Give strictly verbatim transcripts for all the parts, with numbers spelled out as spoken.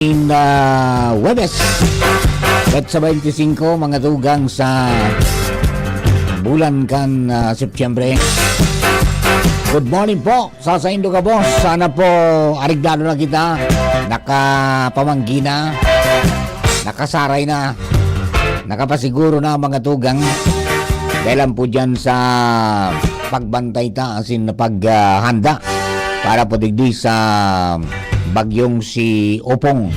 in uh, Huwebes, petsa twenty-five, mga tugang sa bulan kan uh, Setyembre. Good morning po sa saindo ka, boss. Sana po arigdado na kita, nakapamanggi na, nakasaray na, nakapasiguro na, mga tugang. Dahil lang po dyan sa pagbantay ta, asin paghanda para po digdi sa bagyong si Opong.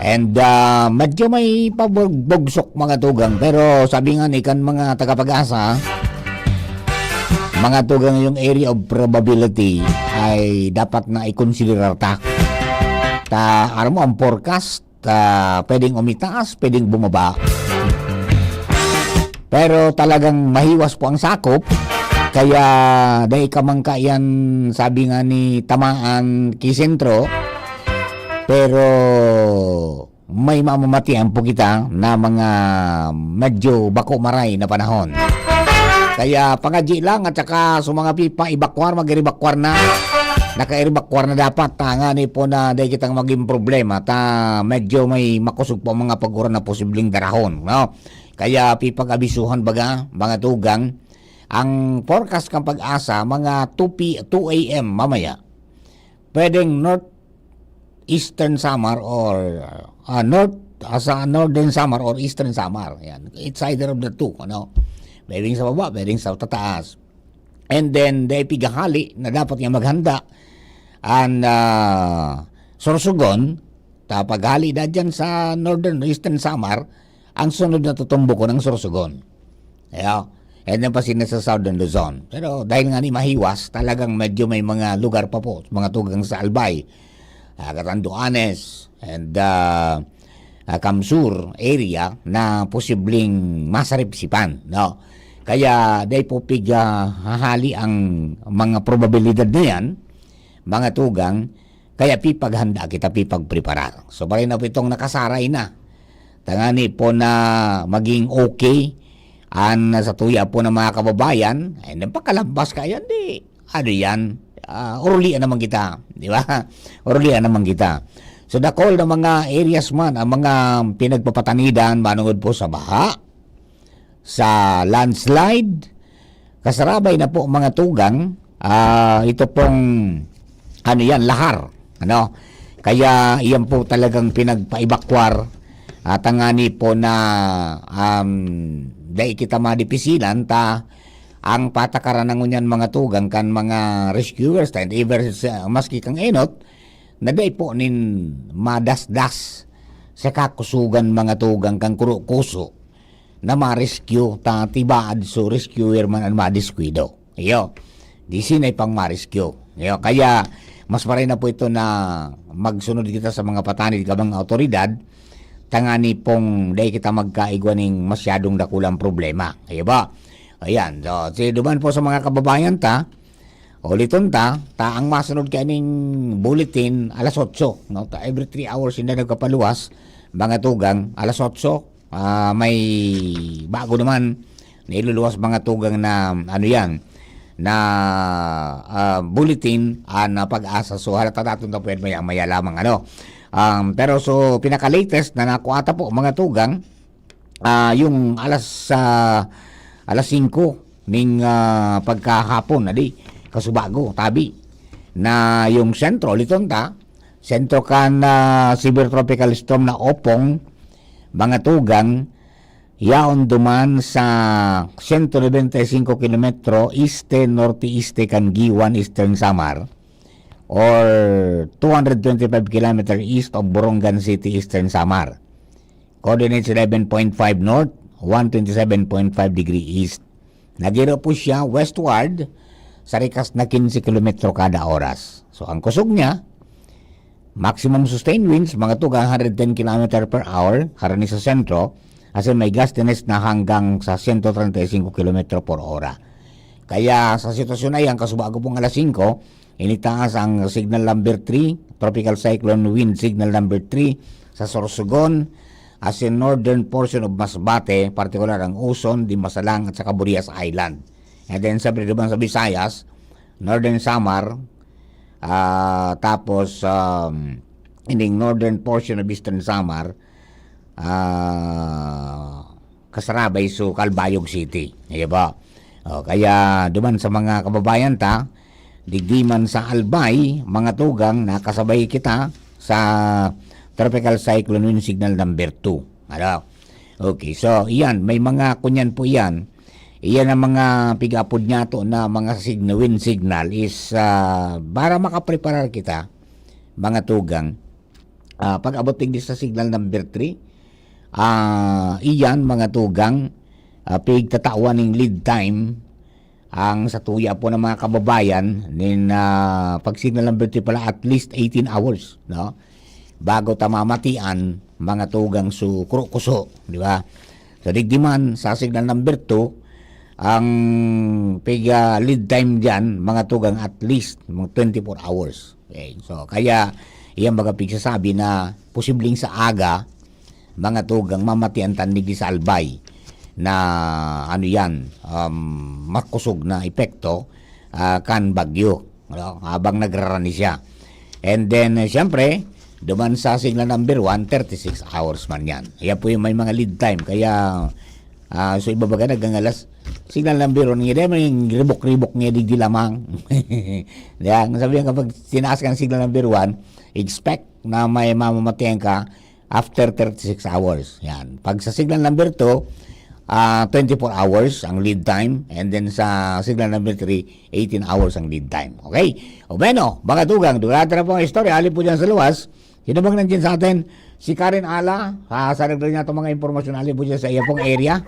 And uh, medyo may pabugsok, mga tugang, pero sabi nga ni kan mga taga-Pag-asa, mga tugang, yung area of probability ay dapat na ikonsiderar ta. Ta, aram mo, ang forecast, ah, pwedeng umitaas, pwedeng bumaba. Pero talagang mahiwas po ang sakop, kaya dai ka man kaiyan, sabi nga ni, tamaan ki sentro, pero may mamamatian po kita na mga medyo bako maray na panahon. Kaya pangadji lang, at saka sa mga pipa-evacuar, mag-evacuar na. Naka-evacuar na dapat, tangani po na dai kitang maging problema. Ta medyo may makosog po ang mga pag-uran na posibleng darahon, no? Kaya pipag-abisuhan baga, mga tugang, ang forecast kan Pag-asa, mga two P, two A M mamaya. Pwedeng north eastern Samar or ah, north ah, sa northern Samar or eastern Samar. Yan. It's either of the two, ano. Pwedeng sa baba, pwedeng sa tataas. And then, dai pigahali na dapat nga maghanda an ah, Sorsogon, ta paghali na dyan sa northern, eastern Samar, ang sunod na tutumbok ko ng Sorsogon. Ayo. And then, pasin na sa Southern Luzon. Pero dahil nga ni mahiwas, talagang medyo may mga lugar pa po, mga tugang sa Albay, ah, Catanduanes, and ah, ah, Camsur area na posibleng masaripsipan, no? Kaya dai po pig ah, hahali ang mga probabilidad na yan, mga tugang, kaya pipaghanda kita, pipagpreparar. So, parin na po itong nakasaray na. Tangani po na maging okay an sa tuya po ng mga kababayan, ay nagpakalabas ka yan, di, ano yan, ah, urulian naman kita, di ba? Urulian naman kita. So, dakol na mga areas man, ang mga pinagpapatanidan, manungod po sa baha, sa landslide, kasarabay na po mga tugang, ah, ito pong, ano yan, lahar. Ano? Kaya iyan po talagang pinagpa-evacuar. At tangani po na um, dai kita madipisilan ta ang patakaran na ngunyan mga tugang kan mga rescuers ta and even sa, maski kang enot, na dai po nin madasdas sa kakusugan mga tugang kan kurokuso na ma-rescue ta tibaad so rescuer man an madiskuido. Iyo, di sinay pang ma-rescue. Iyo, kaya mas maray na po ito na magsunod kita sa mga patanid ka mga awtoridad, tangani pong dai kita magkaigwa ning masyadong dakulang problema. Iyo ba? Ayan, so, si duman po sa mga kababayan ta, uliton ta, ta ang masunod kaining bulletin alas otso, no? Ta every three hours hindi nagkapaluwas, mga tugang, alas otso, ah, may bago naman na iluluwas mga tugang na, ano yan, na ah, bulletin an ah, Pag-asa. So, halata natin na pwede maya-maya lamang, ano. Um, pero so, pinaka-latest na nakuha ta po, mga tugang, ah, yung alas ah, alas singko ning ah, pagkahapon, adi, kasubago, tabi, na yung sentro, liton ta, sentro kan ah, severe tropical storm na Opong, mga tugang, yaon duman sa sento nobenta y singko kilometro este-norte-este kan Guiuan, Eastern Samar, or two hundred twenty-five kilometer east of Borongan City, Eastern Samar. Coordinates eleven point five north, one twenty-seven point five degree east. Nagiro po siya westward sa rikas na quince kilometro kada oras. So, ang kusog niya, maximum sustained winds, mga tugang hundred ten kilometer per hour, harani sa sentro, asin may gustiness na hanggang sa sento trenta y singko kilometro por ora. Kaya sa sitwasyon na yan, kasubago pong alas singko, initaas ang signal number three, Tropical Cyclone Wind Signal number three, sa Sorsogon, asin northern portion of Masbate, partikular ang Uson, Dimasalang, at sa Caburias Island. And then, siyempre, duman sa Visayas, Northern Samar, ah, tapos, um, ining northern portion of Eastern Samar, ah, kasarabay so Calbayog City. Di ba? O, kaya duman sa mga kababayan ta, digdi man sa Albay, mga tugang, nakasabay kita sa Tropical Cyclone Wind Signal number two. Ano? Okay, so iyan, may mga kunyan po iyan. Iyan ang mga pig-apod niya to na mga sign-, wind signal is, ah, para makapreparar kita, mga tugang. Ah, pag-abot digdi sa signal number three, ah, iyan, mga tugang, ah, pigtatawan ning lead time ang satuya po ng mga kababayan nin, ah, pag signal number three pala, at least eighteen hours, no? Bago ta mamatian, mga tugang, su kro-, kuso, di ba? So, digdi man sa signal number two, ang pig, ah, lead time diyan, mga tugang, at least mga twenty-four hours. Okay, so kaya iyan baga pigsasabi na posibleng sa aga, mga tugang, mamatian ta digdi sa Albay na ano yan, um, makusog na epekto, ah, kan bagyo, ano, habang nagrarani siya. And then, eh, siyempre, duman sa signal number one, thirty-six hours man yan. Yan po yung may mga lead time. Kaya, ah, so iba baga nagangalas, signal number one, hindi man yung ribok-ribok niya, digdi lamang. Yan, sabi nga, kapag tinaas ka ng signal number one, expect na may mamamatian ka after thirty-six hours. Yan. Pag sa signal number two, ah, twenty-four hours ang lead time. And then sa signal number three, eighteen hours ang lead time. Okay? O bueno, mga tugang, durante na po ang istorya. Alin po dyan sa luwas, sino bang nandiyan sa atin? Si Karen Ala, ah, sa nagdala niya itong mga impormasyon, alin po dyan sa iya pong area.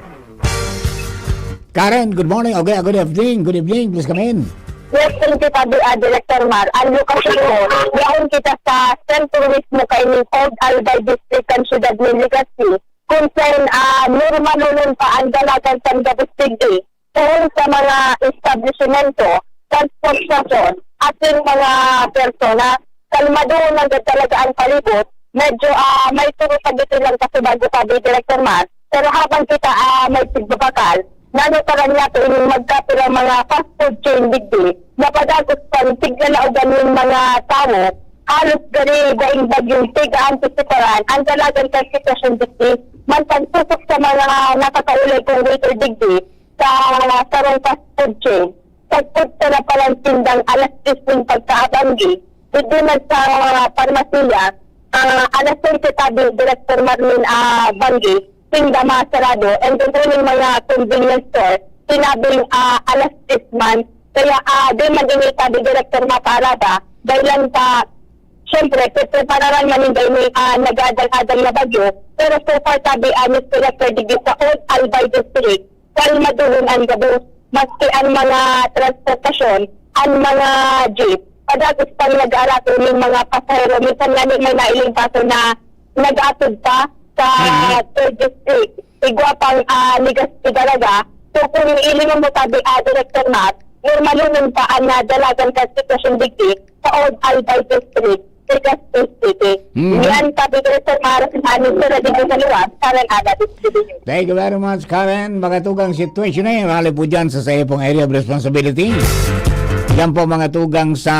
Karen, good morning. Okay, good evening. Good evening. Please come in. Yes, thank you, Tabi, ah, Director Mar. Ang lokasyon ko, yaon kita sa sentro mismo kaining Old Albay District kan siyudad nin Legazpi, kung saan, ah, normal noon pa ang dalagan kan gabos digdi. Poon sa mga establisimento, transportasyon, asin mga persona. Kalmadoon lang gad talaga ang palibot. Medyo, ah, may turo pa dito lang kasi bago sabi, Director Mar. Pero habang kita, ah, may pagbabakal, nanotaran niya ko ining magkapirang mga fast food chain digdi na padagos pang tiglalaogan nin mga tawo. Halos gani daing bagyong tiga-antisiparan ang dalagan kan sitwasyon digdi. Mantang pusok sa mga nakakaulay kong waiter digdi sa sarong fast food chain. Sagkod ta na palang tindang alas diyes nin pagkaabanggi, digdi man sa mga parmasiya, ah, alas onse tabi, Director Marlene, ah, Banggi, tinda masarado. And then, ining mga convenience store, sinabing, ah, alas diyes man. Kaya, ah, di man ini tabi, Director, maparada. Dahil lang sa, syempre, prepararan man ninda ini, ah, nag-aadal-adal na bagyo. Pero so far, tabi, ah, Mister Director, digdi sa Old Albay District, kalmadoon ang gabos, maski ang mga transportasyon, ang mga jeep, padagos pang nag-aarato ning mga pasahero. Minsan nga ni may nailing kaso na nag-aatod pa sa Mhm. third district. Igwa pang, ah, Legazpi talaga. So, kung ilingon mo tabi, ah, Director Matt, normal pa ang nadalagan kan sitwasyon digdi sa Old Albay District, Legazpi City. Mhm. Yan, tabi ko sa Mara, sa amin, sa Radyo sa Luwas, Karen Ada, Distribution. Thank you very much, Karen. Mga tugang sitwasyon na yan. Hali po dyan sa sayo pong area of responsibility. Yan po, mga tugang sa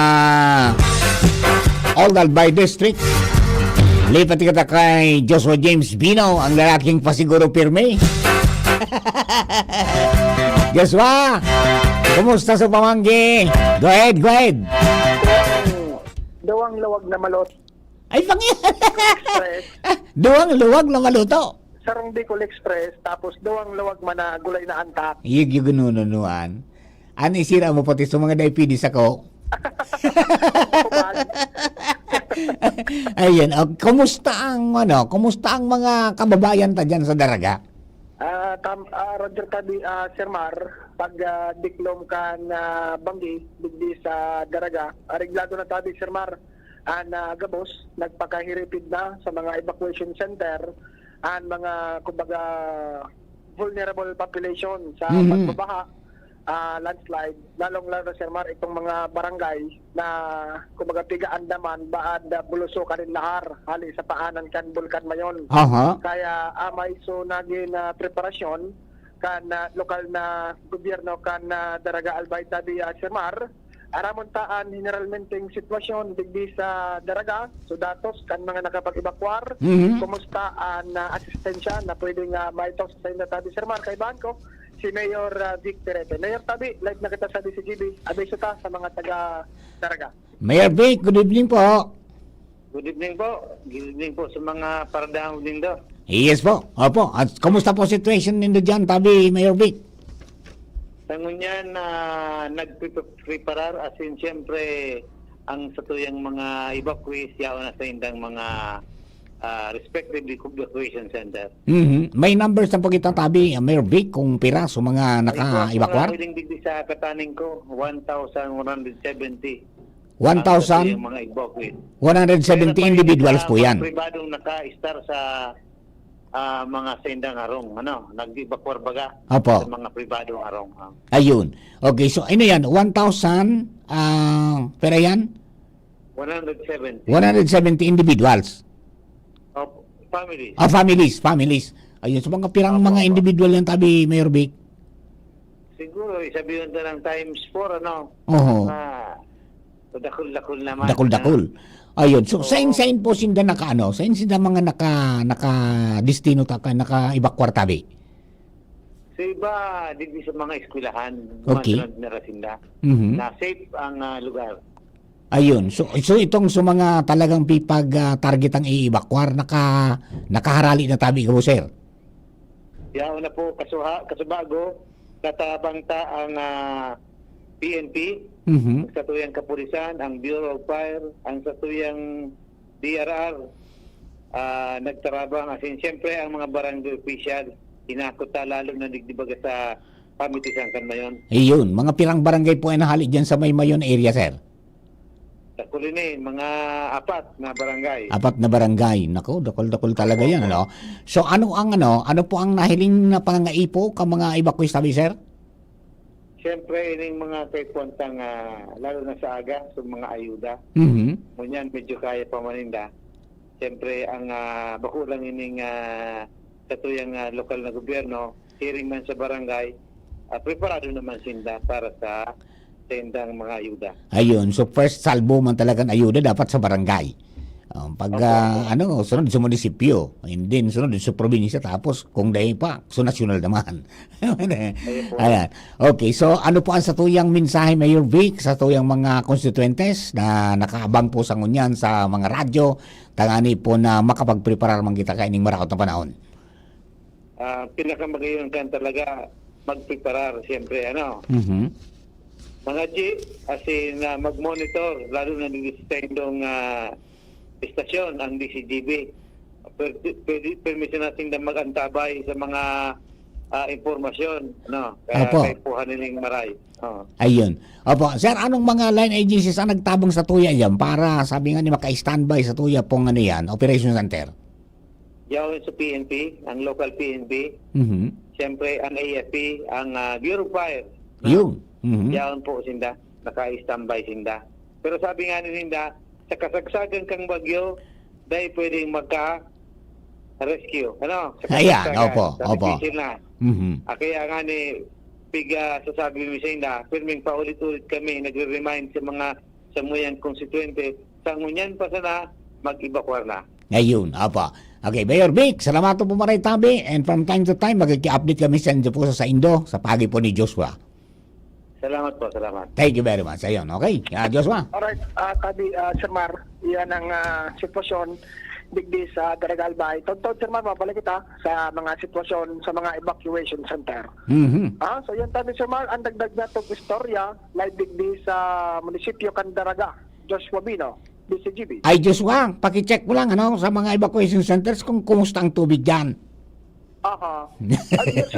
Old Albay District. Lipat kita kay Joshua James Bino, ang lalaking pasiguro pirmi. Joshua, kumusta sa pamanggi? Go ahead, go ahead. Duwang luwag na malot. Ay, pang- Express. Duwang luwag na maluto. Sarong Bicol Express, tapos duwang luwag man na gulay na antak. Iyog yung ginununuan. Ani sira mo pati sa mga daipidi sako. Ayan. Oh, kumusta ang, ano, kumusta ang mga kababayan ta dyan sa Daraga? Ah, tam-, ah, Roger Tabi, ah, Sir Mar, pag, ah, diklom kan, ah, banggi, digdi sa Daraga, areglado na tabi, Sir Mar, ah, na gabos, nagpakahiripid na sa mga evacuation center, ang mga, kumbaga, vulnerable population sa Mhm. pagbabaha, ah, landslide, lalong-lalo, Sir Mar, itong mga barangay na, kumbaga, piga Andaman, Baad, ah, Buluso, kanin Lahar, hali sa paanan kan Bulkan Mayon. Aha. Kaya, ah, may so nagin, ah, preparasyon kan, ah, lokal na gobyerno kan, ah, Daraga Albay, tabi, ah, Sir Mar, Aramon ta an generalmenteng sitwasyon digdi sa Daraga. So, datos kan mga nakapag-ebakwar. Mhm. Kumusta an, ah, asistensya na pwedeng, ah, maitos sa inyo tabi, Sir Mar? Kaibahan ko si Mayor, ah, Vic Perete. Mayor Tabi, live na kita sa D C G B. Abiso ta sa mga taga Daraga. Mayor Vic, good evening po. Good evening po. Good evening po sa mga paradangog nindo. Yes po. Opo. At kumusta po situation nindo diyan, tabi, Mayor Vic? Sa ngunyan, ah, nagpipreparar, as in, siyempre, ang satuyang mga evacuees, yaon na sa indang mga, ah, respective evacuation center. Mhm. May numbers na po kita, tabi, Mayor Vic, kung pira sa mga Ay, naka-evacuar? Mga hiling digdi sa kataning ko, one thousand one hundred seventy. One thousand? Ang satuyang mga evacuees. One hundred seventy Pero pa individuals sa po mga yan. Pribadong naka-star sa, ah, mga sendang harong, ano, nag-evacuar baga Opo. Sa mga pribadong harong, ah. Ayun. Okay, so ano yan? One thousand, ah, pera yan? One hundred seventy. One hundred seventy individuals? Opo, families. Ah, families, families. Ayun, so mga pirang Opo, mga opo. Individual yan, tabi, Mayor Vic? Siguro, isabihan ta ng times four, ano? Oho. Na, dakul-dakul naman. Dakul-dakul. Ayun. So, Oo. Sain-sain po sinda naka, ano? Sain sinda mga naka, naka-destino ta-, ka-, naka-evacuar tabi? Sa iba, digdi sa mga eskwelahan, Okay. Mga na sinda. Mhm. Na safe ang, ah, lugar. Ayun. So, so itong sa mga talagang pipag, ah, target ang i-evacuar, naka-, nakaharali na tabi ko, sir? Yaon na po, kasuha-, kasubago, natabang ta ang, ah, P N P, Mhm. ang satuyang kapulisan, ang Bureau of Fire, ang satuyang D R R, ah, nagtarabang. As in, siyempre, ang mga barangay official, hinakot ta lalo na digdi baga sa pamitisan kan Mayon. Ayun, mga pirang barangay po ay nahali dyan sa may Mayon area, sir? Dakul ini, mga apat na barangay. Apat na barangay. Nako, dakul-dakul talaga yan, Opo. Ano? So, ano ang, ano, ano po ang nahiling na pangangaipo ka mga evacuees tabi, sir? Siyempre, ining mga kaipuhan tang, ah, lalo na sa aga, sa mga ayuda. Mhm. Ngunyan, medyo kaya pa maninda. Siyempre, ang, ah, bako lang ining, ah, satuyang, ah, lokal na gobyerno, hiring man sa barangay, ah, preparado naman sinda para sa sendang mga ayuda. Ayun. So, first salvo man talagang ayuda dapat sa barangay. Um, pag, Opo, ah, opo. Ano, sunod sa munisipyo, and then sunod sa probinsya, tapos kung dahil pa, sa nasyonal naman. Ayun po. Ayan. Okay, so ano po ang satuyang mensahe, Mayor Vic, sa tuyang mga konstituyentes na nakaabang po sa ngunyan sa mga radyo, tangani po na makapagpreparar man kita kaining maraot na panahon? Ah, pinakamagayon kan talaga magpreparar, siyempre, ano. Mhm. Mga G, as in, ah, mag-monitor, lalo na dito sa indong, ah, estasyon, ang D C G B. Pwede, pwede, permisyon natin na mag-antabay sa mga, ah, impormasyon, no? Kaya Opo. Kaipuhan nilang maray. Oo. Ayun. Opo, sir, anong mga line agencies ang nagtabang sa tuya yan para, sabi nga ni, maka-standby sa tuya pong ano yan, operation center? Yaon sa P N P, ang local P N P. Mhm. Siyempre, ang A F P, ang, ah, Bureau of Fire. Yun. Mhm. Yaon po sinda. Naka-standby sinda. Pero sabi nga ni Linda, sa kasagsagan kang bagyo, dahil pwedeng magka-rescue. Ano? Sa Ayan, kasagsagan, opo, sa opo. Difícil na. Mhm. Ah, kaya nga ni, piga sasabi mi sa inda, pirming paulit-ulit kami nagre-remind sa mga samuyang konstituyente, sa ngunyan pa sana, mag-evacuar na. Ayun, opo. Okay, Mayor Vic, salamat po maray tabi, and from time to time, magki-update kami sa inyo po sa saindo, sa pagi po ni Joshua. Salamat po, salamat. Thank you very much. Ayun, okay. Ah, Joshua? Alright, ah, tabi, ah, Sir Mar, yan ang, ah, sitwasyon digdi sa Daraga Albay. Tod-tod, Sir Mar, mabalik kita sa mga sitwasyon sa mga evacuation center. Mhm. Ah, so yan, tabi, Sir Mar, ang dagdag na tong istorya, live digdi sa munisipyo kan Daraga, Joshua Bino, D C G B. Ay, Joshua, pakicheck mo lang, ano, sa mga evacuation centers kung kumusta ang tubig dyan. Aha. Ay, yun,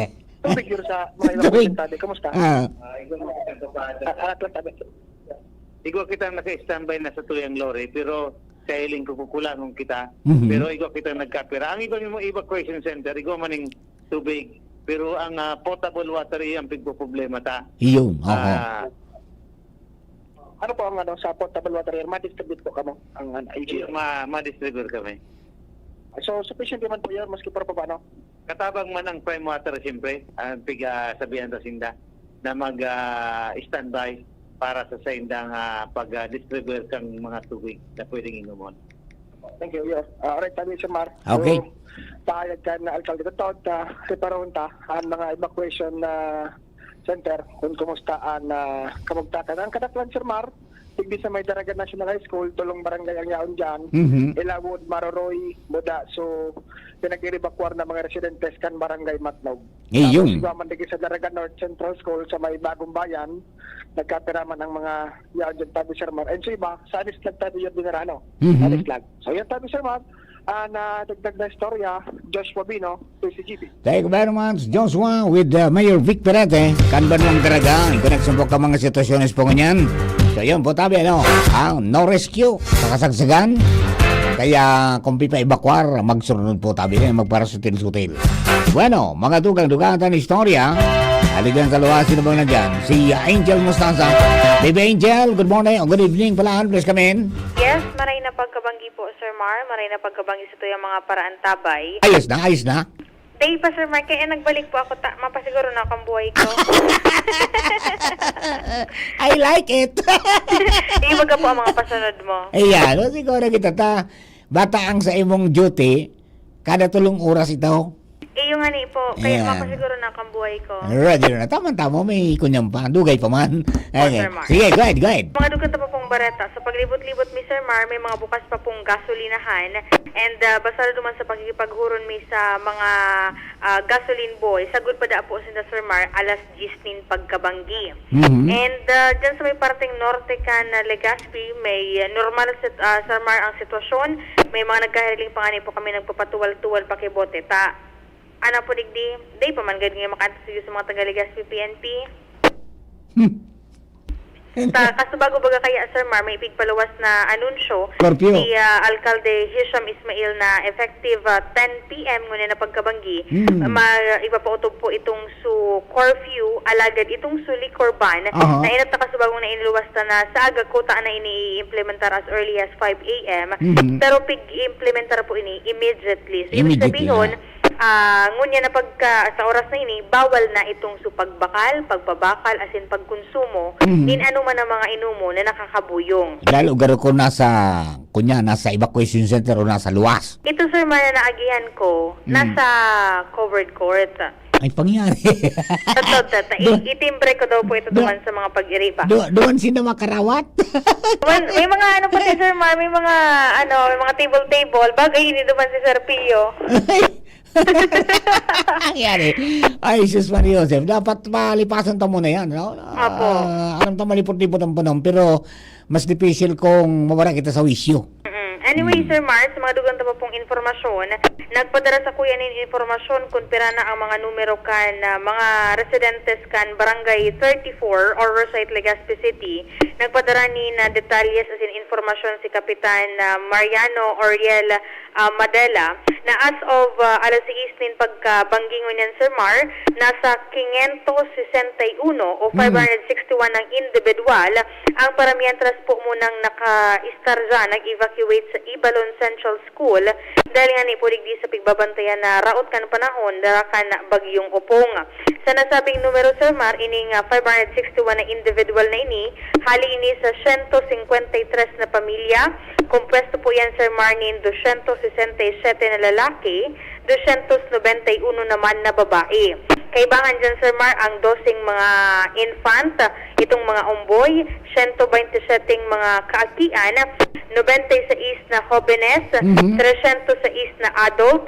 tubig yun sa mga Tubig. Evacuation center. Kumusta? Ah. Ah, ah, tabi. Igwa kita naka-standby na sa tuyang lorry, pero sa hiling ko, kukulangon kita. Mhm. Pero igwa kita nagkapira. Ang iba yung evacuation center, igwa man yung tubig. Pero ang, ah, potable water, iyan ang pigpoproblema ta. Iyon, oho. Ah, Ano po ang ano, sa potable water here? Ma-distribute po kamo ang, ano, L G U? Ma-, ma-distribute kami. So, sufficient naman po yun, maski pa paano? Katabang man ang prime water, siyempre, ang piga sabihan ta sinda na mag, ah, standby. para sa saindang, ah, pag, ah, distribute kan mga tubig na pwedeng inomon. Thank you, yes. Ah, alright, sabi, Sir Mar. Okay. So, pahayag kan alkalde, totoo, ah, preparahon ta an mga evacuation na center kung kumusta an, ah, kamugtakan. Ang kadaklan, Sir Mar, digdi sa may Daraga National High School, tolong barangay ang yaon diyan. Mhm. Ilawod, Maroroy, Buda. So, pinag-evacuar na mga residentes kan Barangay Matnog. Iyo. Tapos, igwa man digdi sa Daraga North Central School sa may Bagong Bayan, nagkapira man ang mga yaon diyan, tabi, Sir Mar. And so iba, sa Anislag, tabi, yung Binarano. Mhm. Anislag. So, yan, tabi, Sir Mar. Ah, na dagdag na istorya, Joshua Bino, P C G B. Thank you very much, Joshua, with, uh, Mayor Vic Perete. Kan Banwang Daraga, in connection po ka mga sitwasyones po ngunyan. So, yun po, tabi, ano, ang no rescue sa kasagsagan. Kaya, kung pipa-evacuar, magsunod po, tabi, eh, magparasutil-sutil. Bueno, mga dugang-dugang tan istorya, aligan sa luwas, sino bang nandyan? Si Angel Mostaza. Baby Angel, good morning, o good evening pala, please come in. Yes, maray na pagkabanggi po, Sir Mar. Maray na pagkabanggi sa tuyang mga paraantabay. Ayos na, ayos na. Day pa, Sir Mar, kaya nagbalik po ako, ta, mapasiguro na akong buhay ko. I like it. Ibaga po ang mga pasunod mo. Ayan, o, siguro kita ta, bata ang sa imong duty, kada tulong oras ito. Iyo nga ni po, kaya, ayan, mapasiguro na akong buhay ko. Ready na. Tama-tama, may kunyang pa. Dugay pa man. Okay. Sir Mar. Sige, go ahead, go ahead. Mga dugang ta pa pong bareta. Sa paglibot-libot mi, Sir Mar, may mga bukas pa pong gasolinahan. And, ah, basado naman sa pakikipaghuron mi sa mga, ah, gasoline boy, sagkod pa da po sinda, Sir Mar, alas diyes nin pagkabanggi. Mhm. And, ah, dyan sa may parteng norte kan Legazpi, may, ah, normal, sit-, ah, Sir Mar, ang sitwasyon. May mga nagkahiriling pa nga ni po kami nagpapatuwal-tuwal pakibote. Ta, ano po, digdi, day pa man gad ngayon makaantos sa mga taga Legazpi P N P. Hmm. Ta, kaso bago baga kaya, Sir Mar, may ipigpaluwas na anunsyo, curfew, si, ah, Alkalde Hisham Ismail na effective, ah, ten P M ngunyan na pagkabanggi, hmm, ma-, ipapautob po itong su curfew, alagad itong su liquor ban, aha, na inat na kasubagong na iniluwas ta na sa aga kota na ini i-implementar as early as five A M. Mhm. Pero pig-implementar po ini immediately. So, ibig, immediately, sabihon, ah, ngunyan na pagka, sa oras na ini, bawal na itong su pagbakal, pagpabakal, asin pagkonsumo, mhm, nin ano man ang mga inomon na nakakabuyong. Lalo garo kung nasa, kunya, nasa evacuation center o nasa luwas. Ito, Sir Mar, na naagihan ko, hmm, nasa covered court. Ay, pangyari. Totoo, tata. I-, itimbre ko daw po ito duman sa mga pag-iriba. Du-, duman sinda makarawat? Duman, may mga ano pati, Sir Mar, may mga, ano, may mga table-table. Bagay, hindi duman si Sir Pio. Nangyari. Ay, sus, Maria Joseph. Dapat malipasan ta muna yan, no? Apo. Ah, alam ta malipot-lipot ang panahon, pero mas difícil kung mawara kita sa wisyo. Mm-mm. Anyway, hmm, Sir Mars, mga dugang ta pa pong impormasyon, nagpadara sa kuya nin impormasyon kung pira na ang mga numero kan, ah, mga residentes kan Barangay thirty-four, Oro Site, Legazpi City. Nagpadara nin, ah, detalyes asin impormasyon si Kapitan, ah, Mariano Oriel, ah, Madela, na as of, ah, alas sais nin pagkabanggi ngunyan, Sir Mar, nasa quinientos sesenta y uno o, hmm, five hundred sixty-one ang indibidwal. Ang paramientras po munang naka-istar dyan, nag-evacuate sa Ibalon Central School dahil nga ni po digdi sa pigbabantayan na raot kan panahon dara kan Bagyong Opong. Sa nasabing numero, Sir Mar, ining, ah, five hundred sixty-one na indibidwal na ini, hali ini sa siyento singkwenta y tres na pamilya. Kompwesto po yan, Sir Mar, nin dosyentos sesenta y siyete na lalaki, dosyentos nobenta y uno naman na babae. Kaibahan dyan, Sir Mar, ang doseng mga infant, itong mga omboy, siyento baynte syeteng mga kaakian, nobenta y seis na hobenes, mhm, tresyentos sais na adult,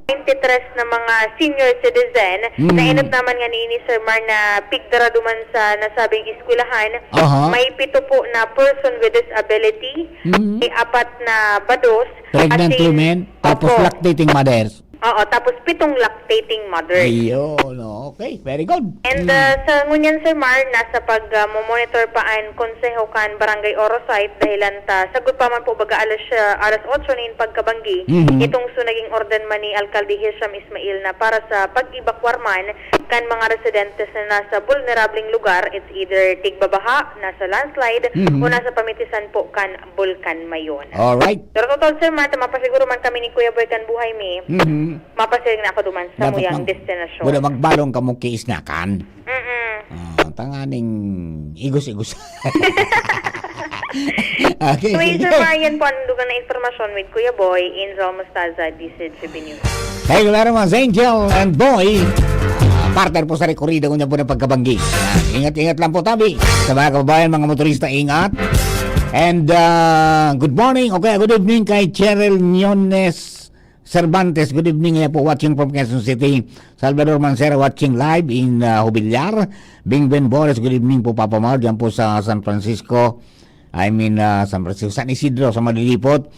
baynte tres na mga senior citizen, mhm, na inot naman nga niini, Sir Mar, na pigdara duman sa nasabing eskwelahan. Aha. May pito po na person with disability, mhm, may apat na bados, pregnant asin, women, tapos, opo, lactating mothers. Oo, tapos pitong lactating mothers. Ayun, okay, very good. And, mm, ah, sa ngunyan, Sir Mar, nasa pag, ah, mo-monitor pa an Konseho kan Barangay Oro Site, dahilan ta, sagkod pa man po baga alas, ah, alas otso nin pagkabanggi, mhm, itong su naging ordan man ni Alkalde Hisham Ismail na para sa pag-ebakwar man kan mga residentes na nasa bulnerableng lugar, it's either tigbabaha, nasa landslide, mhm, o nasa pamitisan po kan Bulkan Mayon. Alright. Pero totoo, Sir Mar, ta mapasiguro man kami ni Kuya Boy kan buhay mi, mhm, mapasiring na ako duman sa muyang destinasyon. Dapat mag-, wala magbalong kamo ki Isnakan. Mm-mm. Ah, tanganing Igos-igos. Okay, Kuya sige. Angel Marian po ang dugang na impormasyon with Kuya Boy, Angel Mostaza, D C G B News. Thank you very much, Angel and Boy. Ah, partner po sa rekorida ko niya po ng pagkabanggi. Ah, ingat-ingat lang po tabi. Sa mga kababayan, mga motorista, ingat. And uh, good morning, okay, good evening kay Cheryl Nyones Cervantes. Good evening, niya po watching from Quezon City. Salvador Mancera watching live in uh, Jubilar. Bing Ben Bores, good evening po, Papa Mar, dyan po sa San Francisco. I mean, uh, San Francisco, San Isidro, sa Malilipot.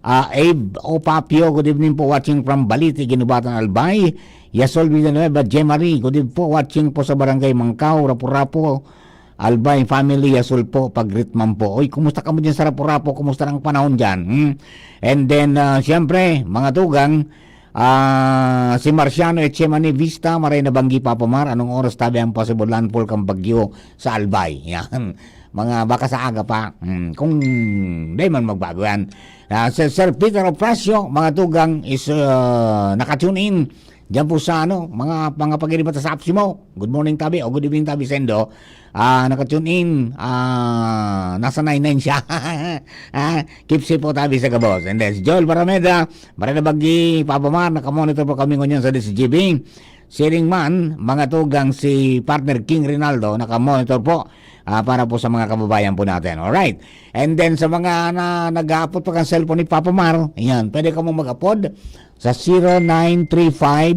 Uh, Abe Opapio, good evening po, watching from Balite, Ginubatan, Albay. Yasol Villanueva, Jemarie, good evening po, watching po sa Barangay Mangkaw, Rapu-Rapu, Albay family, Yasol po, pagritman po. Oy, kumusta kamo dyan sa Rapu-Rapu? Kumusta ang panahon dyan? Hmm? And then, uh, siyempre, mga tugang, uh, si Marciano Echemani Vista, maray na banggi, Papa Mar, anong oras tabi ang possible landfall kang bagyo sa Albay? Yan. Mga baka sa aga pa. Hmm, kung di man magbago yan. Ah, Sir, Sir Peter Ofracio, mga tugang, is uh, naka-tune in diyan po sa ano, mga mga pagiribat sa Sapsimo. Good morning tabi o good evening tabi sendo. Ah, naka-tune in. Ah, nasa nine nine siya. Ah, keep safe po tabi sa gabos. And then si Joel Barameda, Marina Bagi, Papa Mar, naka-monitor po kami ngunyan sa D C G B. Siring man, mga tugang si partner King Rinaldo, naka-monitor po ah, para po sa mga kababayan po natin. Alright. And then sa mga na nag-aapod pa kan cellphone ni Papa Mar, ayan, pwede ka mong mag-apod sa zero nine three five,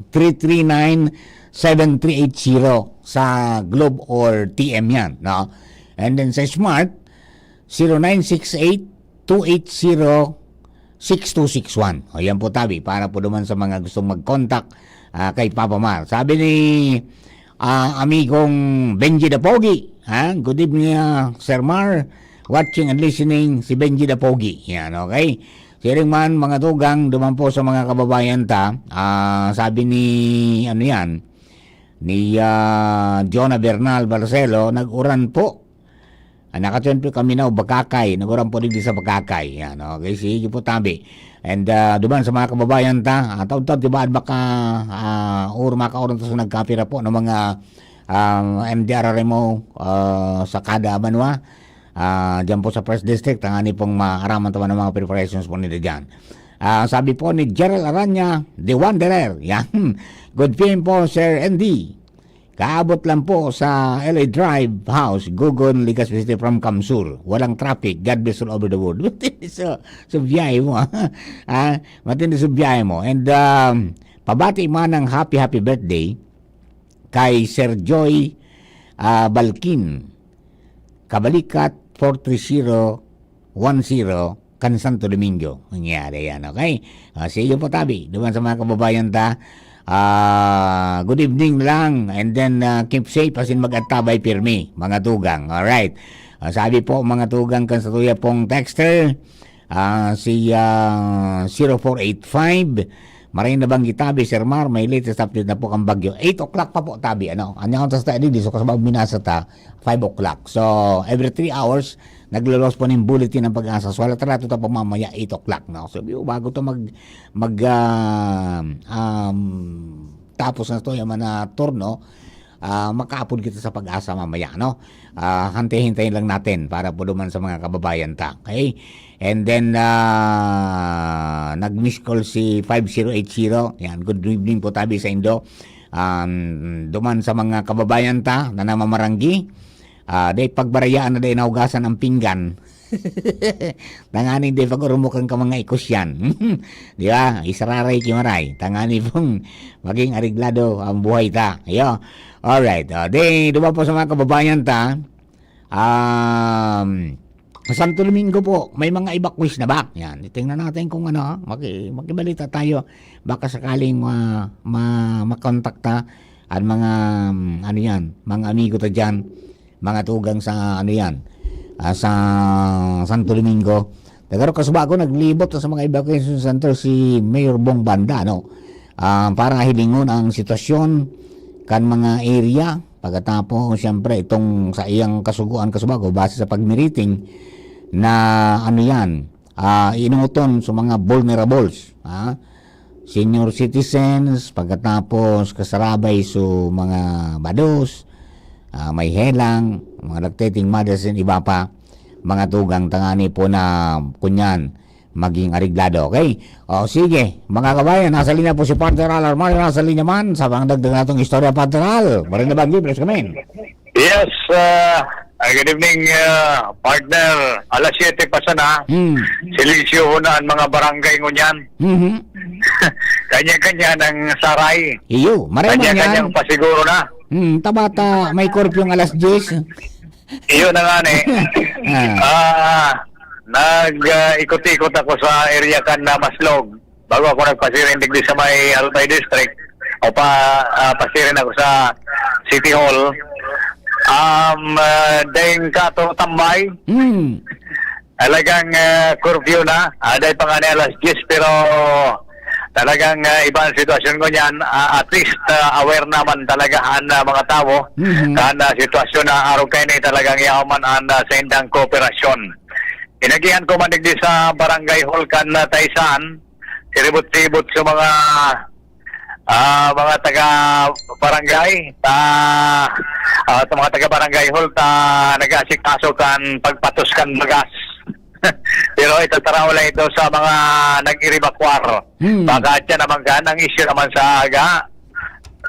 three three nine, seven three eight zero sa Globe or T M yan, no? And then sa Smart, zero nine six eight, two eight zero, six two six one. O, yan po, tabi, para po naman sa mga gustong mag-contact ah, kay Papa Mar. Sabi ni ah, amigong Benji Dapogi, ha? Good evening, ah, Sir Mar. Watching and listening si Benji Dapogi. Yan, okay? Siring man, mga tugang, duman po sa mga kababayan ta. Ah, sabi ni, ano yan, ni ah, Jonah Bernal Barcelo, nag-uran po. Ah, nakatun po kami na Bakakay, naguran po digdi sa Bakakay. Yan, okay, sige po, tabi. And ah, duman sa mga kababayan ta, ah, taon-taon, di ba, baka ah, or makaoron ta sa nagkapira po ng mga um, M D R R M O ah, sa kada banwa. Ah, diyan po sa First District, tangani pong maaraman ta man ang mga preparations po nila diyan. Ah, sabi po ni Gerald Aranya, The Wanderer. Yan. Good P M po, Sir Andy. Kaabot lang po sa L A Drive House, Gogon, Legazpi City from Kamsur. Walang traffic. God bless all over the world. Matindi sa, sa biyahe mo, ah. Ah, matindi sa biyahe mo. And um, pabati man ng happy, happy birthday kay Sir Joy ah, Balkin. Kabalikat, four three zero one zero, kan Santo Domingo. Nangyari yan, okay? Ah, sige po, tabi. Duman sa mga kababayan ta, ah, good evening lang. And then, ah, keep safe, asin mag-antabay pirmi, mga tugang. Alright. Ah, sabi po, mga tugang, kan sa tuya pong texter, ah, si ah, zero four eight five, maray na bang gitabi, Sir Mar, may latest update na po kang bagyo. Eight o'clock pa po, tabi, ano? Anya akong tas tayo, di, so kasabag minasa ta, five o'clock. So, every three hours, naglalaos po ng bulletin ng Pag-asa. So, wala talaga ito pamamaya eight o'clock, no? So, bago to mag, mag, ah, um, tapos na to, yung mga turno, ah, makaapod kita sa Pag-asa mamaya, no? Ah, hantay-hintayin lang natin para po duman sa mga kababayan ta. Okay? And then, ah, nag-miss call si five zero eight zero. Yan, good evening po, tabi sa Indo. Um, duman sa mga kababayan ta na namamaranggi, ah, dahil pagbarayaan na dahil nahugasan ang pinggan. Tanganing dahil pag-urumukan ka mga ikos yan. Di ba? Isararay kimaray. Tanganing pong maging areglado ang buhay ta. Ayo. Alright. Uh, di, duman po sa mga kababayan ta, um, Santo Domingo po, may mga evacuees na ba? Yan, tingnan natin kung ano, maki, makibalita tayo. Baka sakaling ma, ma, makontakta ang mga, um, ano yan, mga amigo ta dyan, mga tugang sa, ano yan, ah, sa Santo Domingo. Nagaro kasuba ako, naglibot sa mga evacuation center si Mayor Bong Banda, no? Ah, para hilingon ang sitwasyon kan mga area. Pagkatapos, siyempre, itong sa iyang kasugoan, kasubago, base sa pagmiriting na, ano yan, ah, inuton sa mga vulnerables, ha? Senior citizens, pagkatapos kasarabay sa mga bados, ah, may helang, mga lactating mothers and iba pa, mga tugang tangani po na kunyan maging areglado. Okay? O sige, mga kabayan, nasa linya po si Partner Al Armario, nasa linya man. Sa mga dagdag natong istorya, Partner Al, marin na bang Libres kami? Yes, uh, good evening, uh, partner. Alas siyete pa sana. Hmm. Silisyohon na ang mga barangay ngunyan. Mhm. Kanya-kanya ng saray. Iyo, maray man Kanya-kanyang yan. Pasiguro na. Hmm, tabata, may curfew ang alas diyes. Iyon na nga ni. Ah. Ah, nag-ikot-ikot ako sa area kan na Maslog. Bago ako nagpasiring digdi sa may Albay District o pa ah, pasiring ako sa City Hall. Um, uh, dahil kato tambay, Hmm. talagang uh, curfew na. Uh, dahil pa nga ni alas diyes pero talagang uh, iba ang sitwasyon ko niyan. Uh, at least uh, aware naman talaga ang uh, mga tao Mhm. kan uh, sitwasyon na araw kayo na talagang yaman ang uh, sa indang kooperasyon. Inagihan ko man digdi sa barangay hall kan uh, Taisan, siribot-sibot sa mga ah, mga taga barangay ta ah, sa mga taga barangay hall ta nag-aasikaso kan pagpatos kan bagas. Pero ito taraw lang ito sa mga nag-iribakwar. Hmm. Baka siya naman kan ang issue naman sa aga.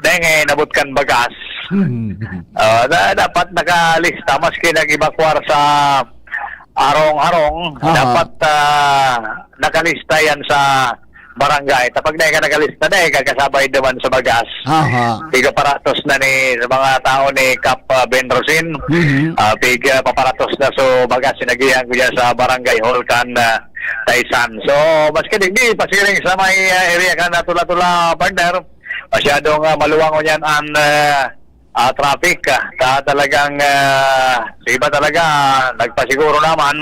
Dahil ngayon nabot kan bagas. Hmm. Ah, da- dapat nakalista maski nag-evacuar sa arong-arong, Aha. dapat ah, nakalista yan sa barangay. Kapag na ka nakalista na, eh, kakasabay naman sa bagas. Aha. Pigaparatos na ni sa mga tao ni Kap ah, Ben Rosin. Mhm. Ah, piga paparatos na so bagas sinagihan ko dyan sa barangay hall kan ah, Taisan. So, maski di, di pasiring sa may ah, area kan na tula-tula partner, masyadong ah, maluwang ko yan ang ah, ah, traffic. Ah, ta talagang ah, sa iba talaga nagpasiguro naman.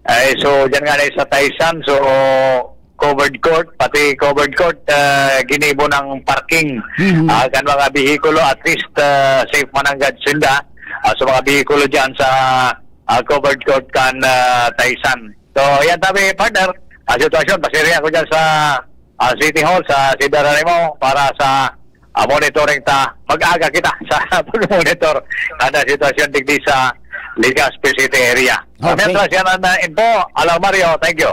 Eh, so, dyan nga na sa Taisan, so covered court, pati covered court, ah, ginibo ng parking. Mhm. Ah, kan mga bihikulo, at least ah, safe mananggad sinda. Ah, so mga bihikulo dyan sa ah, covered court kan ah, Taisan. So, yan tabi, partner. Ang sitwasyon, pasiri ako dyan sa ah, City Hall, sa Sidararimo, para sa ah, monitoring ta. Mag-aga kita sa pag-monitor kada sitwasyon digdi sa Legazpi City area. Okay. Mientras yan ang ah, info, Alam Mario, thank you.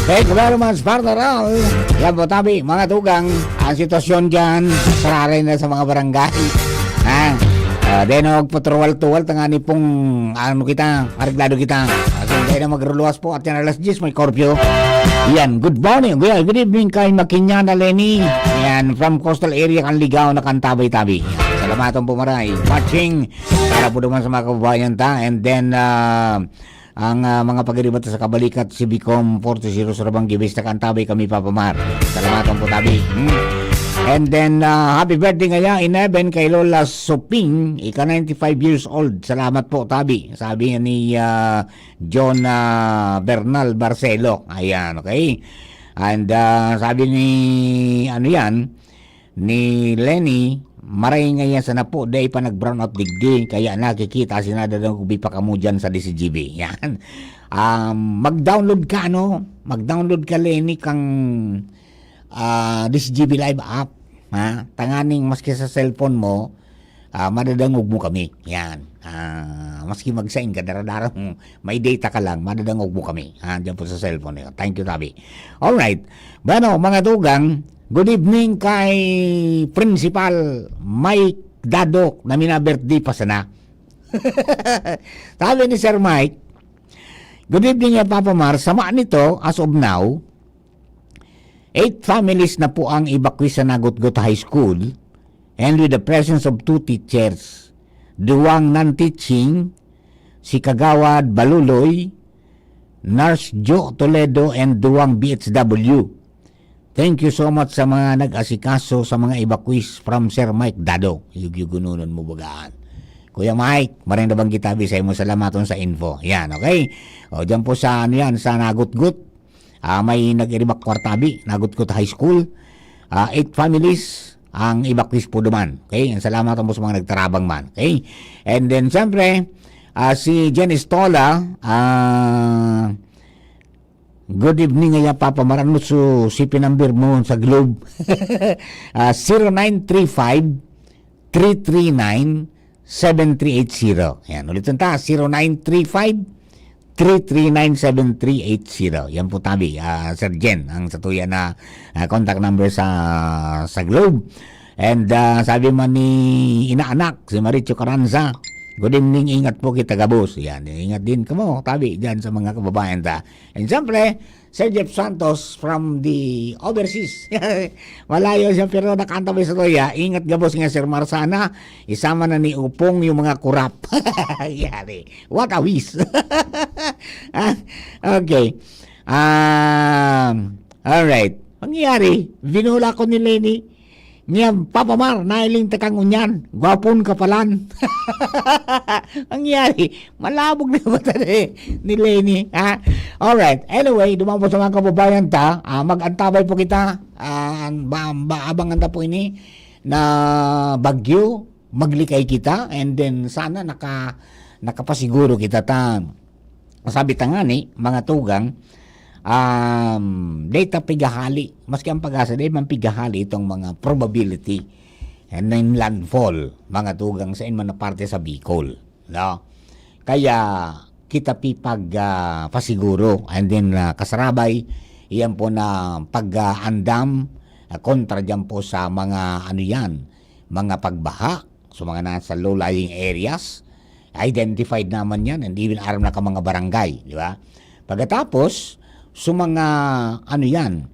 Thank you very much, partner Al. Yan po, tabi, mga tugang, ang sitwasyon dyan, sarari na sa mga barangay. Ha? Ah, dahil na magpatruwal-tuwal, tangani pong, ano kita, areglado kita. Kasi dahil na magruluwas po at yan alas diyes, may curfew. Yan, good morning, well, good evening kay Makinyana Lenny. Yan, from coastal area kan Ligao na kan Tabay-Tabi. Salamaton po maray. Watching, para po naman sa mga kababayan ta. And then, ah, ang ah, mga pagiribat sa kabalikat, si Bicom forty zero sa Rabang Gibis, nakaantabay kami, Papa Mar. Salamaton po, tabi. Hmm. And then, ah, happy birthday ngaya, in heaven, kay Lola Soping, ika ninety-five years old. Salamat po, tabi. Sabi ni ah, John ah, Bernal Barcelo. Ayan, okay? And ah, sabi ni, ano yan, ni Lenny, maray ngaya sana po, dai pa nag-brown out digdi, kaya nakikita si nadadangog pa kamo dyan sa D C G B. Yan. Um, mag-download ka, ano? Mag-download ka, Lenny, kang ah, D C G B Live app. Ha? Tanganing maski sa cellphone mo, ah, madadangog mo kami. Yan. Ah, maski magsain ka, daradara mo, may data ka lang, madadangog mo kami. Ha? Diyan po sa cellphone niyo. Thank you, tabi. Alright. Bueno, mga tugang, good evening kay Principal Mike Dadok na mina-birthday pa sana. Sabi ni Sir Mike, "Good evening, ya Papa Mar. Sama nito, as of now, eight families na po ang evacuee sa Nagutgot High School and with the presence of two teachers, duwang non-teaching, si Kagawad Baluloy, Nurse Jo Toledo, and duwang B H W. Thank you so much sa mga nag-asikaso sa mga evacuees from Sir Mike Dado." Yugyugununon mo bagaan. Kuya Mike, maray na bang kita, Bisay mo, salamaton sa info. Yan, okay? O, dyan po sa, ano yan, sa Nagutgot. Ah, may nag-iribak kwartabi, Nagutgot High School. Ah, eight families ang evacuees po duman. Okay? Ang salamat po sa mga nagtarabang man. Okay? And then, siyempre, ah, si Jen Estola, ah, "Good evening, ngaya Papa Mar, ano so C P number mo sa Globe?" Ah, zero nine three five, three three nine, seven three eight zero. Yan, ulit ta, zero nine three five, three three nine, seven three eight zero. Yan po tabi, ah, Sir Jen, ang satuya na, ah, contact number sa, sa Globe. And, ah, sabi man ni inaanak, si Maricho Caranza, "Good evening, ingat po kita gabos." Yan, ingat din kamo, tabi, dyan sa mga kababayan ta. And siyempre, Sir Jeff Santos from the overseas. Malayo siya, pero nakanta mo sa tuya. Ingat gabos nga, Sir Marsana. Isama na ni Upong yung mga kurap. Yari. What a wish. Ah, okay. Um, alright. Pangyari, binula ko ni Lenny. Niya, "Papa Mar, nailing takang unyan. Gwapon kapalan." Ang yari, malabog na mata ni, ni Lenny, ha? Alright. Anyway, duman po sa mga kababayan ta, ah, mag-antabay po kita. Ah, an-, ba, ba, abangan ta po ini na bagyo, maglikay kita, and then sana naka, nakapasiguro kita ta. Sabi ta nga ni, mga tugang, um, data pigahali, maski ang pag-asa, dahil man pigahali itong mga probability and then landfall, mga tugang sa inman na parte sa Bicol. No? Kaya kita pipag, ah, pasiguro, and then, ah, kasarabay, iyan po na pag-aandam, ah, kontra dyan po sa mga ano yan, mga pagbaha, so mga nasa low-lying areas, identified naman yan, and even aram na ka mga barangay, di ba? Pagkatapos, so mga ano yan,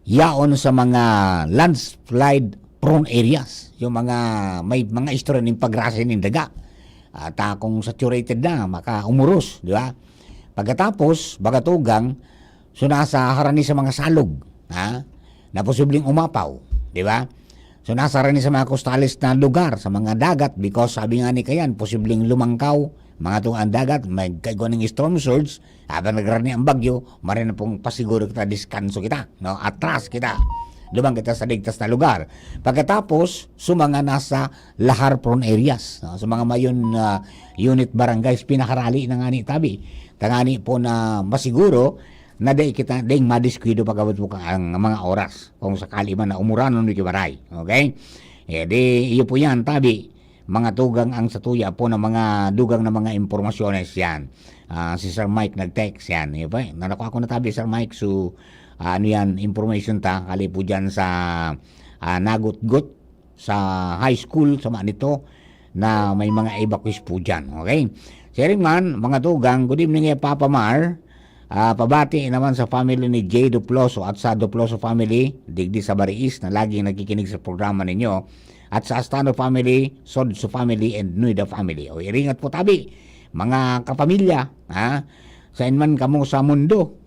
yaon sa mga landslide prone areas, yung mga may mga istorya ng pagrasa ng daga. At, ah, kung saturated na, makaumuros, di ba? Pagkatapos, baga tugang, so nasa harani sa mga salog, ha? Na posibleng umapaw, di ba? So nasa harani sa mga kostales na lugar, sa mga dagat, because sabi nga ni Kayan, posibleng lumangkaw, mga tugang, ang dagat, may kaigwa ng storm surge, habang nagrani ang bagyo, maray na pong pasiguro kita, deskanso kita, no? Atras kita. Duman kita sa ligtas na lugar. Pagkatapos, so mga nasa lahar prone areas, no? So mga mayon, ah, unit barangays, pinaharali na nga ni tabi. Tangani po na masiguro na dai kita, dai madiskwido pag-abot po ka ang mga oras. Kung sakali man na umuran, ano, di maray. Okay? Eh, di, iyo po yan, tabi. Mga tugang ang satuya po ng mga dugang na mga impormasyones yan. Ah, si Sir Mike nag-text yan. Iyo po, eh. Nanakuha ko na tabi, Sir Mike. So, ah, ano yan, information ta, kali po dyan sa, ah, nagutgot sa high school, sa mga nito, na may mga evacuees po dyan. Okay? Siring man, mga tugang, good evening, eh, Papa Mar. Ah, pabati naman sa family ni Jay Duploso at sa Duploso family, digdi sa Bariis, na laging nakikinig sa programa ninyo. At sa Astano family, Sodso family, and Nuida family. O, iringat po tabi, mga kapamilya, ha? Sain man kamo sa mundo.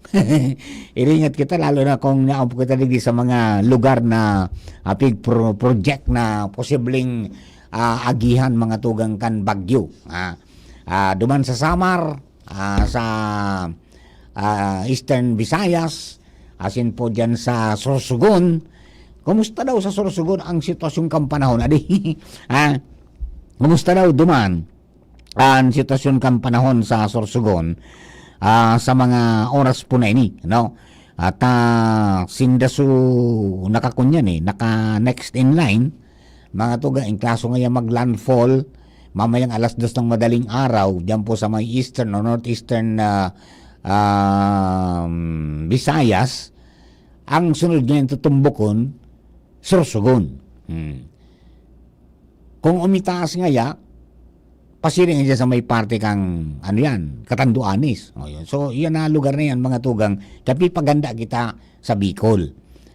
Iringat kita, lalo na kung naon po kita digdi sa mga lugar na, ah, pig pro-, project na posibleng, ah, agihan, mga tugang, kan bagyo, ha? Ah, duman sa Samar, ah, sa, ah, Eastern Visayas, asin po dyan sa Sorsogon. Kumusta daw sa Sorsogon ang sitwasyon kan panahon, adi? Ha? Kumusta daw duman ang sitwasyon kan panahon sa Sorsogon, ah, sa mga oras po na ini, no? At, ah, sinda su nakakunyan, eh, naka next in line, mga tugang, in kaso nga yan mag-landfall, mamayang alas dos ng madaling araw, diyan po sa may eastern o northeastern na, um, Visayas, ang sunod ngayon tutumbukon, Sorsogon. Hmm. Kung umitaas nga ya, pasiring dyan sa may parte kang, ano yan, Catanduanes. O, yun. So, yan na lugar na yan, mga tugang, kapipaganda kita sa Bicol.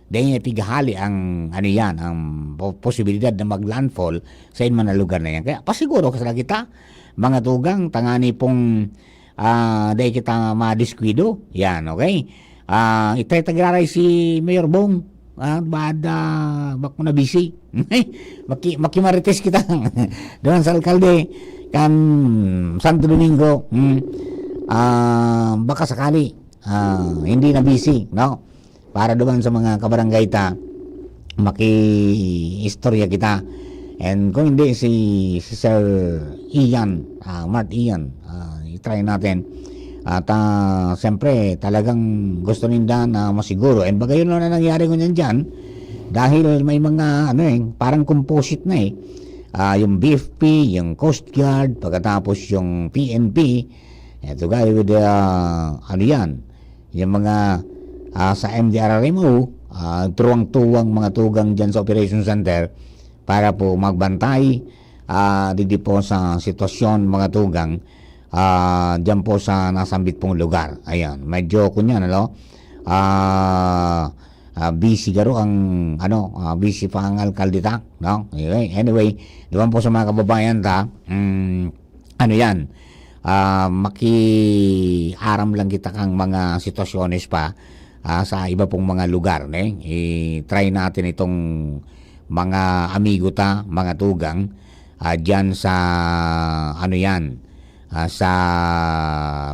Dahil nga pighahali ang, ano yan, ang po-, posibilidad na mag-landfall sa inman na lugar na yan. Kaya pasiguro ka sila kita, mga tugang, tangani pong, ah, dahil kita madiskwido. Yan, okay? Ah, itay tagraray si Mayor Bong. Ah, bad, ah, bako na busy. Maki-, makimarites kita. Doon sa alkalde, kan Santo Domingo. Hmm. Ah, baka sakali, ah, hindi na busy, no? Para duman sa mga kabarangay ta, maki-istorya kita. And kung hindi, si, si Sir Ian, ah, Mart Ian, ah, i-try natin. At, ah, siyempre, talagang gusto ninda na masiguro. And baga yun lang na nangyari ngunyan dyan. Dahil may mga, ano eh, parang composite na eh. ah, yung B F P, yung Coast Guard, pagkatapos yung P N P, eh, together with the, ah, ano yan, yung mga, ah, sa M D R R M O, ah, tuwang-tuwang mga tugang dyan sa Operation Center para po magbantay, ah, digdi po sa sitwasyon, mga tugang, ah, dyan po sa nasambit pong lugar. Ayan, medyo kunyan, ano, ah, ah, busy garo ang, ano, ah, busy pa ang alkalde ta, no? Anyway, anyway, duman po sa mga kababayan ta, mm, ano yan, ah, makiaram lang kita kang mga sitwasyones pa, ah, sa iba pong mga lugar, ne? I-try natin itong mga amigo ta, mga tugang, ah, diyan sa, ano yan, ah, sa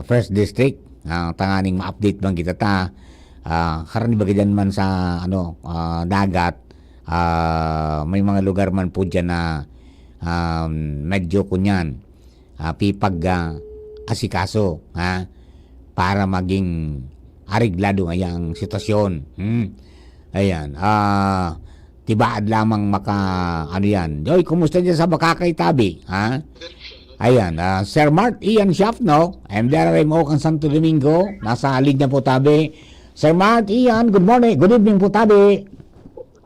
First District, ah, tanganing ma-update man kita ta. Ah, karani baga diyan man sa, ano, ah, dagat, ah, may mga lugar man po diyan na, um, medyo kunyan, ah, pipag, ah, asikaso, ha? Para maging areglado ngaya ang sitwasyon. Hmm. Ayan, ah, tibaad lamang maka, ano yan. Oy, kumusta dyan sa Bacacay, Tabi? Ha? Ayan, ah, Sir Mart Ian Shafno, M D R R M O kang Santo Domingo, nasa linya po, Tabi. Sir Mart Ian, good morning, good evening po, Tabi.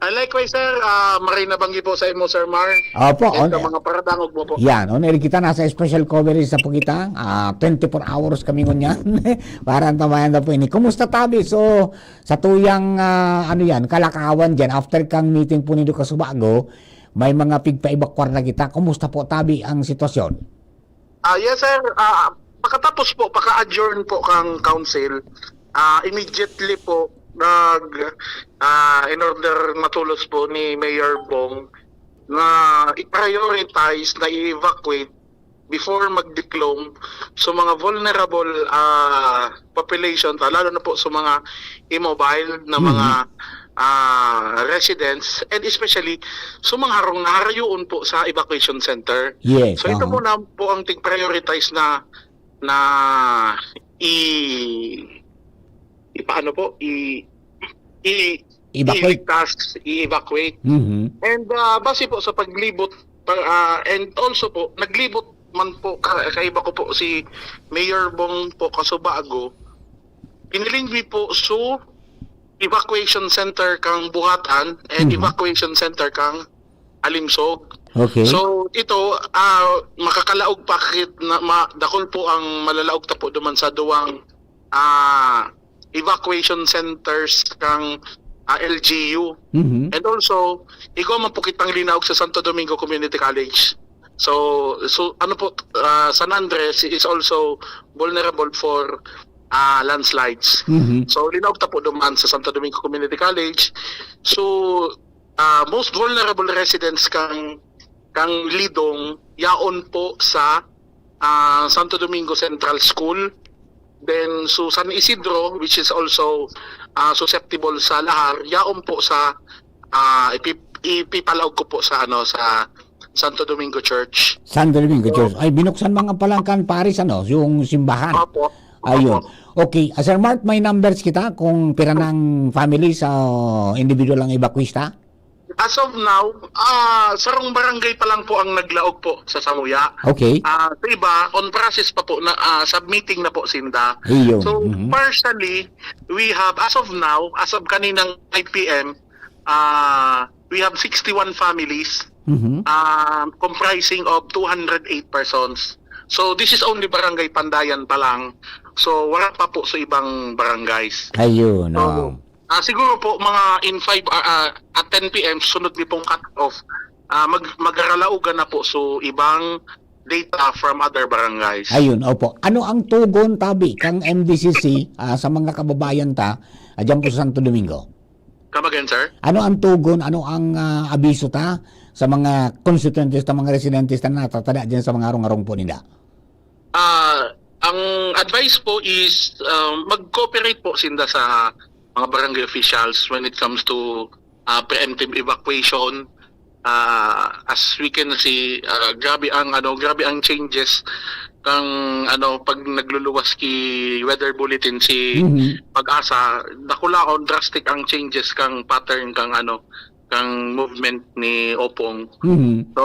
Ah, likewise, sir. Ah, maray na banggi po sa imo, Sir Mar. Opo, And on sa air. mga paradangog mo po. Yan, on air kita, nasa special coverage sa po kita. Ah, twenty-four hours kami ngunyan. Para ang tamayan na po ini. Kumusta, Tabi? So, sa tuyang, ah, ano yan, kalakawan dyan, after kang meeting po nindo kasubago, may mga pigpa-evacuar na kita. Kumusta po, Tabi, ang sitwasyon? Ah, yes, sir. Ah, pagkatapos po, pagka-adjourn po kang council, ah, immediately po, nag, ah, in order matulos po ni Mayor Bong na i-prioritize na i-evacuate before magdiklom sa mga vulnerable, ah, population ta, lalo na po sa mga immobile na Mhm. mga, ah, residents, and especially sa mga harong na harayoon po sa evacuation center. Yes, So, ito aha. po na po ang tig-prioritize na, na i-, ipaano po, i-, i-, Evacuate. iligtas, i-evacuate. Mhm. And, ah, base po sa paglibot, pa-, ah, and also po, naglibot man po, ka-, kaiba ko po si Mayor Bong po Kasubago, pinilingwi po su evacuation center kang Buhatan and Mhm. evacuation center kang Alimsog. Okay. So, ito, ah, makakalaog pa kit na ma-, dakul po ang malalaog ta po duman sa duwang, ah, evacuation centers kang, ah, L G U. Mhm. And also, igwa man po kitang linaog sa Santo Domingo Community College. So, so ano po, ah, San Andres is also vulnerable for, ah, landslides. Mhm. So, linaog ta po duman sa Santo Domingo Community College. So, ah, most vulnerable residents kang, kang Lidong, yaon po sa, ah, Santo Domingo Central School. Then, so San Isidro, which is also, ah, susceptible sa lahar, yaon po sa, ah, ipi-, ipipalaog ko po sa, ano, sa Santo Domingo Church. Santo Domingo So, Church. Ay, binuksan mga palangkan, paris, ano, yung simbahan. Opo. Ayun. Opo. Okay, ah, Sir Mark, may numbers kita kung pira ng family sa individual ang evacuista? As of now, ah, sarong barangay pa lang po ang naglaog po sa samuya. Okay. Ah, sa iba, on process pa po na, ah, submitting na po sinda. Ayun. So, Mhm. partially, we have, as of now, as of kaninang five P M, ah, we have sixty-one families, Mhm. ah, comprising of two hundred eight persons. So, this is only Barangay Pandayan pa lang. So, wala pa po sa ibang barangays. Ayun, So, oo. ah, siguro po, mga in five, ah, ah, at ten P M, sunod ni pong cut off, ah, mag-, magaralaogan na po. So, ibang data from other barangays. Ayun, opo. Ano ang tugon, tabi, kang M D C C, ah, sa mga kababayan ta, ah, dyan po sa Santo Domingo? Come again, sir? Ano ang tugon, ano ang, ah, abiso ta sa mga konstituyentes ta, mga residentes ta na natatada dyan sa mga arong-arong po ninda? Ah, ang advice po is, ah, mag-cooperate po sinda sa mga barangay officials when it comes to, ah, preemptive evacuation. Ah, as we can see, ah, grabe ang, ano, grabe ang changes kang, ano, pag nagluluwas ki weather bulletin si Mhm. Pag-asa, dakulaon, drastic ang changes kang pattern kang, ano, kang movement ni Opong. Mhm. So,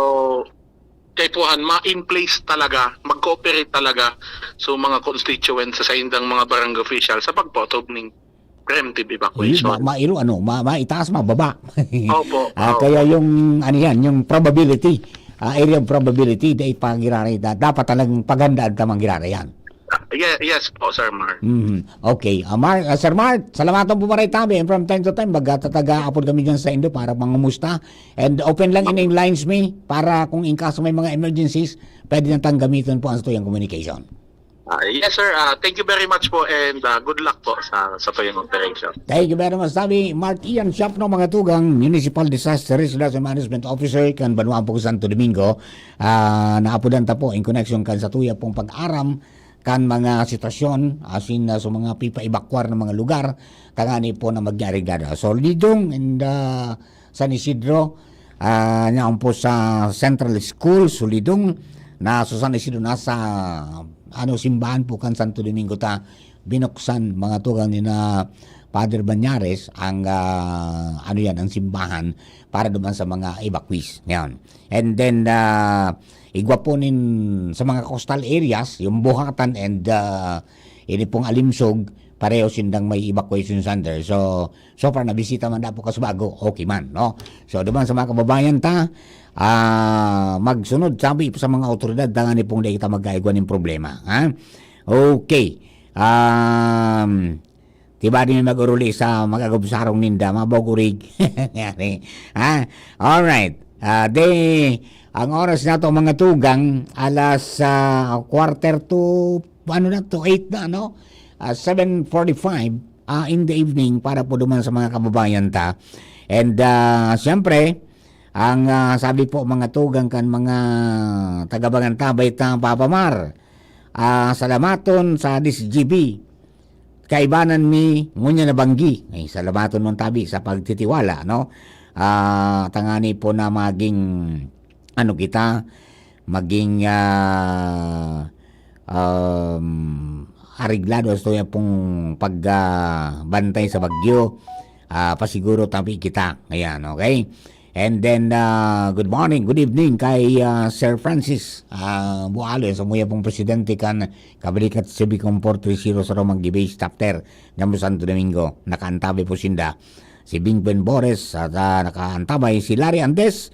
kaipuhan ma-in place talaga, mag-cooperate talaga so mga constituents sa saindang mga barangay official sa pagpaotob ning preemptive evacuation. Iyo, ma-, mairo, ano, ma-, maitaas, mababa. Opo, Ah, opo. Kaya yung, ano yan, yung probability, ah, area of probability, dai pa giraray, da-, dapat talagang paghandaan ta man giraray yan. Ye-, yes po, Sir Mark. Mhm. Okay. Ah, Mar-, ah, Sir Mark, salamatan po maray tabi. And from time to time, magtatataga apod kami dyan sa indo para mangumusta. And open lang ining lines mi para kung in case may mga emergencies, pwede na tang gamiton po ang satuyang communication. Ah, yes, sir. Ah, thank you very much po and, ah, good luck po sa, sa tuyang operation. Thank you very much. Sabi, Mark Ian Shapno, mga tugang, Municipal Disaster Resilience Management Officer kan Banwaan po Santo Domingo, ah, naapodan ta po in connection kan satuya pong pag-aram kan mga sitwasyon, asin, ah, sa mga pipaebakwar na mga lugar, tangani po na magyarig dada. So, Lidong and, ah, San Isidro, ah, yaon po sa Central School, Solidong, na sa San Isidro, nasa, ano, simbahan po kan Santo Domingo ta binuksan, mga tugang ni na Father Banyares, ang, ah, ano yan, ang simbahan para duman sa mga evacuees. Yan. And then, ah, igwa po nin, sa mga coastal areas, yung Buhatan and, ah, ini pong Alimsog, pareho sindang may evacuation center. So, so far, nabisita man daw po kaso bago, okay man, no? So, duman sa mga kababayan ta, ah, magsunod, sabi po sa mga otoridad, tangani pong dai kita magkaigwa nin problema, ha? Okay. Um, di ba di may mag-uruli sa mag-agobsarong ninda, mga bog-urig? Ngani, ha? Alright. Ah, di, ang oras na to, mga tugang, alas, ah, quarter to, ano na to, eight na, no? Ah, seven forty-five, ah, in the evening para po duman sa mga kababayan ta. And, ah, siyempre, ang, ah, sabi po, mga tugang kan mga taga-Bangantabay ta, Papa Mar, ah, salamaton sa D S G B. Kaibanan mi ngunyan na banggi. Ay, salamaton man tabi sa pagtitiwala, no? Ah, tangani po na maging, ano kita, maging, ah, um, areglado sa tuya pong pag, ah, bantay sa bagyo. Ah, pasiguro tabi kita. Ayan, okay? And then, ah, good morning, good evening kay, ah, Sir Francis, ah, Bualo, sa muya pong presidente kan Kabalikat sa Bicom four three zero sa Roman Gibay Chapter, Nyambos Santo Domingo. Nakaantabay po sinda. Si Bing Ben Bores, at, ah, nakaantabay si Larry Andes.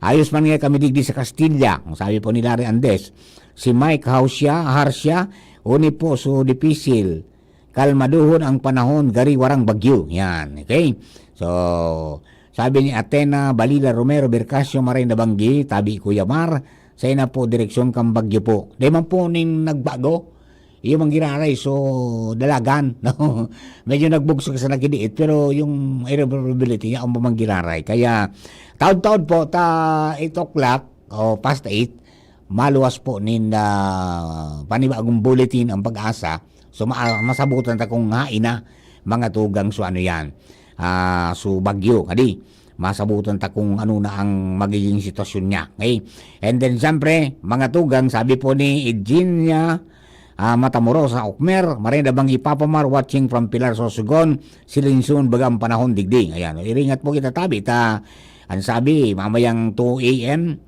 Ayos man nga kami digdi sa Castilla, ang sabi po ni Larry Andes. Si Mike Hausia, Harsia, uni po so dipisil. Kalmaduhon ang panahon, gari warang bagyo. Yan, okay? So, sabi ni Atena Balila Romero Bercasio, maray na banggi, tabi Kuya Mar, sa ina po direksyon kang bagyo po. Di man po ning nagbago, iyo man giraray, so dalagan, no? Medyo nagbugso sa naghidiit, pero yung area probability niya, ang man giraray. Kaya, taon-taon po, ta eight o'clock, o past eight, maluwas po nin, ah, panibagong bulletin ang pag-asa. So, ma-, masabutan ta kung hain na, mga tugang, so ano yan, ah, so bagyo, kadi, masabutan ta kung ano na ang magiging sitwasyon niya. Okay? And then, siyempre, mga tugang, sabi po ni Eugenia, ah, Matamorosa Okmer, maray na banggi Papa Mar, watching from Pilar, Sorsogon, silensyong baga ang panahon digdi. Ayan, iringat po kita tabi, ta, ang sabi, mamayang two A M,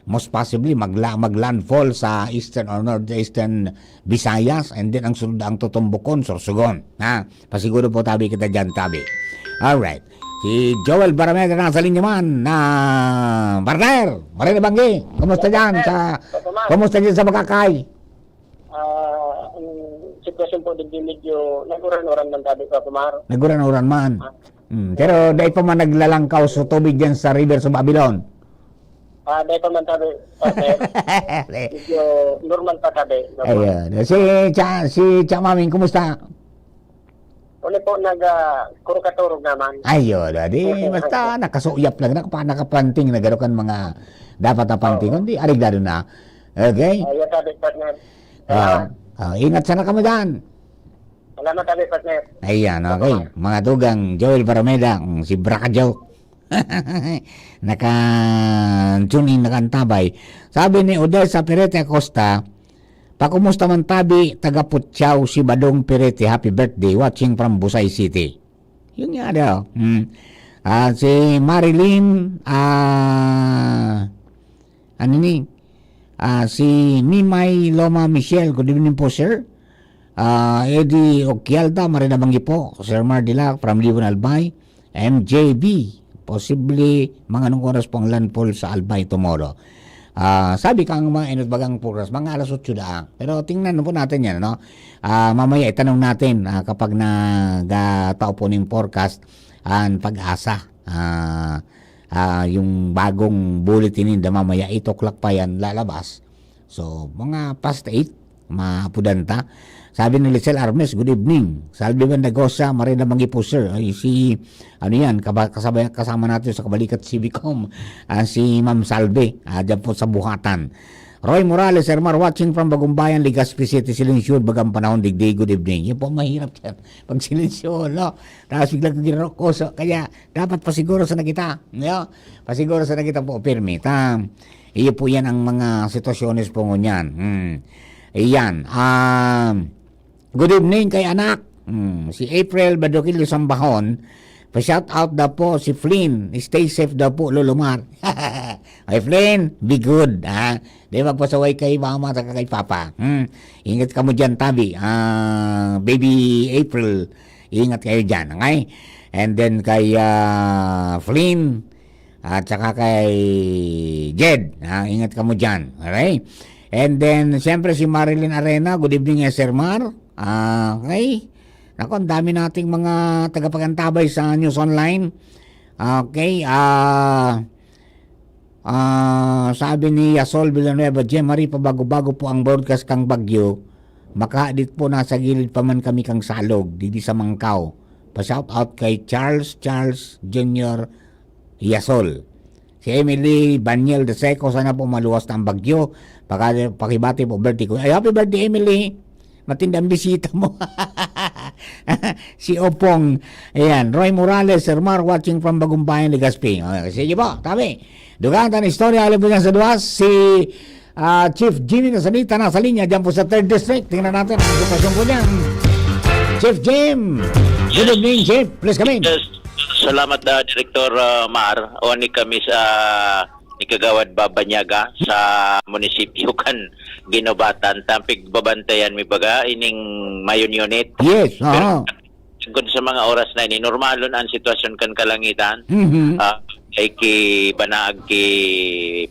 most possibly, magla-, maglandfall sa eastern or northeastern Visayas, and then ang sunod ang tutumbokon, Sorsogon. Ha? Pasiguro po tabi kita dyan, tabi. Alright. Si Joel Barameda nasa linya man na partner. Maray na banggi. Kumusta dyan sa, Papa Mar. Kumusta dyan sa Makakay? Ah, ang sitwasyon po digdi medyo nag-uran-uran man tabi, Papa Mar. Nag-uran-uran man. Ah. Hmm, pero dai pa man naglalangkaw sa tubig dyan sa Rivers of Babylon. Ah, dai pa man tabi, partner. Medyo normal pa tabi, normal. Ayun. Si Cha, si Cha Maming, kumusta? Uli po, nag, ah, kurukaturog naman. Ayun, di, basta nakasuyap lang, nakapa-, nakapanting na garo kan mga dapat na pantingon, Oo. Di, areglado na. Okay? Ayun, tabi, partner. Ah, Salamat. Ah, ingat sana kami dyan. Salamat, tabi, partner. Ayan, okay. Salamat. Mga tugang, Joel Barameda, mm, si Brakajo. Naka-tune in, nakaantabay. Sabi ni Odessa Perete Acosta, "Pakumusta man tabi, taga Puchao, si Badong Perete, happy birthday, watching from Busay City." Yun nga daw. Hmm. Ah, si Marilyn, ah, ano ni? Ah, si Mimay Loma Michelle, good evening po, sir. Ah, Eddie Oquialta, Marina Banggi po, Sir Mar Dilac from Libon, Albay, M J B, posible mga anong oras po ang landfall sa Albay tomorrow? Ah, sabi ka ang mga inot bagang forecast, mga alas otso daang. Pero tingnan po natin yan, ano? Ah, mamaya itanong natin, ah, kapag nagtao po ng forecast, ang Pag-asa. Ah, ah, yung bagong bulletin ninda, mamaya eight o'clock pa yan lalabas. So, mga past eight, maapudan ta. Sabi ni Lisel Armes, "Good evening. Salve Bandagosa, Marina Banggi po, sir." Ay, si, ano yan, kaba-, kasabay, kasama natin sa Kabalikat C B com, ah, si Ma'am Salve, ah, dyan po sa Buhatan. Roy Morales, Sir Mar, watching from Bagumbayan, Legazpi City, Silencio, bagang panahon, digdi, good evening. Yan po, mahirap yan. Pag silencio, no? Tapos biglang ginarokoso. Kaya, dapat pasiguro sa nakita. No? Pasiguro sa nakita po, pirmi. Ta, iyo po yan ang mga sitwasyones po ngunyan. Hmm. Iyan. Um, good evening kay anak. Hmm. Si April Badokilio Sambahon. Pa-shout out daw po si Flynn. Stay safe daw po, Lolo Mar. Ay, Flynn, be good, ha? Di magpasaway kay mama at kay papa. Hmm. Ingat kamo dyan, tabi. Ah, baby April, ingat kayo dyan, okay? And then kay, ah, Flynn, at saka kay Jed, ha? Ingat kamo dyan, okay? And then, siyempre, si Marilyn Arena, good evening, eh, Sir Mar. Ah, okay? Naku, ang dami nating mga tagapagantabay sa News Online. Okay, ah, ah, sabi ni Yasol Villanueva, "Jemary, pabago-bago po ang broadcast kang Bagyo. Makahadit po, nasa gilid pa man kami kang Salog, didi sa Mangkaw." Pa-shout out kay Charles, Charles Junior Yasol. Si Emily Baniel de Seco, "Sana po maluwas na ang bagyo. Paka-, pakibati po, birthday ko." Ay, happy birthday, Emily. Matindi ang bisita mo. Si Opong. Ayan. Roy Morales, Sir Mar, watching from Bagumbayan, Legazpi. O, sige po, tabi. Dugang tan istorya, alam po niya sa duwas, si, ah, Chief Jimmy Nasalita, nasa linya, dyan po sa third District. Tingnan natin ang sitwasyon po niyan. Chief Jim. Good evening, Chief. Please come in. Yes. Salamat, ah, Director, ah, Mar. O, ni kami sa ni Kagawad Babanyaga sa munisipyo kan Guinobatan. Tampig babantayan mi baga ining Mayon Unit. Yes, Pero aha. Kun sa mga oras na ini, normalon ang sitwasyon kan kalangitan. Mhm. Ah, ay ki banaag ki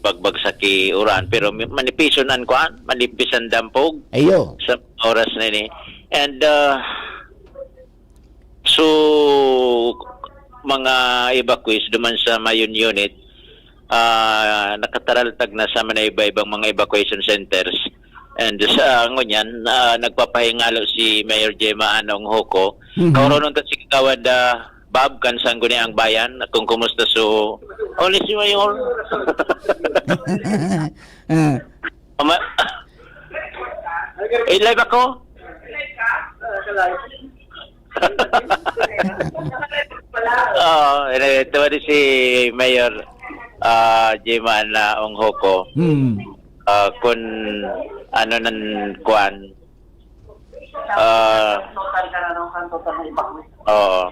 pagbagsak ki uran, pero mi-, manipison an kuan, manipis an dampog Ayo. sa mga oras na ini. And, ah, so, mga evacuees duman sa Mayon Unit, ah, nakataraltag na sa mga iba-ibang mga evacuation centers. And sa ngunyan, ah, nagpapahingalo si Mayor Gemma Anong Hoco. Mhm. Kaoronon ta si Kagawad, ah, Bob, kan Sangguniang Bayan, kung kumusta so, only si Mayor. Ah. Ama-, eh, live ako? Oo, eh, ito rin si Mayor, ah, Gemma na Ong Hoco. Hmm. Ah, kun ano nan kuan. Ah, oo.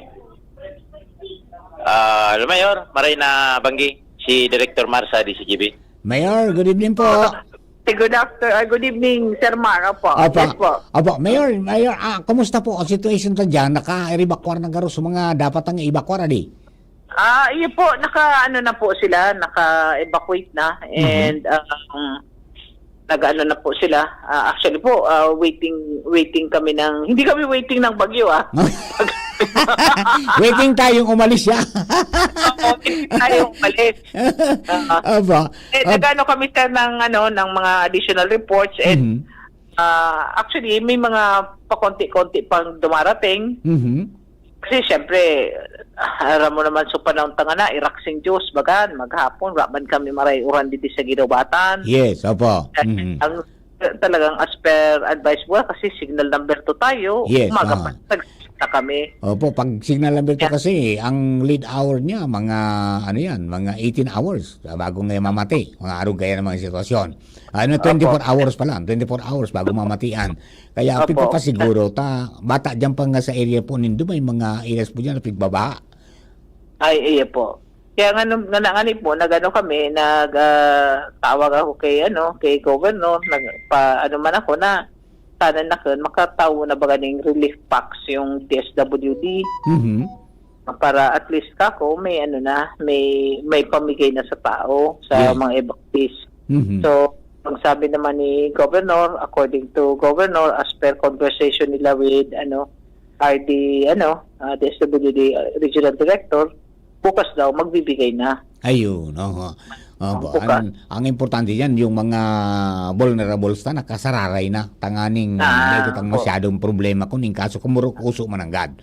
Ah, Mayor, maray na banggi si Director Marsa, D C G B. Mayor, good evening po. Good after-, ah, good evening, Sir Mar. Opo. Opo. Yes po. Opo, Mayor, Mayor, ah, kumusta po ang situation ta diyan? Naka-evacuar na garo sa mga dapat ang evacuar, adi? Ah, iyo po, naka, ano na po sila, naka-evacuate na. Mhm. And, um, nag-ano na po sila. Ah, actually po, ah, waiting, waiting kami ng, hindi kami waiting ng bagyo, ah. Waiting tayong umalis siya. Oo, waiting tayong umalis. Ah. Aba. Eh, Ab- nag-ano kami, sir, ng, ano, ng mga additional reports and, Mhm. ah, actually, may mga pakonti-konti pang dumarating. Mhm. Kasi, siyempre, aram mo naman, sa panahon ta ngana, irak sing Diyos, bagan, maghapon, wala man kami maray uran didi sa Guinobatan. Yes, opo. Mhm. Ang, talagang as per advice mo, kasi signal number two tayo, Yes, umaga ah. pa, nag-, na kami. Opo, pag signal number two Yeah. kasi, ang lead hour niya, mga, ano yan, mga eighteen hours, bago nga mamati, mga arog kaya ng mga sitwasyon. Ano, Opo. twenty-four hours pa lang, twenty-four hours bago mamatian. Kaya Opo. pipapasiguro ta, bata diyan pa nga sa area po nindo, may mga areas po diyan na pigbabaha. Ay, iyo po. Kaya nga nung, nga, nga ni po, nag-ano kami, nag, ah, tawag ako kay, ano, kay Governor, nagpa-ano man ako na, sana na kun, makatawo na ba ganing relief packs yung D S W D? Mhm. Para at least kako, may ano na, may, may pamigay na sa tao, sa Yes. mga evacuees. Mhm. So, ang sabi naman ni Governor, according to Governor, as per conversation nila with, ano, R D, ano, ah, D S W D, ah, Regional Director, bukas daw magbibigay na. Ayun, oho. Opo. Ang bukas. Ang, ang importante diyan, yung mga vulnerables ta, nakasararay na. Tanganing Ah, may kitang opo. masyadong problema kung in kaso kumurukuso mananggad.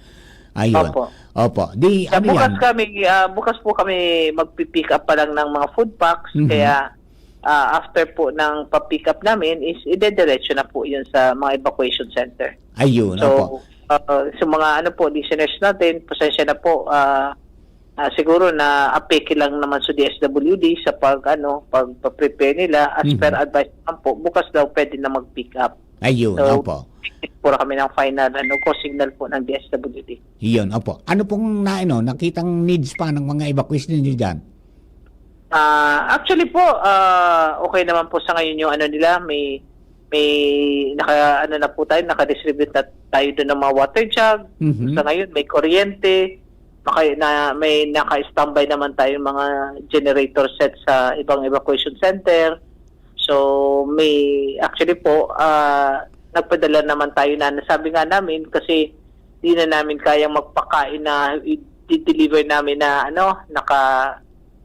Ayun. Opo. Opo. Di, Sa ano bukas yan? kami, ah, bukas po kami magpi-pick up pa lang ng mga food packs, Mhm. kaya, ah, after po ng pa-pick up namin is idediretso na po yun sa mga evacuation center. Ayun, So, opo. ah, sa mga ano po, listeners natin, pasensya na po, ah, ah, siguro na apeke lang naman sa D S W D sa pag, ano, pagpa-prepare nila. As Mhm. per advice naman po, bukas daw pwede na mag-pick up. Ayun, So, opo. waiting po kami ng final, ano, go signal po ng D S W D. Yun, opo. Ano pong na, ano, nakitang needs pa ng mga evacuees ninyo dyan? Ah, actually po, ah, okay naman po sa ngayon yung ano nila, may, may naka, ano na po tayo, naka-distribute na tayo doon ng mga water jug. Mhm. Sa ngayon, may kuryente, naka, na, may naka-standby naman tayo mga generator set sa ibang evacuation center. So, may, actually po, ah, nagpadala naman tayo na, nasabi nga namin, kasi di na namin kayang magpakain na i-deliver namin na, ano, naka,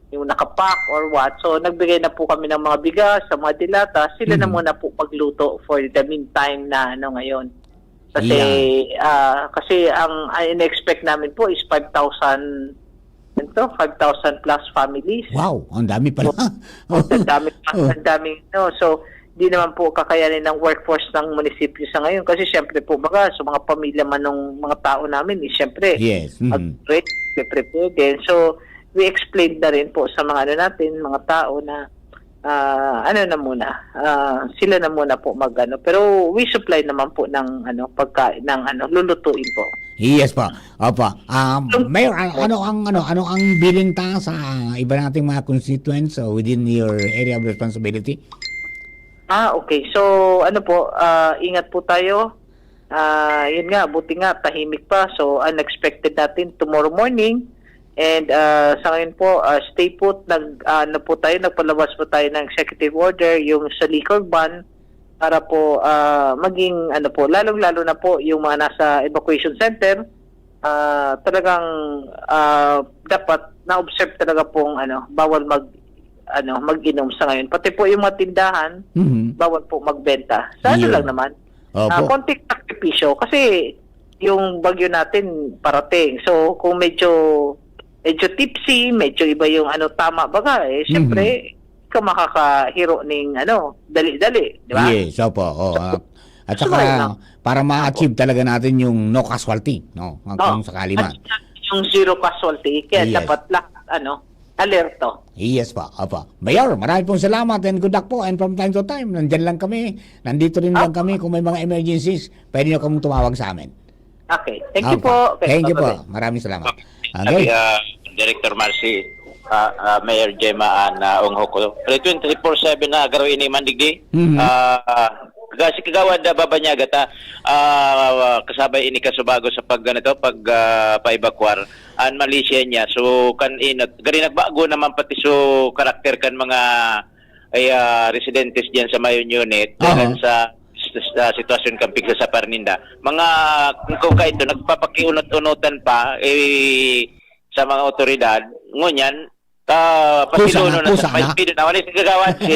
yung nakapack or what. So, nagbigay na po kami ng mga bigas sa mga dilata. Sila na Mm. muna po magluto for the meantime na, ano, ngayon. Kasi, Yeah. ah, kasi ang, ang in-expect namin po is five thousand, ito, five thousand plus families. Wow, ang dami pala. So, ang dami, Oh. ang daming, no. So, di naman po kakayanin ng workforce ng munisipyo sa ngayon. Kasi, siyempre po, baga, sa mga pamilya man ng mga tao namin, eh, siyempre, Yes, mhm. mag-, prepare din. So, we explained na rin po sa mga ano natin, mga tao na, ah, ano na muna, ah, sila na muna po mag-ano. Pero we supply naman po ng, ano, pagkain, ng, ano, lulutuin po. Yes po. Opo. Um, So, Mayor, ano, ano ang, ano, ano ang bilin ta sa iba nating mga constituents, uh, within your area of responsibility? Ah, okay. So, ano po, ah, ingat po tayo. Ah, yun nga, buti nga, tahimik pa. So, unexpected natin tomorrow morning. And, ah, sa ngayon po, ah, stay put. Nag, ah, ano po tayo, nagpalabas po tayo ng executive order, yung sa liquor ban, para po, ah, maging, ano po, lalong-lalo na po yung mga nasa evacuation center, ah, talagang, ah, dapat na-observe talaga pong, ano, bawal mag, ano, mag-inom sa ngayon. Pati po yung mga tindahan, Mhm. bawal po magbenta. Sa ano Yun. lang naman, Opo. ah, konting sakripisyo. Kasi yung bagyo natin parating. So, kung medyo, medyo tipsy, medyo iba yung ano, tama baga, eh, Mhm. syempre, ka makakahiro ning ano, dali-dali, di ba? Yes, opo. Oo, So, ah, at so, saka, ayun lang. para ma-achieve Opo. talaga natin yung no casualty, no? Kung Oo. sakali man. At yung zero casualty, kaya Yes. dapat lahat, ano, alerto. Yes po, opo. Mayor, marami pong salamat and good luck po. And from time to time, nandyan lang kami. Nandito rin lang Opo. kami. Kung may mga emergencies, pwede nyo kaming tumawag sa amin. Okay. Thank you Opo. po. Thank you po. Maraming salamat. Okay. Sabi, ah, Director Marcy, ah, ah, Mayor Gemma, ah, na ungho ko. Pero twenty-four seven na garo ini man digdi. Mhm. Ah, ah, kasi Kagawad, ah, Babanyaga ta, ah, kasabay ini Kasubago sa pag, ganito, pag, ah, pa-evacuar. An Malaysia niya. So, kan inot, gari nagbago naman pati so karakter kan mga, ay, ah, residentes diyan sa Mayon Unit. Aha. Dahil sa, sa, sa sitwasyon kan pigsa sa paninda. Mga, kung kaito, nagpapakiunot-unotan pa, eh, sa mga otoridad. Ngunyan, ah, Kusa pasiluno na, na kusa sa na. Speed na. Wala si Kagawad, si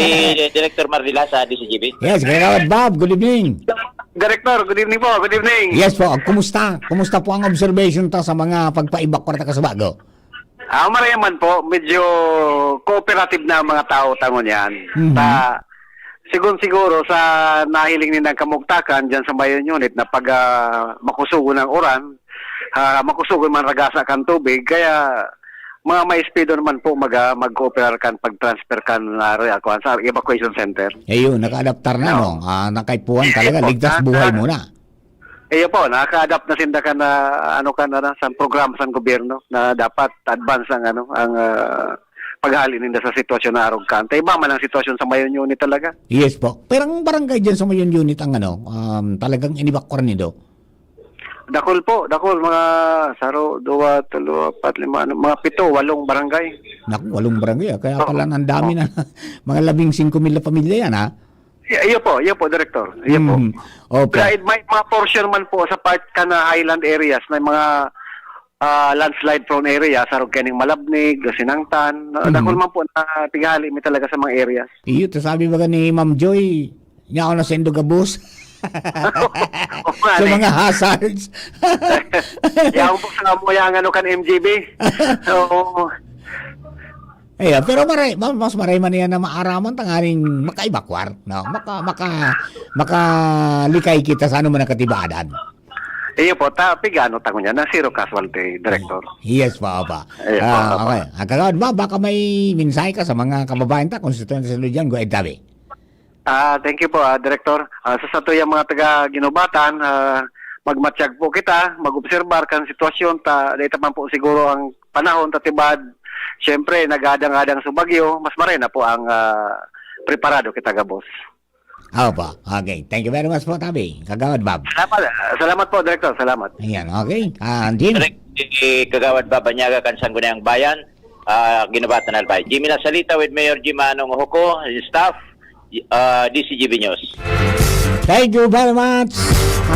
Director Mardila sa D C G B. Yes, Kagawad Bob, good evening. Director, good evening po. Good evening. Yes po, kumusta? Kumusta po ang observation ta sa mga pagpa-evacuar ta Kasubago? Ah, marayaman po. Medyo cooperative na ang mga tao tangon yan. Mhm. Sa, sigun siguro sa nahiling nindang kamugtakan dyan sa Mayon Unit na pag, ah, makusugon ang uran, ah, makusugon man ragasa kan tubig, kaya mga maespedo naman po mag, ah, mag-cooperar kan pag-transfer kan, ah, re-, kuwan, sa evacuation center. Ayun, naka-adaptar na, Oo. no? Ah, nakaipuhan talaga, Yes po. ligtas Ah, buhay ah, muna. Iyo po, nakaka-adapt na sinda kan, ah, ano kan, ano, sa programa sa gobyerno na dapat advance ang, ano, ang, ah, paghali ninda sa sitwasyon na arog kan. Ta iba man ang sitwasyon sa Mayon Unit talaga. Yes po. Pero ang barangay dyan sa Mayon Unit ang, ano, um, talagang inibakwaran nindo? Dakul po, dakul. Mga saro, duwa, talo, apat, lima, ano, mga pito, walong barangay. Naku, walong barangay, ah. Kaya Oo. pala ang dami Oo. na, mga labing singko mil na pamilya yan, ha? Y-, iyo po, iyo po, Director. Iyo po. Mm. Opo. Kaya may mga portion man po sa part ka na highland areas, may mga, ah, landslide prone area, sa Rugkening Malabnig, Sinangtan, na, Mhm. dakul man po na tighali mi talaga sa mga areas. Iyo, ta sabi baga ni Ma'am Joy, yaon na sendo gabos. Oo nga, Sa eh. mga hazards. Yaon po sa amo yang ano kan M G B. Oo. Ayan, pero maray-, ma-, mas maray man yan na maaraman tanganing makaibakwar, no? Maka-, maka-, makalikay kita sa ano man ang katibaadan. Iyo po, ta-, pigano tango niya na zero casualty, Director. Yes po, opo. Iyo po, Ah, opo. okay. Ang kagawad ba, baka may mensahe ka sa mga kababayan ta, konstituyente sa Lujan, go ahead, Tabi. Ah, thank you po, ah, Director. Ah, sa satuyang mga taga Ginubatan, ah, magmatyag po kita, mag-obserbar kan sitwasyon ta, dahil man po siguro ang panahon ta tibad. Siyempre, nagadang-adang sa bagyo, mas maray na po ang, ah, preparado kita gabos. Opo. Okay. Thank you very much po, Tabi. Kagawad Bob. Salamat, salamat po, Director. Salamat. Ayan, okay. Ah, Jim? Direk, si Kagawad Bob Banyaga kan Sangguniang Bayan, ah, Ginubatan, Albay. Jimmy Nasalita with Mayor Jim Anong Hoko, staff, ah, D C G B News. Thank you very much,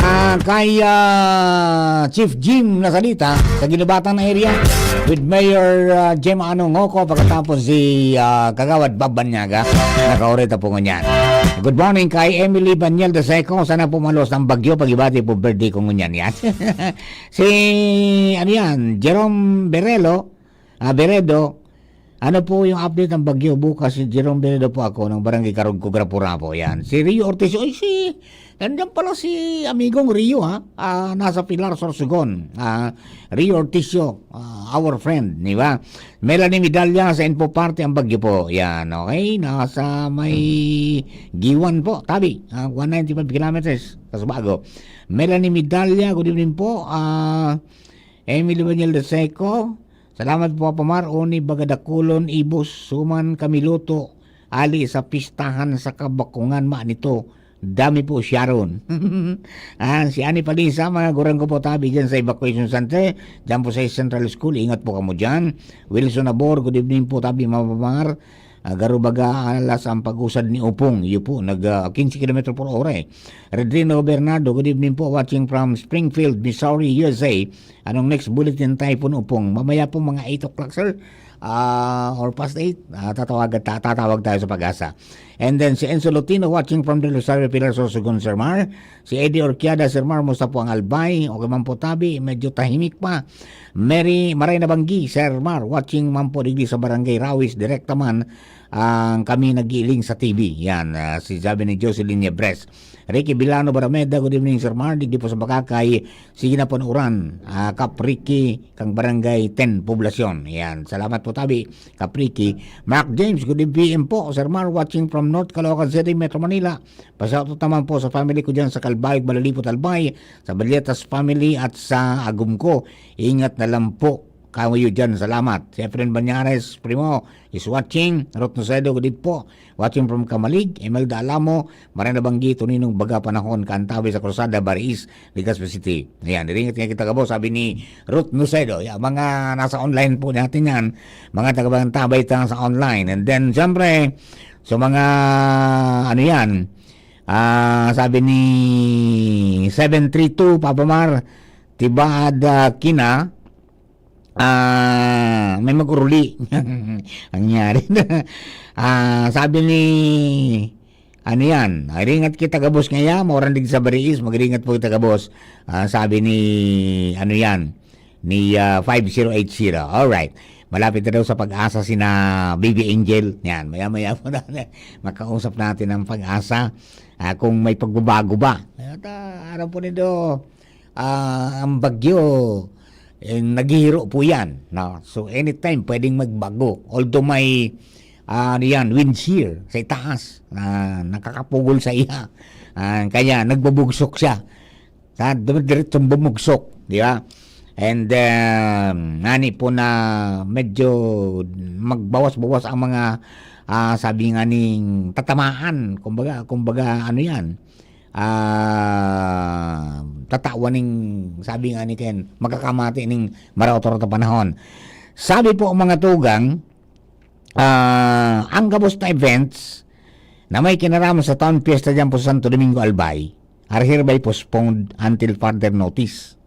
ah, kay, ah, Chief Jim Nasalita sa Ginubatan area with Mayor, ah, Jim Anong Hoko, pagkatapos si, ah, Kagawad Bob Banyaga. Nakaurita po ngunyan. Good morning kay Emily Banyel de Seco. Sana po maluwas ang bagyo. Pag-ibati po birthday ko ngunyan yan. Si, ano yan, Jerome Berelo, ah, Beredo. Ano po yung update ng bagyo bukas? Si Jerome Beredo po ako ng Barangay Karugco, Grapo-Rapo. Yan. Si Rio Ortiz. Oy, si, nandiyan pala si amigong Rio, ha? Ah, nasa Pilar, Sorsogon. Ah, Rio Ortiz, ah, our friend, di ba? Melanie Medalla sa Info Party ang bagyo po. Yan, okay? Nasa may Guiuan po, tabi. Ah, one ninety-five kilometers, Casubago. Melanie Medalla, good evening po. Ah, Emily Banyel de Seco, salamat po, Papa Mar. Oni baga dakulon, ibos, suman kami luto. Ali sa pistahan sa Kabakungan, ma nito. Dami po, Sharon. Ah, si Ani Palisa, mga gurang ko po, tabi dyan sa evacuation center. Dyan po sa Central School, ingat po kamo dyan. Wilson Abor, good evening po, tabi, Mama Mar. Ah, garo baga alas ang pag-usad ni Upong. Iyo po, nag, ah, quince kilometro por hora eh. Redrino Bernardo, good evening po. Watching from Springfield, Missouri, U S A. Anong next bulletin, Typhoon Upong? Mamaya po mga eight o'clock, sir. Ah, or past eight, ah, tatawagan ta-, tatawag tayo sa Pag-asa. And then si Enzo Lutino watching from Del Rosario, Pilar, Sorsogon, Sir Mar. Si Eddie Orquiada, Sir Mar, musta po ang Albay? Okay man po, tabi, medyo tahimik pa. Mary, Maray na Banggi, Sir Mar, watching man po digdi sa Barangay Rawis, direkta man ang kami nagiling sa T V. Yan, ah, si sabi ni Jocelyn Yebres. Ricky Bilano Barameda, good evening, Sir Mar. Digdi po sa Bakakay, sige na po ang uran. Ah, Kap Ricky, kang Barangay ten, Poblacion. Yan, salamat po, tabi, Kap Ricky. Mark James, good evening po, Sir Mar, watching from North Caloocan City, Metro Manila. Pa-shoutout naman po sa family ko dyan sa Calbayog, Malalipot, Albay, sa Balyetas family at sa Agumco. Ingat na lang po kayo dyan. Salamat. Si Efren Banyares, Primo, is watching. Ruth Nocedo, good evening po. Watching from Camalig. Imelda Alamo, Maray na Banggi, Toninong Baga Panahon, Kaantabe sa Cruzada, Bariis, Legazpi City. Ayan, iringat nga kita gabos, sabi ni Ruth Nocedo. Ya, mga nasa online po natin yan. Mga taga-Antabay ta sa online. And then, siyempre, so mga, ano yan, ah, sabi ni seven three two, Papa Mar, Tibaad, ah, Kina, ah, may mag-uruli. Nangyari na. Ah, sabi ni, ano yan, "Iringat kita gabos ngaya, mauran dig sa Bariis, mag-iringat po kita gabos." Ah, sabi ni, ano yan, ni, ah, five zero eight zero. Alright. Malapit na daw sa Pag-asa sina Baby Angel. Yan, maya-maya po na, makausap natin ang Pag-asa, ah, kung may pagbabago ba. At, ah, aram po nindo, ah, ang bagyo, eh, naghihiro po yan, no? So, anytime pwedeng magbago. Although may, ah, ano yan, wind shear sa itaas, na nakakapugol sa iha. Ah, kaya nagbubugsok siya. Ta, dumidiretsong bumugsok, di ba? And, um, nani po na medyo magbawas-bawas ang mga, ah, sabi nga ning tatamaan, kumbaga, kumbaga, ano yan, ah, tatawan ning, sabi nga ni Ken, magkakamati ning marautorot na panahon. Sabi po, mga tugang, ah, ang gabos na events na may kinaraman sa Town Fiesta dyan po sa Santo Domingo, Albay, are hereby postponed until further notice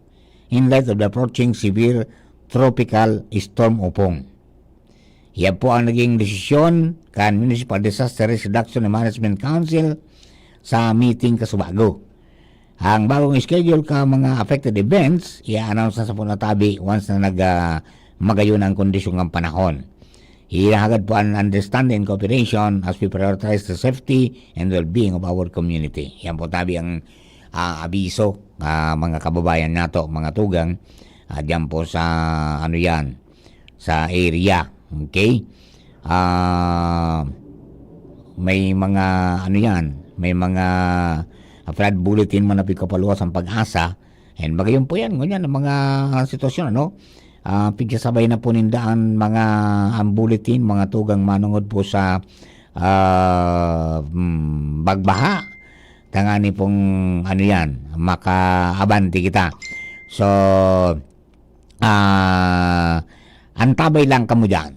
in light of the approaching severe tropical storm Opong. Yan po ang naging desisyon kan Municipal Disaster Risk Reduction and Management Council sa meeting kasubago. Ang bagong schedule ka mga affected events, i-announce na sa punatabi once na nag, ah, magayon ang kondisyon ng panahon. Hinahagad po ang understanding and cooperation as we prioritize the safety and well-being of our community. Yan po tabi ang, ah, abiso, ah, mga kababayan nato, mga tugang, ah, diyan po sa, ano yan, sa area. Okay? Ah, may mga, ano yan, may mga flood bulletin man na pigkapaluwas ang PAGASA. And magayon po yan, ngunyan, ang mga sitwasyon, ano? Ah, pigsasabay na po ninda ang mga, ang bulletin, mga tugang manungod po sa, ah, mm, bagbaha. Tangani pong, ano yan, makaabante kita. So, ah, antabay lang kamo diyan.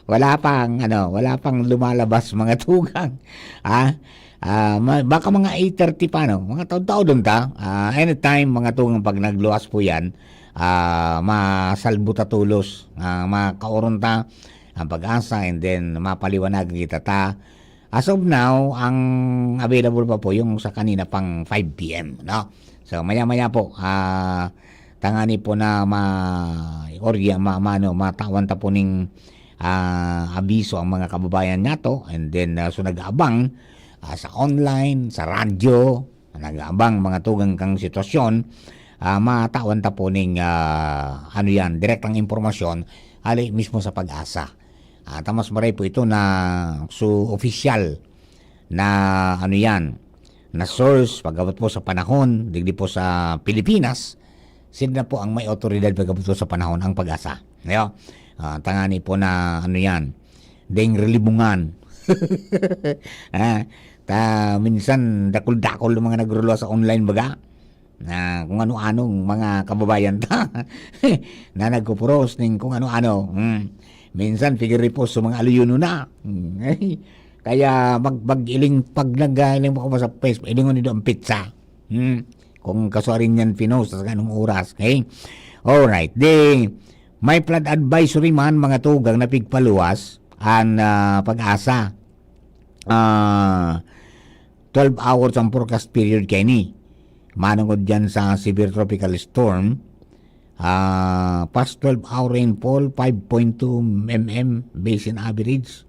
Wala pang, ano, wala pang lumalabas, mga tugang. Ah, ah, ma-, baka mga eight thirty pa, no? Mga taod-taod dun ta. Ah, anytime, mga tugang, pag nagluwas po yan, ah, masalbo ta tolos. Ah, makaoron ta ang PAGASA, and then mapaliwanagan kita ta. As of now, ang available pa po yung sa kanina pang five P M, no? So, maya-maya po, ah, tangani po na ma-, orya, ma-, ma-, ano, matawan ta po ning, ah, abiso ang mga kababayan nato. And then, ah, so nag-aabang, ah, sa online, sa radyo, nag-aabang mga tugang kang sitwasyon, ah, matawan ta po ning, ah, ano yan, direktang impormasyon, hali mismo sa PAGASA. At ang mas maray po ito na so opisyal na, ano yan, na source pag-abot po sa panahon, digdi po sa Pilipinas, sila na po ang may awtoridad pag-abot po sa panahon, ang PAGASA. Ayo? Ah, tangani po na, ano yan, ding relibungan. Ah, ta, minsan, dakul-dakul ang mga nagruluwas sa online, baga. Na kung ano-anong mga kababayan ta na nagpupuros ning kung ano-ano. Hmm. Minsan, figure repost sa mga aluyono na. Hmm. Kaya mag-, mag-iling, pag nag-, ah, iling mo sa Facebook, ilingon nindo ang pizza. Hmm. Kung kasuarin yan pinost, sa ganong oras. Okay? Alright. Di, may flood advisory man, mga tugang na pigpaluwas, ang, ah, PAGASA. Ah, twelve hours ang forecast period kaini. Manungod diyan sa severe tropical storm, ah, past twelve hour rainfall, five point two mm basin average.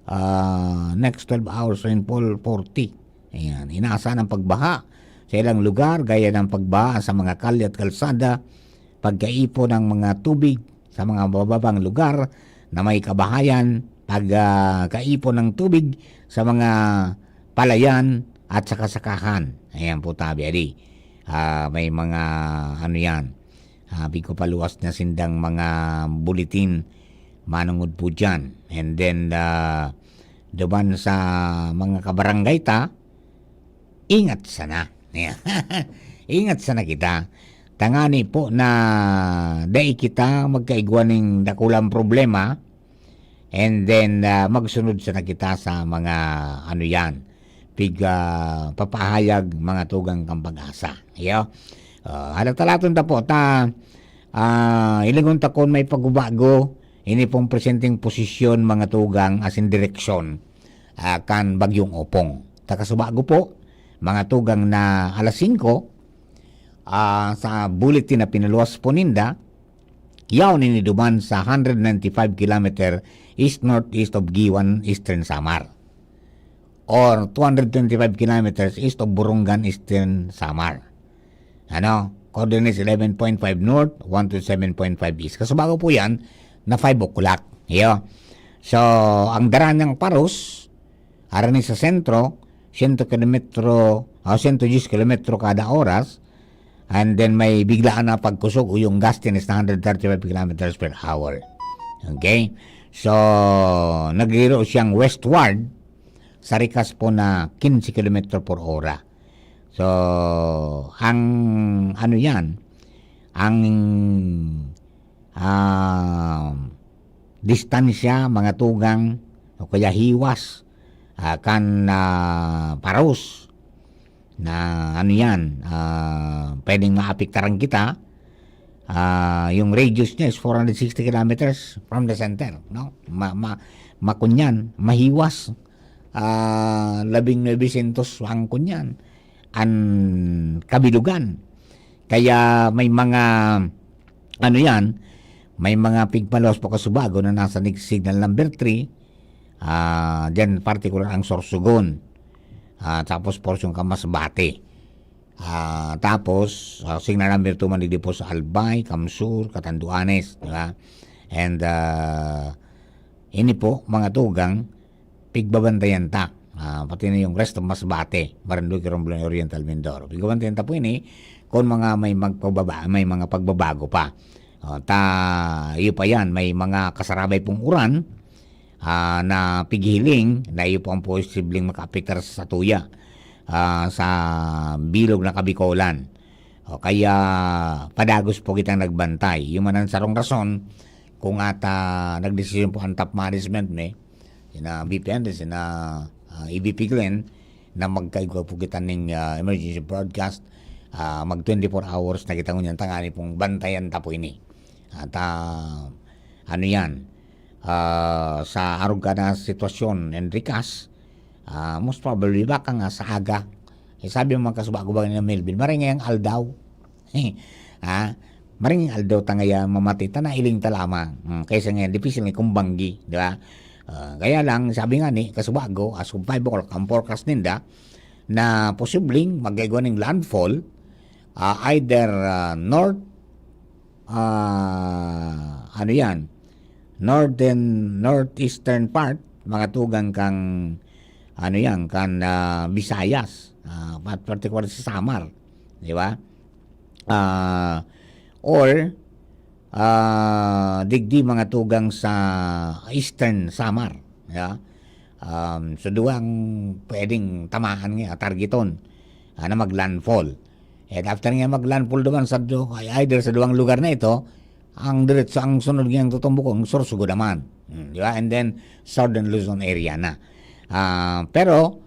Ah, next twelve hours rainfall, forty. Ayan, inaasahan ang pagbaha sa ilang lugar, gaya ng pagbaha sa mga kalye at kalsada, pagkaipon ng mga tubig sa mga mababang lugar na may kabahayan, pag, ah, kaipon ng tubig sa mga palayan at saka sakahan. Ayan po, tabi, adi. Ah, may mga, ano yan, ah, pigpapaluwas na sindang mga bulletin manungod po dyan. And then, ah, duman sa mga kabarangay ta, ingat sana. Ingat sana kita. Tangani po na dai kita magkaigwa ning dakulang problema. And then, ah, magsunod sana kita sa mga, ano yan, pig, ah, papahayag, mga tugang kang PAGASA. Iyo? Ah, halatalaton ta po, ta, ah, ilingon ta kon may pagbabago, ini pong presenteng posisyon, mga tugang, asin direksyon, ah, kan Bagyong Opong. Ta kasubago po, mga tugang, na alas singko, ah, sa bulletin na pinaluwas po ninda, yaon ini duman sa hundred ninety-five kilometer east-northeast of Guiuan, Eastern Samar, or two hundred twenty-five kilometers east of Borongan, Eastern Samar. Ano? Coordinates eleven point five north, one to seven point five east. Kasubago po yan, na five o'clock. Iyo. So, ang dara niyang paros, harani sa sentro, sento kilometro, ah, sento diyes kilometro kada oras, and then may biglaan na pagkusog o yung gustiness na hundred thirty-five kilometers per hour. Okay? So, nagriro siyang westward sa rikas po na quince kilometro por hora. So, ang ano yan, ang, ah, distansya, mga tugang, o kaya hiwas, ah, kan, ah, paros na ano yan, ah, pwedeng maapektaran kita. Ah, yung radius niya is four hundred sixty kilometers from the center, no? Ma-, ma-, makunyan, mahiwas, ah, labing nuebe syentos ang kunyan, an kabilugan. Kaya may mga, ano yan, may mga pigpalos po kasubago na nasa nig-, signal number three, ah, diyan partikular ang Sorsogon, ah, tapos porsyong Kamasbate. Ah, tapos, ah, signal number two man digdi po sa Albay, Kamsur, Catanduanes, di ba? And, ah, ini po, mga tugang, pigbabantayan ta. Ah, pati na yung rest of Masbate, Marinduque, Romblon, Oriental Mindoro. Pigbabantayan ta po ini kung mga may magpababa-, may mga pagbabago pa. Ah, ta-, iyo pa yan, may mga kasarabay pong uran, ah, na pighiling na iyo po ang posibleng makaapektar sa satuya, ah, sa bilog na Kabikolan. O kaya padagos po kitang nagbantay. Yung man ang sarong rason kung ata nagdesisyon po ang top management ni, sina V P N, sina, ah, E V P Glenn, na magkaigwa po kita ning, ah, emergency broadcast. Ah, mag twenty-four hours na kita ngunyan, tangani pong bantayan ta po ini. At, ah, ano yan, ah, sa arog ka na sitwasyon and rikas, ah, most probably, baka nga sa aga. Eh, sabi mo, mga kasubago ba ni Melvin, maringay ang aldaw. Ha? Maringay aldaw ta ngaya mamati ta, nailing ta lamang. Hmm, kaysa ngayon, dipisil ni kumbanggi, di ba? Ah, kaya lang, sabi nga ni, kasubago, as of five o'clock, ang forecast ninda, na posibleng magkaigwa ning landfall, ah, either, ah, north, ah, ano yan, northern, northeastern part, mga tugang kang, ano yan, kan, ah, Visayas, ah, pat-, particular sa Samar, di ba? Ah, or, ah, digdi mga tugang sa Eastern Samar, di ba? Um, so, duwang pwedeng tamaan nga, targeton, ah, na mag-landfall. And after nga mag-landfall duman sa du-, either sa duwang lugar na ito, ang diretso, ang sunod niyang tutumbok, ang Sorsogon naman. Hmm, di ba? And then, Southern Luzon area na. Ah, pero,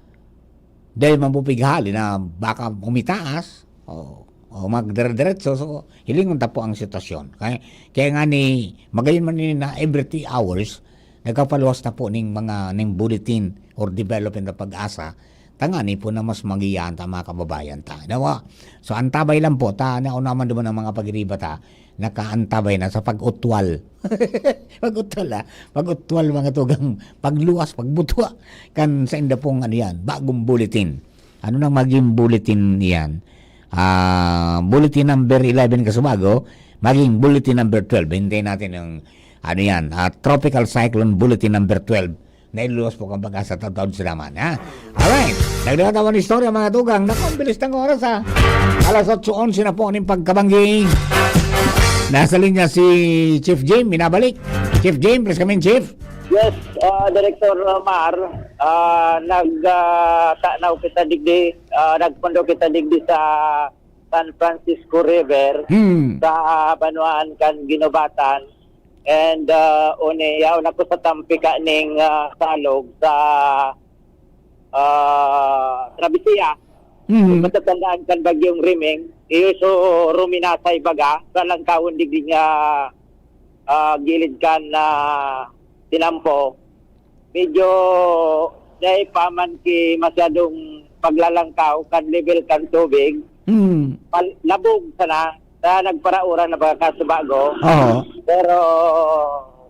dahil man po pighali na baka umitaas, o, o magdire-diretso, so, hilingon ta po ang sitwasyon. Kaya, kaya nga ni, magayon man ni na every three hours, nagpapaluwas na po ning mga, ning bulletin or development na PAGASA, tangani po na mas magiyahan ta, mga kababayan ta. Nawa, so, antabay lang po, ta, nauna man duman ang mga pagiriba ta, nakaantabay na sa pag-utwal. Pag-utwal, ah. Pag-utwal, mga tugang, pagluwas, pagbutwa. Kan sa inda pong, ano yan, bagong bulletin. Ano nang maging bulletin yan? Ah, bulletin number eleven kasubago, maging bulletin number twelve. Hintayin natin yung, ano yan, ah, Tropical Cyclone Bulletin number twelve. Nailuwas po kang PAGASA, taud-taud sa laman, ha? Alright. Nagdagan naman istorya, mga tugang. Naku, ang bilis ng oras, ha? Alas otso onse na po ning pagkabanggi. Nasa linya si Chief Jim, binabalik. Chief Jim, please come in, Chief. Yes, ah, Director Mar, ah, nag, ah, tanaw kita digdi, ah, nagpundo kita digdi sa San Francisco River, Hmm. sa banwaan kan Guinobatan. And, ah, uni, yaon ako sa tampika ning, ah, salog sa, ah, Travesía. Hmm. Kung matatandaan kan Bagyong Riming, iyo so ruminasay baga, sa langkawon digdi nga, ah, gilid kan, ah, tinampo. Medyo dai pa man ki masyadong paglalangkaw kan level kan tubig. Hmm. Pal-, labog sana, sa nagparaoran na baga kasubago. Oo. Pero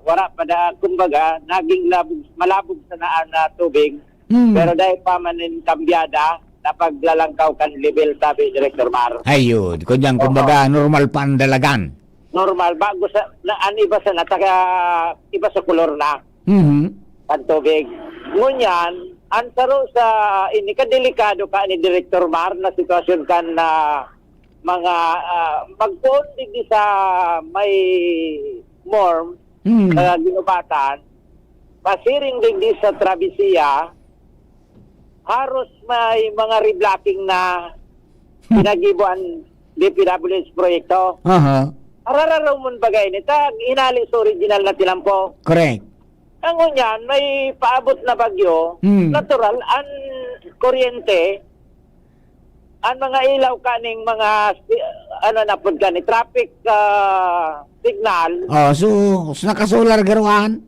wala pa da, kumbaga, naging labog, malabog sana ang, ah, tubig. Hmm. Pero dai pa man nin kambyada na paglalangkaw kan level, sabi ni Director Mar. Ayun. Kunyang, Oo. kumbaga, normal pa ang dalagan. Normal. Bago sa, na, ang iba sana, taga, iba sa kolor na Mhm. ang tubig. Ngunyan, Ang saro sa ini, kadelikado ka ni Director Mar na sitwasyon kan na mga, ah, magpoon digdi sa may MORM, Hmm. sa Ginubatan, pasiring digdi sa Travesía, haros may mga reblocking na Hmm. pinagibo ang D P W H proyekto. Aha. Araraw mo baga ini, ta inali sa original na tinampo. Correct. Ang ngunyan, may paabot na bagyo, Hmm. natural, ang kuryente, ang mga ilaw kaning mga si-, ano na pud gani, traffic, ah, signal. Oh, so, so nakasolar garuan?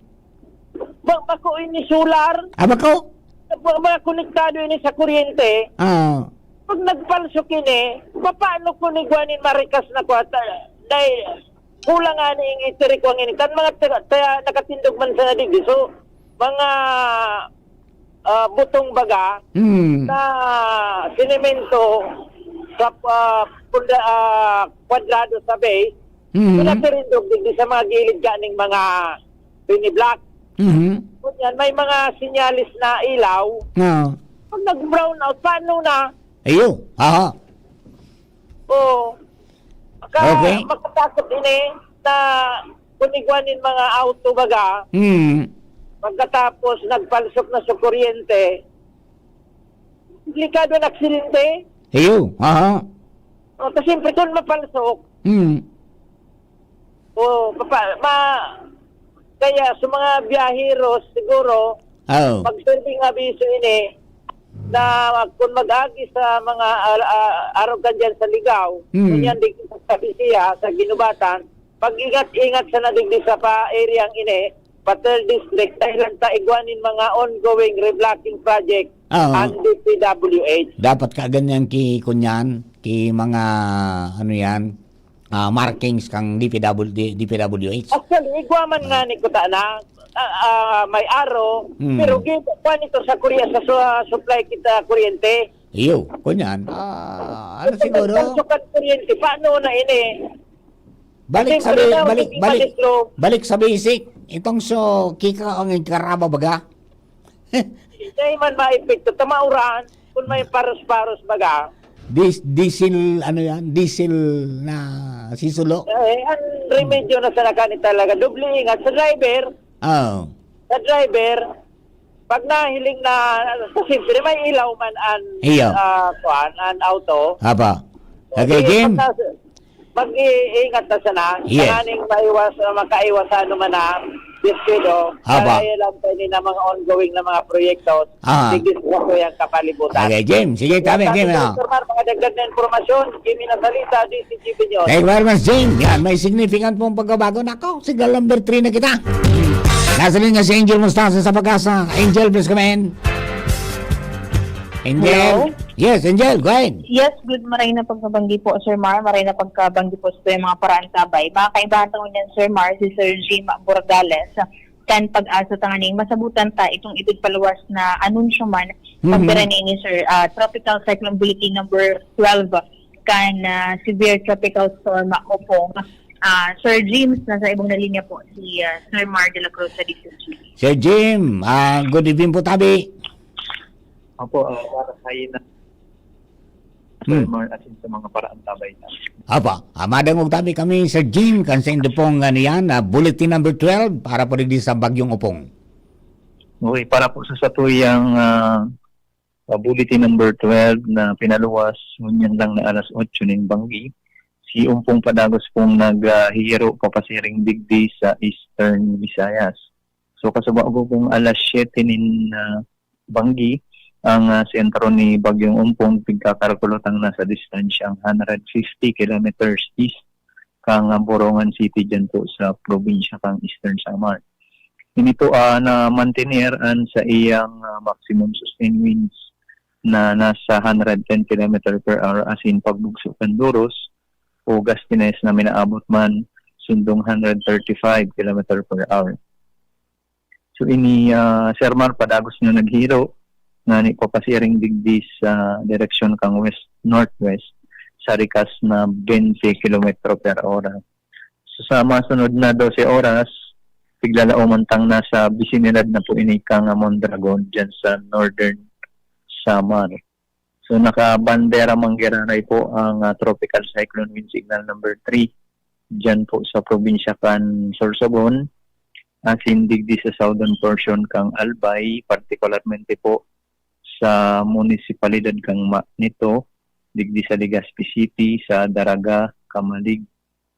Ba, bako ini solar. Ah, bako? Ba, ba, konektado ini sa kuryente. Ah. Pag nagpalsok ini, papaano ko ni Guanin marikas na kwata? Dahil kulang nga ni ing itirik ko ang ini. Kan mga taga, taga, nakatindog man sa nadigdi. So, mga, ah, butong baga Hmm. na sinemento sa, ah, punda-, ah, kwadrado sa base, Hmm. pinatirindog digdi sa mga gilid kaning mga pini-block. Mhm. Kunyan, may mga sinyalis na ilaw. Oo. Pag nag-brown out, paano na? Ayo. Aha. Oo. Ka-, Okay. makatakot ini na kunigwan nin mga auto baga. Hmm. Pagkatapos, nagpalsok na sa kuryente. Delikado ang aksidente. Ayo. Aha. O, ta siyempre, kung mapalsok, Hmm. o, papa-, ma-, kaya sa mga biyaheros, siguro, Oo. magsilbing abiso ini na kung mag-agi sa mga, ah, ah, arogan dyan sa Ligaw, Hmm. ngunyan di sa Kabisiya, sa Ginubatan, pag-ingat-ingat sa nadigdi sa pa-, area ang ini, pa third district, dahil lang ta igwa nin mga ongoing reblocking project Oo. ang D P W H. Dapat ka ganyan ki, kunyan, ki mga, ano yan, ah, markings kang D P W, D-, D P W H. Actually, igwa man nga ni kuta na, ah, ah, may aro, Hmm. pero gi-, kuwan ito sa Korea, sa su-, supply kita kuryente. Iyo, kunyan. Ah, ano Kasi siguro? nagpalsukan kuryente, paano na ini? Balik Kasi sa kung ba-, ikaw, balik, hindi balik, malisro. balik sa basic. Itong so, kika ang karaba baga? Hindi man maepekto. Tamauran, kung may paros-paros baga. Dis-, diesel, ano yan? Diesel na sisulo? Eh, ang remedyo na sa nakani talaga, doble ingat sa driver. Oo. Sa driver, pag nahiling na, siyempre may ilaw man an, Iyo. ah, kuan, an auto. Apa. Okay, Sige, Jim. pag nas-, mag-iingat na sana. Yes. Tanganing maiwas, ah, makaiwas sa ano man na, despido. Apa. Kaya lang tayo na mga ongoing na mga proyekto, Ah. digdi sa tuyang kapalibutan. Okay, Jim. Sige, tabi, Sabi Jim, ko, ah. Sir Mar, mga dagdag na impormasyon, Jimmy Nasalita, D C G P News. Thank you very much, Jim. Yan, may significant pong pagbabago. Nako, signal number three na kita. Nasa linya si Angel Mostaza sa Pag-asa. Angel, please come in. Angel? Hello? Yes, Angel, go ahead. Yes, good, maray na pagkabanggi po, Sir Mar. Maray na pagkabanggi po sa mga paraantabay. Mga kaibahan tangon niyan, Sir Mar, si Sir Jim Borgales, kan Pag-asa tanganing masabutan ta itong idod paluwas na anunsyo man, Mhm. pampira ni ini, Sir, ah, Tropical Cyclone Bulletin number twelve kan, ah, Severe Tropical Storm Opong. Ah, Sir James, nasa ibong na linya po si, ah, Sir Mar de la Cruz sa D C G. Sir Jim, ah, good evening po, tabi. Opo, ah, para sa ina-, Hmm. Sir Mar, asin sa mga paraantabay na. Apa, ah, madangog tabi kami, Sir Jim, kan sa indo pong, ano yan, ah, bulletin number twelve para po digdi sa Bagyong Opong. Okay, para po sa satuyang, ah, ah, bulletin number twelve na pinaluwas, ngunyan lang na alas otso ning banggi, si Ompong padagos pong nag, ah, hihiro papasiring digdi sa Eastern Visayas. So, kasubago pong alas siyete nin, ah, banggi, ang, ah, sentro ni Bagyong Ompong pigkakalkulotang nasa distansyang hundred fifty kilometers east kan, ah, Borongan City, dyan po sa probinsya kan Eastern Samar. Ini po, ah, na-mantener an sa iyang, ah, maximum sustained winds na nasa hundred ten kilometer per hour, asin pagbugso kan doros o gustines na minaabot man sundong hundred thirty-five kilometer per hour. So, ini, ah, Sir Mar, padagos na naghiro, ngani papasiring digdi sa direksyon kang west-northwest sa rikas na twenty kilometro per ora. So, sa masunod na dose oras, Piglalaoman tang nasa bisinidad na po ini kan, ah, Mondragon, dyan sa northern Samar. So, nakabandera manggiraray po ang, ah, Tropical Cyclone Wind Signal number three, dyan po sa probinsya kan Sorsogon, asin digdi sa southern portion kang Albay, partikularmente po sa munisipalidad kang Ma-, Nito, digdi sa Legazpi City, sa Daraga, Camalig,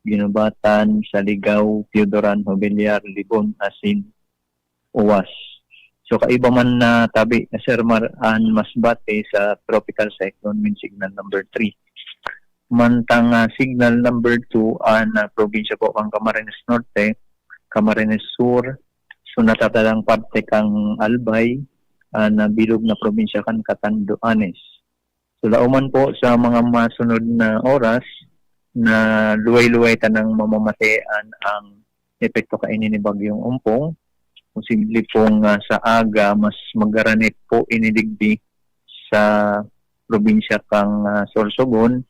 Guinobatan, Saligao, Piodoran, Jovellar, Libon, asin Oas. So, kaiba man na tabi, Sir Mar, an masbate sa Tropical Cyclone Wind Signal number three. Mantang, ah, signal number two, an, ah, probinsya po kang Camarines Norte, Camarines Sur, so natatadang parte kang Albay, an, ah, bilog na probinsya kan Catanduanes. So, laoman po sa mga masunod na oras na luway-luway tanang mamamatean ang epekto kaini ni Bagyong Ompong. Posible pong, ah, sa aga, mas magaranit po ini digdi sa probinsya kang, ah, Sorsogon,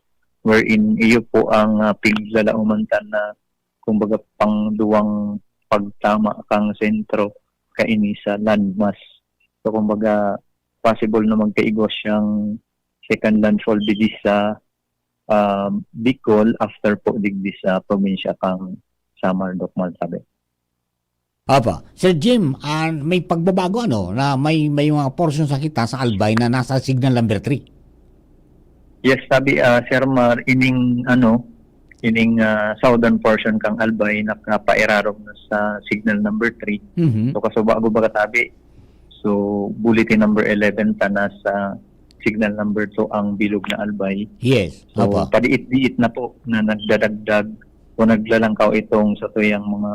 wherein iyo po ang, ah, piglalaoman ta na, kumbaga, pangduwang pagtama kang sentro kaini sa landmass. So, kumbaga, possible na magkaigwa siyang second landfall digdi sa, ah, Bicol after po digdi sa probinsya kang Samar, Doc Maltabe. Apa, Sir Jim, ah, may pagbabago, ano, na may, may mga portion sa kita sa Albay na nasa signal number three. Yes, sabi, ah, Sir Mar, ining, ano, ining, ah, southern portion kang Albay nakapairarom na sa signal number three. Mhm. So, kaso bago ba katabi? So, bulletin number eleven ta na sa signal number two ang bilog na Albay. Yes, So, apa. padiit-diit na po na nagdadagdag o naglalangkaw itong sa tuyang mga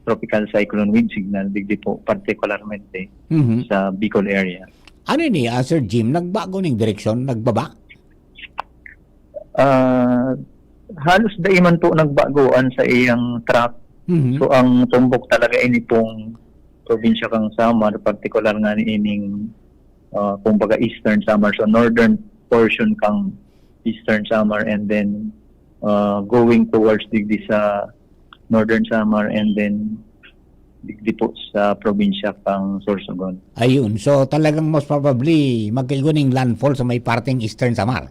tropical cyclone wind signal, digdi po, partikularmente Mhm. sa Bicol area. Ano ini, ah, Sir Jim? Nagbago ning direksyon? Nagbaba? Ah, halos dai man po nagbago an sa iyang track. Mhm. So, ang tumbok talaga ini pong probinsya kang Samar, partikular nga ni ining, ah, kumbaga, Eastern Samar. So, northern portion kang Eastern Samar, and then, ah, going towards digdi sa Northern Samar, and then digdi po sa probinsya kang Sorsogon. Ayun. So, talagang most probably, magkaigwa ning landfall sa may parteng Eastern Samar.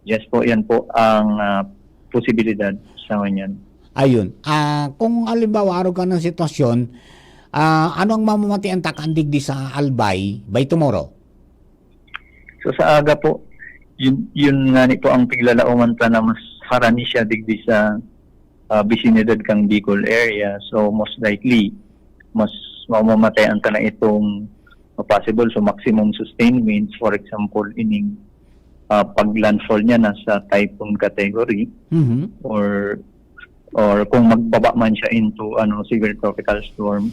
Yes po, yan po ang, ah, posibilidad sa ngunyan. Ayun. Ah, kung halimbawa, arog ka ng sitwasyon, ah, ano ang mamamatean ta kan digdi sa Albay by tomorrow? So, sa aga po, yun, yun nga ni po ang piglalaoman ta na mas harani siya digdi sa, ah, bisinidad kang Bicol area. So, most likely, mas mamamatean ta na itong possible. So, maximum sustained winds, for example, ining, ah, pag-landfall niya nasa typhoon category Mhm. or, or kung magbaba man siya into, ano, severe tropical storm.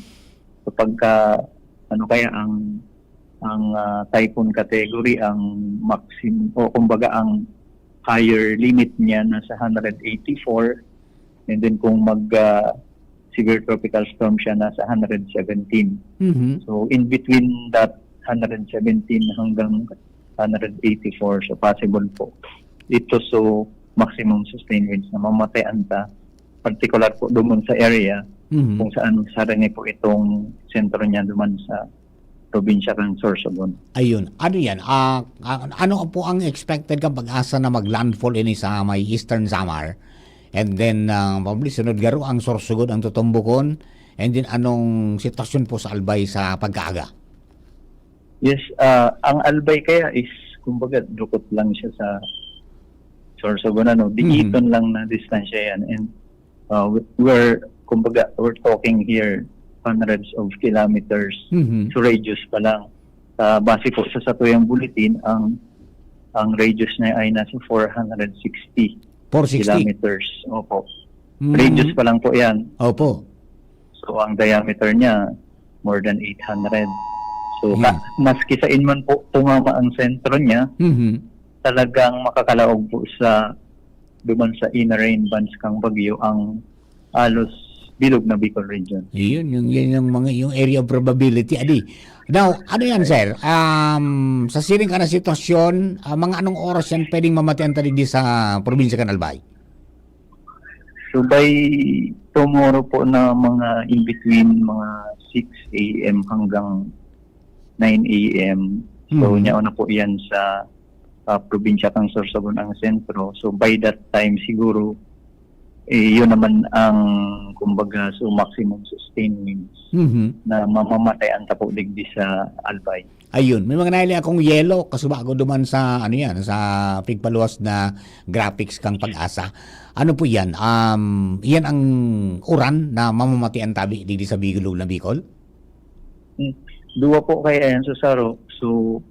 So, pagka, ano kaya ang, ang, ah, typhoon category, ang maxim-, o kumbaga ang higher limit niya nasa hundred eighty-four, and then kung mag, ah, severe tropical storm siya, nasa hundred seventeen. Mhm. So, in between that hundred seventeen hanggang hundred eighty-four, so possible po. Ito, so, maximum sustained winds na mamatayan ta, particular po doon sa area Mhm. kung saan sarili po itong sentro niya duman sa probinsya ng Sorsogon. Ayun. Ano yan? Ah, ah, ano po ang expected kang pag-asa na mag-landfall ini sa may Eastern Samar? And then, ah, probably sunod garo ang Sorsogon ang tutumbukon. And then, anong sitwasyon po sa Albay sa pagkaaga? Yes, ah, ang Albay kaya is, kumbaga, dukot lang siya sa Sorsogon, ano? Mhm. Diiton lang na distansya yan. And, ah, we-, we're, kumbaga, we're talking here hundreds of kilometers. Mhm. So, radius pa lang. Sa, base po sa satuyang bulletin, ang, ang radius niya ay nasa four hundred sixty Four sixty? kilometers. Opo. Mm. Radius pa lang po yan. Opo. So, ang diameter niya, more than eight hundred. So, ka-, Hmm. maski sain man po tumama ang sentro niya, Mhm. talagang makakalaog po sa, duman sa inner rain bands kang bagyo ang halos bilog na Bicol region. Yun, yung, yun yung mga, yung area of probability, adi. Now, ano yan, sir? Um, sa siring ka na sitwasyon, ah, mga anong oras yan pwedeng mamatean ta digdi sa probinsya kan Albay? So, by tomorrow po na mga in between mga six a m hanggang nine a m. So, Mhm. niyaon na po yan sa, ah, probinsya kan Sorsogon ang sentro. So, by that time siguro, eh, yun naman ang, kumbaga, so maximum sustained winds Mhm. na mamamatean ta po digdi sa Albay. Ayun, may mga nahiling akong yellow, kasubago duman sa, ano yan, sa pigpaluwas na graphics kang Pag-asa. Ano po yan? Um, yan ang uran na mamamatean tabi digdi sa Bigulog na Bicol? Hmm. Duwa po kaya yan sa Saro. So,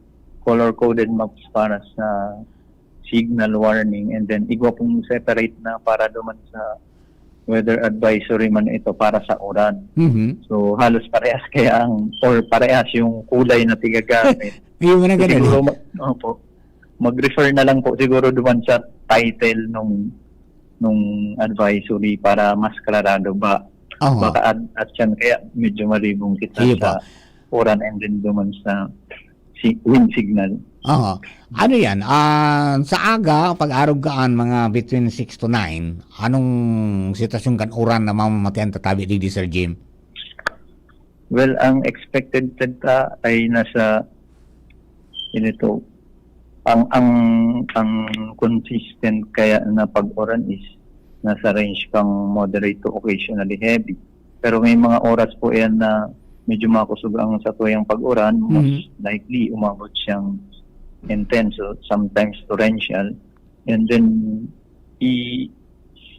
color-coded maps para sa signal warning, and then igwa pong separate na para duman sa weather advisory man ito para sa uran. Mhm. So, halos parehas kaya ang, or parehas yung kulay na tigagamit. Yung mga So, ganun. siguro, ma-, opo. Mag-refer na lang po siguro duman sa title nung, nung advisory para mas klarado ba. Aha. Baka at, at yan kaya medyo malibong kita Iyo sa po. uran and then duman sa si-, wind signal. Aha. Ano yan? Ah, sa aga, pag-arog kaan, mga between six to nine, anong sitwasyon kan uran na mamamatean ta tabi digdi, Sir Jim? Well, ang expected ta ay nasa, ganito, ang, ang, ang consistent kaya na pag-uran is nasa range kang moderate to occasionally heavy. Pero may mga oras po yan na medyo makusog ang satuyang pag-uran, most Mhm. likely umabot siyang intense, so sometimes torrential. And then, i-,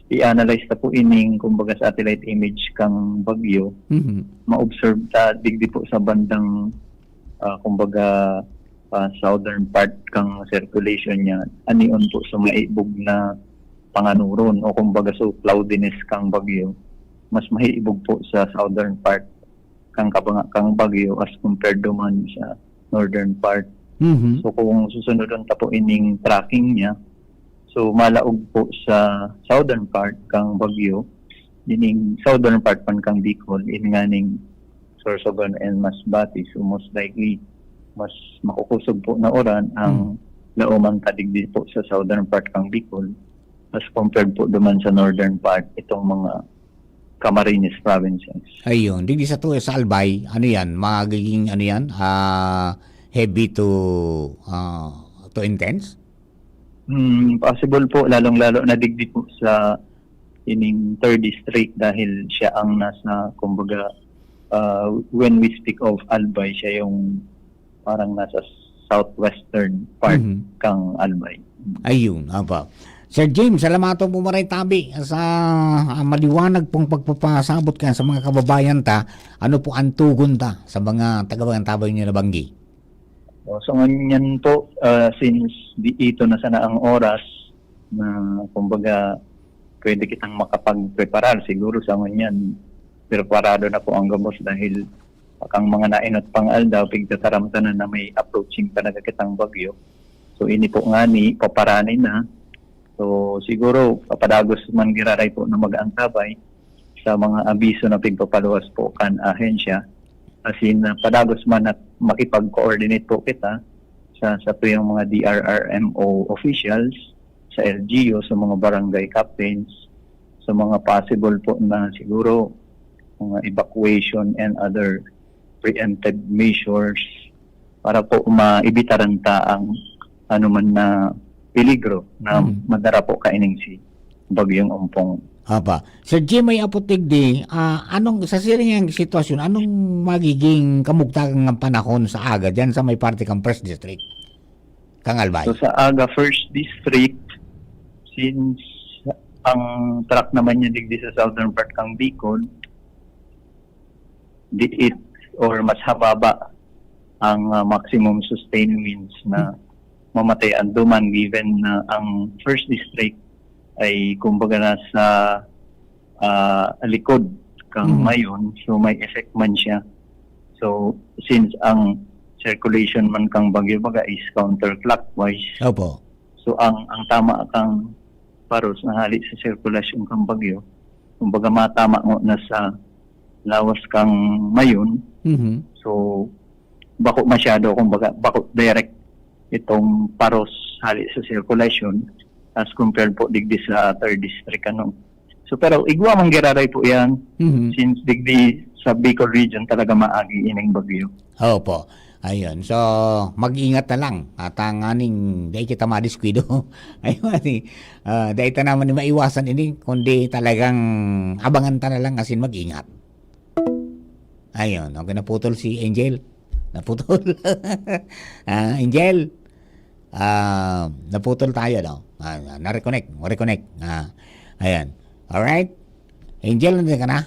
i-analyze ta po ining, kumbaga, satellite image kang bagyo. Mhm. Ma-observe ta digdi po sa bandang, ah, kumbaga, ah, southern part kang circulation niya. Anion po sa maibog na panganuron o, kumbaga, so cloudiness kang bagyo. Mas mahiibog po sa southern part kang kabanga kang bagyo as compared duman sa northern part. Mhm. So, kung susunodon ta po ining tracking niya, so, malaog po sa southern part kang bagyo, ining southern part man kang Bicol, in nganing Sorsogon and Masbate. So, most likely, mas makukusog po na uran ang Hmm. laoman ta digdi po sa southern part kang Bicol as compared po duman sa northern part, itong mga Camarines provinces. Ayun, digdi sa to, sa Albay, ano yan? Magiging, ano yan? Ah, heavy to, ah, to intense? Hmm, possible po, lalong-lalo na digdi po sa ining third district dahil siya ang nasa, kumbaga, ah, when we speak of Albay, siya yung parang nasa southwestern part Mhm. kang Albay. Ayun, apa. Sir James, salamaton po maray tabi sa, ah, maliwanag pong pagpapasabot kan sa mga kababayan ta. Ano po ang tugon ta sa mga taga-, tabang niyo na banggi? O, so ngunyan po, ah, since di ito na sana ang oras na, kumbaga, pwede kitang makapagpreparar, siguro sa ngunyan, preparado na po ang gabos dahil kang mga nainot pang aldaw, pigtataramtanan na may approaching talaga kitang bagyo. So, ini po ngani, paparani na. So, siguro, papadagos man giraray po na mag-antabay sa mga abiso na pigpapaluwas po kan ahensya. As in, ah, padagos man na makipag-coordinate po kita sa, sa tuyang mga D R R M O officials, sa L G U, sa mga barangay captains, sa mga possible po na siguro mga evacuation and other preemptive measures para po maibitaran ta ang anuman na peligro na Hmm. madara po kaining si Bagyong Ompong. Apa. Sir Jim, may aputig di, ah, anong, sa siring yang sitwasyon, anong magiging kamugtakan ng panahon sa aga dyan sa may parte kang First District, kang Albay? So, sa aga First District, since ang track naman niya digdi sa southern part kang Bicol, diit or mas hababa ang, ah, maximum sustained winds na Hmm. mamatayan duman, given na ang First District ay, kumbaga, nasa, ah, likod kang Hmm. Mayon, so may effect man siya. So, since ang circulation man kang bagyo baga is counterclockwise, Opo. so ang, ang tama kang paros na hali sa sirkulasyon kang bagyo, kumbaga, matama mo na sa lawas kang Mayon. Mhm. So, bako masyado, kumbaga, bako direct itong paros hali sa sirkulasyon as compared po digdi sa third district, ano. So, pero igwa man giraray po yan, Mhm. since digdi sa Bicol region talaga maagi ining bagyo. Opo. Ayun. So, mag-ingat na lang. At ang aning, dai kita madiskuido. Ayun, ani, ah, dai ta naman ni maiwasan ini, kundi talagang abangan ta na lang asin mag-ingat. Ayun, okay, naputol si Angel. Naputol. Ah, Angel, ah, naputol tayo, no? Ah, na-reconnect, reconnect. Ah, ayan. Alright? Angel, nandiyan ka na?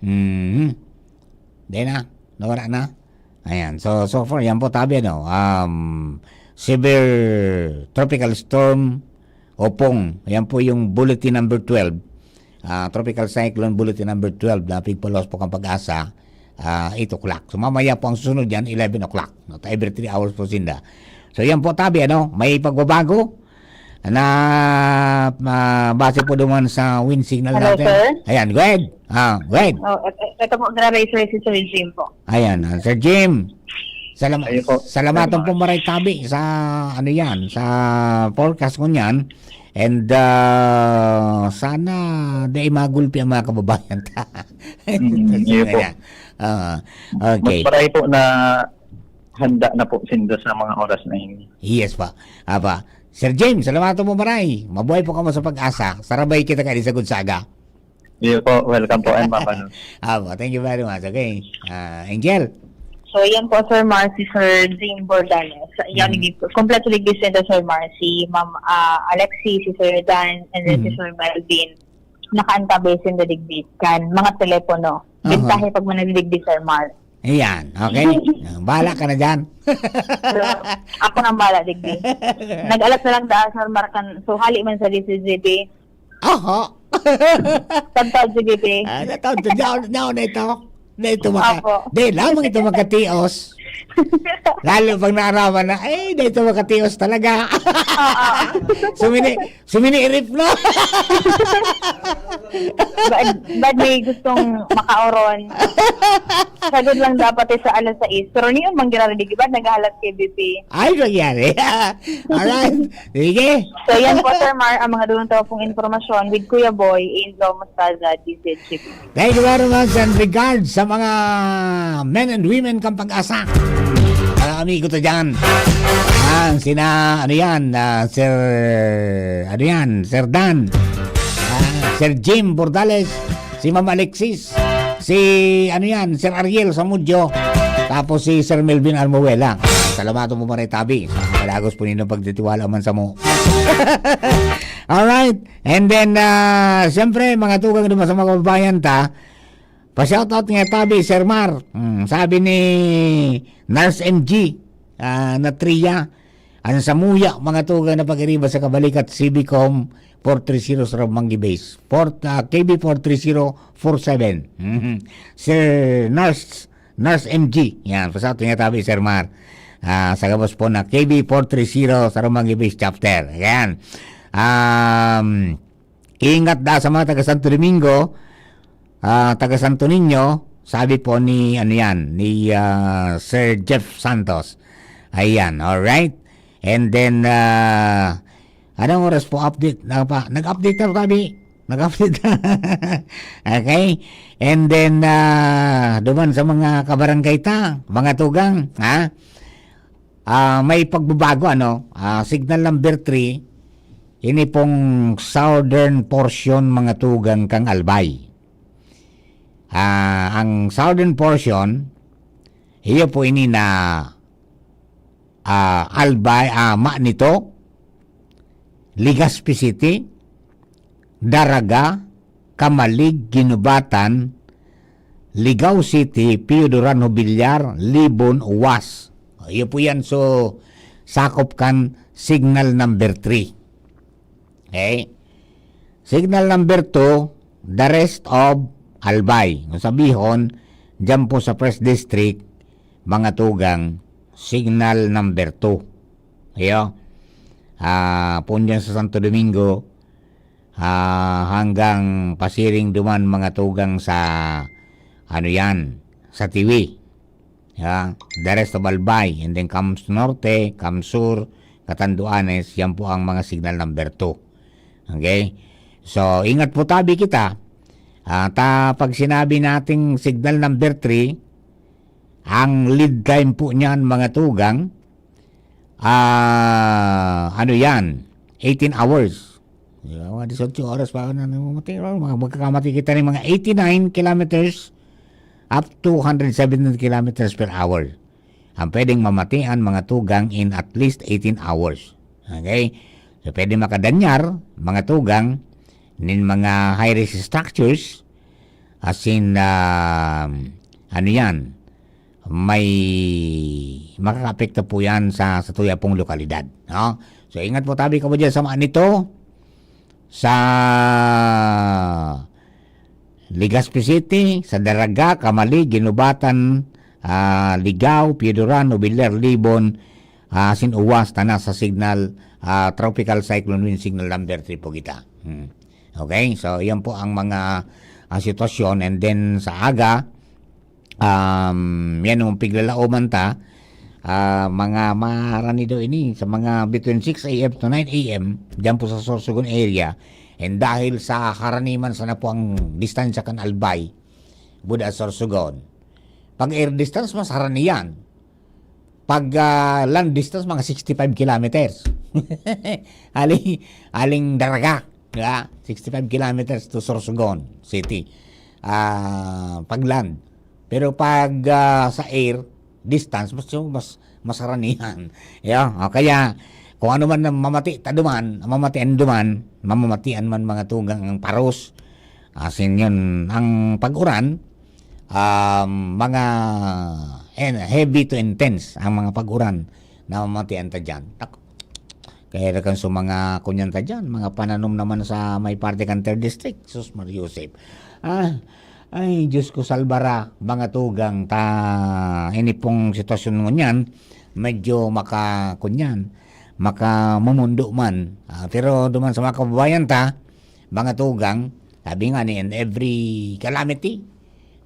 Hmm. Di na. Nawala na. Ayan. So, so far, yan po, tabi, ano, um, severe tropical storm, Opong. Ayan po yung bulletin number twelve. Ah, Tropical Cyclone Bulletin number twelve na pigpaluwas po kan Pag-asa, ah, eight o'clock. So, mamaya po ang susunod yan, eleven o'clock. No? Ta-, every three hours po sinda. So, yan po, tabi, ano, may pagbabago na, ah, base po duman sa wind signal Hello, natin. Sir. Ayan, go ahead. Ah, go ahead. Oh, et- et- ito po, grabe, sir, si Sir Jim po. Ayan, ah, Sir Jim. Salam Ayun po. Salamatan Sir po maray tabi sa ano yan, sa forecast ko niyan. And ah, sana dai magulpi ang mga kababayan ta. Mm, iyo po. Ayan. Ah, okay. Mas maray po na handa na po sinda sa mga oras na ini. Yes pa. Apa. Sir James, salamatan mo maray. Mabuhay po kamo sa Pag-asa. Sarabay kita kayo sa Gonzaga. Iyo po, welcome po and mapanood. Apa, thank you very much. Okay. Ah, Angel. So, yan po, Sir Mar, si Sir Jim Bordales. Yan, Mhm. mm. Kompleto digdi sinda, Sir Mar. Si Ma'am ah, Alexi, si Sir Dan, and then si Mhm. Sir Melvin. Nakaantabay sinda digdi kan mga telepono. Aha. Bintahe pag manadigdi, Sir Mar. Ayan, okay? Ah, bahala ka na dyan. So, ako nang bala digdi. Nag-alat na lang daan, Sir Mar, kan, so hali man sa D C G B. Aha. Tagtawad G B P. Ah, natawag to. Diyaw, diyaw na ito. Na ito maka... Apo. Di, lamang ito makatios. Lalo pag naaraman na, eh, di ito makatios talaga. Sumini, sumini rip na. Bad, bad may gustong makaoron. Sagod lang dapat eh sa alas sais. Pero niyon, manggirari di ba, naghahalat kay B P. Ay, nangyari. Alright. Sige. So, yan po, Sir Mar, ang mga dulang tawa pong impormasyon with Kuya Boy, Angel Mostaza, D Z G P. Thank you very much and regards sa mga men and women kang Pag-asa. Mga amigo to dyan. Ang sina, ano yan, ah, Sir, ano yan, Sir Dan, ah, Sir Jim Bordales, si Ma'am Alexis, si, ano yan, Sir Ariel Samudio, tapos si Sir Melvin Almuela. Salamatan mo maray tabi. Malagos po ninyo pagtitiwala man sa mo. Alright. And then, ah, siyempre, mga tugang duman sa mga kababayan ta, pa-shoutout nga tabi, Sir Mar. Hmm, sabi ni Nars M G, ah, na Tria, ang samuya, mga tugang na pag-iriba sa kabalikat, C B Com four three zero sa Romanggi Base. Four, ah, K B four three zero four seven. Mhm. Sir Nars, Nars M G. Yan, pa-shoutout nga tabi, Sir Mar. Ah, sa gabos po na K B four three zero sa Romanggi Base Chapter. Yan. Um, ingat da sa mga taga Santo Domingo, ah, taga Santo Niño, sabi po ni, ano yan, ni ah, Sir Jeff Santos. Ayan, alright. And then, ah, anong oras po update? Nag-, nag-update na tabi. Nag-update na. Okay? And then, ah, duman sa mga kabarangay ta, mga tugang, ha? Ah, may pagbabago, ano? Ah, signal number three, ini pong southern portion, mga tugang, kang Albay. Ah, ang southern portion, iyo po ini na ah, Albay, ah, Manito, Legazpi City, Daraga, Camalig, Guinobatan, Ligao City, Pio Duran, Jobillar, Libon, Was. Iyo po yan. So, sakop kan signal number three. Okay? Signal number two, the rest of Albay. Kung sabihon, dyan po sa First District, mga tugang, signal number two. Iyo. Ah, pundyan sa Santo Domingo, ah, hanggang pasiring duman, mga tugang, sa, ano yan, sa Tiwi. Ya, the rest of Albay, and then Camus Norte, Camus Sur, Catanduanes, yan po ang mga signal number two. Okay? So, ingat po tabi kita. Ah, ta, pag sinabi nating signal number three, ang lead time po niyan, mga tugang, ah, ano yan, eighteen hours. Di ba? Mga dieciocho oras pa na namamati. Mag-, magkakamati kita ng mga eighty-nine kilometers up to one hundred seventeen kilometers per hour. Ang pwedeng mamatian, mga tugang, in at least eighteen hours. Okay? So, pwede makadanyar, mga tugang, nin mga high-rise structures, as in, um, ano yan, may makakaapekto po yan sa, sa tuya pong lokalidad. No? So, ingat po tabi kamo dyan sa mga nito, sa Legazpi City, sa Daraga, Camalig, Guinobatan, ah, Ligao, Pioduran, Obiler, Libon, ah, asin Uwas, ta nasa signal, ah, Tropical Cyclone Wind Signal number three po kita. Hmm. Okay, so yan po ang mga, ah, sitwasyon. And then sa aga, um, yan ang piglalaoman ta, ah, mga maharani daw ini sa mga between six a m to nine a m diyan po sa Sorsogon area. And dahil sa harani man sana po ang distansya kan Albay, Buda, Sorsogon. Pag air distance, mas harani yan. Pag, ah, land distance, mga sixty-five kilometers. Aling, aling Daraga, di ba? Sixty-five kilometers to Sorsogon City. Ah, pag land. Pero pag, ah, sa air distance, mas, mas, mas haranihan. Yeah? O kaya, kung ano man ang mamati ta duman, mamatian duman, mamamatian man, mga tugang, ang paros. Asin yun, ang pag-uran, um, mga, eh, heavy to intense ang mga pag-uran na mamatian ta dyan. Tak-, kaya na kan sa mga kunyan ta dyan, mga pananom naman sa may parte kan third district, sus, Maria Josep. Ah, ay, Diyos ko, salbara, mga tugang ta, ini pong sitwasyon ngunyan, medyo maka, kunyan, makamumundo man. Ah, pero duman sa mga kababayan ta, mga tugang, sabi nga ni, in every calamity,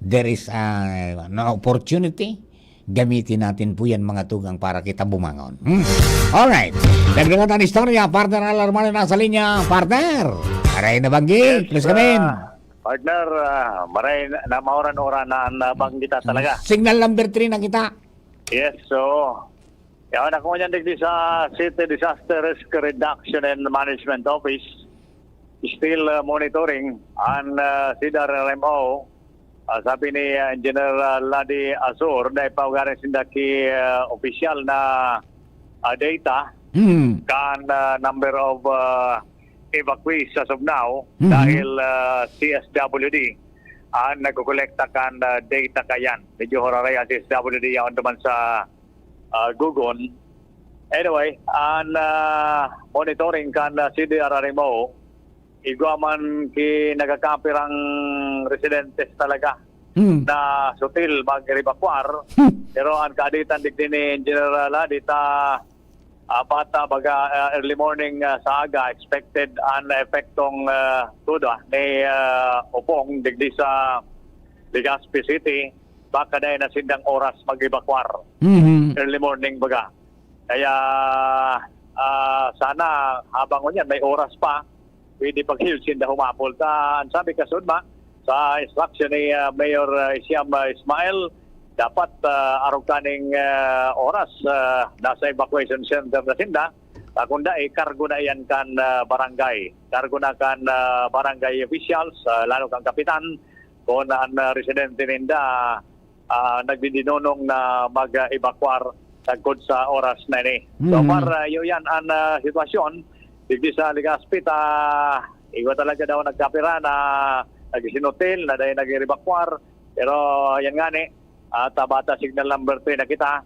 there is a, an opportunity. Gamitin natin po yan, mga tugang, para kita bumangon. Hmm? Alright. Dagdagan tayo ng istorya. Partner Alarmario nasa linya. Partner! Aray na banggi. Yes, please come in. Ah, partner, ah, maray na, na mauran-uran na ang nabanggit ta talaga. Signal number three na kita. Yes, so, yaon ako niyan digdi sa City Disaster Risk Reduction and Management Office. Still, ah, monitoring ang, ah, C D R R M O. Ah, sabi ni, ah, Engineer, ah, Ladi Azor, dai pa ugaring sinda ki, ah, opisyal na, ah, data Hmm. kan, ah, number of, ah, evacuees as of now Mhm. dahil, ah, C S W D ang nagkokolekta kan, ah, data kayan. Medyo huraray ang C S W D yaon duman sa, ah, Gugon. Anyway, ang, ah, monitoring kan, ah, C D R R M O, igwa man ki nagkakapirang residentes talaga Hmm. na sutil mag-evacuar. Hmm. Pero ang kaaditan digdi ni Engineer Ladi ta, ah, bata, baga, ah, early morning, ah, sa aga, expected ang epektong, ah, tuda ni, ah, Opong digdi sa Legazpi City. Baka dai na sindang oras mag-evacuar. Mhm. Early morning, baga. Kaya, ah, sana habang ngunyan may oras pa, pwede pa gayod sinda humapol. Ta, ang sabi kasunod ba, sa instruction ni, ah, Mayor, ah, Siam, ah, Ismael, dapat, ah, arog kaning, ah, oras, ah, nasa evacuation center na sinda. Ah, kung dai, kargo na iyan kan, ah, barangay. Kargo na kan, ah, barangay officials, ah, lalo kan kapitan, kung ang, ah, residente ninda, ah, nagdidinunong na mag-evacuar sagkod sa oras na ini. So Mhm. far, ah, iyo yan ang, ah, sitwasyon. Digdi sa Legazpi ta, igwa talaga daw nagkapira na nagsinutil, na dahil nag-evacuar. Pero yan nga ni, at, ah, bata signal number three na kita.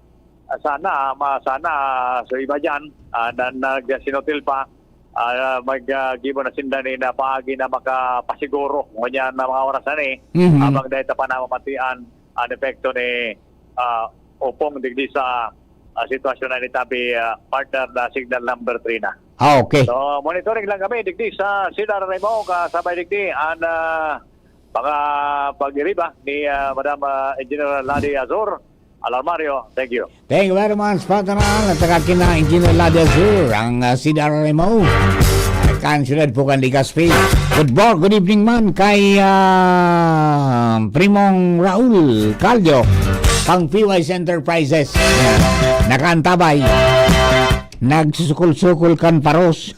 Ah, sana, ma-, sana, ah, so iba dyan, ah, na nagsinutil pa, ah, mag, ah, gibo na sinda ni na paagi na makapasiguro ngunyan na mga oras na ni, Mhm. habang dahil ta pa namamatian ang epekto ni, ah, Opong digdi sa, ah, sitwasyon na nitabi, ah, partner na signal number three na. Ah, okay. So, monitoring lang kami digdi sa Cedar Remo, kasabay digdi ang, ah, mga pag-iriba ni, ah, Madam, ah, Engineer Ladi Azor. Alarmario, thank you. Thank you very much, partner. At saka kina Engineer Ladi Azor, ang, ah, Cedar Remo. Kan siyudad po kan Legazpi. Good morning, good evening man kay ah, Primong Raul Caldo kang P Y S Enterprises. Yan. Nakaantabay. Nagsusukol-sukol kan paros.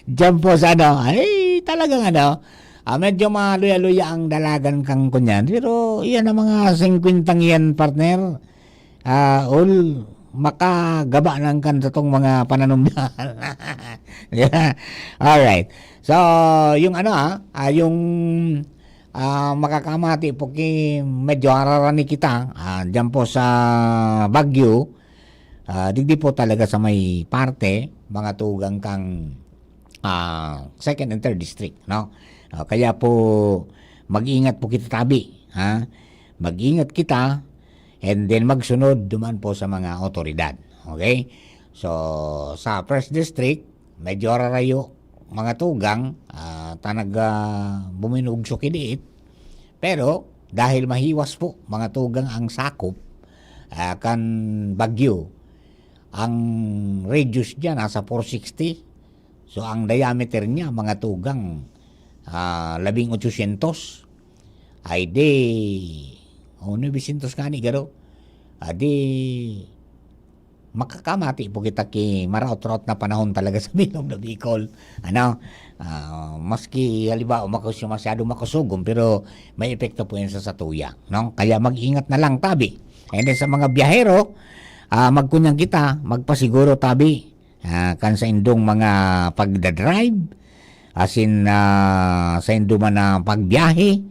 Diyan po sa ano. Ay, talagang ano. Ah, medyo maluya-luya ang dalagan kang kunyan. Pero iyan ang mga singkwentang yan, partner. Ah, all makagaba lang kan satong mga pananumdahan. Yeah. Alright. So, yung ano ah, ah, yung ah, makakamati po ki medyo hararani kita ah, dyan po sa Baguio. Ah, digdi po talaga sa may parte, mga tugang kang ah, second and third district, no? Ah, kaya po, mag-ingat po kita tabi, ha? Mag-ingat kita, and then magsunod duman po sa mga otoridad. Okay? So, sa first district, medyo rarayo, mga tugang, ah, tanag ah, buminugso kidiit. Pero, dahil mahiwas po, mga tugang ang sakop, ah, kan bagyo, ang radius niya nasa four sixty. So, ang diameter niya, mga tugang, ah, labing otsosyentos. Ay di, o, nuebe syentos ngani, garo. Adi, makakamati po kita ki maraot-raot na panahon talaga sa bilog na Bicol. Ano? Ah, maski halimbawa makus-, masyado makusugom, pero may epekto po yan sa satuya, no? Kaya mag-ingat na lang tabi. And then sa mga biyahero, ah, magkunyang kita, magpasiguro tabi. Ah, kan sa indong mga pagdadrive, asin ah, sa indo man na pagbiyahe,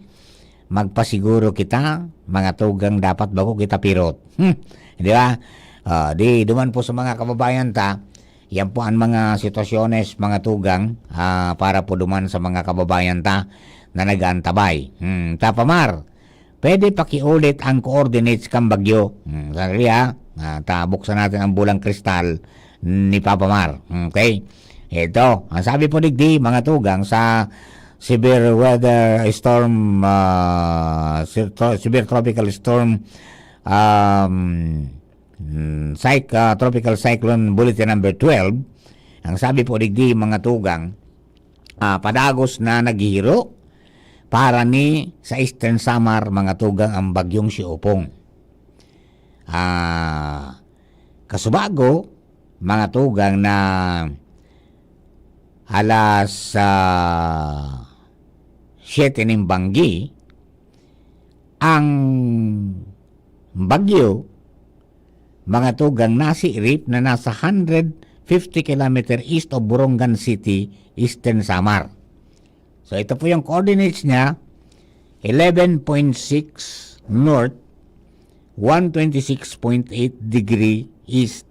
magpasiguro kita, mga tugang, dapat bako kita pirot. Hmm, di ba? Ah, di duman po sa mga kababayan ta, yan po ang mga sitwasyones, mga tugang, ah, para po duman sa mga kababayan ta na nag-aantabay. Hmm, Tapamar, pwede pakiulit ang coordinates kan bagyo. Hmm, sandali ha. Ah, ta, buksan natin ang bulang kristal ni Papa Mar. Okay? Ito, ang sabi po digdi, mga tugang, sa severe weather storm, ah, se-, tro-, severe tropical storm, um, mm, cyc-, ah, tropical cyclone bulletin number twelve, ang sabi po digdi, mga tugang, ah, padagos na naghihiro para ni sa Eastern Samar, mga tugang, ang bagyong si Opong. Ah, kasubago, mga tugang, na alas ah, siyete nin banggi, ang bagyo, mga tugang, nasiirip na nasa hundred fifty kilometer east of Borongan City, Eastern Samar. So, ito po yung coordinates niya, eleven point six north, one twenty-six point eight degree east.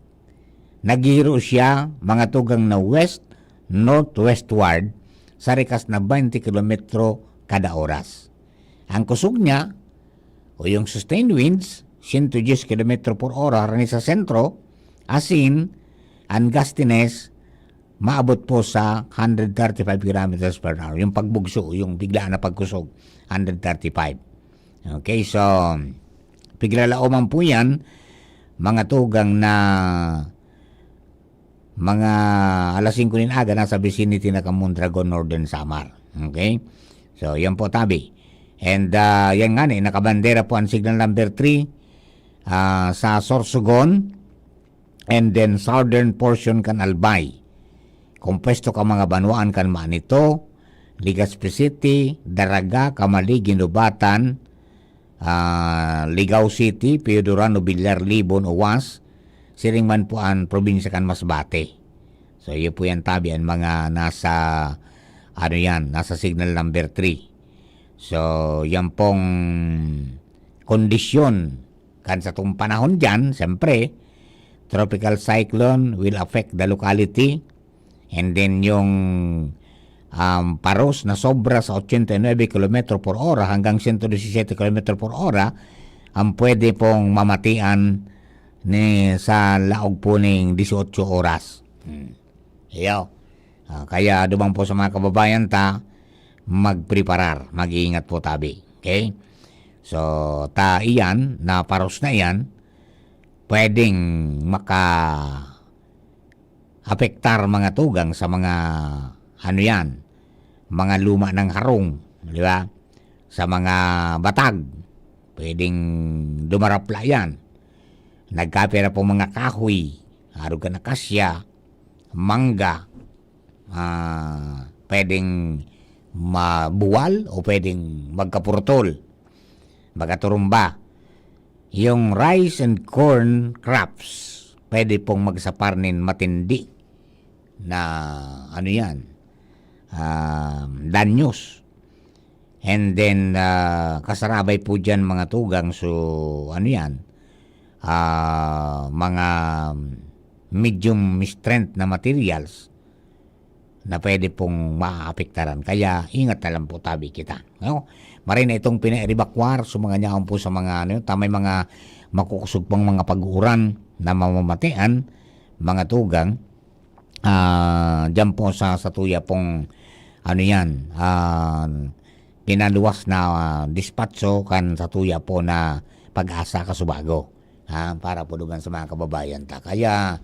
Naghihiro siya, mga tugang, na west, northwestward, sa rikas na twenty kilometro kada oras. Ang kusog niya, o yung sustained winds, siyento diyes kilometro por ora harani sa sentro, asin, ang gustiness, maabot po sa hundred thirty-five kilometers per hour. Yung pagbugso, yung bigla na pagkusog, hundred thirty-five. Okay, so, piglalaoman po yan, mga tugang, na mga alas singko nin aga, nasa vicinity na kan Mondragon, Northern Samar. Okay? So, yan po, tabi. And ah, yan nga ni, nakabandera po ang signal number three ah, sa Sorsogon, and then southern portion kan Albay. Kompuesto kan mga banwaan kan Manito, Legazpi City, Daraga, Camali, Guinobatan, ah, Ligao City, Piodorano, Villar, Libon, Oas, siring man po ang probinsya kan Masbate. So, iyo po yan, tabi, ang mga nasa, ano yan, nasa signal number three. So, yan pong kondisyon kan satong panahon diyan, siyempre, tropical cyclone will affect the locality. And then yung um, paros na sobra sa ochenta y nueve kilometro por hora hanggang siyento disisete kilometro por hora ang pwede pong mamatian ni sa laog po ning dieciocho oras. Hmm. Iyo. Ah, kaya duman po sa mga kababayan ta, magpreparar, mag-iingat po tabi. Okay? So, ta iyan, na paros na iyan, pwedeng maka-apektar, mga tugang, sa mga, ano yan, mga luma ng harong, di ba? Sa mga batag, pwedeng dumarapla yan. Nagkapira pong mga kahoy, arog kan akasya, mangga, ah, pwedeng mabuwal o pwedeng magkapurtol, magkaturumba. Yung rice and corn crops, pwede pong magsapar nin matindi na, ano yan, ah, danyos. And then, ah, kasarabay po dyan, mga tugang, so, ano yan, ah, mga medium strength na materials na pwede pong maapektaran. Kaya ingat na lang po tabi kita, no? Maray na itong pinairibakwar sa mga nyaon po sa mga, ano, ta may mga makukusog pang mga pag-uuran na mamamatean, mga tugang, ah, diyan po sa, sa tuya pong, ano yan, ah, pinaluwas na, ah, dispatcho kan sa tuya po na Pag-asa Kasubago, ha, para po duman sa mga kababayan ta. Kaya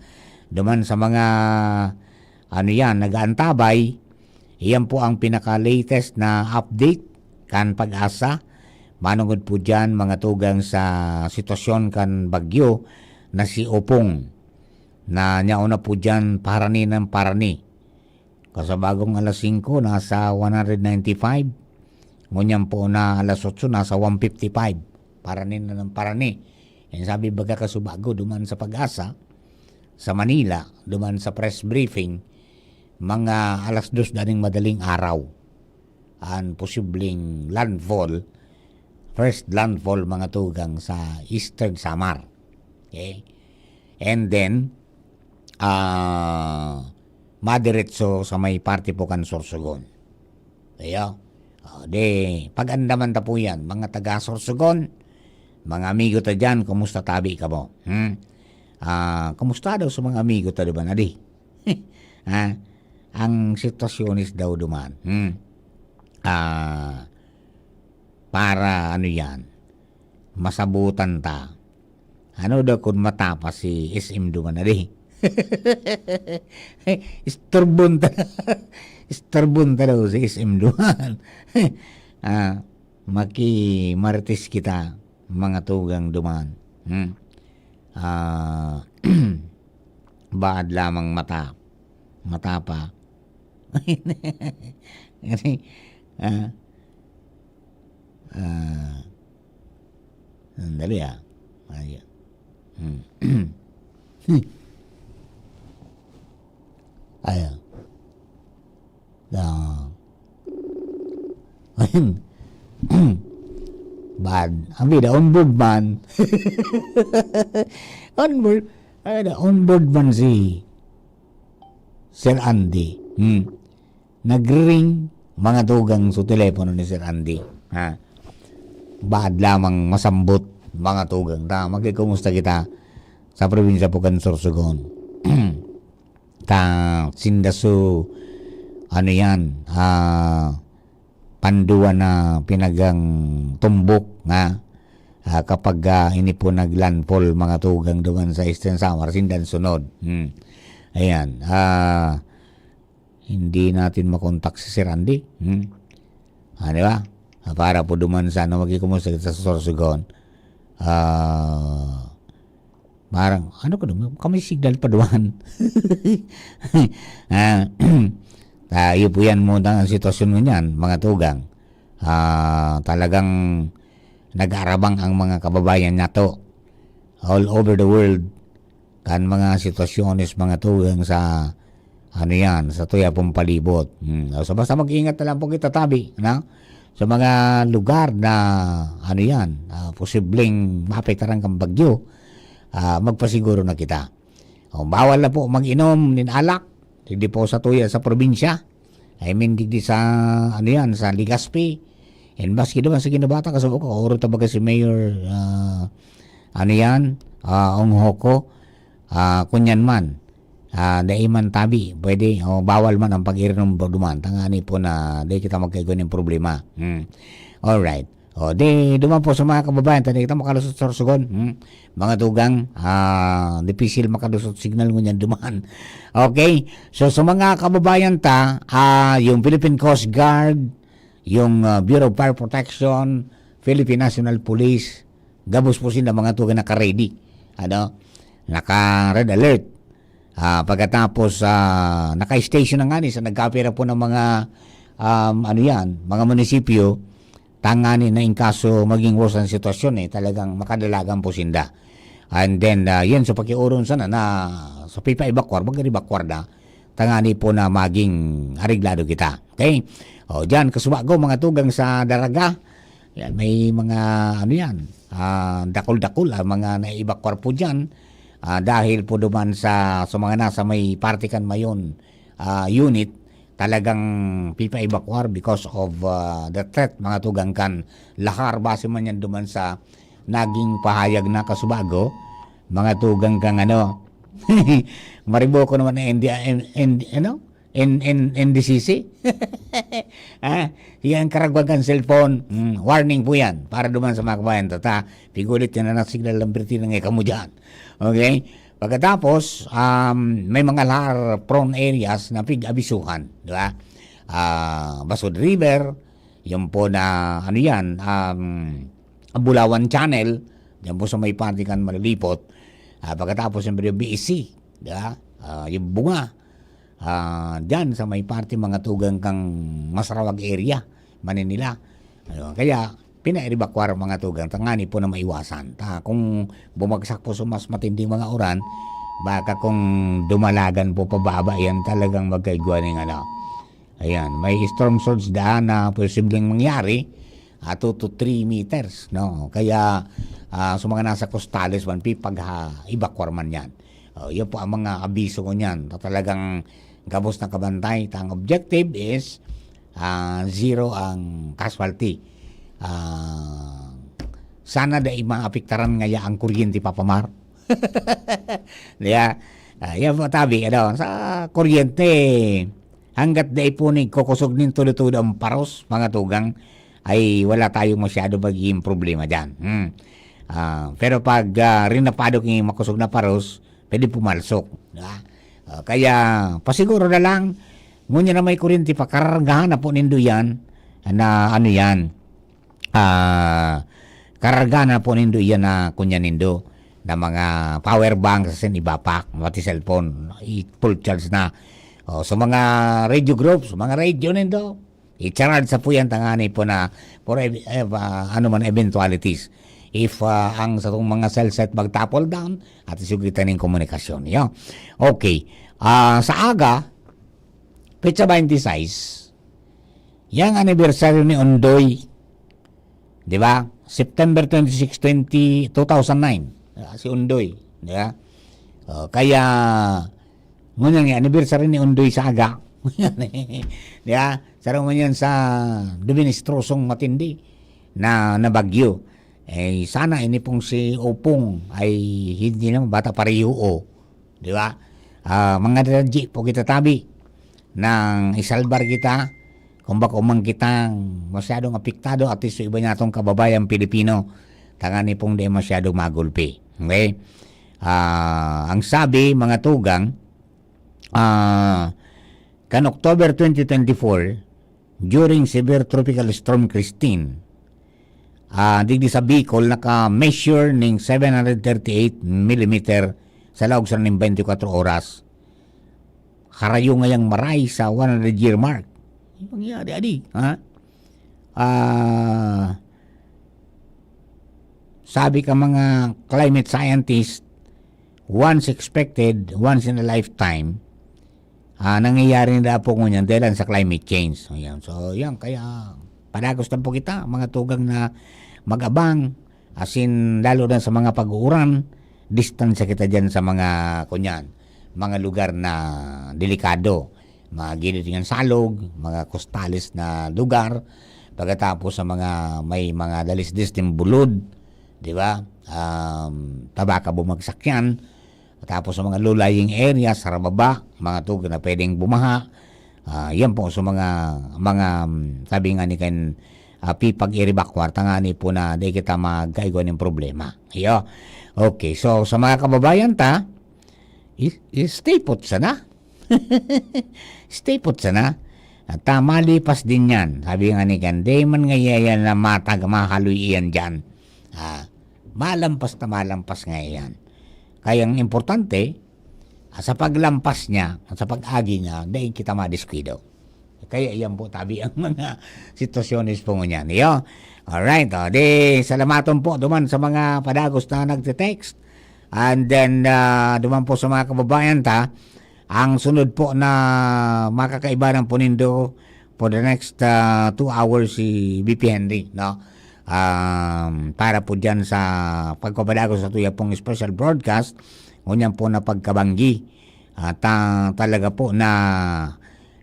duman sa mga, ano yan, nag-aantabay, iyan po ang pinaka-latest na update kan Pag-asa. Manungod po dyan, mga tugang, sa sitwasyon kan bagyo na si Opong, na nyaon na po dyan parani ng parani. Kasabagong alas singko, nasa one hundred ninety-five. Ngunyan po na alas otso, nasa one fifty-five. Parani na ng parani. Yan sabi baga kasubago, duman sa Pag-asa, sa Manila, duman sa press briefing, mga alas dos daning madaling araw, ang posibleng landfall, first landfall, mga tugang, sa Eastern Samar. Okay? And then, ah, madiretso sa may parte po kan Sorsogon. Kaya, ah, di, pag-andaman ta po yan, mga taga Sorsogon, mga amigo ta dyan, kumusta tabi kamo? Hmm? Ah, kumusta daw sa mga amigo ta, di ba, nadi? Ah, ang sitwasyon is daw duman. Hmm? Ah, para, ano yan, masabutan ta. Ano daw kun matapa si S M duman, adi? Istorbon ta. Istorbon ta daw si S M duman. Ah, makimarites kita, mga tugang duman. Hmm. Ah, baad lamang mata. Matapa. Kasi, ah, ah, sandali, ah. Ayan. Hmm. Ayan. Ah. Ayan. Bad. Ang bida, on board man. On board. Ay, da, on board man si Sir Andy. Hmm. Nagri-ring, mga tugang, sa telepono ni Sir Andy. Ha? Baad lamang masambot, mga tugang. Ta, magkikumusta kita sa probinsya po kan Sorsogon. Ta, sinda su, ano yan, ah, panduwa na pinagang tumbok nga, ah, kapag, ah, ini po nag-landfall, mga tugang, duman sa Eastern Samar, sindan sunod. Hmm. Ayan. Ah, hindi natin makontak si Sir Andy. Hmm. Ah, di ba? Ah, para po duman sa, ano, magkikumusta kita sa Sorsogon. Ah, parang, ano ko naman, kami signal pa duman. Ah, tayo po yan muna ang sitwasyon mo niyan, mga tugang. Ah, talagang nag-aarabang ang mga kababayan nato all over the world kan mga sitwasyones, mga tugang, sa, ano yan, sa tuya pong palibot. Hmm. So, basta mag-ingat na lang po kita tabi, no? Sa mga lugar na, ano yan, ah, posibleng maapektaran kan bagyo, ah, magpasiguro na kita. O, bawal na po mag-inom nin alak, digdi po sa tuya sa probinsya. I mean, digdi sa, ano yan, sa Legazpi. And maski naman sa Guinobatan, kasi ako, kaoro ta baga si Mayor, ah, ano yan, ah, Ong Hoco, ah, kunyan man, ah, dai man tabi, pwede, o, bawal man ang pag-inom duman, tangani po na dai kita magkaigwa nin problema. Hmm. Alright. O, di, duman po sa mga kababayan ta, di kita makalusot sa Sorsogon. Hmm? Mga tugang, ah, dipisil makalusot signal ngunyan duman. Okay? So, sa mga kababayan ta, ah, yung Philippine Coast Guard, yung, ah, Bureau of Fire Protection, Philippine National Police, gabos po sila mga tugang naka-ready. Ano? Naka-red alert. Ah, pagkatapos, ah, naka-station na nga ni sa nagkapira po ng mga, um, ano yan, mga munisipyo, tangani na in kaso maging worse ang sitwasyon, eh, talagang makadalagan po sinda. And then, ah, yan, sa pakiuron sana na sa pipa-evacuar, mag-evacuar na, tangani po na maging areglado kita. Okay? O, dyan, kasubago, mga tugang sa Daraga, yan, may mga, ano yan, ah, dakul-dakul, ah, mga naiibakwar po dyan. Ah, dahil po duman sa, sa mga nasa may parte kan Mayon, ah, unit, talagang pipaibakwar because of, ah, the threat, mga tugang kan lahar. Base man yan duman sa naging pahayag na kasubago, mga tugang kang ano, mariboko naman na N D, N, N, ano? N, N, N D C C? Ah, yan karagwagan cellphone. Hmm, warning po yan para duman sa mga kabayan. Tata, pigulit yan na nagsignal ng birti na nga kamo dyan. Okay? Pagkatapos, um, may mga lahar prone areas na pig-abisuhan, di ba? Ah, Basud River, yung po na, ano yan, um, Bulawan Channel, yan po sa may parte kan Malulipot. Ah, pagkatapos, siyempre, yung B E C, di ba? Ah, yung Bunga, ah, dyan sa may parte mga tugang kang Masrawag area, Maninila. Ayun, kaya, pinaevacuar ang mga tugang, tangani po na maiwasan. Ta, kung bumagsak po sa mas matinding mga uran, baka kung dumalagan po pababa, yan talagang magkaigwa ng ano. Ayan, may storm surge daan na posibleng mangyari, ah, two to three meters, no? Kaya, ah, sa mga nasa costales man, pipagha-, evacuar man yan. Oh, yun po ang mga abiso ko niyan. Ta-, talagang gabos na kabantay. Ta, ang objective is, ah, zero ang casualty. Ah, sana dai maapektaran ngaya ang kuryente, Papa Mar. Di ba? Ah, yan po, tabi, ano, sa kuryente, hanggat dai po nagkukosog nin todo-todo ang paros, mga tugang, ay wala tayong masyado magiging problema dyan. Hmm. Ah, pero pag, ah, rinapado kang makosog na paros, pwede pumalsok. Di ba? Ah, kaya, pasiguro na lang, ngunyan na may kuryente, pakarargahan na po nindo yan, na ano yan, ah, karargahan na po nindo iyan na kunya nindo, na mga power bank, sa iba pa, pati cellphone, i-full charge na. O, sa mga radio groups, mga radio nindo, i-charge sa po yan, tangani po na, for ev-, ev-, ah, ano man, eventualities. If, ah, ang satong mga cell site magtapol down, at isugitan ning komunikasyon. Yo. Okay. Ah, sa aga, petsa twenty-six, yang anibersaryo ni Ondoy, di ba? September twenty-six, twenty, two thousand nine. Ah, si Ondoy, di ba? Oh, kaya, ngunyan nga, anniversary ni Ondoy sa aga. Di ba? Sarong man yan sa duministrosong matindi na, na bagyo. Eh, sana ini pong si Opong ay hindi naman bata pareho, oh. Di ba? Ah, mga dadji po kita tabi nang isalbar kita, kung bako man kitang masyadong apektado, at least sa iba natong kababayan Pilipino, tangani pong di masyadong magulpi. Okay? Ah, ang sabi, mga tugang, ah, kan October twenty twenty-four, during severe Tropical Storm Christine, ah, digdi sa Bicol, naka-measure ning seven hundred thirty-eight millimeter sa laog sa ning twenty-four oras. Harayo ngayang maray sa one hundred year mark. Yung nangyari, adi, ha? Ah, sabi ka mga climate scientist, once expected, once in a lifetime, ah, nangyayari na po ngunyan dahil sa climate change. Ayan. So, yan. Kaya, padagos lang po kita, mga tugang na mag-abang, as in, lalo na sa mga pag-uuran, distansya kita dyan sa mga, kunyan, mga lugar na delikado. Mga gilid ng salog, mga kostales na lugar, pagkatapos sa mga may mga dalisdis ng bulod, di ba? Um, tabaka bumagsak yan. Tapos sa mga low-lying areas, sa rababa, mga tugang na pwedeng bumaha. Ah, yan po, sa mga, mga, um, sabi nga ni Ken, api pag-iribakwar, tangani po na di kita magkaigwa nin problema. Iyo. Okay, so sa mga kababayan ta, i-, i-stay put sana. Stay put sana. At, ah, malipas din yan. Sabi nga ni Gandhi, man nga yan na matag, mahaloy iyan dyan. Ah, malampas na malampas nga yan. Kaya ang importante, ah, sa paglampas niya, at sa pag-agi niya, daig kita madiskwido. Kaya iyan po, tabi ang mga sitwasyones po ngunyan. Iyo. Alright, oh, di, salamaton po duman sa mga padagos na nagte-text. And then, ah, duman po sa mga kababayan ta, ang sunod po na makakaibahan po nindo for the next, ah, two hours si B P Henry, no? Um, para po dyan sa pagpapadagos sa tuya pong special broadcast, ngunyan po na pagkabanggi. At, ah, talaga po na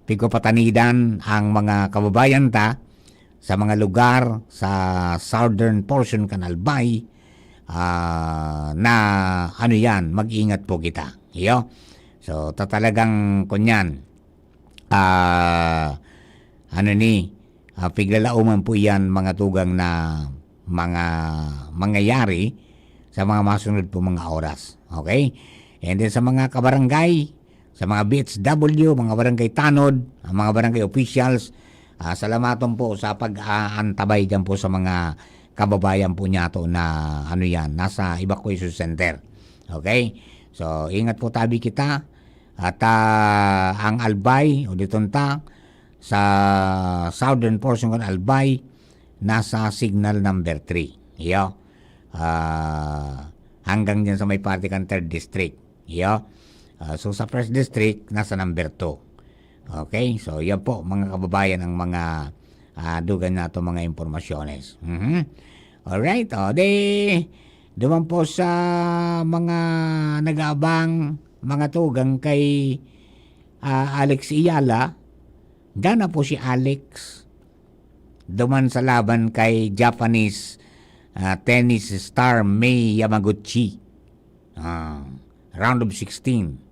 pigpapatanidan ang mga kababayan ta sa mga lugar sa southern portion kan Albay, ah, na ano yan, mag-ingat po kita. Iyo. So, ta-, talagang kunyan, ah, ano ni, ah, piglalauman po yan, mga tugang, na mga mangyayari sa mga masunod po mga oras. Okay? And then sa mga kabarangay, sa mga B H W, mga barangay tanod, ang mga barangay officials, ah, salamaton po sa pag-aantabay dyan po sa mga kababayan po niyato na, ano yan, nasa evacuation center. Okay? So, ingat po tabi kita. At, ah, ang Albay, o diton ta, sa southern portion kan Albay, nasa signal number three. Iyo. Ah, hanggang dyan sa may parte kan third district. Iyo. Ah, so, sa first district, nasa number two. Okay? So, yan po, mga kababayan, ang mga, ah, dugang na ato mga impormasyones. Mhm. Alright. O, di, duman po sa mga nag-aabang, mga tugang kay, ah, Alex Ayala, dana po si Alex duman sa laban kay Japanese, ah, tennis star Mei Yamaguchi. Ah, round of sixteen.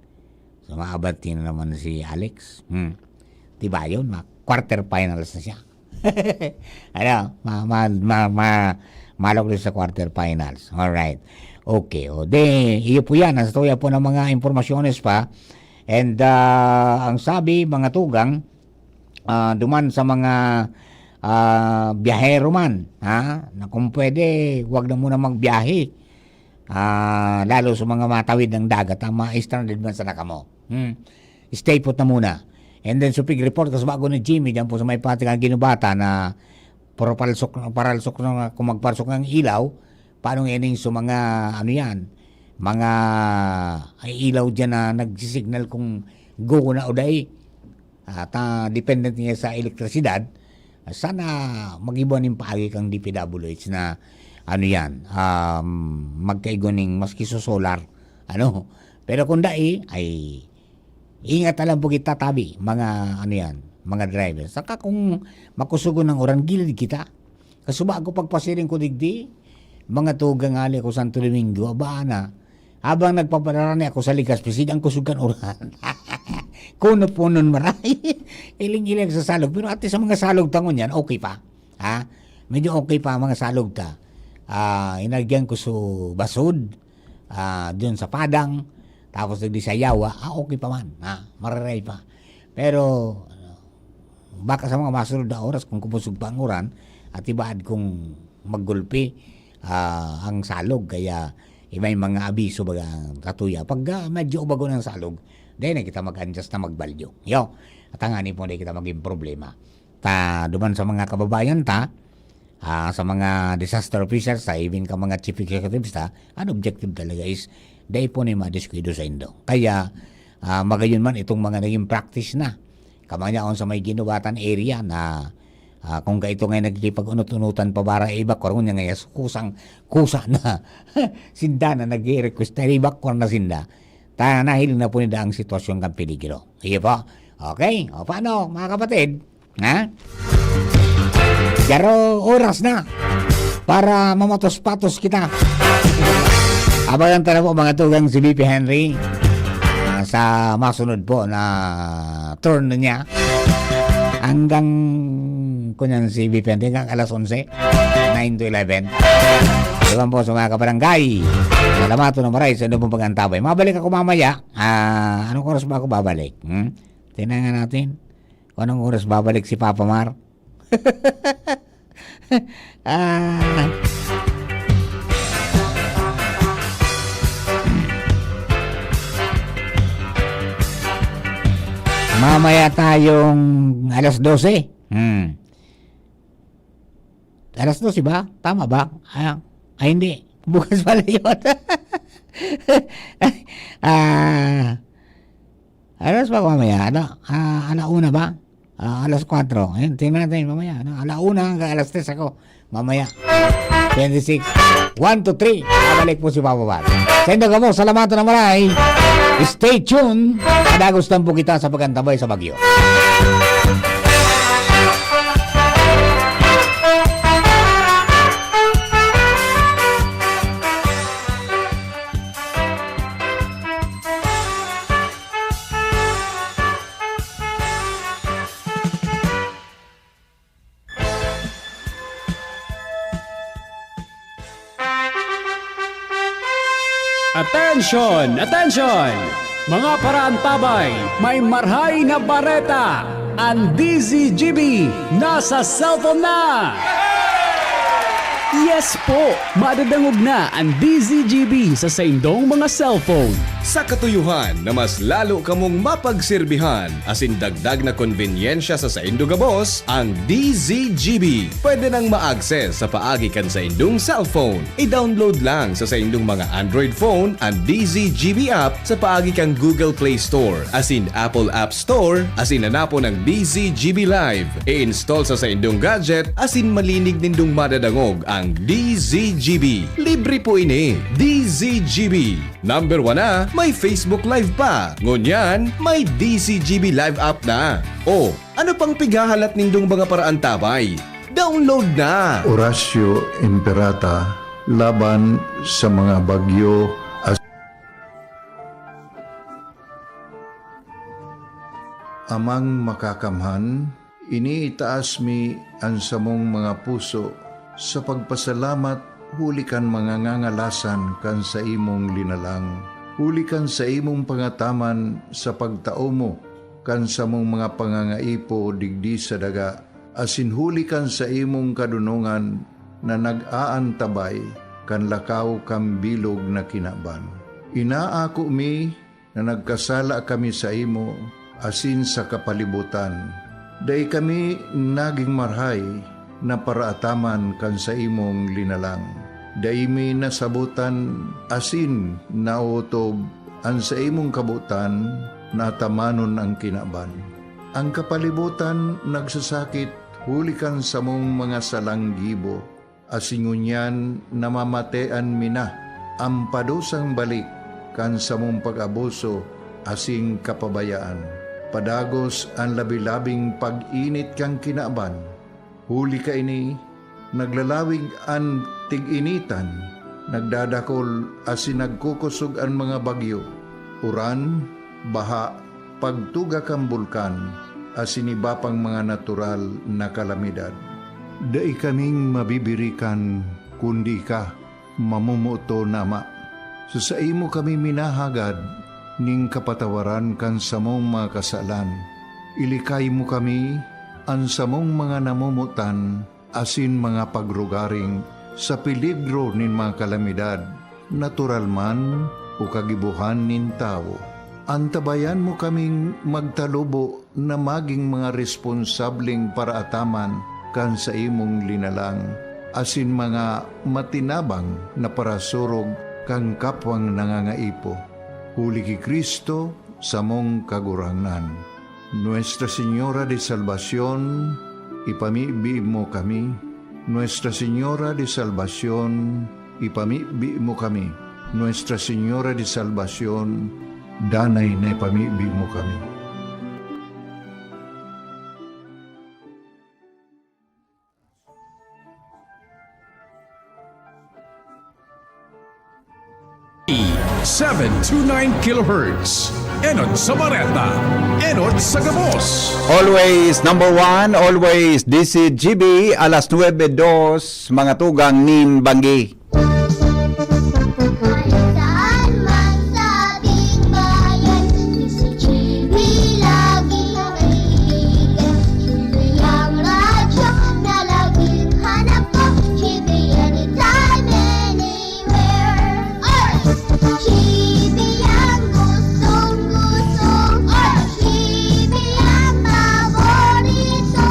So, maabati na naman si Alex. Hmm. Diba yun? Ma-, quarter finals na siya. Ano? Ma-, ma-, ma-, ma-, malog din sa quarter finals. Alright. Okay. O, de, iyo po yan. Ang tuya po ng mga impormasyones pa. And, ah, ang sabi, mga tugang, ah, duman sa mga, ah, biyahero man, ha? Na kung pwede, wag na muna magbiyahe. Ah, lalo sa mga matawid ng dagat, ang mga stranded man sana kamo. Hmm. Stay put na muna. And then, supig report kas bago ni Jimmy, dyan po sa may parte kan Ginubata na parapalsok, paralsok na, kung magparasok ng ilaw, paano nga ining sa mga, ano yan, mga ilaw dyan na nagsisignal kung go na o dai? At, ah, dependent niya sa elektrisidad, sana mag-iba nin paagi kang D P W H na, ano yan, um, magkaigo ning maski sa solar, ano. Pero kung dai, ay ingat na lang po kita tabi, mga, ano yan, mga driver. Saka kung makusugon ng uran, gilid kita. Kasuba ako pagpasiring ko digdi, mga tugang hali ako Santo Domingo, aba na. Habang nagpapararani ako sa ligas, pisig ang kusog kan uran. Kuno punon maray. Iling-iling sa salog. Pero ati sa mga salog tangon yan, okay pa. Ha? Medyo okay pa ang mga salog ta. Ah, inagyan ko so basod, ah, dun sa padang, tapos nagdi sa yawa, ah, okay pa man. Ha? Mararay pa. Pero, baka sa mga masunod na oras, kung kumusog pa ang uran, at ibaad kung maggulpi, ah, ang salog, kaya, eh, may mga abiso baga ang katuya. Pag, ah, medyo ubago ng salog, dahil na kita mag-adjust na magbalyo. Yo, at ang ani po, di kita maging problema. Ta, duman sa mga kababayan ta, ah, sa mga disaster officers ta, even ka mga chief executives ta, ang objective talaga is, dai po na yung madiskuido sa indo. Kaya, ah, magayon man itong mga naging practice na. Kamanyaon sa may Ginubatan area na, ah, kung kaito ngay nagkikipag-unot-unotan pa bara iba, kurong niya ngay kusang, kusa na. Sinda na nag-i-request na iba, kurang na sinda. Ta, nahiling na po nila ang sitwasyon kan peligro. Iyo po. Okay? O, paano, mga kapatid? Ha? Pero oras na para mamatos-patos kita. Abangan ta na po, mga tugang, si B P Henry, ah, sa masunod po na turn niya. Hanggang Kunyan si B P N, hanggang alas onse, nine to eleven. Iwan po sa mga kabarangay. Salamat na maray sa inyong pag-antabay. Mabalik ako mamaya. Ah, anong oras ba ako babalik? Hmm? Tingnan nga natin kung anong oras babalik si Papa Mar. Ah. Mamaya tayong alas dose. Hmm. Alas dose ba? Tama ba? Ah, ay, hindi. Bukas pala yun. Ah, alas ba mamaya? Ano? Ah, ala una ba? Ah, alas kwatro. Ayun, tingnan natin mamaya. Ano? Ala una hanggang alas tres ako. Mamaya. Twenty-six. One, two, three. Babalik po si Papa Bar. Sendo ka po. Salamat na maray. Stay tuned. Kadagos lang po kita sa pag-antabay sa bagyo. Attention! Attention! Mga paraantabay, may marhay na bareta! An D Z G B nasa cellphone na! Yes po! Madadangog na an D Z G B sa saindong mga cellphone. Sa katuyohan na mas lalo kamong mapagserbihan asin dagdag na konbenyensya sa saindo gabos, ang D Z G B pwede nang ma-access sa paagi kan saindong cellphone. I-download lang sa saindong mga Android phone an D Z G B app sa paagi kan Google Play Store asin Apple App Store asin hanapon ang D Z G B Live. I-install sa saindong gadget asin malinig nindong madadangog ang D Z G B. Libre po ini. D Z G B. Number one na, may Facebook Live pa. Ngunyan, may D Z G B Live app na. O, ano pang pighahalat nindong mga paraantabay? Download na! Horacio Imperata laban sa mga bagyo as Amang Makakamhan, iniitaas mi an samong mga puso sa pagpasalamat huli kan mga ngangalasan kan saimong linalang, huli kan saimong pangataman sa pagtao mo kan samong mga pangangaipo digdi sa daga, asin huli kan saimong kadonongan na nag-aantabay kan lakaw kan bilog na kinaban. Inaako mi na nagkasala kami saimo asin sa kapalibotan. Dai kami nagin marahay na paraataman kan saimong linalang. Dai mi nasabotan asin naotob an saimong kabotan na atamanon an kinaban. An kapalibotan nagsasakit huli kan samong mga salang gibo, asin ngunyan namamatean mi na an padusang balik kan samong pag-abuso asin kapabayaan. Padagos an labi-labing pag-init kan kinaban, huli kaini, naglalawig an tig-initan, nagdadakol asin nagkukosog an mga bagyo, uran, baha, pagtuga kan bulkan, asin iba pang mga natural na kalamidad. Dai kaming mabibirikan, kundi ika, mamomoton na Ama. Sa saimo kami minahagad nin kapatawaran kan samong mga kasalan. Ilikay mo kami, an samong mga namomotan, asin mga pagrugaring sa peligro nin mga kalamidad, natural man o kagibohan nin tawo. Antabayan mo kaming magtalubo na magin mga responsableng paraataman kan saimong linalang, asin mga matinabang na parasurog kan kapwang nangangaipo. Huli ki Cristo, samong Kagurangnan. Nuestra Señora de Salvacion, ipamibi mo kami. Nuestra Señora de Salvacion, ipamibi mo kami. Nuestra Señora de Salvacion, danay na ipamibi mo kami. Seven two nine kilohertz. Enot sa bareta, enot sa gabos. Always number one, always D C G B, alas nuebe dos, mga tugang nin banggi. Saan man sa Big Bayan, si G B laging naiiyak. Ang radyo na laging hanap ko, G B anytime, anywhere. Oras, G B ang gustong-gusto. Oras, G B ang paborito.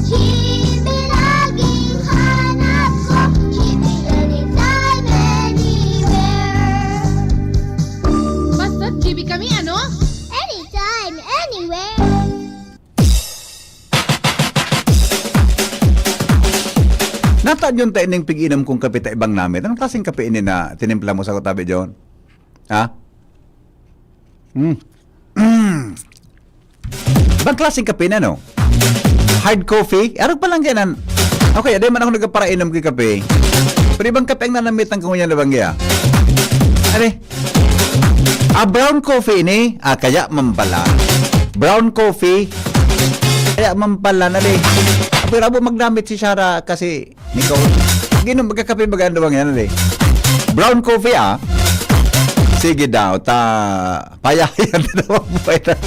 G B laging hanap ko. G B anytime, anywhere. Basta G B kami, ano? Anytime, anywhere. Nata yun ta ining pig-inom kong kape ta ibang namit. Anong klaseng kape ini na tinimpla mo sa kutabi, John? Ha? Hmm. Ibang klaseng kape na, no? Hard coffee? Arog pa lang kainan. Okay, di man ako nagparainom kay kape. Pero ibang kape ang nanamitan ko niya na banggi, ah. Are? Ah, brown coffee ini? Ah, kaya man pala. Brown coffee? Kaya man pala, nali. Pero abo magdamit si Shara kasi Nicole. Ginom, magkakape baga ang duwang yan, eh. Brown coffee, ah. Sige daw, ta... Payahayan ta daw ang buhay ta.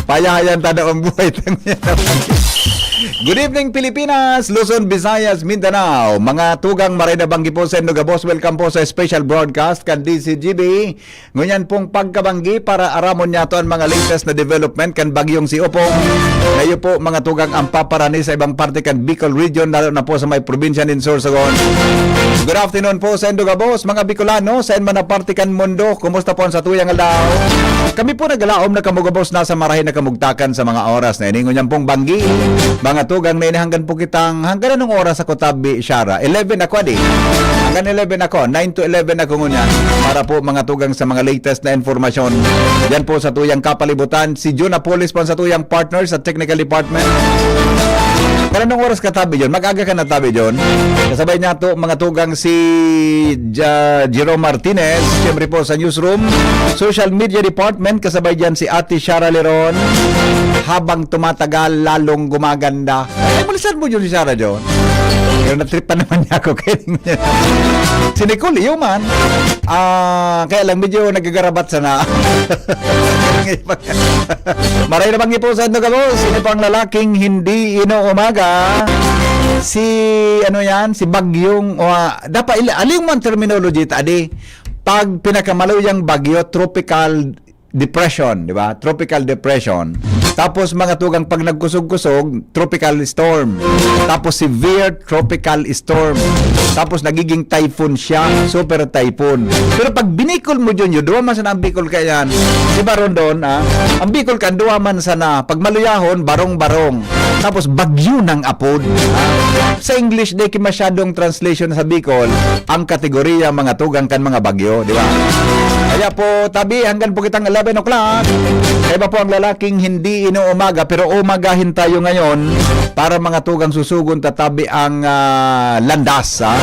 Payahayan ta daw ang buhay ta. Good evening, Pilipinas, Luzon, Visayas, Mindanao. Mga tugang maray na banggi po sa Indoga Boss. Welcome po sa special broadcast kan D C G B. Ngunyan pong pagkabanggi para aramon niyato an mga latest na development kan bagyong si Opong. Kayo po, mga tugang, ang paparani sa ibang parte kan Bicol Region, lalo na po sa may probinsya nin Sorsogon. Good afternoon po sa Indoga Boss, mga Bicolano, sa man na parte kan mundo. Kumusta po ang satuyang aldaw? Kami po nagalaom na kamugabos na sa marahay na kamugtakan sa mga oras na ini. Ngunyan pong banggi, mga tugang na ini, hanggan po kitang, hanggan anong oras ako tabi, Shara? Eleven ako, adi? Hanggang eleven ako, nine to eleven ako ngunyan. Para po, mga tugang, sa mga latest na impormasyon. Yan po sa tuyang kapalibutan. Si Jun Apolis po sa tuyang partner sa technical department. Kanong oras ka tabi, John? Mag-aga ka na tabi, John. Kasabay niya to, mga tugang, si Ja-, Jerome Martinez, siyempre po sa newsroom, social media department, kasabay dyan si Ate Shara Leron. Habang tumatagal, lalong gumaganda. Ay, mulisan mo yun si Shara, John. Pero natrip pa naman niya ako. Kaya si Nicole, iyo man. Ah, kaya lang, medyo nagagarabat sana. Maray na banggi po sa ano ka, boss? Sino pang lalaking hindi ino umaga? Si, ano yan? Si Bagyong, o, ah, dapat, ili-, aling mo ang terminology, tadi? Pag pinakamaluyang bagyo, tropical depression, di ba? Tropical depression. Tapos, mga tugang, pag nagkusog-kusog, tropical storm. Tapos, severe tropical storm. Tapos, nagiging typhoon siya, super typhoon. Pero pag binikol mo yun, yun, duwa man sana ang Bicol kaya yan. Di ba, Rondon, ah? Ang Bicol kan duwa man sana. Pag maluyahon, barong-barong. Tapos, bagyo ng apod. Ah, sa English, di ki masyadong translation sa Bicol, ang kategorya mga tugang kan mga bagyo, di ba? Kaya po, tabi, hanggang po kitang eleven o'clock. Kaya ba po ang lalaking hindi inuumaga, pero umagahin tayo ngayon para mga tugang susugon tatabi ang, ah, landas, ha?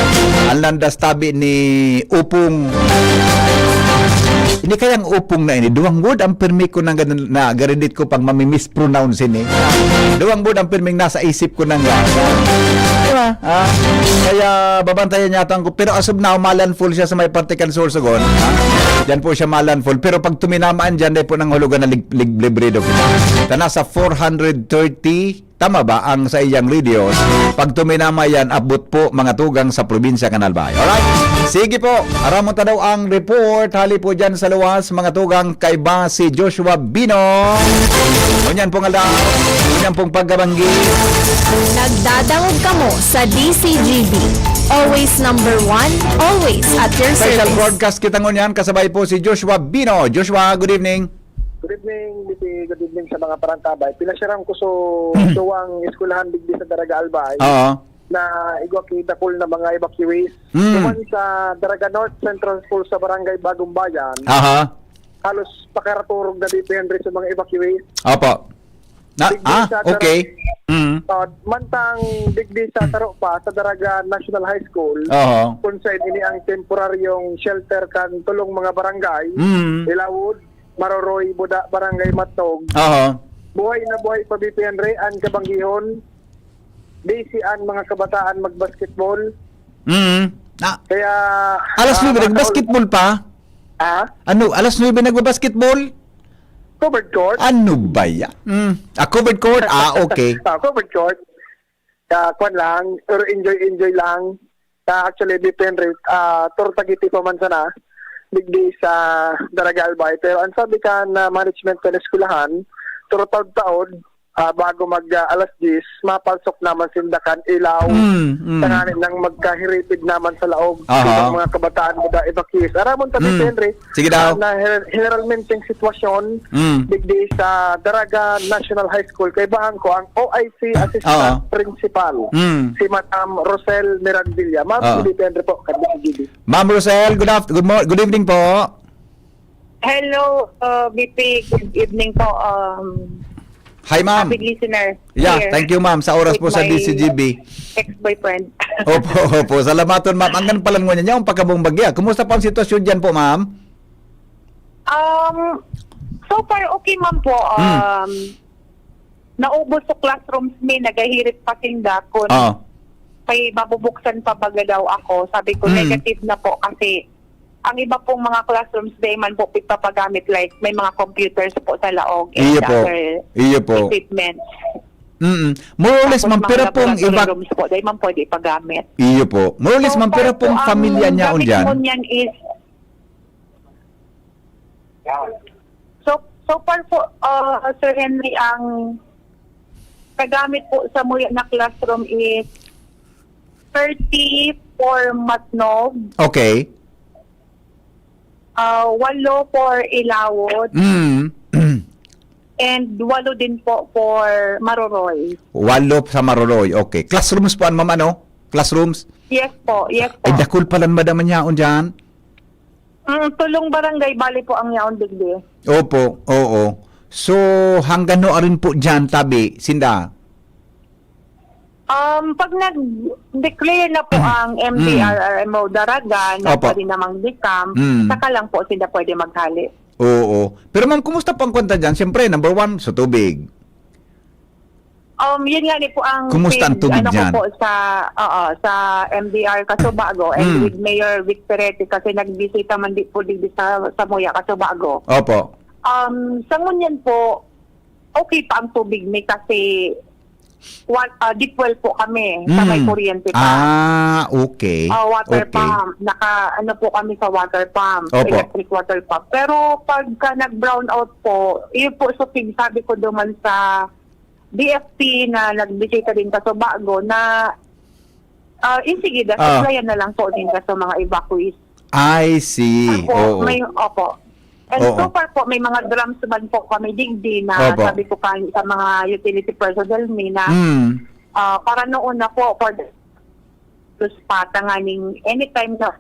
Ang landas tabi ni Upong. Hindi kayang Upong na ini. Duwang word ang permi ko nang ganun na garidit ko pag mami-mispronounce ini. Duwang word ang perming nasa isip ko nang ganun. Di ba? Ah, kaya babantayan niya ang, pero as of now, malandfall siya sa may parte kan Sorsogon. Ha? Diyan po siya malandfall. Pero pag tuminamaan dyan, dahil po nang hulugan na lig-, lig-, librido kita. Ito, nasa four hundred thirty, tama ba, ang sa iyang radius? Pag tuminama yan, abot po mga tugang sa probinsya kan Albay. Alright? Sige po, aramon ta daw ang report. Hali po dyan sa luwas, mga tugang, kaiba si Joshua Bino. Ngunyan pong aldaw, ngunyan pong pagkabanggi. Nagdadangog kamo sa D C G B. Always number one, always at your Special service. Broadcast kita ngunyan, kasabay po si Joshua Bino. Joshua, good evening. Good evening, D P. Good evening sa mga parantabay. Pinasyaran ko so duwang eskwelahan digdi sa Daraga Albay Oo. na igwa ki dakul na mga evacuees. Mm. Duman sa Daraga North Central School sa Barangay Bagong Bayan, Aha. halos pakaraturog na dito yan rin sa mga evacuees. Opo. Na, Digdi ah, sa Daraga okay. Mm. At mantang digdi sa saro pa, sa Daraga National High School, Oho. kung sa ini ang temporaryong shelter kan tulong mga barangay, Mm. Ilawod, Maroroy, Buda, Barangay Matnog. Oho. Buhay na buhay pa, B P Henry, an kabanggihon, busy an mga kabataan magbasketball. Mm. Ah, Kaya... alas ah, nuebe, mataon- nagbasketball pa? Ha? Ano, alas nuebe nagbabasketball? Covered court? Ano ba yan? Mm. Ah, covered court? Ah, okay. Ah, covered court. Ah, kwan lang, pero enjoy-enjoy lang. Ah, actually, B P Henry, ah, tour Taguig pa man sana, digdi sa Daraga Albay. Pero ang sabi kan management kan eskwelahan, tour taod-taod, ah, bago mag ah, alas diyes, mapalsok naman sinda kan ilaw. Mm, mm. Tanganing nang magkahiripid naman sa laog. Aha. Bilang mga kabataan mo da evacuees. Aramon ta, Mm. Henry, Sige daw. ah, na her- generalmente ang sitwasyon, Mm. digdi sa Daraga National High School. Kaibahan ko ang O I C Assistant Oo. Principal, Mm. si Madam Rosel Mirandilla. Ma'am, Oo. Hindi Henry po, kan D C G B. Ma'am Rosel, good, aft- good, mo- good evening po. Hello, uh, B P. Good evening po, um, Hi, ma'am. avid listener. Yeah, Here. Thank you, ma'am, sa oras With po sa my D C G B. Ex-boyfriend. Opo, opo. Salamaton, ma'am. Anggan palan mo niya, yung pagkabong bagya. Kumusta po ang sitwasyon dyan po, ma'am? Um, so far, okay man po. Hmm. Um, naubos sa classrooms mi, nagahirip pa sinda kun Oo. may mabubuksan pa baga daw ako. Sabi ko, Hmm. negative na po kasi ang iba pong mga classrooms, di man po ipapagamit, like, may mga computers po sa laog and Iyo po. other Iyo po. equipment. Mm. More or less, Tapos ma'am, mga pero pong laboratory iba... rooms po, di man pwede ipagamit. Iyo po. More or less, So ma'am, pero far po, pong ang pamilya niya gamit dyan. Mo niyan is, so, so far po, uh, Sir Henry, ang nagamit po sa muya na classroom is thirty for Matnog, Okay. uh, walo for Ilawod, Mm. and walo din po for Maroroy. Walo sa Maroroy. Okay. Classrooms po, ano, ma'am, ano? Classrooms? Yes po, yes po. Ay, dakul palan, madam, an yaon dyan. Mm, tulong barangay, bali po ang yaon digdi. Opo, oo. So, hanggang no arin po dyan, tabi, sinda? Um, pag nag-declare na po ang M D R R M O Daraga na Opo. pwede namang decamp, Mm. saka lang po sila pwede maghali. Oo. Pero ma'am, kumusta po ang kwenta dyan? Siyempre, number one, sa tubig. Um, yun nga ni po ang Kumusta ang big, tubig ano dyan? Ko po sa, oo, sa M D R Kasubago and Mm. with Mayor Vic Ferretti kasi nagbisita man di po digdi sa, sa Muya Kasubago. Opo. Um, sa ngunyan po, okay pa ang tubig ni kasi what, uh, deep well po kami sa may Mm. kuryente pa. Ah, okay. Ah, water Okay. pump. Naka, ano po kami sa water pump, Opo. electric water pump. Pero pagka nag-brown out po, yun po sa pig-, sabi ko duman sa D F P na nagbisita din Kasubago na, ah, yung sige, Ah. supplyan na lang po din sa mga evacuees. I see. Opo, Oo. May, opo. And Oo. So far po, may mga drums man po kami digdi na Opo. Sabi ko pa sa mga utility personnel mi na Mm. ah, para noon na po, for the pa, tanganing anytime na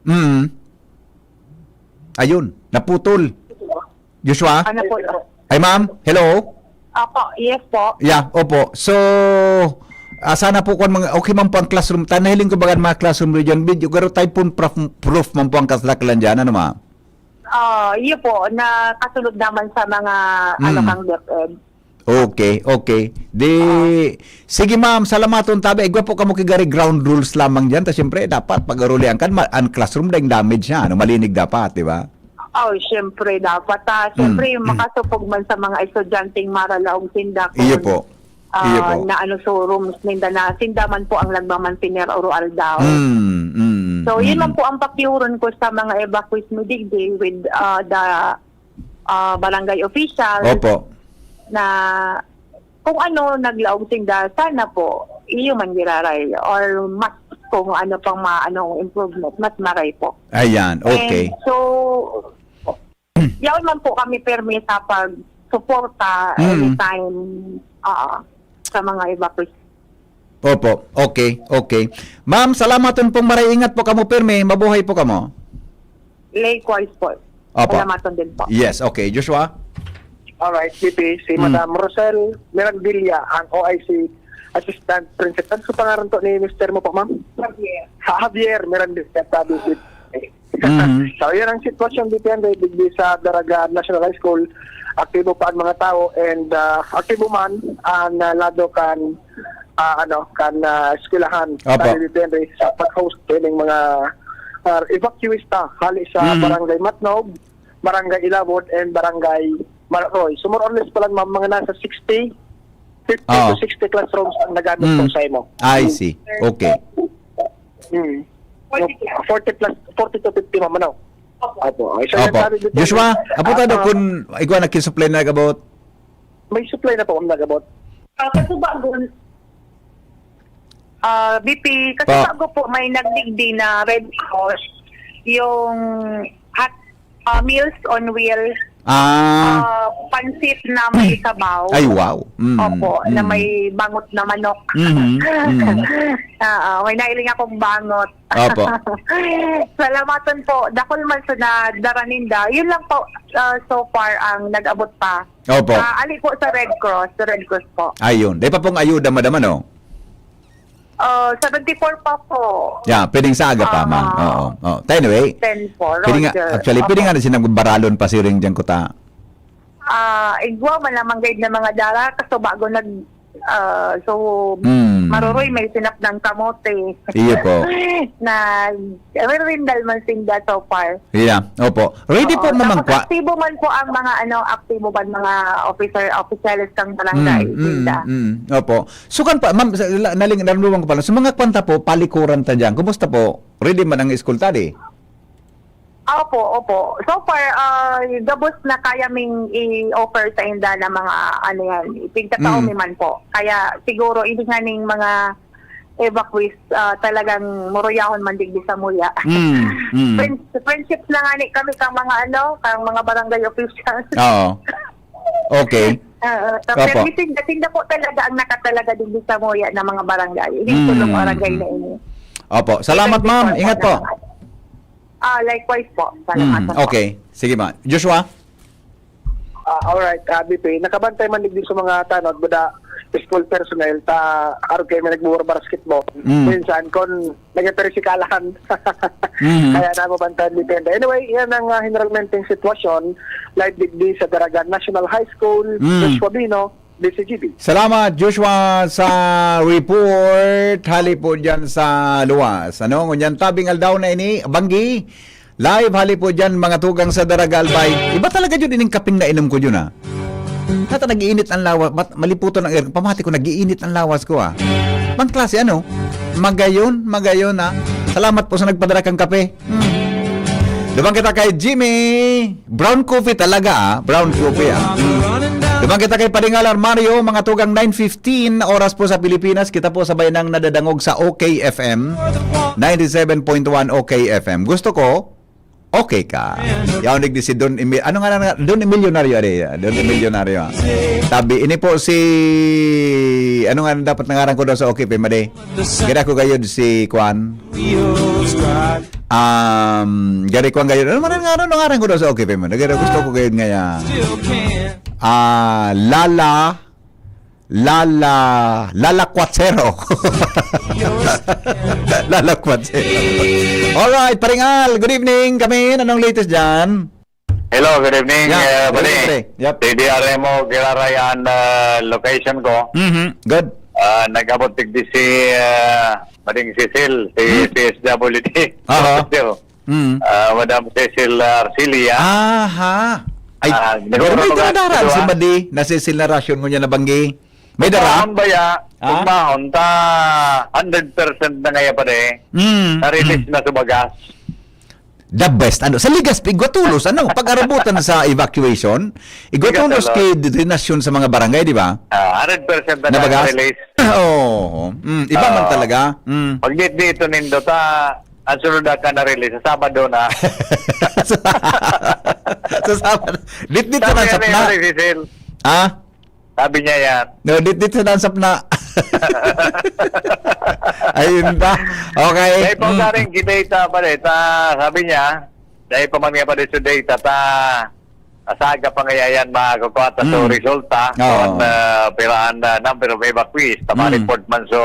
Mm. Ayun, naputol. Joshua? Ano po? Ay, ma'am? Hello? Opo, yes po. Yeah, opo. So, ah, sana po kung mga, okay man po ang classroom. Ta, nahiling ko baga ang mga classroom region video, pero typhoon proof, proof man po ang kaslaklan dyan, ano, ma'am? Ah, yun po, nakasunod naman sa mga Mm. ano kang DepEd. Okay, okay. Di, sige ma'am, salamaton tabi. Igwa po kamo kigari ground rules lamang dyan. Ta siyempre, dapat pag-arulian kan, ma- ang classroom dahil damage siya. Ano, malinig dapat, di ba? Oh, syempre dapat ah. Syempre Mm, yung mm. Makasupog man sa mga estudyanteng maralaog sinda kung, Iyo po. ah, Iyo po. Na ano showrooms ninda na sinda man po ang nagmamantener oro-aldaw. Mm, mm, So, yun mm. Lang po ang pakiuron ko sa mga evacuees mo digdi with ah, the ah, barangay officials Opo. Na kung ano naglaog sinda, sana po, iyo man giraray or mas kung ano pang maano improvement, mas maray po. Ayan, okay. And so, yaon man po kami permi sa pagsuporta Mm. Anytime ah, sa mga evacuees. Opo, okay, okay. Ma'am, salamaton pong maray. Ingat po kamo pirmi. Mabuhay po kamo. Likewise po. Opo. Salamaton din po. Yes, okay. Joshua? Alright, B P, si Mm. Madam Rosel Mirandilla, ang O I C Assistant Principal. So, pangalan to ni Mister mo po, ma'am? Javier. Ha, Javier Mirandilla, sabi si Mhm. So, yun ang sitwasyon dito yan, digdi sa Daraga National High School. Aktibo pa ang mga tao and ah, aktibo man ang ah, lado kan ah, ano, kan ah, eskwelahan. Opo. Sabi dito yan, sa pag-host ng mga ah, evacuees ta hali sa Mhm. Barangay Matnog, Barangay Ilabod, and Barangay Mararoy. So, more or less pa lang, ma'am, mga nasa sixty, fifty Oo. to sixty classrooms ang nagamit Mm. po sa imo. I see. Okay. Hmm. Forty plus, forty to fifty, ma'am, ano? Opo. Okay, so, Opo. sabi dito, Joshua, apo ah, tado ah, kun igwa na kin supply na nag-abot? May supply na po, ma'am, nag-abot. Ah, kasubagon, ah, B P, kasubago po may nagdigdi na Red Cross, yung hot, ah, Meals on Wheels, Ah, ah, pansit na may sabaw. ay wow. Mm, Opo, na mm. may bangot na manok. Mhm, mhm. Oo, may nailing akong bangot. Opo. Salamatan po. Dakul man sa nadara ninda. Yun lang po, ah, so far ang nag-abot pa. Opo. Ah, ali po sa Red Cross, sa Red Cross po. Ayun. Dai pa pong ayuda, madam, ano? Ah, seventy-four pa po. Yeah, pwedeng sa aga pa, ma'am. Ah. Oo. Oh. Tayo, anyway. Ten po, Pwede nga, Roger. actually, pwede Opo. Nga na siya nagbaralon pa si Ringjang Kuta. Ah, igwa man lamang guide ng mga dara, kaso bago nag, ah, so, Mm. maruroy may sinap ng kamote. Iyo po. Na, rindal man sinda so far. Yeah, opo. Ready po, Oo, ma'am, tapos kwa- aktibo man po ang mga, ano, aktibo man mga officer, officials ng barangay, Mm, mm, sinda. mm. Opo. So kan pa, ma'am, sa- la- naling naramdaman ko pala. Sa mga kwanta po, palikuran ta diyan. Kumusta po? Ready man ang school tadi? Opo, opo. So far, ah, gabos na kaya ming i-offer sa inda na mga, ano yan, ipigtatao Mm. mi man po. Kaya siguro, ini nga ning mga evacuees, ah, talagang muruyahon man digdi sa muya. Mm, mm. Friend- friendship na nga ni kami kang mga, ano, kang mga barangay officials. Oo. Okay. Oo, tapos Opo. tinda, tinda po talaga ang nakatalaga digdi sa muya ng mga barangay. Hindi Mm, tulong barangay mm. na ini. Opo. Salamat, ma'am. Ingat po. Ah, likewise po. Salamat Mm, po. Okay. Sige, ma'am. Joshua? Ah, alright, ah, B P. Nakabantay man digdi sa mga tanod, buda school personnel, ta arog kayo may nagbuwar basketball. Mm. Minsan, kung nagperisikalahan. Mhm. Kaya nababantay ang depende. Anyway, yan ang ah, generalmente yung sitwasyon. Live digdi sa Daraga National High School, Mm. Joshua Bino, D C G B. Salamat, Joshua, sa report. Hali po dyan sa luwas. Ano? Ngunyan, tabing aldaw na ini, Banggi. Live, hali po dyan, mga tugang sa Daraga, Albay. Iba talaga yun, ining kaping nainom ko yun, ah. Tata, nag-iinit ang lawas. Mat- maliputon ang aircon. Pamati ko, nag-iinit ang lawas ko, ah. Bang klase, ano? Magayon, magayon, ah. Salamat po sa nagpadara kang kape. Hmm. Dumang kita kay Jimmy. Brown coffee talaga, ah. Brown coffee, ah. Hmm. Dumang kita kay Pading Alar Mario, mga tugang nine fifteen, oras po sa Pilipinas. Kita po sabay nang nadadangog sa O K F M, ninety-seven point one O K F M. Gusto ko, okay ka. Yaon digdi si Don Emil, ano nga na, Don Emilionario, are, Don Emilionario, ah. Sabi, ini po si, ano nga dapat nangaran ko daw sa O K F M, ade? Kira ko gayod si Kwan. Um, gari ko ang gayod. Ano man nga, ano nangaran ko daw sa O K F M? Nagara gusto ko gayod nga ya. Ah, Lala, Lala, Lala Quatsero. Lala Quatsero. Alright, Paring Al, good evening. Kami, anong latest dyan? Hello, good evening, Yeah, uh, good evening, buddy. pre. Yep. Si D R M O, Kirarayan, uh, location ko. Mhm, good. Uh, nag-abot digdi si uh, Mading Cecil, si Hmm. P S W D. Aha. Still, Mm. uh, Madam Cecil uh, Arcilia. Aha. Ay, Ah, pero may nagkakaroon dara-dara ka, si diba? Madi, na Cecil na rasyon ngunyan na banggi. May dara? Ang baya, Ah? umahon ta hundred percent na ngayon pa rin. Mm. Na-release na sa bagas. The best. Ano, sa Ligas, igwatulos, ano, pag-arabutan sa evacuation, igwatulos Igwatulos. kay donasyon sa mga barangay, di ba? Ah, hundred percent na Na bagas? release. Oo. Mm, iba man Ah. talaga. Mm. Pag dito, dito nindo ta, ang sunod na ka na-release, sa Sabado na. Sa Sabado. Dit-dit sa Sabi nansap niya, na. Pare Cecil. Ha? Sabi niya yan. No, dit-dit sa nansap na. Ayun ta. Okay. Dahil pa Mm. garing kita ita pa rin, ta, sabi niya, dahil pa man nga pa rin sa data, ta, Sa aga pa ngaya yan makukuha ta so Hmm. resulta. Oo. Kung, ah, pira an, ah, number of evacuees, ta Hmm. ma-report man so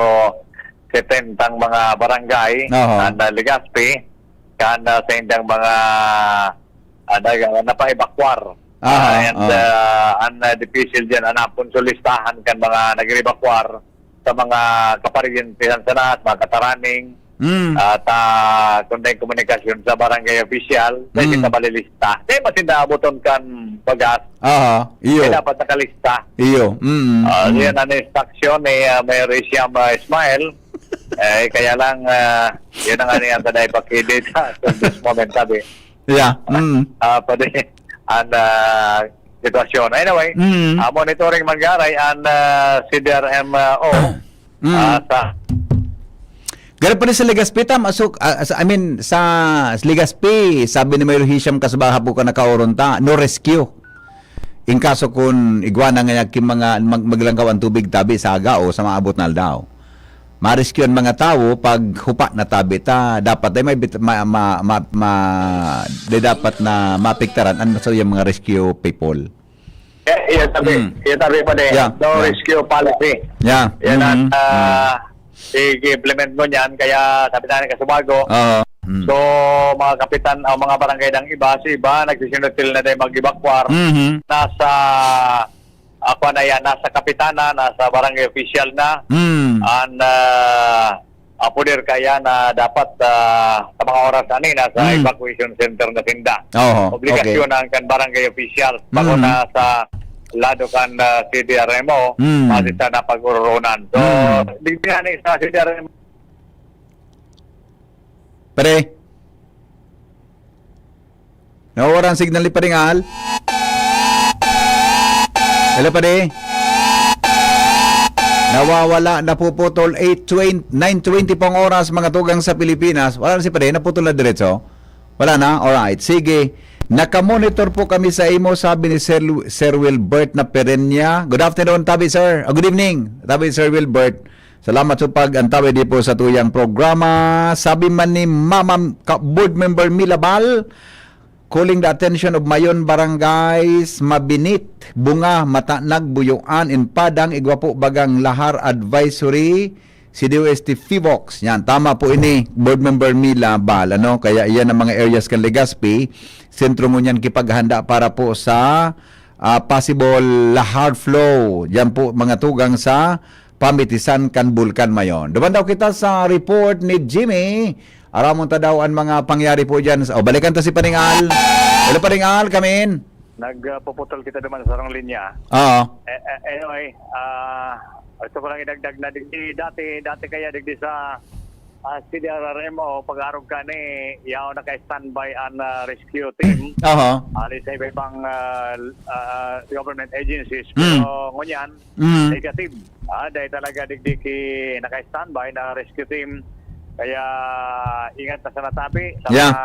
setenta ang mga barangay, Oo. an, ah, Legazpi, kan, ah, sa indang mga, ah, nag-, ah, napa-evacuar. Aha, Ah, and, oo. ah, an, ah, difícil dyan, an apon so listahan kan mga nag-evacuar sa mga kaparyentihan sa lahat, mga kataraning, Mm. at, ah, kung may komunikasyon sa barangay official, dai Mm. sinda malilista. Dai man sinda abuton kan bagas. Aha, iyo. Kaya dapat nakalista. Iyo, mm, Ah, mm. yan ang instruction ni, ah, Mayor Isyam, ah, Ismail. Eh, kaya lang, ah, yun ang ano yan, sa dai pakidit sa this moment, sabi. Yeah, mm. Ah, pwede, ang, ah, sitwasyon. Anyway, Mm. ah, monitoring man garay ang, ah, C D R M O, Mm. ah, sa Garo pa rin sa Legazpi, tam, asuk-, ah, sa, I mean, sa Legazpi, sabi ni Mayor Hisham Kasbaha po ka nakaoron ta, no rescue. In kaso kun igwa na nga ki mga mag-, maglangkaw ang tubig tabi sa aga o sa maabot na aldaw. Ma-rescue ang mga tawo pag hupa na tabi ta. Dapat ay may bit-, ma-, ma-, ma-, ma-, di dapat na maapektaran ang sa yung mga rescue people. Eh, yan sabi, Mm. yan sabi pa din. Yeah, No yeah. rescue policy. Yeah. Yan ang, Mm-hmm. ah, Mm. i-implement mo niyan. Kaya sabi na ni Kasubago, Oo. Mm. so, mga kapitan, ang mga barangay ng iba, si iba, nagsisinutil na din mag-evacuar. Mm-hmm. Nasa, ako na yan, nasa kapitana, nasa barangay official na. Mm. Ang, ah, ah, poder kaya na dapat, ah, sa mga oras ani, nasa Mm. evacuation center na sinda. Oho, Obligasyon okay. ang kan barangay official. Bako Mm. na sa lado kan, ah, C D R M O, Mm. base sa napag-ororonan. So, Mm. digdi na ni sa C D R M O. Pre. Nawawala ang signal ni Paring Al. Hello, Pare. Nawawala, napuputol. Eight twenty, nine twenty pong oras, mga tugang sa Pilipinas. Wala na si Pare, naputol na diretso. Wala na? Alright. Sige. "Nakamonitor po kami sa imo," sabi ni Sir Lu-, Sir Wilbert na Perenya. Good afternoon, tabi, sir. Ah, good evening, tabi, Sir Wilbert. Salamat sa pag-antabi di po sa tuyang programa. Sabi man ni Mama ka-, Board Member Mila Bal, calling the attention of Mayon Barangays, Mabinit, Bunga, Matanag, Buyuan, in Padang, igwa po bagang Lahar Advisory, C D O S T Fivox. Yan, tama po ini, Board Member Mila Bal, ano? Kaya iyan ang mga areas kan Legazpi, sentro ngunyan kipaghanda para po sa, ah, possible lahar flow. Diyan po, mga tugang sa pamitisan kan Bulkan Mayon. Duman daw kita sa report ni Jimmy. Aramon ta daw an mga pangyari po diyan. O, balikan ta si Paring Al. Hello, Paring Al, come in. Nagpuputol kita duman sa sarong linya. Oo. Eh, eh, anyway, ah, gusto ko lang idagdag na digdi, dati, dati kaya digdi sa, ah, C D R R M O, pag-arog ka ni, yaon naka-standby ang, ah, rescue team. Aha. Hali sa iba-ibang, ah, ah, government agencies. Mm. Pero ngunyan, Mm. negative. Ah, dahil talaga digdi ki naka-standby na rescue team. Kaya ingat na sana tabi sa Yeah. mga,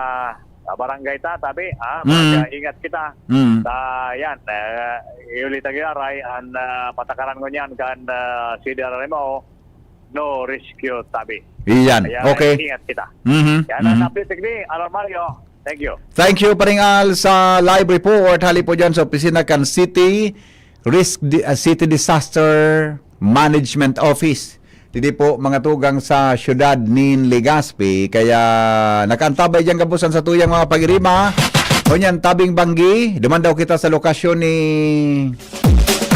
ah, barangay ta, tabi. Ah, Mm. mag-, ah, ingat kita. Mm. Sa, yan, eh, iuli ta giraray, ang, ah, patakaran ngunyan kan, ah, C D R R M O, no rescue tabi. Iyan. Kaya Okay. ingat kita. Mhm, Yan ang mhm. update, Tigdi. Alarmario. Thank you. Thank you, Paring Al, sa live report. Hali po dyan sa opisina kan City Risk Di-, ah, City Disaster Management Office. Didi po, mga tugang sa siyudad nin Legazpi. Kaya nakaantabay dyan kabusan sa tuyang mga pagirima. Ngunyan, tabing banggi, duman daw kita sa lokasyon ni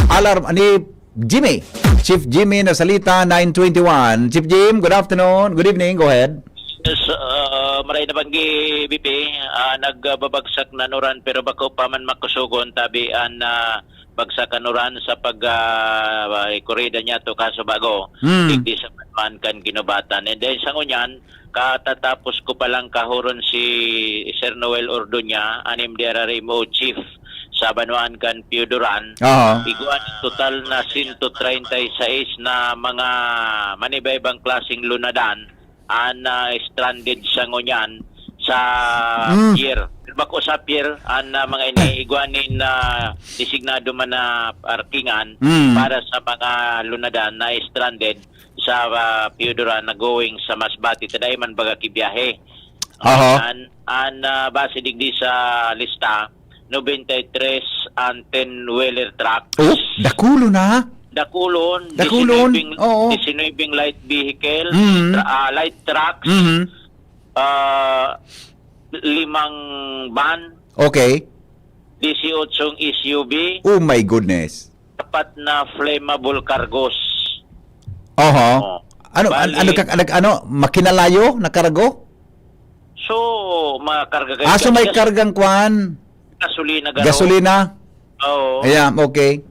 Alarm, ni Jimmy. Chief Jimmy na salita, nine twenty-one. Chief Jim, good afternoon. Good evening. Go ahead. Yes, ah, maray na banggi, B P. Ah, nagbabagsak na nuran, pero bako pa man makusugon, tabi an, ah, bagsak an uran sa pag, ah, korida niya to Kaso Bago. Hmm. Digdi sa man kan Ginubatan. And then, sa ngunyan, katatapos ko pa lang kahuron si Sir Noel Ordoña, an M D R R M O chief sa banwaan kan Pioduran. Aha. Igwa ni total na sento treinta y seis na mga manibaybang klaseng lunadan an, ah, stranded sa ngunyan sa Mm. pier. Bako sa pier, an, ah, mga ini, igwa nin, ah, designado man na parkingan Mm. para sa mga lunadan na stranded sa, ah, Pioduran na going sa Masbate, ta dai man baga ki biyahe. Aha. An, an, ah, base digdi sa lista, nobenta y tres and ten-wheeler trucks. Oh, dakulo na. Dakulon, Dakulon, disinwebeng, oo. disinwebeng light vehicle, Mm. tra-, ah, light trucks, Mhm. ah, limang van, Okay. disiotso S U V, Oh my goodness. apat na flammable cargos. Oho. Oh. Ano, an-, Bali, ano ka, nag-, ano, makinalayo na kargo? So, mga karga kayo Ah, so may dyan. Gas-, kargang kwan? gasolina garo. Gasolina? Oo. Ayan, okay.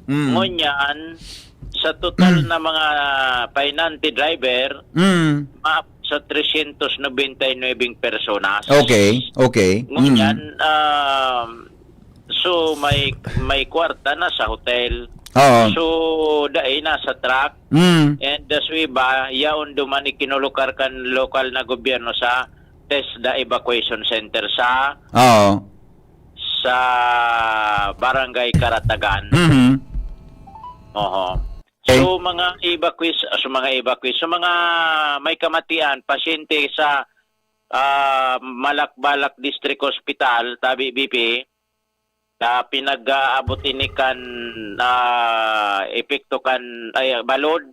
Mm. Ngunyan, sa total Mm. na mga pahinante driver, Mm. maabot sa tresyentos nobenta y nuebeng personas. Okay, okay. Ngunyan, Mm. um, so may, may kwarta na sa hotel. Oo. So, dai na sa truck. Mm. And, uh, so iba, yaon duman ikinulukar kan lokal na gobyerno sa TESDA Evacuation Center sa Oo. sa Barangay Karatagan. Mhm. Oho. Okay. So, mga evacuees, ah, so, mga evacuees, so, mga may kamatian, pasyente sa, ah, Malakbalak District Hospital, tabi, B P, na pinag-aabot ini kan, ah, epekto kan, ay, balod,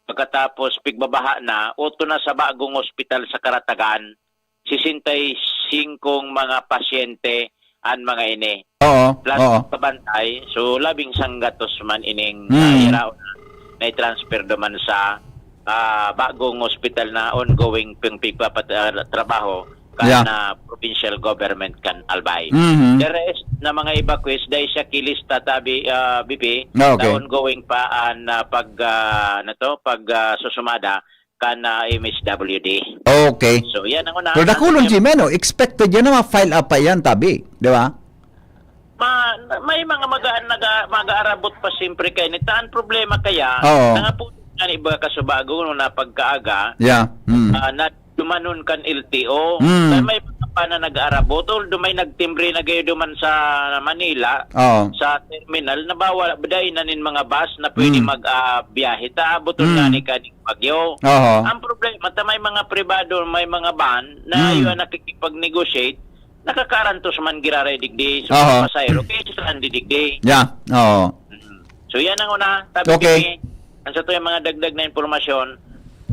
pagkatapos pigbabaha na, uto na sa bagong ospital sa Karatagan. sesenta y singkong mga pasyente an mga ini. Oo, Plus oo. kabantay, so labing sanggatos man ining, Mm. ah, yaraon na i-transfer duman sa, ah, bagong ospital na ongoing ping pigpapat-, ah, trabaho kan, Yeah. ah, provincial government kan Albay. Mhm. The rest na mga evacuees, dai siya kilista tabi, ah, B P, Ah, okay. na ongoing pa an, ah, pag, ah, ano to, pag, ah, susumada kan, ah, M S W D. Okay. So, yan ang una. Pero Ang dakulon, second, Jimmy, no? Expected yan na ma-file up pa yan, tabi. Di ba? Ma-, may mga maga-, naga-, mag-aarabot pa siyempre kay nita. Ang problema kaya, Oo. nangapunan nga ni iba kasubago, no, na pagkaaga, Yeah. Mm. ah, na dumanon kan L T O. Mm. Kaya may mga pa na nag-aarabot. Although may nagtimbre na gayo duman sa Manila, Oo. sa terminal, na bawal, dai na nin mga bus na pwede Mm. mag, ah, biyahe. Ta, abuton Mm. nga ni kani bagyo. Oho. Ang problema, ta may mga pribado, may mga van na Mm. iyo ang nakikipag-negotiate, nakakarantos man giraray digdi, so, Oo. mga pasahero, kaya stranded digdi. Yeah, oo. Mm. So, yan ang una. Tabi Okay. kini, ang sa tuyang mga dagdag na impormasyon,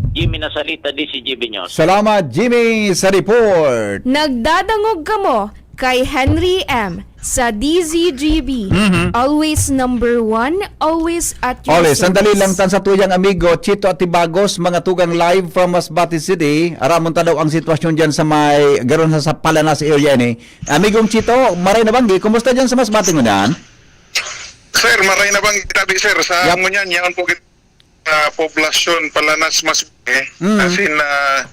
Jimmy Nasalita, D C G B News. Salamat, Jimmy, sa report. Nagdadangog kamo kay Henry M sa D Z G B. Mhm. Always number one, always at your Always, sandali service. lang, tan sa tuyang amigo, Chito Atibagos, mga tugang live from Masbate City. Aramon ta daw ang sitwasyon dyan sa may, garon sa, sa Palanas area ni. Amigong Chito, maray na banggi, kumusta dyan sa Masbate ngunyan? Sir, maray na banggi tabi, sir. Sa Yap. ngunyan, yaon po gid sa poblasyon, Palanas, Masbate. Mm. As in, ah,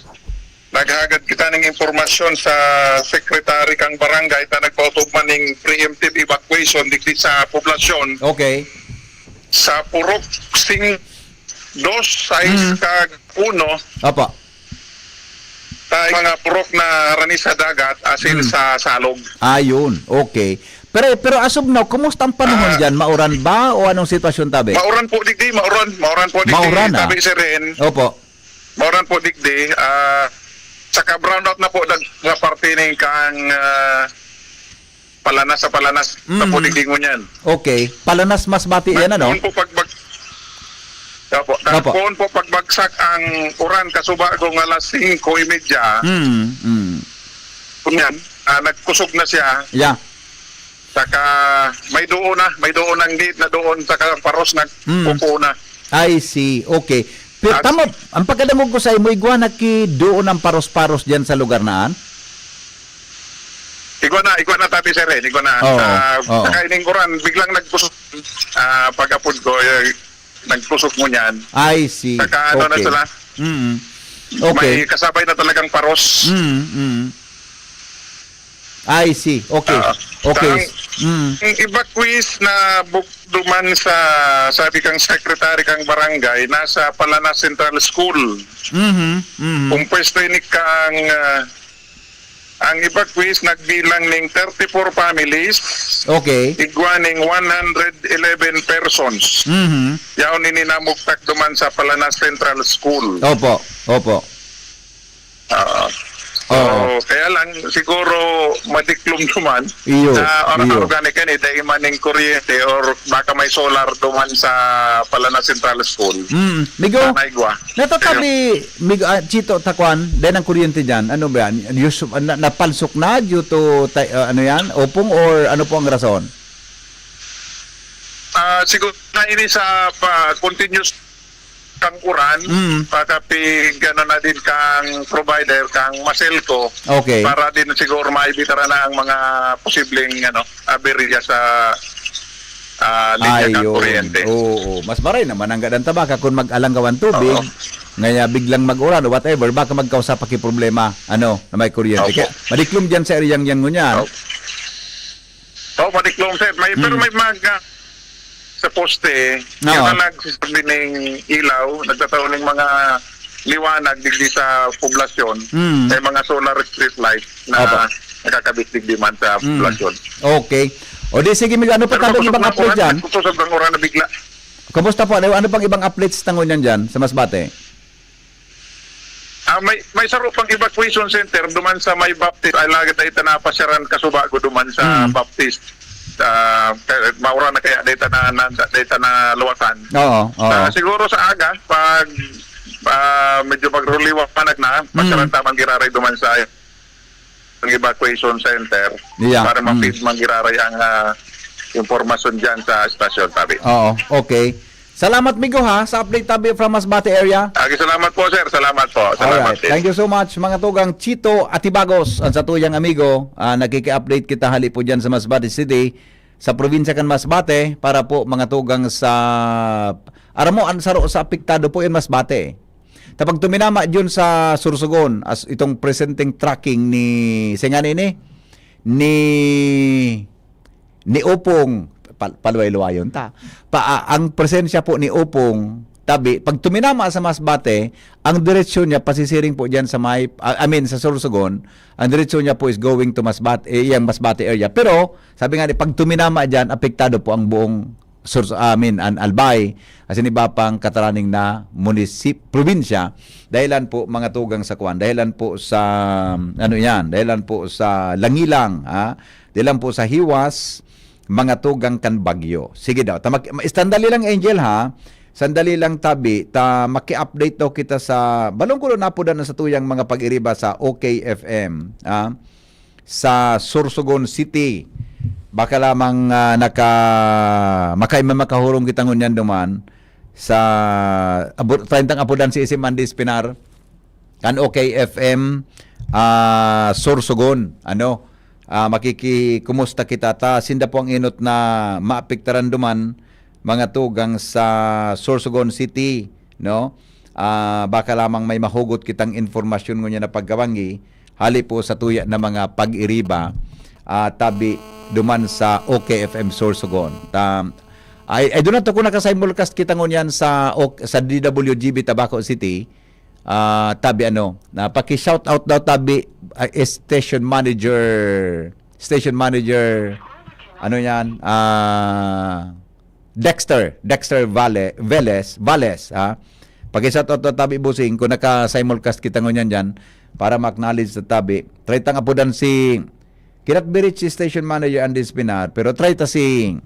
naghagad kita ning impormasyon sa secretary kang barangay ta nagpautog man ning preemptive evacuation digdi sa poblasyon. Okay. Sa Purok sing-, dos, sais Mm. kag uno, Apa. ta mga purok na harani sa dagat, as in Mm. sa salog. Ayun, okay. Pero, pero as of now, kumusta ang panahon Ah. dyan? Mauran ba o anong sitwasyon, tabi? Mauran po digdi, mauran. Mauran po digdi, Mauran, ah. tabi, sir, Ren. Opo. Mauran po digdi, ah, saka brownout na po dag-, sa parte ning kang, ah, Palanas, sa Palanas na po Mhm. digdi ngunyan. Okay. Palanas, Masbate yan, ano? Nagpoon po pagbag-, Opo. Opo. Nagpoon po pagbagsak ang uran kasubago nga alas singko y media. Mm, mm. Kunyan, ah, nagkusog na siya. Yeah. Saka may duo na, may duo nang liit na doon, saka ang paros Mm. nagpupo na. I see. Okay. Pero At tama, ang pagkadangog ko sa imo, igwa na ki doon ang paros-paros diyan sa lugar na an? Igwa na, igwa na, tabi, sir, eh. Igwa na. Oo, Ah, oo. Saka ining uran, biglang nagkusog, ah, pag-apod ko, eh, nagkusog ngunyan. I see. Saka ano na Okay. sila? Mm. Okay. May kasabay na talagang paros. Mm, mm. I see. Okay. Ah, Okay. ang, Mm. ang evacuees na buk-, duman sa, sabi kang secretary kang barangay, nasa Palanas Central School. Mhm, mhm. Kung pwesto ini kang, ah, ang evacuees nagbilang ning thirty-four families, Okay. igwa ning one hundred eleven persons. Mhm. Yaon ini namugtak duman sa Palanas Central School. Opo, opo. Ah, Oo. So, kaya lang, siguro, madiklom duman Iyo, na or iyo. Organic yan, eh, dai man ning kuryente or baka may solar duman sa Palanas Central School. Mm, Migo, Sa Naigwa. Natatabi, Migo, ah, Chito, Takuan, dahil ang kuryente dyan, ano ba yan? Yus-, na, napalsok na due to, ti-, ah, ano yan? Opong or ano po ang rason? Ah, siguro na ini sa pa, continuous kang uran, Mm. pakapig, ano na din kang provider, kang Maselco, Okay. para din siguro maibitara na ang mga posibleng, ano, aberya sa, ah, linya kang Ayun. Kuryente. Oo. Mas maray naman ang gadan tabaka kung mag-alanggawan tubig, Oo. ngaya biglang mag-uran o whatever, baka magkausa pa ki problema, ano, na may kuryente. Opo. Kaya, madiklom dyan sa area yan ngunyan. Opo. Oh, madiklom, sir. May, pero Mm. may mga sa poste, Oo. yun na nagsiserbi ning ilaw, nagtatao ning mga liwanag digdi sa poblasyon. Mm. May mga solar street light na Opo. nakakabit digdi man sa Mm. poblasyon. Okay. O di sige, Migo, ano pa Pero tabang pag ibang sobrang update ulan, dyan? Pag sobrang ulan na bigla. Kumusta po? Ano, ano pang ibang updates na ngunyan dyan sa Masbate? Ah, may, may saro pang evacuation center duman sa may Baptist. Ay, lagi tayo ita napasyaran kasuba ko duman sa Mm. Baptist. Ah, kaya, maura na kaya data na, na, data na luwasan. Oo, oo. Ah, siguro sa aga, pag, ah, medyo magroliwanag na, Mm. pasyaran tamang giraray duman sa ang evacuation center Yeah. para Mm. ma-feed man giraray ang, ah, impormasyon dyan sa estasyon, tabi. Oo, okay. Salamat, Migo, ha, sa update tabi from Masbate area. Agi, salamat po, sir. Salamat po. Salamat Alright. din. Thank you so much, mga tugang. Chito Atibagos, ang satuyang amigo. Ah, nakiki-update kita hali po dyan sa Masbate City, sa probinsya kan Masbate, para po mga tugang sa, aram mo, ang saro sa apektado po yun, Masbate. Tapag tuminama dyan sa Sorsogon, as itong presenting tracking ni, sa nga ni, ni, ni Opong, pal-, paluway-luwayon ta. Pa, a-, ang presensya po ni Opong, tabi, pag tuminama sa Masbate, ang diretsyon niya, pasisiring po dyan sa may, ah, I mean, sa Sorsogon, ang diretsyon niya po is going to Masbate, eh, iyang Masbate area. Pero, sabi nga ni, pag tuminama dyan, apektado po ang buong Sur-, I mean, an Albay, asin iba pang kataraning na munisip-, probinsya, dahilan po mga tugang sa kwan, dahilan po sa, ano yan, dahilan po sa langilang, ha? Dahilan po sa hiwas, mga tugang kan bagyo. Sige daw, ta-, mag-, sandali lang, Angel, ha? Sandali lang, tabi, ta maki-update daw kita sa, balong ko na po na sa tuyang mga pag-iriba sa O K F M, ha? Sa Sorsogon City. Baka lamang, ah, naka-, makaima makahurong kita ngunyan duman sa abo-, treyntang apodan si Isim Andy Espinar, kan O K F M, ah, Sorsogon. Ano? Ah, makikikumusta kita ta. Sinda po ang enot na maapektaran duman, mga tugang sa Sorsogon City, no? Ah, baka lamang may mahugot kitang informasyon ngunyan na pagkabanggi, hali po sa tuya na mga pag-iriba, ah, tabi duman sa O K F M Sorsogon. Ta-, I, I do not know kung naka-simulcast kita ngunyan sa, o-, sa D W G B Tabaco City, ah, tabi ano, na paki-shout out daw tabi, ah, station manager, station manager, ano yan, ah, Dexter, Dexter Vale-, Velez, Vales, ha? Paki-shout out daw tabi, bossing, kung naka-simulcast kita ngunyan dyan, para ma-acknowledge sa tabi. Treytang apodan si, cannot be reached si station manager Andy Espinar, pero try ta si,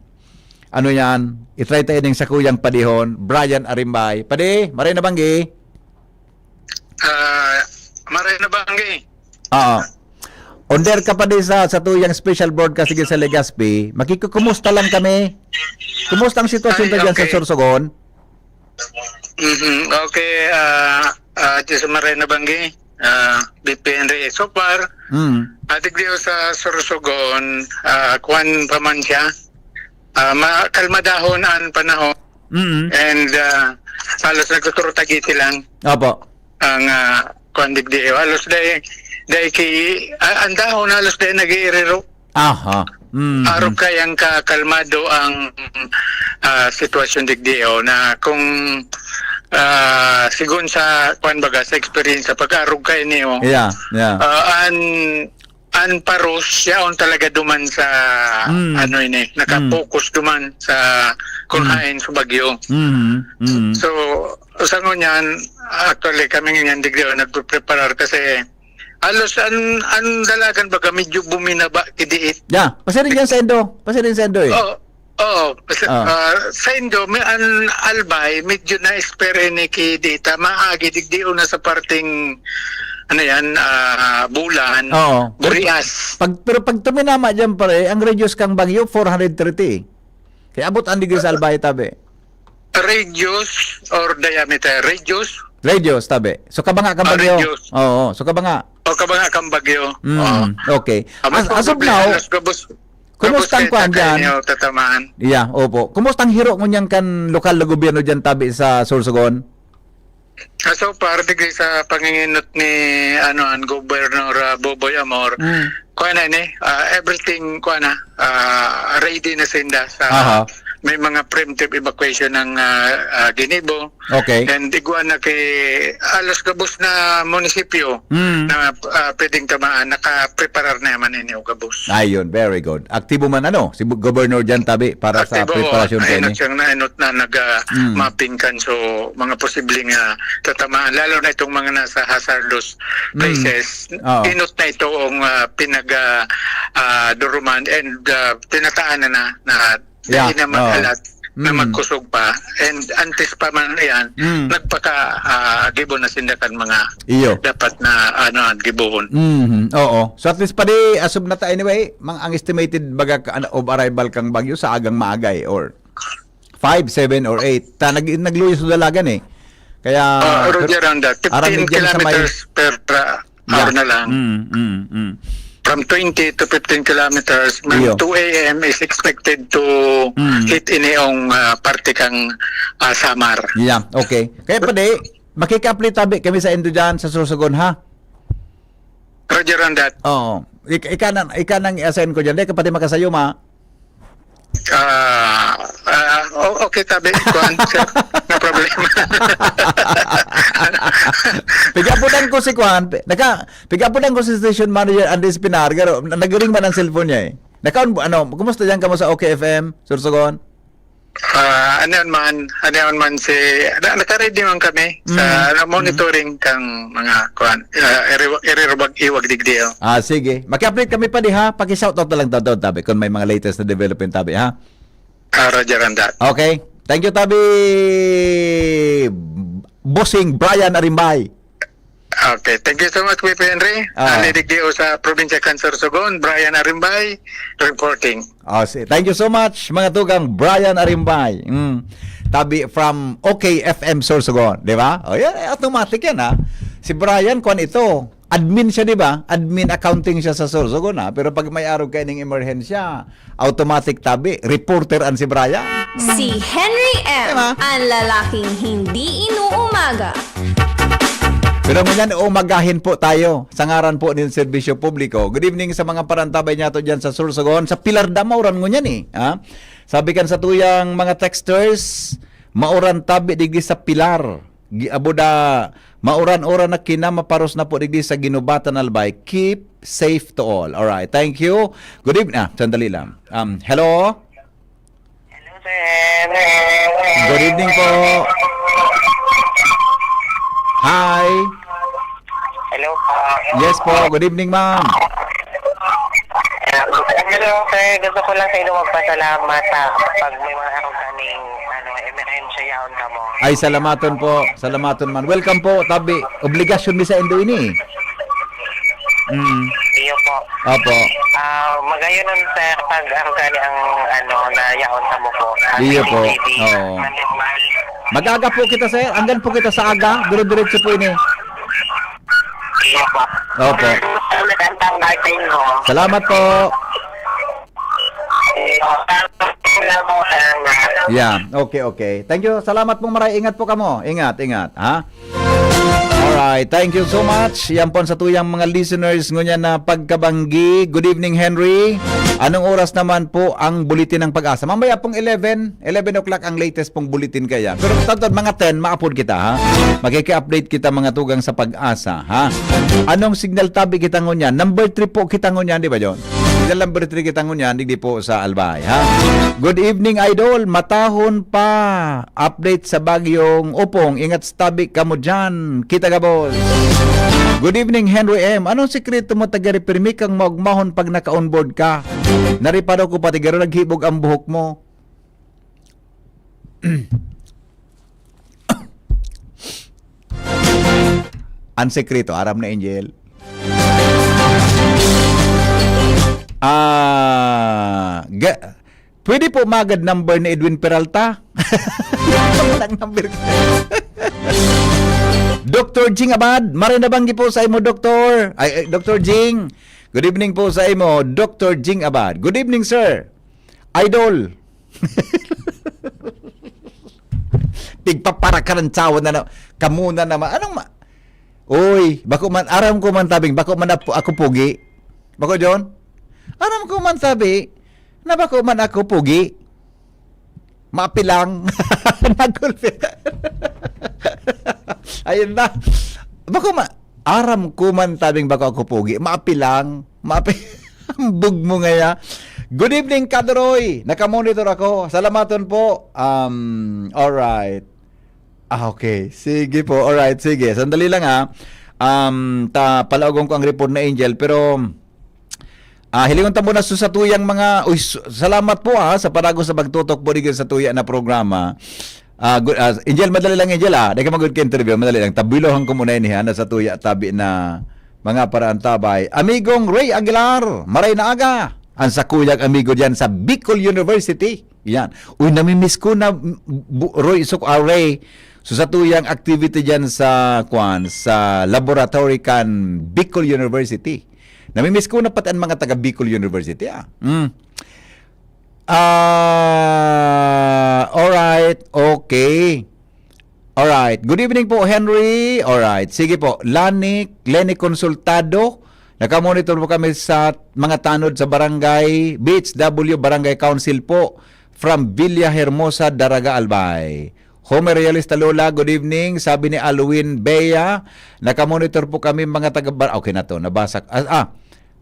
ano yan, i-try ta ining sakuyang padihon, Brian Arimbay. Padi, maray na banggi? Ah, maray na banggi. Oo. Under ka pa din sa, sa tuyang special broadcast sige sa Legazpi. Makikukumusta lang kami. Kumusta ang sitwasyon Ay, ta dyan sa okay. Sorsogon? Mhm. Okay, ah, ah, dyan sa maray na banggi, ah, B P N Re, so far, Mm. atik diyo sa Sorsogon, ah, kwan pa man siya. Ah, ma-, kalmadahon ang panahon. Mm. And, ah, halos nagtuturutagiti lang Opo. ang, ah, kwan digdi. Halos dai, dai ki, ah, ang dahon halos dai nag-iiriro. Aha. Mm. Arog kayang kakalmado ang, ah, sitwasyon digdi, oh, na kung, ah, sigon sa, kwan baga, sa experience, sa pag-arog kayo niyo, Yeah, yeah. ah, an, an paros, yaon talaga duman sa, Mm. ano ini, nakapokus Mm. duman sa kung Mm. hain sa bagyo. Mm. Mm. So, sa ngunyan, actually, kami ngunyan digdi, oh, nagpreparar kasi Halos an, an dalagan baga medyo buminaba ki diit. Ya, pasiring yan sa Indo. Pasiring sa Indo eh. Oo. Oo. Kasi, Ah. ah, sa Indo, may, an Albay, medyo na-spare ini ki diit. Maagi, digdi na sa parteng, ano yan, ah, Bulan, Oo. Burias. Pag, pero pag tuminama dyan, pare, ang radius kang bagyo, four hundred thirty. Kaya abot ang degree sa Albay, tabi. Radius or diameter? Radius? Radius, tabi. So, kabanga kang Ah, bagyo. Radius. Oo, so kabanga. O, kabanga kang bagyo. Mm, Oo. okay. Ah, mas As, as of problema, now, alas gabos, kumusta ang gabos kuwan kayo dyan? Tatamaan. Yeah, opo. Kumusta ang hiro ngunyan kan lokal na gobyerno dyan, tabi sa Sorsogon? Ah, so far, digdi sa panginginot ni, ano, an Governor, ah, Boboy Amor, Mm. kuwan na ni, ah, everything, kuwan na, ah, ready na sinda sa Aha. may mga preemptive evacuation ng, ah, ah, ginibo. Okay. And igwa na kay alos gabos na munisipyo Mm. na, ah, pwedeng tamaan, nakapreparar na man ini o gabos. Ayun, very good. Aktibo man ano, si Bu-, Governor Jan Tabi para sa Aktibo, preparasyon ay, kaini. Nasyang nainot na nag, ah, Mm. mapping kan so mga posibleng, ah, tatamaan, lalo na itong mga nasa hazardous Mm. places. Oo. Inot na ito ang, ah, pinag, ah, ah, duruman and, ah, tinataan na na, na Yeah. dahil na Oo. maghalat na Mm. magkusog pa. And antes pa man yan, Mm. nagpaka, ah, gibo na sinda kan mga Iyo. dapat na, ano, gibohon. Mhm. Oo. So at least padi, as of na ta-, anyway, mang, ang estimated baga ka, ano, of arrival kang bagyo sa agang maagay or five, seven or eight. Ta, nag-, nagluyo sa dalagan eh. Kaya, Ah, around pero, around that, around fifteen dyan sa may kilometers per, ah, Yeah. hour na lang. Mm, mm, mm. From twenty to fifteen kilometers, may Iyo. two A M is expected to Mm. hit ini yung, ah, parte kang, ah, Samar. Yeah, okay. Kaya pwede, makika-update tabi kami sa indo dyan sa Sorsogon, ha? Roger on that. Oo. Ik-, ika nang, ika nang i-assign ko dyan. Di ka pati makasayuma. Ah, ah, o-, okay, tabi, kuwan, sir. No problem. Pigaputan ko si kuwan, pi-, naka-, pigaputan ko si station manager Andres Pinar, pero na-, nag-ring man ang cellphone niya eh. Naka-on, ano, kumusta dyan kamo sa OK F M, Sorsogon? Ah, ano yan man, ano yan man si, na-, naka-ready man kami sa, Mm. ano, Mm. monitoring kang mga, kuwan, ah, iri-, irirubag-iwag digdi, oh. Ah, sige. Maki-update kami pa di, ha? Paki-shoutout na lang daw, daw, tabi, kung may mga latest na development, tabi, ha? Ah, Roger on that. Okay. Thank you, tabi. Bossing Brian Arimbay. Okay. Thank you so much, Kuya Henry. Ah. Ali digdi o sa probinsya kan Sorsogon, Brian Arimbay, reporting. Oh, si-, thank you so much, mga tugang Brian Arimbay. Mm. Tabi from OK F M Sorsogon, di ba? O, yan, eh, automatic yan, ha? Si Brian, kwan ito. Admin siya, di ba? Admin accounting siya sa Sorsogon, ha? Pero pag may araw kayo ng emerhensya, automatic tabi, reporter an si Brian. Si Henry M, Diba? ang lalaking hindi inuumaga. Pero ngunyan, umagahin po tayo sa ngaran po ng serbisyo publiko. Good evening sa mga parantabay niyato dyan sa Sorsogon. Sa Pilar da, mauran ngunyan eh. Ha? Sabi kan sa tuyang mga texters, mauran tabi digdi sa Pilar. Gi-, abo da, mauran-uran na kinamaparos na po digdi sa Ginubatan, Albay. Keep safe to all. Alright, thank you. Good evening. Ah, sandali lang. Um, hello? Hello, sir. Good evening po. Hi. Hello po. Yes po, good evening, ma'am. Hello, sir. Gusto ko lang sa inyo magpasalamat, ah, pag may mga aruganing, ano, emerhensya yaon kamo. Ay, salamaton po. Salamaton man. Welcome po, tabi. Obligasyon mi sa indo ini. Mm. Iyo po. Opo. Ah, magayon nun, sir, pag ang gani ang, ano, na yaon kamo po. Ah, Iyo po. C C T V. Oo. Nandun man. Mag-aga po kita, sir. Anggan po kita sa aga. Dire-diretso po ini. Iyo po. Opo. Salamat ang dating mo. Salamat po. Iyo. Yeah, okay, okay. Thank you. Salamat pong maray. Ingat po kamo. Ingat, ingat, ha? Alright, thank you so much. Yan po ang sa tuyang mga listeners ngunyan na pagkabanggi. Good evening, Henry. Anong oras naman po ang bulletin ng Pag-asa? Mamaya pong eleven, eleven o'clock ang latest pong bulletin kaya. Pero tantod, mga ten, maapod kita, ha? Makiki-update kita, mga tugang sa Pag-asa, ha? Anong signal tabi kita ngunyan? Number three po kita ngunyan, di ba, John? Signal number three kita ngunyan, digdi po sa Albay, ha? Good evening, Idol. Matahon pa. Update sa Bagyong Opong. Ingat tabi kamo dyan. Kita gabos. Good evening, Henry M. Anong sikreto mo, taga-reprimi kang maugmahon pag naka-onboard ka? Nariparo ko pati garo naghibog ang buhok mo. Ang sekreto, aram na, Angel. Ah, ga- pwede po magad number ni Edwin Peralta? Ang number ko. Doktor Jing Abad, maray na banggi po sa imo, Doktor. Ay, ay, Doktor Jing. Good evening po sa imo, Doktor Jing Abad. Good evening, sir. Idol. Pigpaparakaransawan na na. Kamo na naman. Anong ma-, Uy, bako man, aram ko man tabing, bako man apo-, ako pugi. Bako, John? Aram ko man tabi, na bako man ako pugi. Mapi lang. Nagulpi. Ayun na. Bako ma-, aram ko man tabing bako ako pugi. Mapi lang. Mapi. Ambog mo ngaya. Good evening, Kadroy. Nakamonitor ako. Salamaton po. Um, alright. Ah, okay. Sige po. Alright, sige. Sandali lang, ha. Um, ta, palaogon ko ang report na Angel, pero, ah, hilingon ta muna sa satuyang mga, uy, s-, salamat po, ha, sa panago sa pagtutok po digin sa tuya na programa. Ah, gu-, ah, Angel, madali lang, Angel, ah. Di ka mag-good ka interview, madali lang. Tabilohan ko muna ini, ha, na sa tuya tabi na mga paraantabay. Amigong Ray Aguilar, maray na aga. Ang sakuyang amigo diyan sa Bicol University. Yan. Uy, namimiss ko na, bu-, Roy, so, ah, Ray, so, sa tuyang activity diyan sa, kwan, sa laboratory kan Bicol University. Namimiss ko na pati ang mga taga Bicol University, ah. Mm. Ah, alright, okay. Alright. Good evening po, Henry. Alright. Sige po. Lani, Lenny Consultado. Nakamonitor po kami sa mga tanod sa barangay, B H W Barangay Council po. From Villa Hermosa, Daraga, Albay. Homer Realista Lola, good evening. Sabi ni Alwin Bea, nakamonitor po kami mga taga Bar-, okay na to, nabasa. Ah, ah,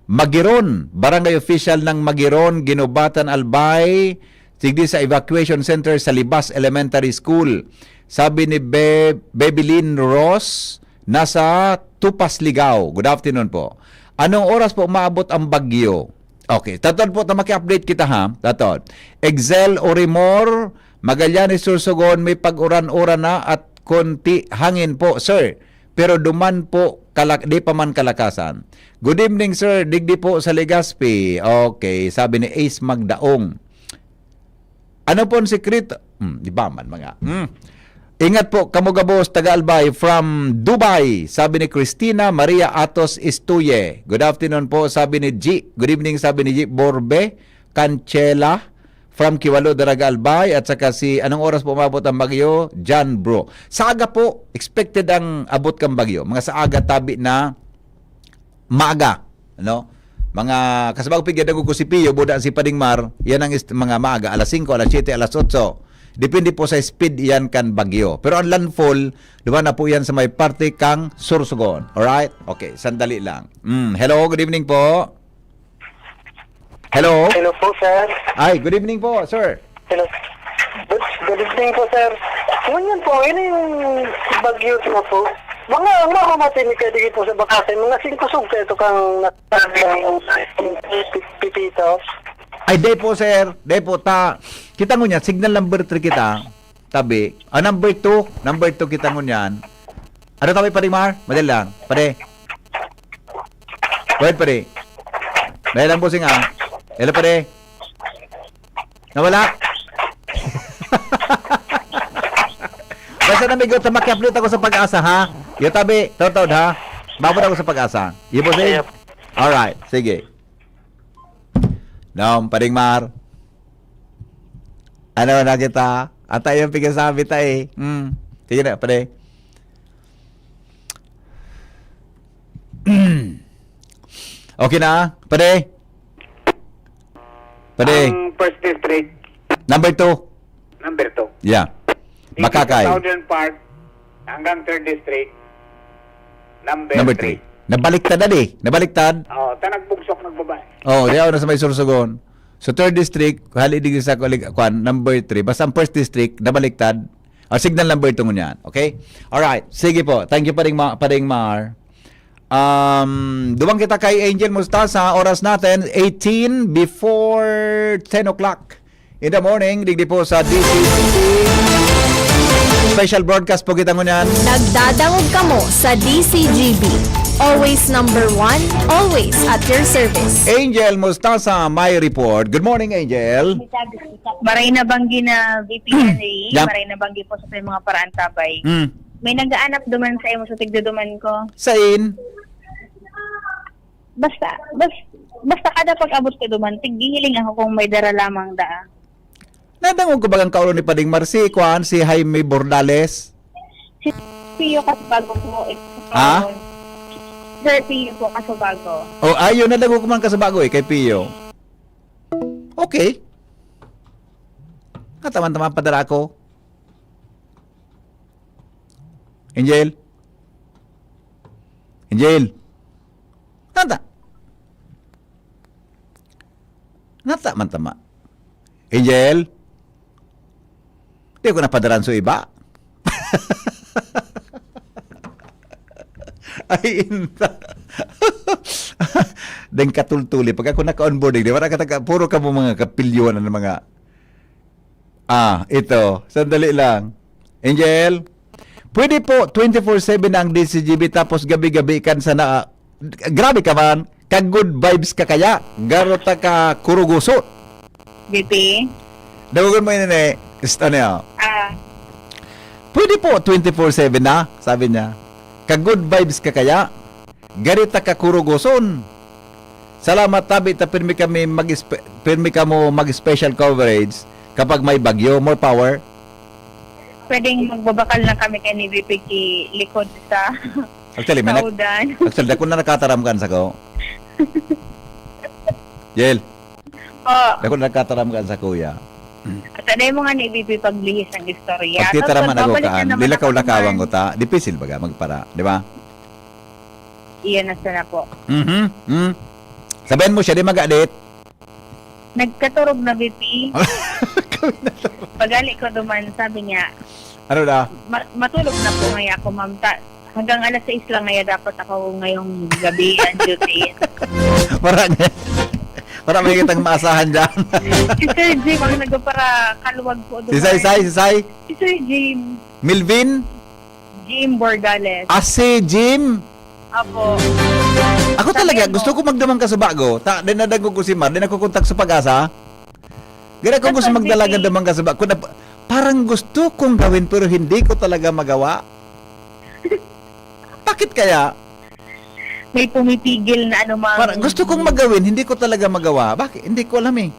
Magiron, barangay official ng Magiron, Ginubatan, Albay, sigdi sa evacuation center sa Libas Elementary School. Sabi ni Be-, Bebelin Ross, nasa Tupas, Ligao. Good afternoon po. Anong oras po maabot ang bagyo? Okay, tatod po, ta maki-update kita ha. Tatod. Excel, Orimor, Magallanes, Sorsogon, may pag-uran-uran na at konti hangin po, sir. Pero duman po, kalak-, di pa man kalakasan. Good evening, sir. Digdi po sa Legazpi. Okay, sabi ni Ace Magdaong. Ano po ang sikreto? Hmm, di ba man mga? Hmm. Ingat po, kamo gabos, taga Albay, from Dubai, sabi ni Christina Maria Atos Istuye. Good afternoon po, sabi ni G. Good evening, sabi ni G. Borbe Canchela, from Kiwalo, Daraga, Albay, at saka si, anong oras po umabot ang bagyo? John Bro. Sa aga po, expected ang abot kang bagyo. Mga sa aga, tabi na maaga, ano? Mga kasabag pigya dagog ko si Pio, buda si Pading Mar, yan ang ist-, mga maaga, alas singko, alas siyete, alas otso. Depende po sa speed yan kan bagyo. Pero ang landfall, duman na po yan sa may parte kang Sorsogon. Alright? Okay, sandali lang. Mm, hello, good evening po. Hello? Hello po, sir. Ay, good evening po, sir. Hello. Good, good evening po, sir. Ngunyan po, ini yung bagyo na po. Mga, mga mamatin ni Kadigi po sa Bakasan, mga singko sugta ito kang nagsabi ng pipito. Ay, day po, sir. Day po, ta. Kita ngunyan, signal number three kita. Tabi. Ah, number two. Number two kita ngunyan. Ano tabi, Pading Mar? Madali lang. Pade. Go ahead, pade. Dahil lang, bossing, ah. Hello, pade. Nawala? Basta na may gusto, makiupdate ako sa Pag-asa, ha? Yung tabi, totoo, ha? Babad ako sa Pag-asa. Yung bossing? Yep. Alright, sige. Dom, Pading Mar. Ano na kita? Ata yung pigkasabi ta eh. Hmm. Sige na, pade. Okay na, pade? Pade. Ang first district. Number two. Number two. Yeah. Dito sa Makakay. Southern part, hanggang third district, number Number three. Three. Nabaliktad na di. Nabaliktad. Oh, ta nagbugsok, nagbaba. Oh, di ako na sa may Sorsogon. So, third district, hali digdi sa kulig-, kwan, number three. Basta ang first district, nabaliktad. Ah, signal number two ngunyan. Okay? Alright. Sige po. Thank you, Pading Ma-, Pading Mar. Um, duman kita kay Angel Mustasa, oras natin, eighteen before ten o'clock in the morning, digdi po sa D C G B. Special broadcast po kita ngunyan. Nagdadangog kamo sa D C G B. Always number one, always at your service. Angel Mustasa, may report. Good morning, Angel. Maray na banggi na V P Henry, Yap. Maray na banggi po sa mga paraantabay. Mm. May nag-aanap duman sa imo sa tigduduman ko. Sain? Basta, bas-, basta kada pag-abot ko duman, tighihiling ako kung may dara lamang daa. Nadangog ko bagang kauro ni Pading Mar, si kuan, si Jaime Bordales? Si Pio Casubago po. Ha? Sir Pio po Casubago. Oh, ayun, nadangog ko man Casubago eh, kay Pio. Okay. Kataman-taman padara ko. Angel? Angel? Nata? Nata man tama. Angel? Di ko napadaran so iba. Ay, inta. Deng katultuli. Pag ako naka-onboarding, di ba, nakataka-, puro ka mo mga kapilyuhan ng mga Ah, ito. Sandali lang. Angel, pwede po twenty-four seven na ang D C G B tapos gabi-gabi kan sana, grabe ka man, ka good vibes ka kaya, garo ta ka kuruguso. V P? Dawagan mo yun eh. Ist-, ano yun? Ah. Pwede po twenty-four seven na, sabi niya. Ka good vibes ka kaya, gari ta ka kuruguson. Salamat, tabi ta pirmi kami mag pirmi kamo mag-special coverage kapag may bagyo. More power. Pwedeng magbabakal na kami kay ni V P ki likod sa Actually, may nak-, saudan. Actually, dako na nakataram kan sa ko. Jel. Po. Dako na nakataram kan sa kuya. At ano yung mga ni V P paglihis ng istorya? Pagtitaraman Tapos, ako babalik kaan, na naman ako lilakaw-lakawan kumain. Ko ta. Dipisil baga magpara, di ba? Iyan na sana po. Mhm. Mm. Sabihan mo siya, di magadit. Nagkaturog na, V P. Pagali ko duman, sabi niya, Ano na? "Ma-, matulog na po ngaya ako, ma'am. Ta-, hanggang alas sais lang ngaya dapat ako ngayong gabi ang duty." Parang, parang may kitang maasahan dyan. Si Sir Jim ang nagpaparakalwag po Si Sai, duman. Sai, si Sai. Si Sir Jim. Melvin? Jim Borgales. Ah, si Jim? Apo. Ako Sabi talaga, mo. Gusto ko magdamang ka sa bago. Ta, din nadagog ko si Mar, din ako kontak sa Pag-asa. Gana ko That's gusto what magdalagan they say. Damang ka sa bago. Kung nap-, parang gusto kong gawin, pero hindi ko talaga magawa. Bakit kaya? May pumipigil na anumang Parang gusto kong magawin, hindi ko talaga magawa. Bakit? Hindi ko alam eh.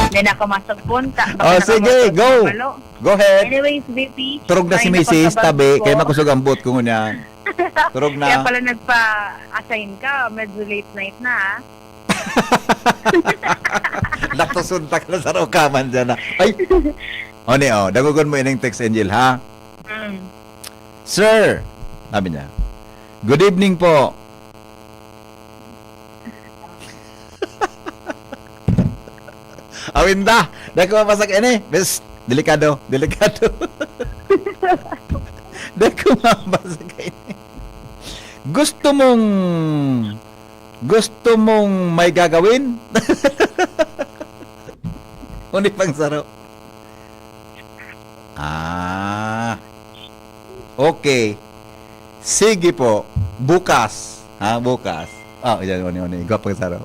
Hindi na ako masagpunta. Baka Oh, sige, nakamasak go. Palo. Go ahead. Anyways, V P, Turog na si may Misis, napagkabag tabi, ko. Kaya makusog ang buot ko ngunyan. Turog na. Kaya pala nagpa-assign ka, medyo late night na, ah. Nakasuntak na sa rukaman dyan, ah. Ay! O, ni, oh, dagogon mo ining text, Angel, ha? Mm. "Sir," sabi niya, "good evening po." Awinda, dako mabasa ka ini. Bes, delikado, delikado. Dako mabasa ka ini. Gusto mong, gusto mong may gagawin? Uni pang saro. Ah. Okay. Sige po. Bukas. Ha, bukas. Ah, yan, uni, uni. Igwa pang saro.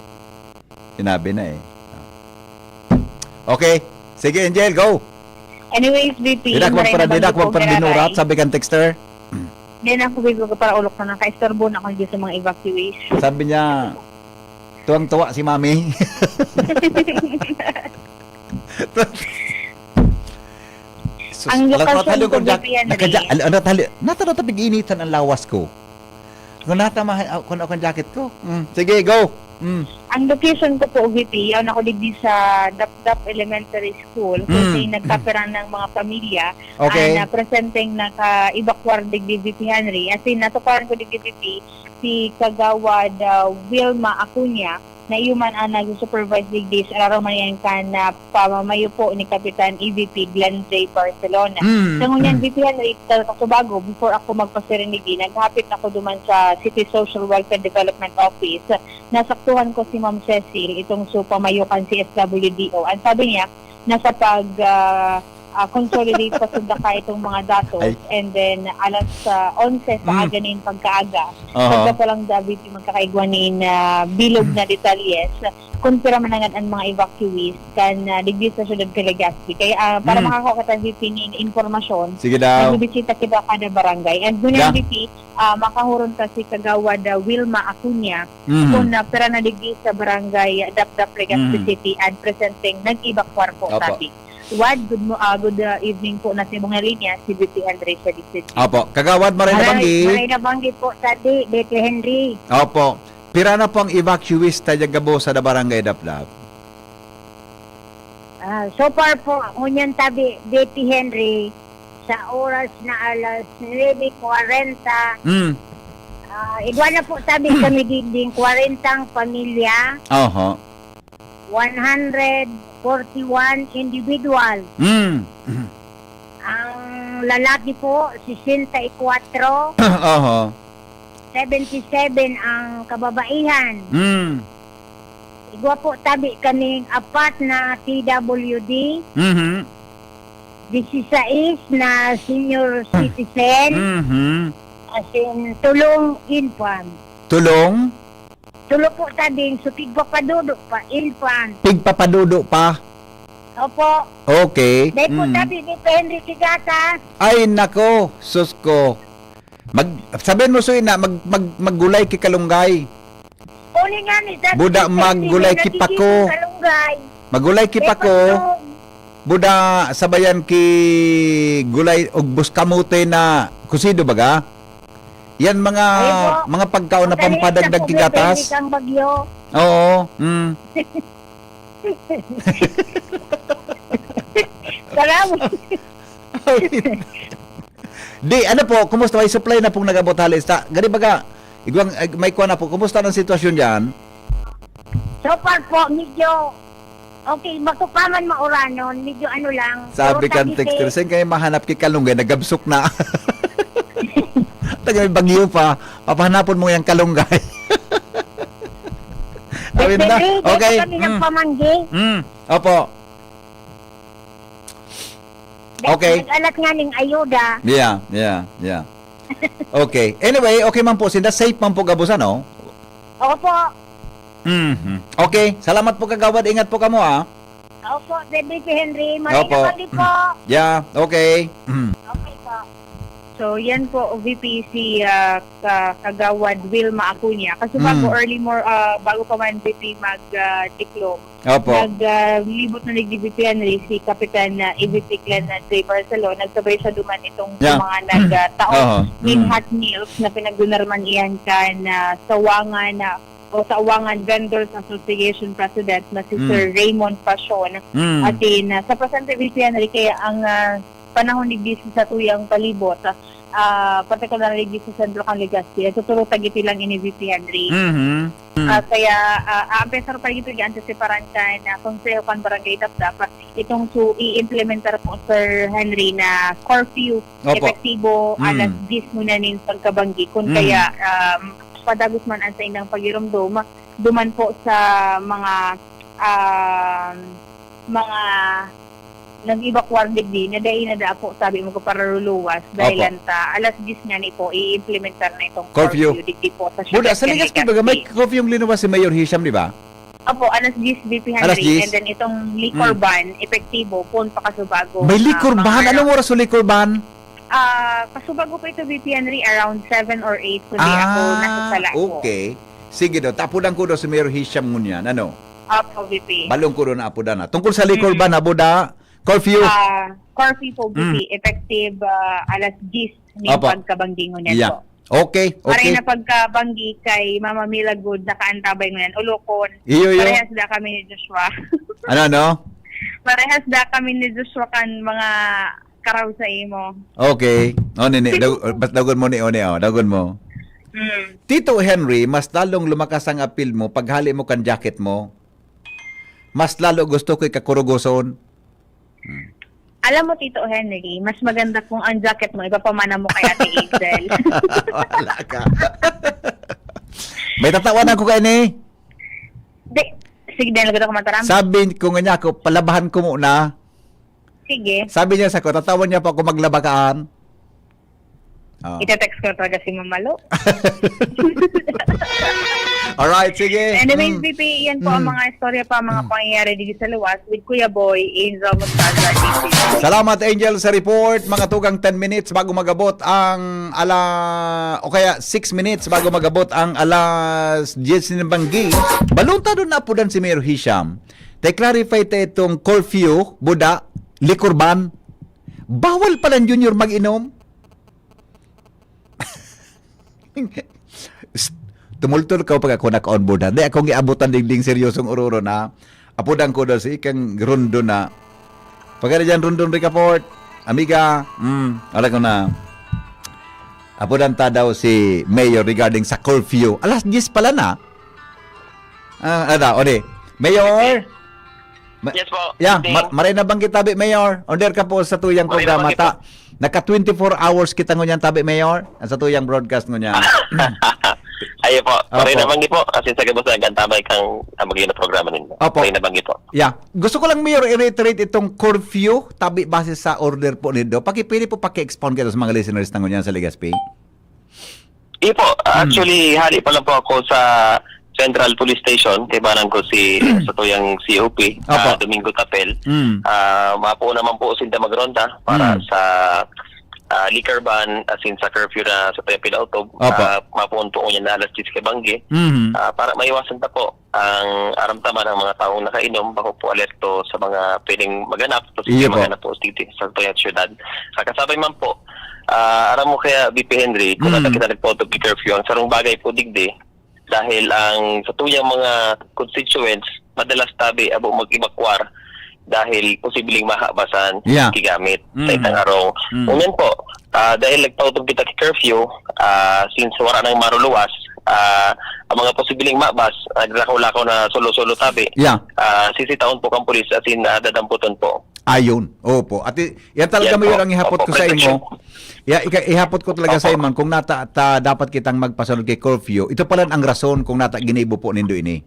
Sinabi na eh. Okay. Sige, Angel, go. Anyways, V P, Di na ako maray magpara-, na di na banggi ako po, magparabinurat, Gararay. Sabi kang texter. Di na ako bigo para ulok na nakaistorbo na ako dyan sa mga evacuation. Sabi niya, "Tuwang-tuwa si Mami." Sus, Ang lokasyon lahat hali ko kong jak-, V P yan, nakaja-, eh. Al-, ano, tali, natanaw ta pig-initan ang lawas ko. Kung natamahan, ah, kung ako ang jacket ko. Mm, sige, go. Mm. Ang location ko po, V P, yaon ako digdi sa Dapdap Elementary School, kung Mm. saan nagkapirang ng mga pamilya, Okay. ah, na presenteng naka-evacuar digdi, V P Henry. As in, natukaran ko digdi, V P, si Kagawad, ah, Wilma Acuña, na iyo man ang nagsusupervise digdi sa araw man yan kan, ah, pamamayo po ni Kapitan E V P Glenn J Barcelona. Mm, Sa ngunyan, mm. V P Henry, ka-, kasubago, before ako magpasiring digdi, naghapit ako duman sa City Social Welfare Development Office. Nasaktuhan ko si Ma'am Cecil, itong supamayo kan C S W D O. Ang sabi niya, nasa pag, ah, ah, consolidate pa sanda ka itong mga datos. Ay. And then, alas, ah, onse sa Hmm. aga nin pagkaaga, Aha. pagka pa lang, David, yung magkakaigwa nin, ah, bilog na Hmm. detalles, kung pira man nangan ang mga evacuees kan, ah, digdi sa siyudad kan Legazpi. Kaya, ah, para Hmm. makakua ka ta, V P, nin impormasyon, Sige daw. nagbibisita kita kada barangay. And ngunyan, Yeah. V P, ah, makahuron ka si Kagawad, ah, Wilma Acuña, Mhm. kung, ah, pira na digdi sa barangay Dapdap, Legazpi Mhm. City, and presenteng nag-evacuar po, Opo. sabi. Wad, good mo-, ah, good, ah, evening po na sa imong linya, si V P Henry Sadisig. Opo. Kagawad, maray na Maray, banggi. maray na banggi po, Tadi, V P Henry. Opo. Pira na po ang evacuees ta diyan gabos sa barangay Dapdap? Ah, so far po, ngunyan tabi, V P Henry, sa oras na alas nuebe kwarenta, Mm. ah, igwa na po tabi kami diding kwarentang pamilya, Oho. one hundred forty-one individual. Mm. Ang lalaki po, sesenta y kuwatro. Oho. Seventy-seven ang kababaihan. Mm. Igwa po tabi kaming apat na P W D, Mhm. disisais na senior citizen, Mhm. as in, tulong infant. Tulong? Tulo po tabing, so tigpapadudo pa, infant. Tigpapadudo pa? Opo. Okay. Dahil po Mm. tabi ni Henry Tigatas. Ay, nako, sus ko. Mag-, sabihin mo, Suy, na mag-, mag-, maggulay ki kalunggay. Uli nga ni Dad Buda Pepe, maggulay may ki pako. nagiging kalunggay. Maggulay ki May pako. paslong. Buda sabayan ki gulay, ugbos kamote na kusido baga? Yan mga, Ay po. mga pagkaon na Magaling sa pampadagdag ki kubo, gatas. Pwede kang bagyo. Oo, mm. Salamat. Di, ano po, kumusta? May supply na pong nag-abot halis ta. Gani baga, igwang, ig-, may kuha na po. Kumusta ang sitwasyon diyan? So far po, medyo okay. Bako pa man mauranon, medyo ano lang. Sabi Pero kan tabi texter, kay "Saan kayo mahanap ki kalunggay? Nagabsok na." Taga may bagyo pa. Papahanapon mo yung kalunggay. Awin na? Depende, dito Okay. kami Mm. nagpamanggi. Mm. Opo. Okay. Nag-alat nga ning ayuda. Yeah, yeah, yeah. Okay. Anyway, okay man po sinda. Safe man po gabos, ano? Opo. Mhm. Okay. Salamat po, Kagawad. Ingat po kamo, ah. Opo, Sir V P Henry. Maray Opo. na banggi po. Yeah, okay. Mm. Okay po. So, yan po, V P, si, ah, ka-, Kagawad Wilma Acuña. Kasi bago Mm. early mor-, ah, bago pa man, V P, mag, ah, diploma, Opo. Nag, ah, libot na nag-D B P Henry si Kapitan na A V P Glenn na J Barcelona. Nagsabay siya duman itong sa Yeah. mga nag, ah, taon Aha. nin Mm. hot meals na pinagdunarman iyan kan, ah, Sawangan na, o Sawangan Vendors Association President na si Mm. Sir Raymond Pasion. Mm. Asin, ah, sa presente, V P Henry, kaya ang, ah, panahon digdi sa tuyang palibot, ah, ah, partikularly dito sa sentro kan Legazpi, nagtuturo ta gito lang ini V P Henry. Mhm. Mm. Ah, kaya, ah, aampesar pa gito, i-antisiparan kan, ah, Konseho kan Barangay Dapdap, ah, itong su-, i-implementar po, Sir Henry, na curfew, Opo. epektibo, Mm. alas diyes muna nin pagkabanggi. Kun Mm. kaya, um, padagos man ang saindang pagiromdom, duman po sa mga, um, mga nag-evacuar digdi na dai na dapo, sabi mo, ko pararuluwas dahil Opo. lang ta alas diyes nga ni po, i-implementar na itong Curfew. curfew digdi po sa Buda, Siargao sa Legazpi, baga, may Legazpi. curfew yung linuwas si Mayor Hisham, di ba? Opo, alas diyes, V P Henry. Alas diyes? And then itong liquor Mm. ban, epektibo, pon pakasubago. May liquor Ah, ban? mga Anong oras yung liquor ban? Ah, kasubago po ito, V P Henry, around seven or eight, kundi ako Ah, nasa sala po. okay. Sige daw, tapudan ko daw si Mayor Hisham ngunyan, ano? Opo, V P. Balong ko daw na apudan na. Tungkol sa liquor Mm. ban, abuda, curfew. Ah, curfew po, V P. Mm. Effective, ah, alas diyes ning Opo. pagkabanggi ngunyan Yeah. po. Okay, Pareho okay. na pagkabanggi kay Mama Mila Good, nakaantabay ngunyan. Ulokon. Iyo, iyo. Parehas da kami ni Joshua. Ano, ano? Parehas da kami ni Joshua kan mga karaw sa imo. Okay. O, nini, dag-, bas dagon mo ni Oni, o, dagon mo. Mm. Tito Henry, mas lalong lumakas ang apil mo paghali mo kan jacket mo. Mas lalo gusto ko ikakurugoson. Hmm. Alam mo, Tito Henry, mas maganda kung ang jacket mo ipapamana mo kay Ate Angel. Wala ka. May tatawan ako kay ni. Di, sige, dahil ko mataram. Sabi ko nga niya ako, palabahan ko muna. Sige. Sabi niya sa ko, tatawan niya pa ako maglaba kaan. Oh. Ite-text ko talaga si Mamalo. Alright, sige. Anyways, Mm. B P, yan po ang Mm. mga istorya pa, mga Mm. pangyayari dito sa luwas with Kuya Boy, Angel Mostaza, D J. Salamat, Angel, sa report. Mga tugang ten minutes bago magabot ang ala-, o kaya six minutes bago magabot ang alas diyes ng banggi. Balon ta doon na apudan si Mayor Hisham. Te clarify ta itong curfew, buda, liquor ban. Bawal pala, Junior, mag-inom. Tumultol ka pag ako naka-onboard, ha? Di akong iabutan ding, ding seryosong ororo na. Apudan ko daw si ikang Rondon na. Pagkada dyan, Rondon Ricaport, amiga, mm, wala ko na. Apudan ta daw si Mayor regarding sa curfew. Alas diyes pala na. Ah, ano, o di. Mayor? Ma- Yes po. Yeah, Good day. mar- maray na bang kita, bi, Mayor? Under ka po sa tuyang Maray na programa bang ta. Naka twenty-four hours kita ngunyan, tabi, Mayor. Ang sa tuyang broadcast ngunyan. Ayo po. Opo. Maray na bang po. Kasi sa gabos na gantabay kang, ang magiging programa ninyo. Opo. Maray na bang po. Yeah. Gusto ko lang, Mayor, i-reiterate itong curfew, tabi base sa order po nindo. Paki-, pwede po paki-expound kita sa mga listeners na ngunyan sa Legazpi? Iyo po. Ah, Hmm. actually, hali pa lang po ako sa Central Police Station. Kaibanan ko si, sa tuyang C O P, Opo. ah, Domingo Tapel. Hmm. Ah, mapuo naman po sinda magronda para Hmm. sa, ah, liquor ban, as in sa curfew na sa tuyang pinautob. Opo. Ah, mapuon po ko niya na alas diyes kabanggi. Mhm. Ah, para maiwasan ta po ang aramtaman ang mga taong nakainom, bako po alerto sa mga pwedeng maganap, posibleng Iyo po. maganap po dito sa tuyang syudad. Sa kasabay man po, ah, aram mo kaya, B P Henry, kung Mm. nata kita nagpautob ki curfew, ang sarong bagay po digdi, dahil ang sa tuyang mga constituents, madalas tabi abo mag-evacuar dahil posibleng mahabasan Yeah. kigamit sa Mm. itang arong. Mm. Ngunyan po, ah, dahil nagpautob kita ki curfew, ah, since wala nang maruluwas, ah, ang mga posibleng mabas, naglakaw-lakaw na solo-solo tabi, Yeah. ah, sisitaon po kang pulis, as in, ah, dadamputon po. Ayun. Opo. At i-, yan talaga, Yan Mayor, po. ang ihapot Opo, ko sa imo. protection. Ya, ika-, ihapot ko talaga sa Opo. imo, kung nata-, ta-, dapat kitang magpasunod kay curfew. Ito pala ang rason kung nata ginibo po nindo ini.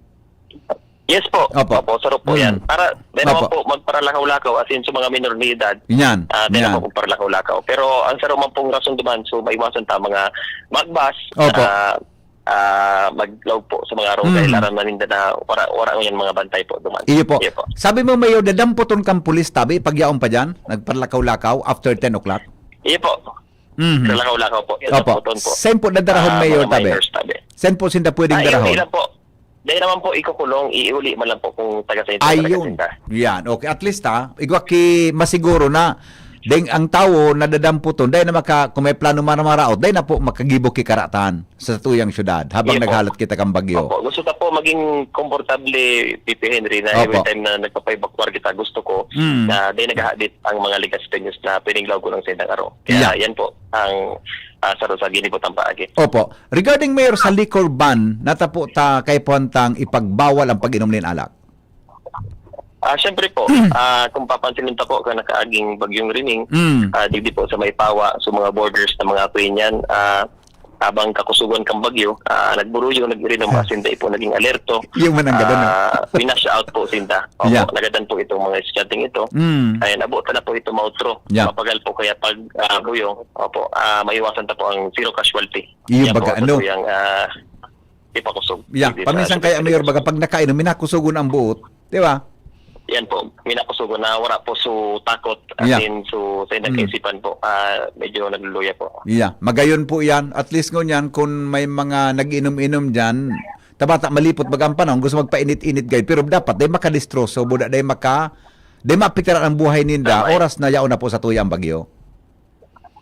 Yes po. Opo. Opo, saro po Mm. yan. Para, di naman Opo. po magparalakaw-lakaw, as in, sa mga minor de edad. Yan. Ah, di Yan. naman po magparalakaw-lakaw. Pero ang saro man pong rason duman, so maiwasan ta mga magbas, Opo. ah, ah, maglaog po sa mga araw Mm. dahil aram na ninda na wala, wala yan mga bantay po duman. Iyo po. Iyo po. Sabi mo, Mayor, dadamputon kang pulis, tabi, pag yaon pa dyan, nagparalakaw-lakaw after ten o'clock? Iyo po. Mhm. Lakaw-lakaw po. Opo. Dadamputon po. Saan po dadarahon, Ah, Mayor, mga tabi? minors, tabi. Saan po sinda pwedeng Ah, darahon? iuli lang po. Dahil naman po, ikukulong, iuli man lang po kung taga sa inyo, taga Ayun. sa inyo. Yan. Okay. At least, ha, igwa ki masiguro na dahil ang tawo nadadamputon, dahil na maka-, kung may plano man maraot, dahil na po makagibo ki karatan sa tuyang syudad habang Yes po. naghalat kita kang bagyo. Opo. Gusto ta po maging komportable, P P Henry, na every Opo. time na nagpapaevacuar kita, gusto ko Mm. na dahil naghahadit ang mga Legazpeños na pwedeng laog ko lang sa indang araw. Kaya Yeah. yan po ang, ah, saro sa ginibo tang paagi. Opo. Regarding, Mayor, sa liquor ban, nata po ta kaipuhan tang ipagbawal ang pag-inom nin alak? Ah, syempre po, ah, kung papansin ta po, kan nakaaging Bagyong Rining, Mm. ah, digdi po sa Maypawa, sa mga borders ng mga Aquino, ah, habang kakusugan kang bagyo, ah, nagburuyo, nag-irinom, Ah. sinda po naging alerto. Yung mananggadan, no? Ah, winash out po sinda. Opo, Yeah. nagadan po itong mga estudyanteng ito. Mm. Ayan, abot na po ito mautro. Yeah. Mapagal po kaya pag, ah, buyo. Opo, ah, maiwasan ta po ang zero casualty. Iyo, Yan baga po, ano? Sa tuyang, ah, ipakusog. Yeah, Hindi paminsan sa kaya, Mayor, baga pag nakainom, minakusugon ang buot, di ba? Yan po, minakusugon na wala po so takot, as Yeah. in, so, sa Mm. kaisipan po, ah, medyo nagluluya po. Yeah, magayon po yan. At least ngunyan, kung may mga nag-inom-inom dyan, tabata malipot baga ang panahon, gusto magpainit-init gayod, pero dapat di makadestroso, buda di maka-, di maapektaran ang buhay ninda, Tama. oras na yaon na po sa tuya ang bagyo.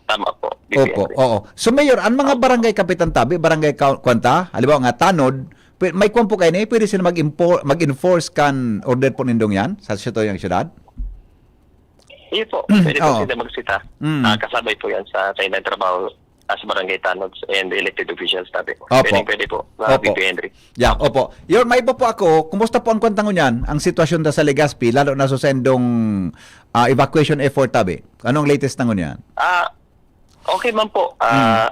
Tama po, Opo, B P N. oo. So, Mayor, ang mga Opo. barangay kapitan tabi, barangay ka-, kwan ta, halimbawa nga, tanod, pwe-, may kwan po kayo na, pwede sila mag-impo-, mag-enforce kan order po nindong yan sa situyang syudad? Iyo po, Mm, pwede po oo. sila magsita. Mm. Ah, kasabay po yan sa, sa ilang trabaho. as barangay tanods and elected officials, tabi. Opo. Pwedeng pwede po, ah, Opo. V P Henry. Yeah, opo. Yor, may iba po ako, kumusta po ang kwentang ngunyan, ang sitwasyon da sa Legazpi, lalo na sa sendong, ah, evacuation effort, tabi? Anong latest na ngunyan? Ah, okay man po. Ah, Mm.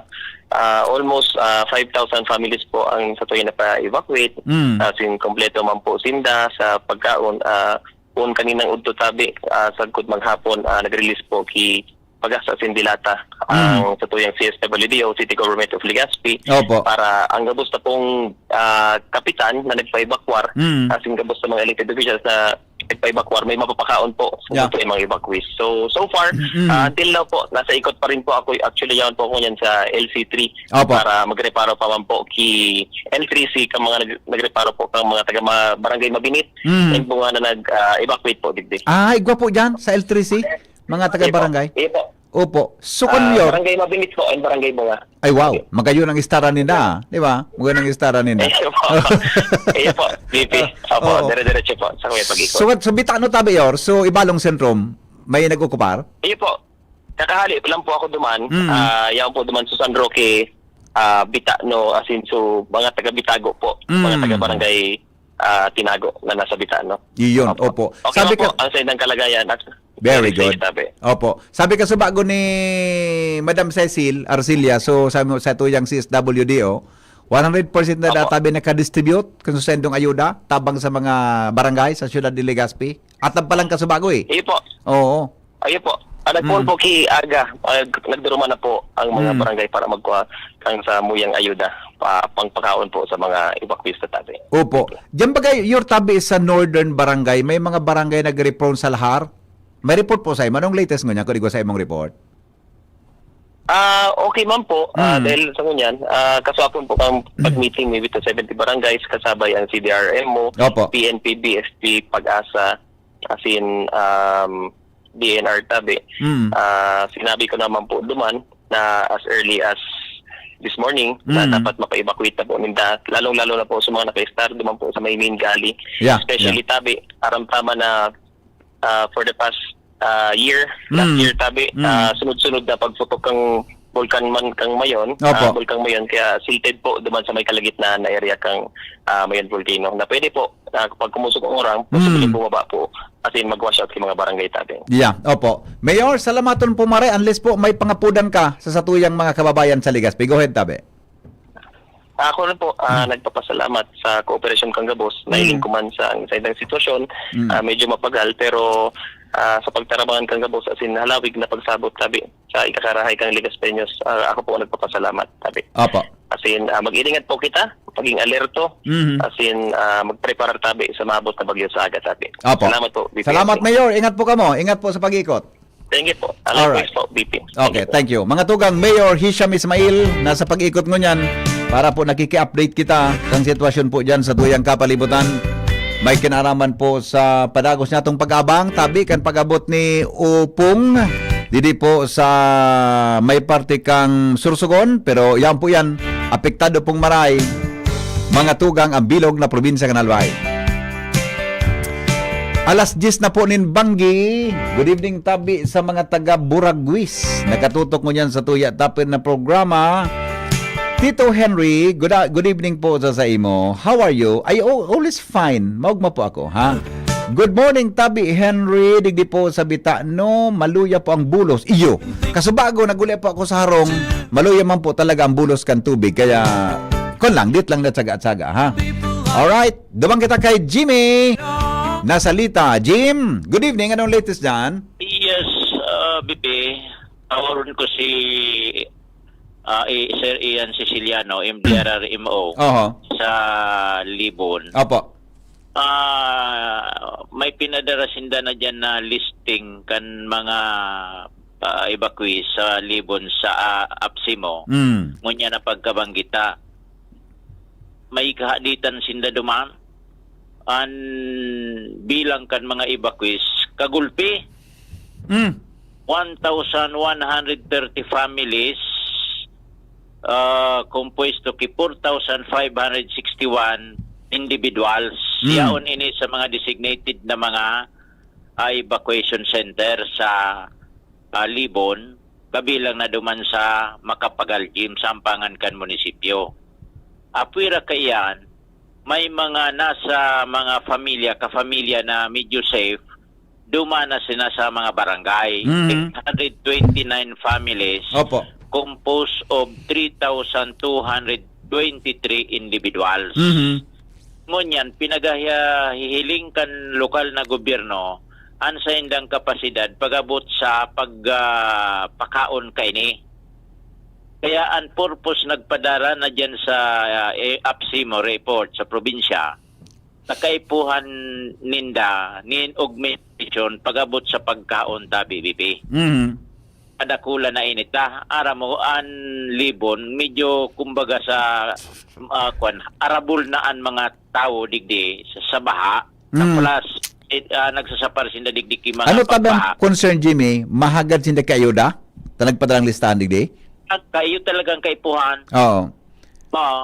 ah, almost, ah, five thousand families po ang sa tuwing napa-evacuate. Mm. As in, kompleto man po sinda sa pagkaon. Ah, kun kaninang udto tabi, ah, sagkod maghapon, ah, nag-release po ki Pagas asin Dilata Mm. ang sa tuyang C S W D O, City Government of Legazpi, Opo. para ang gabos na pong, ah, kapitan na nagpa-evacuar, Mm. asin gabos na mga elected officials na nagpa-evacuar, may mapapakaon po sa Yeah. mga evacuees. So, so far, Mm. ah, until now po, nasa ikot pa rin po ako. Actually, yaon po ako niyan sa L C three Opo. para magreparo pa man po ki L three C, ka mga nag-, nagreparo po kang mga taga ma-, Barangay Mabinit, Mm. and bunga na nag, ah, evacuate po, digdi. Ah, igwa po dyan sa L three C, mga taga Iyo po. barangay? Iyo po. Opo. So, Ah, kun, Mayor? Barangay Mabinit po and Barangay Bunga. Ay, wow. Magayon ang istara ninda, di ba? Magayon ang istara ninda. Iyo po. Iyo po, V P. Opo, Oo. dire-diretso po sa may pag-ikot. So, sa Bitano tabi, Yor, so, Ibalong Centrum, may nag-okupar? Iyo po. Kakahali lang po ako duman. Mm. Ah, yaon po duman sa San Roque, ah, Bitano, as in, so, mga taga Bitago po. Mga Mm. taga Barangay, ah, Tinago na nasa Bitano. Iyon, Opo. opo. Okay Sabi lang po, ka ang sa indang kalagayan at Very very safe good. tabi. Opo. Sabi ka subago ni Madam Cecil Arcilia, so sa, sa tuyang C S W D O, one hundred percent na Opo. databi nakadistribute kung sa sendong ayuda tabang sa mga barangay sa siyudad de Legazpi. Atab pa lang kasubago eh. Iyo po. Oo. Iyo po. Ah, nagpoon Mm. po ki aga, ah, nagduruman na po ang mga Mm. barangay para magkuha kang sa muyang ayuda, pa, pangpakaon po sa mga evacuees na tabi. Opo. Diyan bagay, Yor, tabi sa Northern Barangay, may mga barangay nag-reprone sa lahar? May report po sa imo. Anong latest ngunyan kung igwa sa imong report? Ah, okay man po. Ah, Mm. dahil sa ngunyan, ah, kaswapon po kang Mm. pag-meeting maybe to seventy barangays, kasabay ang C D R M O, Opo. P N P, B F P, PAGASA, as in, um, D N R tabi. Mm. Ah, sinabi ko naman po duman na as early as this morning na Mm. dapat mapa-evacuate na po ninda, lalong-lalo na po sa mga naka-start duman po sa may main gully. Yeah, Especially yeah. tabi, aram tama na, ah, for the past, ah, year, last Mm. year tabi, Mm. ah, sunod-sunod na pagputok kang bulkan man kang Mayon, Opo. ah, bulkang Mayon, kaya silted po duman sa may kalagitnaan na area kang, ah, Mayon Volcano. Na pwede po, ah, pag kumusog ang orang, posibleng Mm. bumaba po, as in mag-wash out kay mga barangay tabi. Yeah, opo. Mayor, salamaton po, mare, unless po may pangapudan ka sa satuyang mga kababayan sa Legazpi. Go ahead, tabi. Ako rin po, ah, Hmm. nagpapasalamat sa kooperasyon kang gabos. Hmm. Nailing ko man sa, sa itang sitwasyon, Hmm. ah, medyo mapagal, pero, ah, sa pagtarabangan kang gabos, as in, halawig na pagsabot, tabi, sa ikakarahay kang Legazpeños, ah, ako po ang nagpapasalamat, tabi. Opo. As in, ah, mag-iingat po kita, maging alerto, Mhm. as in, ah, magpreparar tabi sa maabot na bagyo sa aga, tabi. Opo. Salamat po, V P Salamat, F C. Mayor. Ingat po kamo. Ingat po sa pag-ikot. Thank you po. Alright. Always po, V P. Thank Okay, you po. thank you. Mga tugang, Mayor Hisham Ismail, nasa pag-ikot ngunyan para po nakiki-update kita kang sitwasyon po dyan sa tuyang kapalibutan. May kinaraman po sa padagos niya itong pag-abang, tabi kan pag-abot ni Upong, didi po sa may parte kang Sursugon, pero yan po yan, apektado pong maray, mga tugang ang bilog na probinsya kan Albay. Alas diyes na po nin banggi. Good evening, tabi sa mga taga Buraguis. Nakatutok mo niyan sa Tuya Tapin na programa. Tito Henry, good, good evening po sa, sa imo. How are you? Ay, oh, all is fine. Maugma po ako, ha? Good morning, Tabi Henry. Digdi po sa Bitano, maluya po ang bulos. Iyo. Kasubago, naguli po ako sa harong. Maluya man po talaga ang bulos kan tubig. Kaya, kon lang, dit lang na tsaga-tsaga, ha? Alright. Duman kita kay Jimmy Nasalita. Jim, good evening. Anong latest dyan? Yes, ah, B P. Tawaron ko si, ah, i-, Sir Ian Siciliano, M D R R M O, Oho. sa Libon. Opo. Ah, may pinadara sinda na dyan na listing kan mga, ah, evacuees sa Libon sa, ah, APSEMO. Mm. Ngunyan na pagkabanggita, may kahaditan sinda duman. An bilang kan mga evacuees, kagulpi. Mm. One thousand one hundred thirty families, ah, composed to ki four thousand five hundred sixty-one individuals. Mm. Yaon ini sa mga designated na mga, ah, evacuation center sa, ah, Libon. kabilang na duman sa Macapagal Gym, sa ampangan kan munisipyo. Apwera kaiyan, may mga nasa mga pamilya, kapamilya na medyo safe, duman na sila sa mga barangay. Mhm. Eight hundred twenty-nine families, Opo. composed of three thousand two hundred twenty-three individuals. Mhm. Ngunyan, pinagahihiling kan lokal na gobyerno an saindang kapasidad pag-abot sa pag, ah, pakaon kaini. Kaya an purpose nagpadara na diyan sa, ah, eh, APSEMO report sa probinsya, na kaipuhan ninda nin augmentation pag-abot sa pagkaon ta, B B P. Mhm. Kadakula na ini ta. Aram mo, an Libon, medyo, kumbaga, sa, ah, kwan, arabol na an mga tawo digdi sa, sa baha. Mm. Plus, it, ah, nagsasapar sinda digdi ki mga Ano ta bang pagbaha. concern, Jimmy? Mahagad sinda ki ayuda? Ta nagpadarang listahan digdi? Ang kayo talagang kaipuhan. Oo. Oo.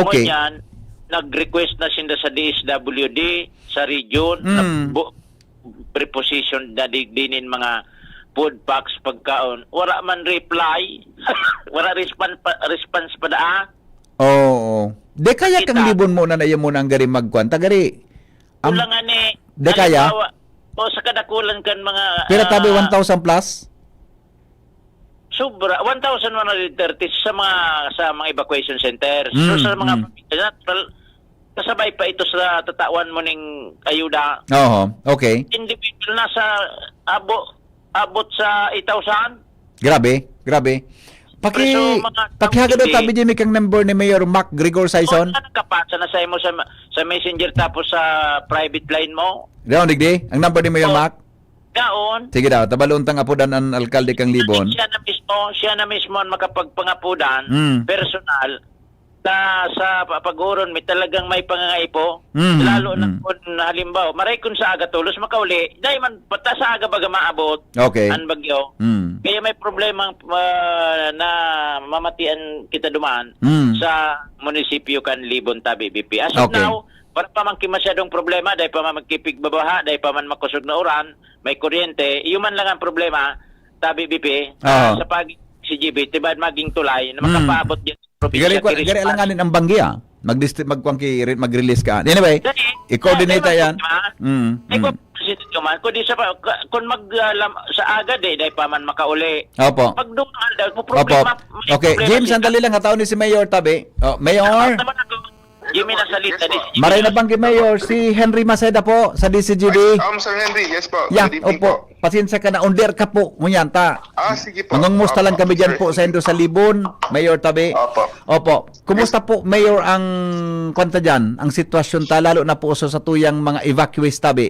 Okay. Ngunyan, nag-request na sinda sa D S W D, sa region, na Mm. bu-, preposition na digdi nin mga food packs, pagkaon. Wala man reply. Wala response pa, response pa daa. Oo. Di kaya kang Kita. Libon mo na na iyo mo nang gari magkwan. Tagari, am-, Kulangan ni, di kaya? halimbawa, o sa kadakulan kan mga, Pira tabi, ah, one thousand plus? Sobra, one thousand one hundred thirty sa mga, sa mga evacuation centers. So, Mm, sa mga mm. probinsya, tal-, kasabay pa ito sa tatawan mo ning ayuda. Oho, okay. Individual na sa abo-, abot sa eight thousand. Grabe, grabe. Paki-, Preso, mga pakihagad daw, hindi. Tabi, Jimmy, kang number ni Mayor Mac Gregor Saison. O, ano ka pa? Sa nasa mo sa, sa messenger tapos sa private line mo? Daon, digdi? Ang number ni Mayor Oh. Mac? Daon. Sige daw, tabaloon tang apodan an alkalde kang Libon. Siya na mismo, siya na mismo ang makapagpangapodan, Mm. personal, sa, sa pa-, paghuron, may talagang may pangangaipo. Mm, Lalo na mm. kung halimbawa, maray kung sa aga tolos makauli, dahil man, pata sa aga baga maabot Okay. ang bagyo. Mm. Kaya may problema, ah, na mamatian kita duman Mm. sa munisipyo kan Libon, tabi, B P. As of Okay. now, wala pa man ki masyadong problema, dahil pa man magkipigbabaha, dahil pa man makusog na uran, may kuryente, iyo man lang ang problema, tabi, B P, ah, Oo. sa pag-, C G B, tiba maging tulay na Mm. makapaabot dyan sa probinsya, Gari, gari kirismas. alanganin ang banggi, ah. Mag-distri-, magkuan ki, re-, mag-release ka. Anyway, Dali, i-coordinate dali, yan. di ba? Mm, Ay, mm. kung, si-, kuman, kung di sa pa, ka-, kung mag, ah, lam-, sa aga, di, di pa man makauli. Opo. Pag dumaan daw, may Opo. problema, may Okay, problema Jim, sila. sandali lang, hataon ni si Mayor, tabi. Oh, Mayor. Ah, tama na to. Jimmy, nasalita Yes, po. ni Maray na bang ki Mayor, si Henry Maceda po sa D C G D. Ay, um, Sir Henry, yes po. Yeah, Good evening opo. po. Pasensya ka na, under ka po. Ngunyan ta. Ah, sige po. Nangungumusta lang Opo, kami dyan sir. po sa Indo sa Libon, Mayor Tabi. Opo. Opo. Kumusta Yes. po, Mayor, ang kwanta dyan, ang sitwasyon ta, lalo na po sa, sa tuyang mga evacuees, Tabi?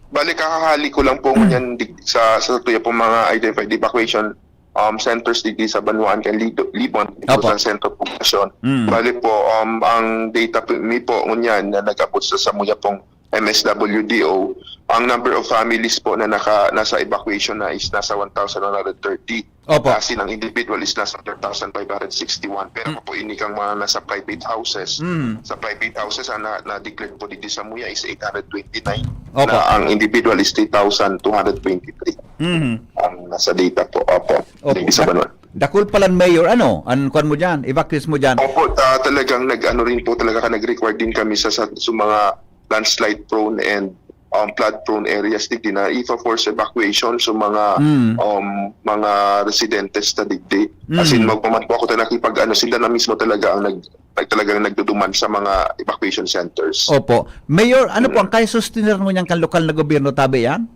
Bali, kakahali ko lang po ngunyan dig-, sa, sa tuya pong mga identified evacuation, um, centers digdi sa banwaan kan Lido-, Libon, dito Opo. sa Centro Poblacion. Mm. Bali po, um, ang data po, mi po ngunyan na nag-abot sa samuya pong M S W D O, ang number of families po na naka-, nasa evacuation na is nasa one thousand one hundred thirty. Opo. As in, ang individual is nasa three thousand five hundred sixty-one. Pero Mm. po, ini kang mga nasa private houses. Mm. Sa private houses, ang na, na-declare po digdi samuya is eight hundred twenty-nine. Opo. Na ang individual is three thousand two hundred twenty-three. Mm. Ang nasa data po. Opo. Opo. Digdi sa Dak-, banwa. dakul palan, Mayor, ano? Ang kwan mo dyan? Evacuees mo dyan? Opo, ta-, talagang nag-ano rin po talaga ka, nag-require din kami sa, sa, sa mga landslide prone and, um, flood prone areas digdi na ifa-force evacuation sa mga, Mm. um, mga residentes na digdi. As in, Mm. magpaman po ako ta nakipag-ano, sila na mismo talaga ang nag-, nag-, talagang nagduduman sa mga evacuation centers. Opo. Mayor, ano po Mm. ang kaya sustenir mo niyan kan lokal na gobyerno, tabi yan?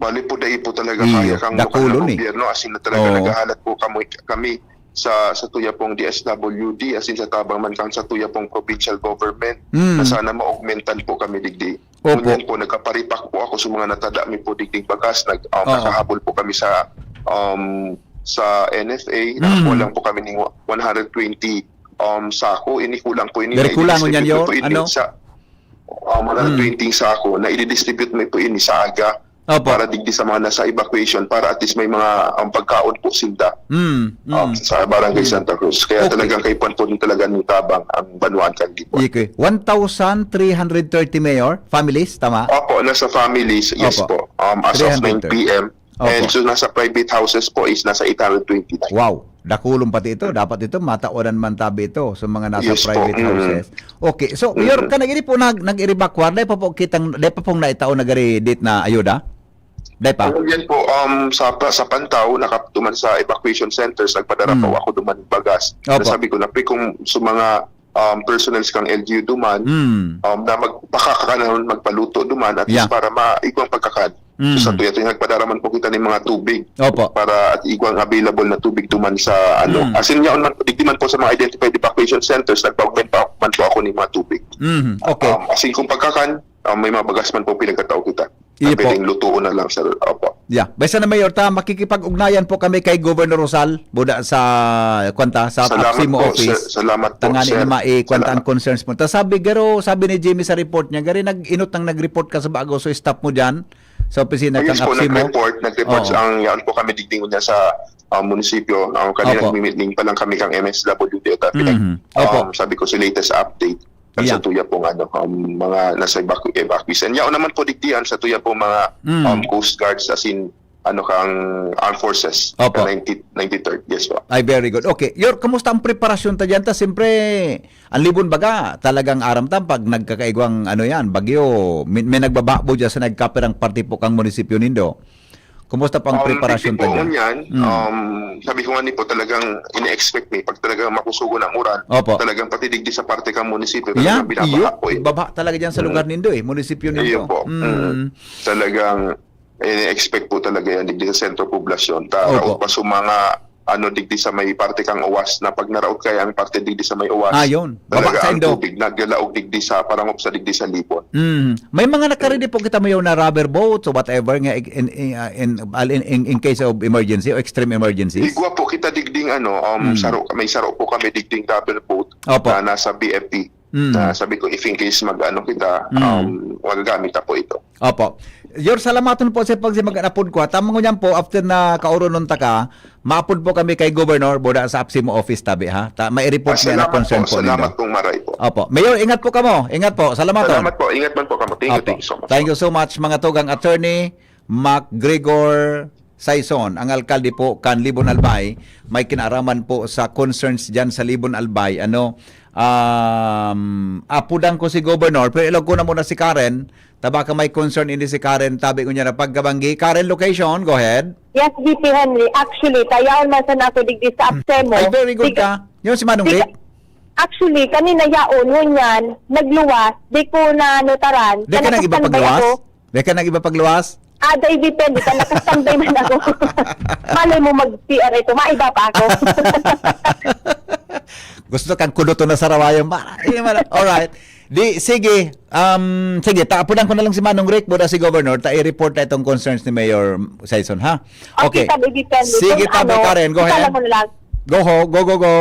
Bali po, dai po talaga Iyo, kaya kang dakul lokal na ni. gobyerno, as in, na talaga Oo. naghahalat po kami, kami sa, sa tuya pong D S W D, as in, sa tabang man kang sa tuya pong provincial government, Mm. na sana ma-augmentan po kami digdi. Opo. Ngunyan po, nagkaparipak po ako sa mga natada mi po digding bagas. Nag-, um, Oo. nakahabol po kami sa, um, sa N F A. Mm. Nakakuha lang po kami ng one hundred twenty, um, sako. Ini kulang po ini Very na kulang, ngunyan, idinistribute ko Yor. po ini Ano? sa, um, Mm. one hundred twenty sako na ididistribute mi po ini sa aga Opo. para digdi sa mga nasa evacuation, para at least may mga, um, pagkaon po sinda, Mm, um, mm. sa Barangay Mm. Santa Cruz. Kaya Okay. talagang kaipuhan po din talaga ng tabang ang banwaan kan Libon. Ike, one thousand three hundred thirty, Mayor, families, tama? Opo, nasa families, yes Opo. po. Um, as of Three hundred thirty. nine P M, Opo. And so, nasa private houses po is nasa eight hundred twenty-nine. Wow, dakulon pati ito. Dapat ito, mataoran man tabi ito sa mga nasa Yes po, private mm. houses. Okay, so, Mm. Mayor, ka na gini po, nag, nag-evacuar, dahil pa po kitang, dahil pa pong naitao na gari date na ayuda? Dahil pa? Ano yan po, um, sa, sa Pantaw, nakatuman sa evacuation centers, nagpadara po Mm. ako duman bagas. Opo. Nasabi ko na, "Pe, kung sa mga, um, personnel kan L G U duman, Mm. um, na magpakakakan, magpaluto duman, at Yeah. least para maigwang pagkakan." Mm. So, sa tuya-tuya, nagpadara man po kita ng mga tubig Opo. para at igwang available na tubig duman sa, ano. Mm. As in, yaon man, digdi man po sa mga identified evacuation centers, nagpa-augment pa man po ako ng mga tubig. Mm, okay. Um, as in, kung pagkakan, um, may mga bagas man po pinagkatao kita. Iyo Na po. pwedeng lutuon na lang, sir. Opo. Yeah. Basta na, Mayor, ta, makikipag-ugnayan po kami kay Governor Rosal, buda sa, kwan ta, sa Salamat APSEMO po, office. sir. Salamat po, Tangani sir. na mai-, kwan ta ang Salamat. concerns mo. Ta sabi, garo, sabi ni Jimmy sa report niya, gari nag-inot nang nag-report ka sa bago, so stop mo dyan sa opisina Oh, yes kang po, APSEMO. nag-report, nag-report Oo. ang, yaon po kami digdi ngunyan sa, ah, munisipyo. Ang kanina Opo. nagmi-meeting pa lang kami kang M S W D at, ah, pinag-, Mhm. Opo. um, sabi ko, si latest update. Ang Yeah. sa tuya pong, ano, um, mga nasa evacu-, evacuees. And yaon naman po digdi yan sa tuya pong mga, Mm. um, Coast Guards, as in, ano, kang Armed Forces, Opo. ka ninety, ninety-third. Yes po. Ay, very good. Okay. Yor, kamusta ang preparasyon ta diyan? Ta, siyempre, ang Libon baga, talagang aram ta, pag nagkakaigwang, ano yan, bagyo, may, may nagbababo dyan sa nagkapirang parte po kang munisipyo nindo. Kumusta po ang Um, preparasyon digdi ta po dyan? ngunyan, Mm. um, sabi ko nga ni po, talagang ine-expect ni, pag talagang makusugon ang uran, Opo. talagang pati digdi sa parte kang munisipyo, Yan, talagang binabaha iyo, po eh. baba talaga dyan sa lugar Mm. nindo eh, munisipyo Iyo nindo. po. Mm. Mm. Talagang ine-expect po talaga yan digdi sa sentro poblasyon. Ta, Opo. raot pa sa mga, ano, digdi sa may parte kang Owas, na pag naraot kaya ang parte digdi sa may Owas, Ah, yun. Baba talaga sa ang Indo. tubig naglalaog digdi sa parangop sa digdi sa Libon. Mm. May mga nakaredy po kita, Mayor, na rubber boats o whatever nga in, in, uh, in, in, in, in case of emergency o extreme emergencies? Igwa po kita digding, ano, um, Mm. saro, may saro po kami digding rubber boat Opo. na nasa B F P. Mm. Na sabi ko, if in case mag-ano kita, Mm. um, magagamit na po ito. Opo. Yor, salamaton po sa pag-, si mag-anapod ko. Tama ngunyan po, after na kauronon ta ka, maapod po kami kay Governor, buda sa APSEMO office tabi, ha? Ta, may report Ah, niya na salamat concern po, po salamat nindo. pong maray po. Opo. Mayor, ingat po kamo. Ingat po. Salamaton. Salamat po. Ingat man po kamo. Thank you, Opo. thank you so much. Thank you so much, mga tugang attorney, MacGregor Saison, ang alkalde po kan Libon Albay, may kinaaraman po sa concerns diyan sa Libon Albay. Ano, um, apudan ko si Governor, pero ilog ko na muna si Karen. Ta baka may concern ini si Karen, tabi ko niya na pagkabanggi. Karen, location, go ahead. Yes, V P Henry. Actually, tayaon man sana ako digdi sa APSEMO. Ay, very good Sig- ka. Yun si Manong Sig- Rick. Actually, kanina yaon, ngunyan, nagluwas, di ko na nutaran. Di ka nang iba Nakastambay pagluwas? ako. Di ka nang iba pagluwas? Ah, dai, depende. Kung nakastambay man ako. Malay mo, mag-C R ito. Maiba pa ako. Gusto kang kuduto na sarawayan ba? Hindi man. Alright. Di, sige. Um, sige, taapunan ko na lang si Manong Rick, buda si Governor, ta i-report na itong concerns ni Mayor Saison, ha? Okay, Okay. tabi, depende. Sige, Kung tabi, ano, Karen, go isa ahead. lang mo na lang. Go, ho, go, go, go.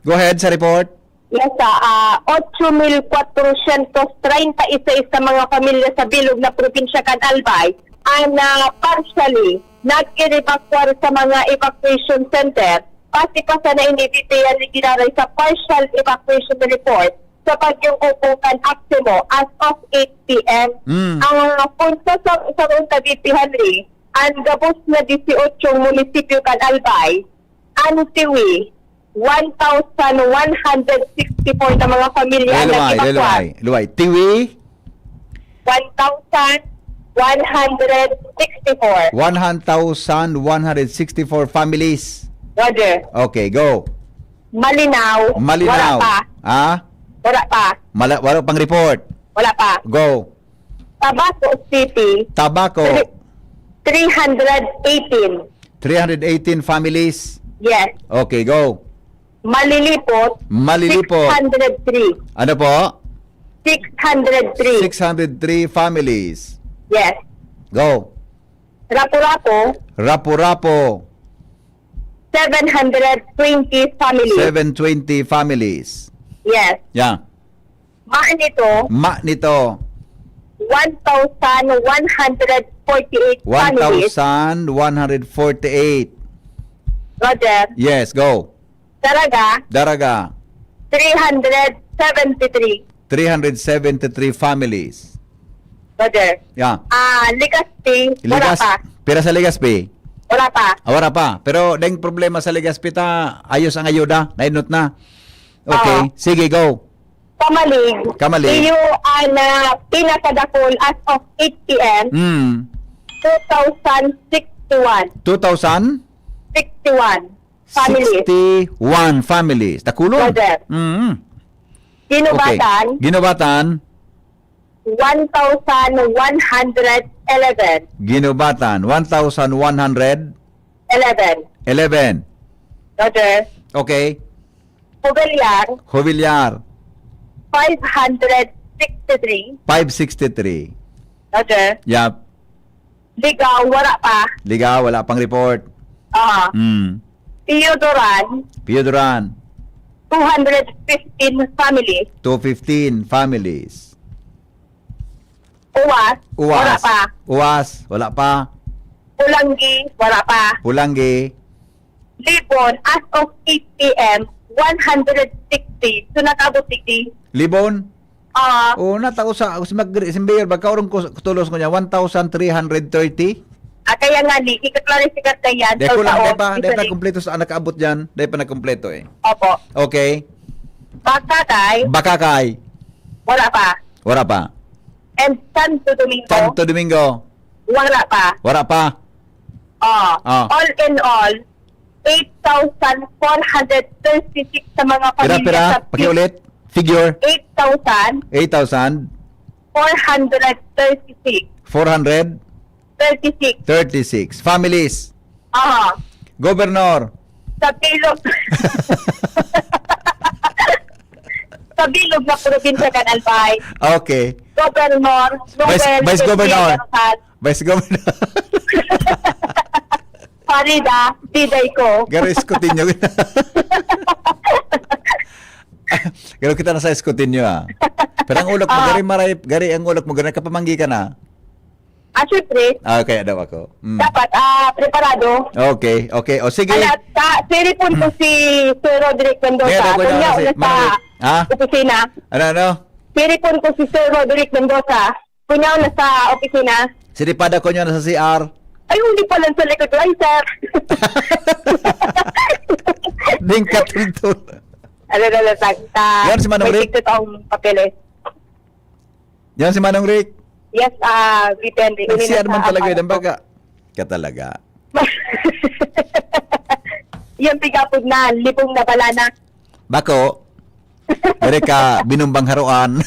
Go ahead sa report. Yes, ah, ah, otso mil kwatrosyentos treinta y seis na mga pamilya sa bilog na probinsya kan Albay ang, ah, partially nag-evacuar sa mga evacuation center. Base pa sa nainibitihan ni giraray sa partial evacuation report sa Bagyong Opo kan APSEMO as of eight P M. Mm. Ang punto sa, sa Runta V P Henry, ang gabos na dieciocho munisipyo kan Albay, ang Tiwi, one thousand one hundred sixty-four na mga pamilya Ay, ang luway, ay, nag-evacuar. luway. Luway. Tiwi? One thousand one hundred sixty-four. One thousand one hundred sixty-four families. Roger. Okay, go. Malinao, Malinao. wala pa. Ha? Wala pa. Mala-, wala pang report. Wala pa. Go. Tabaco City. Tabaco. Three-, three hundred eighteen. Three hundred eighteen families. Yes. Okay, go. Malilipot. Malilipot. Six hundred three. Ano po? Six hundred three. Six hundred three families. Yes. Go. Rapu-Rapu. Rapu-Rapu. Seven hundred twenty families. Seven twenty families. Yes. Yeah. Manito. Manito. One thousand one hundred forty-eight families. One thousand one hundred forty-eight. Roger. Yes, go. Daraga. Daraga. Three hundred seventy-three. Three hundred seventy-three families. Roger. Yeah. Ah, Legazpi, wala Legas-, pa. Pira sa Legazpi? Wala pa. Ah, wala pa. Pero deng problema sa Legazpi ta, ayos ang ayuda, nainot na. Okay, Oo. sige, go. Kamalig. Kamalig. Iyo ang, ah, pinakadakul as of eight p m, Hmm. two thousand sixty-one. Two thousand? Sixty-one. Families. Sixty-one families. Dakulon. Brother. Mm. Ginubatan. Okay. Ginubatan. One thousand one hundred eleven. Ginubatan. One thousand one hundred eleven. Eleven. Brother. Okay. Jovellar. Jovellar. Five hundred sixty-three. Five sixty-three. Brother. Yep. Ligao, wala pa. Ligao, wala pang report. Ah. Mm. Pio Duran. Pio Duran. Two hundred fifteen families. Two fifteen families. Uwas, Uwas. wala pa. Uwas, wala pa. Pulanggi, wala pa. Pulanggi. Libon, as of eight p m, one hundred sixty. So, nag-abot digdi. Libon? Ah. Oo, natao sa, si Mag-, si Mayor, baka orong ko, tulos ko niya, one thousand three hundred thirty? Ah, kaya nga ni, ika-clarify ka na yan. Dahil kulang, dahil pa, dahil pa kumpleto sa nakaabot dyan. Dahil pa nagkumpleto eh. Opo. Okay. Bakakay? Bakakay? Wala pa. Wala pa. And Santo Domingo? Santo Domingo? Wala pa. Wala pa. Oh, Ah. all in all, eight thousand four hundred thirty-six sa mga Pira, pamilya pira? sa Pakiulit. Figure. Eight thousand Eight thousand. four hundred thirty-six. Four hundred? Thirty-six. Thirty-six. Families. Aha. Governor. Sa bilog. Sa bilog na probinsya kan Albay. Okay. Governor Vice, Noel Vice Governor. Vice Governor. Farida, diday ko. Garo Escoteño. Garo kita na sa Escoteño, ah. Pero ang ulok mo, Ah. gari maray, gari ang ulok mo, gari nakapamanggi ka na. Ah, syempre. Ah, kaya daw ako. Mm. Dapat, ah, preparado. Okay, okay. O, sige. Ala, ta-, siripon ko Mm. si Sir Roderick Mendoza. Kaya daw ko Kanya na si na sa Manong Rick. Ha? opisina. Ano, ano? Siripon ko si Sir Roderick Mendoza. Kunyaw na sa opisina. Siripada ko niya na sa C R. Ay, hindi pa lang sa likod. Ay, sir. Ding katultol. Ano na lang, sa, sa Yan si Manong Rick? Perfecto ang papeles. Yan si Manong Rick. Yes, ah, V P N D. Nag-C R man talaga yun, baga. Ka talaga. Yung tigapod na, libong na bala na. Bako. Dere ka, binumbang haroan.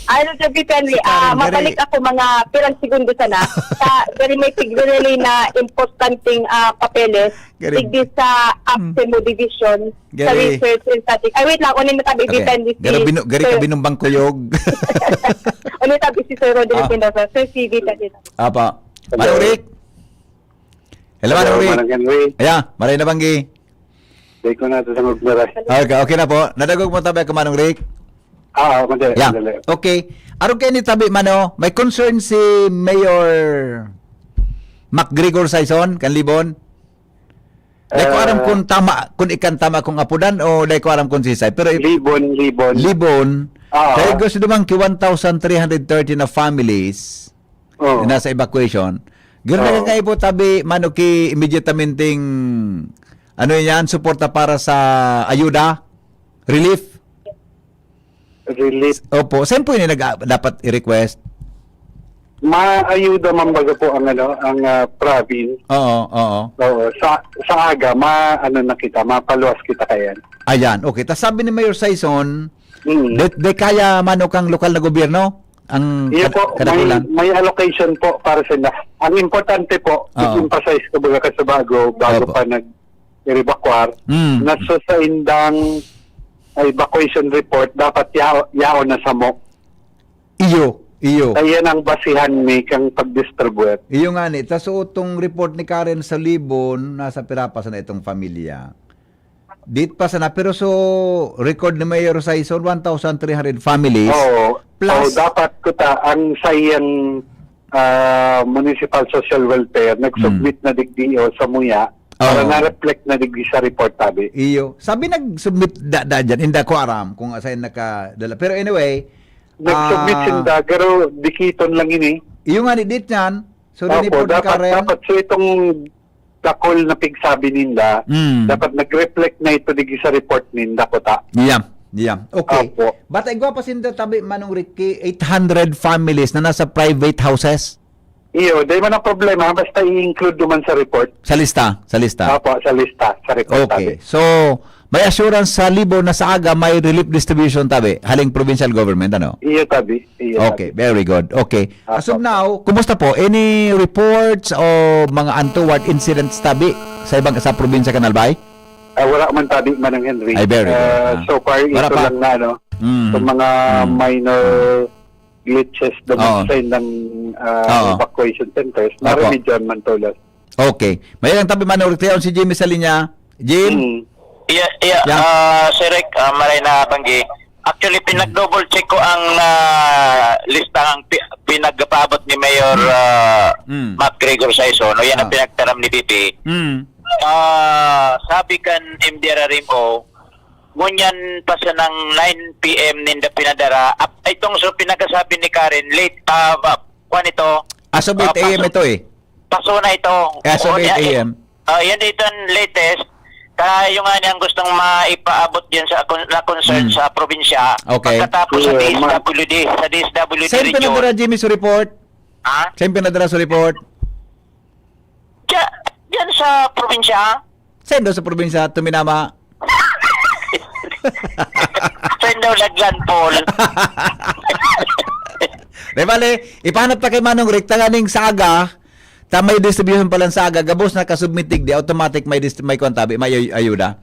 Ano sa V P N D, Sa ah, Karen, mabalik dere. ako mga pirang segundo sana. Sa, dere may tigre-relay na importanteng, ah, papeles. Gari- Digdi sa Hmm. Aksimo Division, sa Gari- research and static. Ay, wait lang, unin na tabi, Okay. V P N D si Gari binu-, gari ka Sir. binumbang kuyog. Unin tabi si Sir Rodrigo Ah. Mendoza, Sir C V ka dito. Apa? Hello. Manong Rick? Hello, Hello, Manong Rick. Manong Henry. Aya, maray na banggi. Di ko na ito sa magmaray. Okay, okay na po. Nadagog mo tabi ako, Manong Rick? Ah, madali, Yeah. madali. Okay. Arog kayo ni tabi, Mano, may concern si Mayor MacGregor Saison, kan Libon? Dai ko aram Ah. kung tama, kung ikan tama kung apodan o dai ko aram kung sisay. Pero i- Libon, Libon. Libon, Ah. kaya gusto naman ki one thousand three hundred thirty na families Oo. na nasa evacuation. Gano'n Oo. na kayo po tabi, Mano, ki immediatamente, ano yan, suporta para sa ayuda? Relief? Relief. Opo, saan po yun yung nag-, dapat i-request? Maayuda man baga po ang, ano, ang, ah, province. Oo, oo. Oo, sa, sa aga, ma-, ano na kita, mapaluwas kita kayan. Ayan, okay. Tas sabi ni Mayor Saison, Mm. de, de kaya Mano kang lokal na gobyerno ang Iya kad-, po, may, kadakulan? may allocation po para sa na. Ang importante po, Oo. i-emphasize ko baga ka sa bago, bago Opo. pa nag-evacuar, Mm. na sa saindang evacuation report, dapat ya-, yaon na samo. Iyo, iyo. Kaya yan ang basihan mi kang pag-distribute. Iyo nga ni, ta so itong report ni Karen sa Libon, nasa pirapas na itong pamilya. Dit pa sana, pero so record ni Mayor Saison, one thousand three hundred families. Oo. Plus Oo, dapat kuta ang sayang, ah, Municipal Social Welfare nag-submit Hmm. na digdi o sa muya para Oo. na-reflect na digdi sa report, tabi. Iyo. Sabi nag-submit da, da dyan, hindi ko aram kung asayan nakadala. Pero anyway, Nag-submit Ah. sinda, pero dikiton lang ini. Iyo nga ni dit niyan. So, Opo, riniport ni dapat, Karen. dapat. So, itong dakul na pigsabi ninda, Mm. dapat nag-reflect na ito digdi sa report ninda, kuta. Yeah, yeah. Okay. Opo. Bata igwa pa sinda tabi, Manong Ricky, eight hundred families na nasa private houses. Iyo, dahil man ang problema, basta i-include naman sa report. Sa lista, sa lista. Opo, sa lista, sa report, Okay. tabi. So, may assurance sa Libon na sa aga may relief distribution tabi, haling provincial government, ano? Iyo, tabi. Iyo, Okay, tabi. very good. Okay. Opo. As of now, kumusta po? Any reports o mga untoward incidents tabi sa ibang, sa probinsya kan Albay? Ah, wala man tabi, Manong Henry. Ay, very good. Ah, Ah. so far, Wala ito pa. lang na, ano, Mm. sa mga Mm. minor glitches Oo. dumansay ng, ah, Oo. evacuation centers, Oo. naremedyohan man tolos. Okay. May lang tabi, Manong Rick, si Jimmy sa linya. Jim? Mm. Yeah, yeah, Yeah. ah, Sir Rick, ah, maray na banggi. Actually, Mm. pinag-double check ko ang, ah, listang pi-, pinagpaabot ni Mayor, Mm. ah, Mm. Mac Gregor Saison, no? Yan ang Ah. pinagtaram ni B P. Mm. Ah, sabi kan M D R R M O, ngunyan pa sanang nine P M ninda pinadara. Ap-, itong so pinagkasabi ni Karen, late, ah, ba, kwan ito? As of Ah, eight A M paso-, ito eh. paso na ito. As of O, eight A M. ah, yan ito ang latest. Kaya yung nga niyang gustong maipaabot dyan sa kon-, na concern Hmm. sa probinsya. Okay. Pagkatapos sa Sure, ma- D S W D, sa D S W D Saan region. pinadara, Jimmy, sa report? Ha? Saan pinadara sa report? Diya-, diyan sa probinsya. Saan daw sa probinsya, Tuminama? Saan daw naglandfall? Di bale, ipahanap ta kay Manong Rick, tanganing sa aga, ta may distribution pa lang sa aga, gabos na kasubmit digdi, automatic may dist-, may kwan tabi, may ay-, ayuda.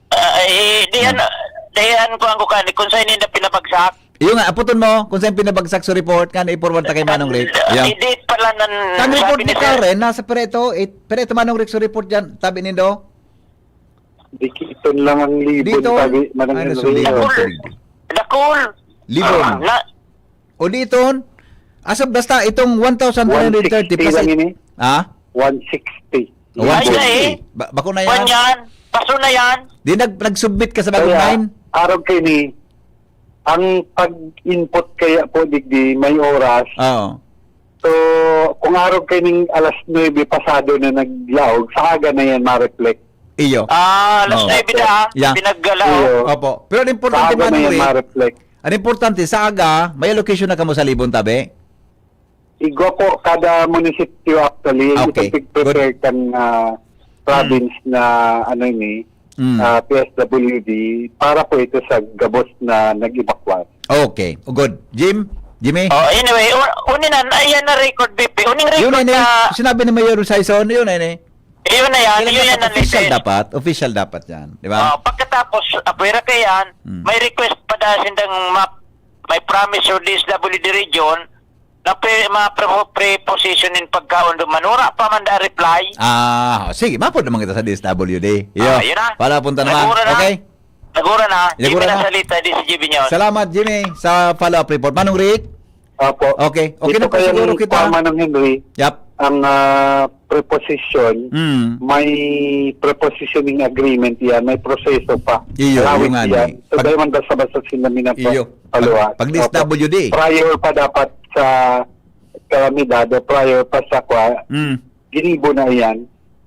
Ah, eh, di yan, Hmm. di yan, kuwan ko kani, kung saan nila pinabagsak. Iyo nga, aputon mo, kung saan pinabagsak sa report, kan i-forward ta kay Manong Rick. Ah, Yeah. Hindi pala nan-, Kan report sabi ni ni Sir Karen, nasa preto, it, preto Manong Rick sa report dyan, tabi nindo? Dikiton lang ang Libon, Diton? tabi, Manong Ay, Henry. nasulibon Dakul. sa Libon. Dakul. Libon. Ah, na- O Diton? Asa basta itong one thousand three hundred thirty One sixty plus lang it-, ini. Ha? One sixty. Oh, Ay, one sixty. ay. Ba-, bako na Kwan yan? yan. Paso na yan. Di nag-, nag-submit ka sa bagong Kaya, line? arog kayo ni, ang pag-input kaya po, digdi, may oras. Oo. So, kung arog kayo ning alas nuebe pasado na naglaog, sa aga na yan ma-reflect. Iyo. Ah, alas Oo. nuebe na, ah. Yeah. Pinaggalaog. Iyo. Opo. Pero ang Sa importante, aga na Manong yan Rick, ma-reflect. ang importante, sa aga, may allocation na kamo sa Libon, tabi? Igwa po, kada munisipyo actually, Okay. ito pig-prepare Good. kan, ah, province Mm. na, ano ini, Mm. ah, P S W D, para po ito sa gabos na nag-evacuate. Okay. Good. Jim? Jimmy? Oh, anyway, u-, uni na, ayan na record, B P. Uning Yun record na ini. na Sinabi ni Mayor Saison, yun na ini. Yun na yan, Kailan yun dapat? yan ang Official latest. dapat. Official dapat yan. Di ba? Oh, pagkatapos, apwera ka yan, Mm. may request pa dahil sindang map-, may promise sa D S W D region na pre-, mga pre-, preposition in pagkaon do manura pa man da reply. Ah, sige, mapod naman kita sa D S W D. Iyo. Ah, yun na. Pala punta naman. Nagura na. Okay. Nagura na. Nagura Jimmy na. na salita, di si Jimmy Nyon. Salamat, Jimmy, sa follow-up report. Manong Rick? Opo. Okay. Okay Ito na po kayang siguro kita. tama ng Henry. Yap. Ang, ah, preposition, Mm. may prepositioning agreement yan, may proseso pa. Iyo, Lawit yun nga yan. ni. So, Pag dahil man basta-basta sila minapo, Iyo. Pag, paluwa. pag Opo. D S W D. Prior pa dapat sa kalamidad o prior pa sa kwa, Mm. ginibo na yan.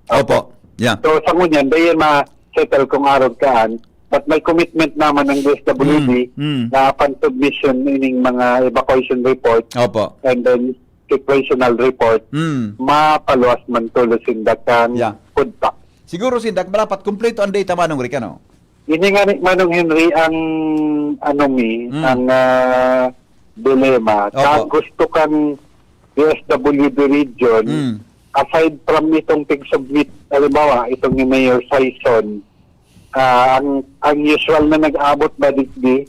Opo. Yeah. So, sa ngunyan, dahil ma-settle kung arog kaan, but may commitment naman ng D S W D Mm, mm. na pan submission ining mga evacuation report Opo. and then situational report, Mm. mapaluwas man tulos sinda kan Yeah. food pack. Siguro sinda, dapat kumpleto ang data, Manong Rick, ano? Ini nga ni Manong Henry ang, ano mi, Mm. ang, ah, dilema. Opo. Sa gusto kan D S W D region, Mm. aside from itong pig-submit, halimbawa, itong ni Mayor Saison, ah, ang, ang usual na nag-aabot ba digdi,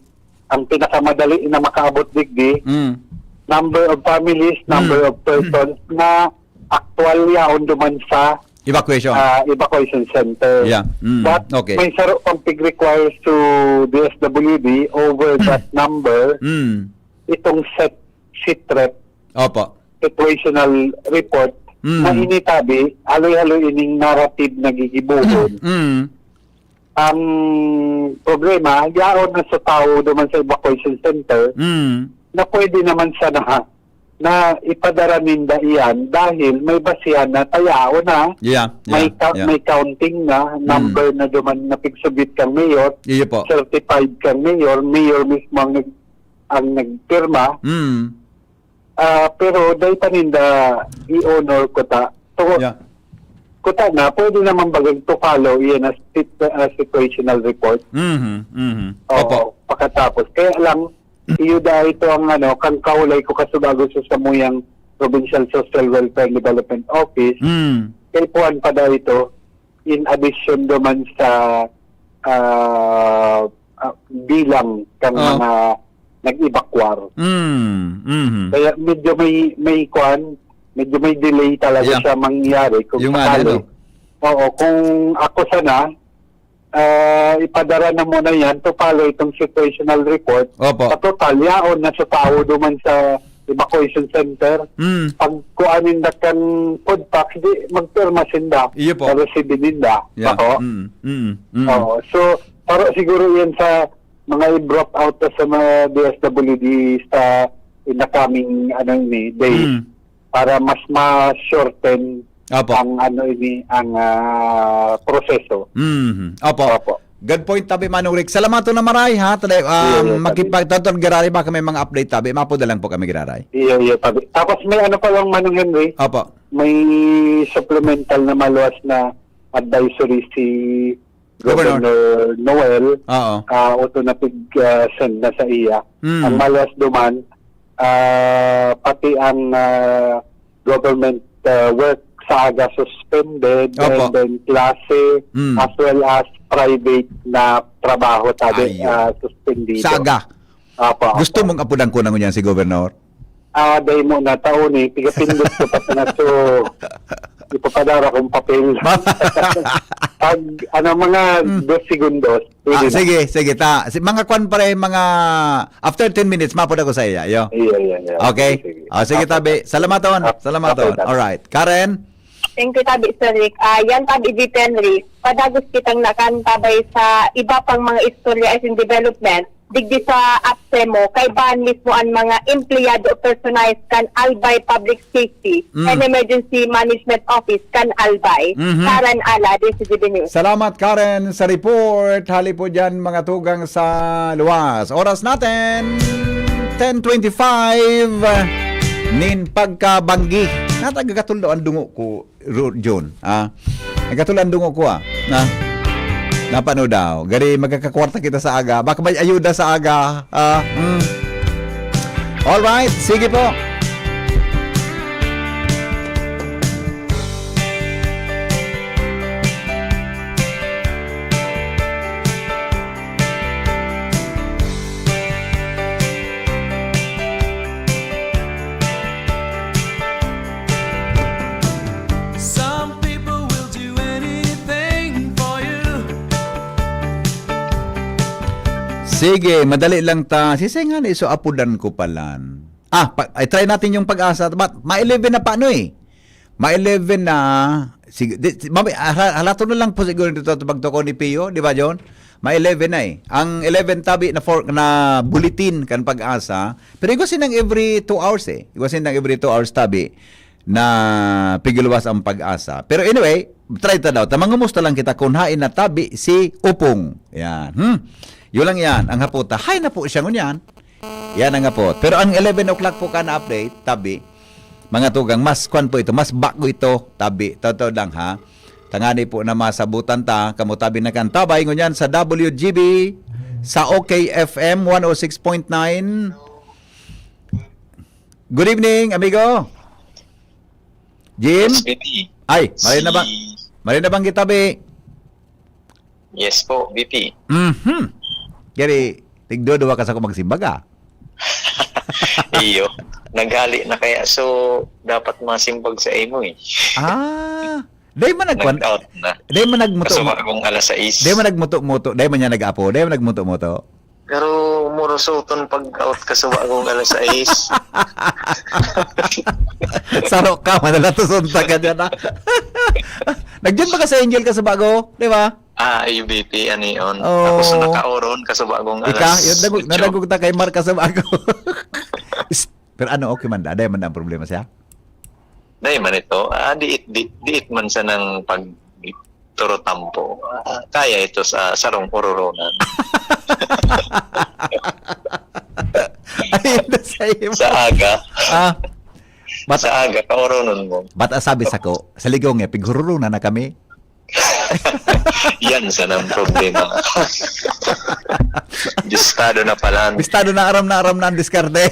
ang pinakamadali na makaabot digdi, Mm. number of families, number Mm. of persons na aktual yaon duman sa, Evacuation. ah, evacuation center. Yeah. Mm. But Okay. may saro pang pig-require to D S W D over that number, Mm. itong set, sitrep, Opo. situational report, Mm. na initabi, haloy-haloy ining narrative na gigibohon. Mm. Ang problema, yaon na sa tao duman sa evacuation center, Mm. na pwede naman sana na ipadara ninda iyan dahil may basihan na tayao na, Yeah, may yeah, ka- yeah. may counting na, Mm. number na duman na pigsubmit kang mayor, Iyo po. certified kang mayor, mayor mismo ang nag- ang nagpirma. Mm. Ah, pero dai pa ninda i-honor kuta. So, Yeah. kuta na, pwede naman bagang to follow iyan as sit- as situational report. Mhm, mhm. Oo, Opo. pakatapos. Kaya lang, iyo da ito ang ano, kang kaulay ko kasubago sa samuyang Provincial Social Welfare and Development Office. Mm. Kay puwan pa da ito, in addition duman sa, ah, ah, bilang kang Oo. mga nag-evacuar. Mm, mhm. Kaya medyo may, may kwan, medyo may delay talaga Yeah. siya mangyari kung Yung ano, sakali. no? Oo, kung ako sana, ah, ipadara na muna yan to follow itong situational report. Opo. Sa total, yaon na sa tao duman sa evacuation center. Mm. Pag kuanin na kan food packs, di magpirma sinda. Iyo po. Na receive ninda. Yeah. Ako. Mm, mm, mm. Oo. So, para siguro yan sa mga i-drop out na sa mga D S W D sa in the coming, ano, ini, days. Mm. Para mas ma-shorten Opo. ang, ano, ini, ang, ah, proseso. Mhm. Opo. Opo. Good point, tabi, Manong Rick. Salamaton na maray, ha? Taday, Iyo, um, iyo, tabi. makipag-, Doctor Gerari, baka may mga update, tabi. Mapo na lang po kami, Giraray. Iyo, iyo, tabi. Tapos may ano pa lang, Manong Henry? Opo. May supplemental na maluwas na advisory si Governor. Governor Noel, Oo. ah, auto na pig, ah, send na sa iya. Mm. Ang maluwas duman, ah, pati ang, ah, government, ah, work sa aga suspended, Opo. and then klase, Mm. as well as private na trabaho, tabi, Ayun. ah, suspendido. Sa aga. Opo, Gusto opo. mong apudan ko na ngunyan si Governor? Ah, dai mo na taon eh. Pigapindot ko pa na so, ipapadara kong papel. Pag, ano, mga Hmm. dos segundos, pwede Ah, na. sige, sige, ta. Si, mga kwan pa rin, mga after ten minutes, mapod ako sa iya, yo. Iya, iya, iya. Okay? Sige, sige. Ah, sige, Apo, tabi. apo. Salamaton. Apo, Salamaton. apo, apo. Alright. Karen? Thank you, tabi, Sir Rick. Ah, yan, tabi, G T Henry. Padagos kitang nakantabay sa iba pang mga istorya as in development. Digdi sa apse mo, kaibahan mismo an mga empleyado o personahe kan Albay Public Safety Mm. and Emergency Management Office kan Albay. Mhm. Karen Ala, D C G B News. Salamat, Karen, sa report. Hali po dyan, mga tugang sa luwas. Oras natin, ten twenty-five. Nin pagkabanggi. Natagagatulo ang dungo ko. Ru-, June, ah. Nagkatulandong ako, ah. Na, napano daw? Gari, magkakakwarta kita sa aga. Baka may ayuda sa aga. Ah, hmm. Alright, sige po. Some people will do anything for you. Sige, madali lang ta. Sisay nga na iso apudan ko palan. Ah, pa, ay, try natin yung pag-asa. But, ma-eleven na pa, ano eh? Ma-eleven na. Sige, di, di, mami, ah, ha-, halaton na lang po siguro dito at pagtuko ni Pio, di ba, John? Ma-eleven na eh. Ang eleven tabi na for, na bulletin kan pag-asa. Pero igwa sinang every two hours eh. Igwa sinang every two hours tabi na pigilwas ang pag-asa. Pero anyway, try ta daw. Ta, mangumusta lang kita kung hain na tabi si Upong. Yan. Hmm? Yun lang yan. Ang haputa. Hay na po siya ngunyan. Yan ang apot. Pero ang eleven o'clock po ka na update, tabi, mga tugang, mas kwan po ito, mas bago ito, tabi. Totoo lang, ha? Tangani po na masabutan ta, kamo tabi na kantabay, ngunyan sa W G B, sa O K F M one oh six point nine. Good evening, amigo. Jim? Yes, B P. Ay, maray na ba? Si Maray na bang kita, be? Yes po, B P. Mhm. Gari, tigduduwa ka sa kung magsimbag, ah. Iyo. Naghali na kaya, so, dapat masimbag sa imo, eh. Ah. Dai man nagkwan-, Nag-out na. Dai man nagmuto-, Kasuba kong alas sais. Dai man nagmuto-muto, dai man niya nag-apo, dai man nagmuto-muto. Pero murusoton pag-out kasuba kong alas sais. Saro ka, manalatuson ta ka dyan, ha? Nag-join ba ka sa Angel kasuba ko? Di ba? Ah, U B P, ano yun? Oo. Ako sa nakaoron, kasuba kong Ika, alas yun, nagug-, otso. Nadagog ta kay Mark kasuba ko. Is-, pero ano, okay man da? Dai man da ang problema siya? Dai man ito. Ah, diit, di, diit man sa nang pag turutampo. Ah, kaya ito sa sarong ururunan. Ayun na sa imo. Sa aga. Ah, bata, sa aga, kaurunon mo. Bata sabi sa ko, sa ligong eh, pighururunan na kami. Yan sana ang problema. Bistado na pala. Bistado na, aram na, aram na ang diskarte.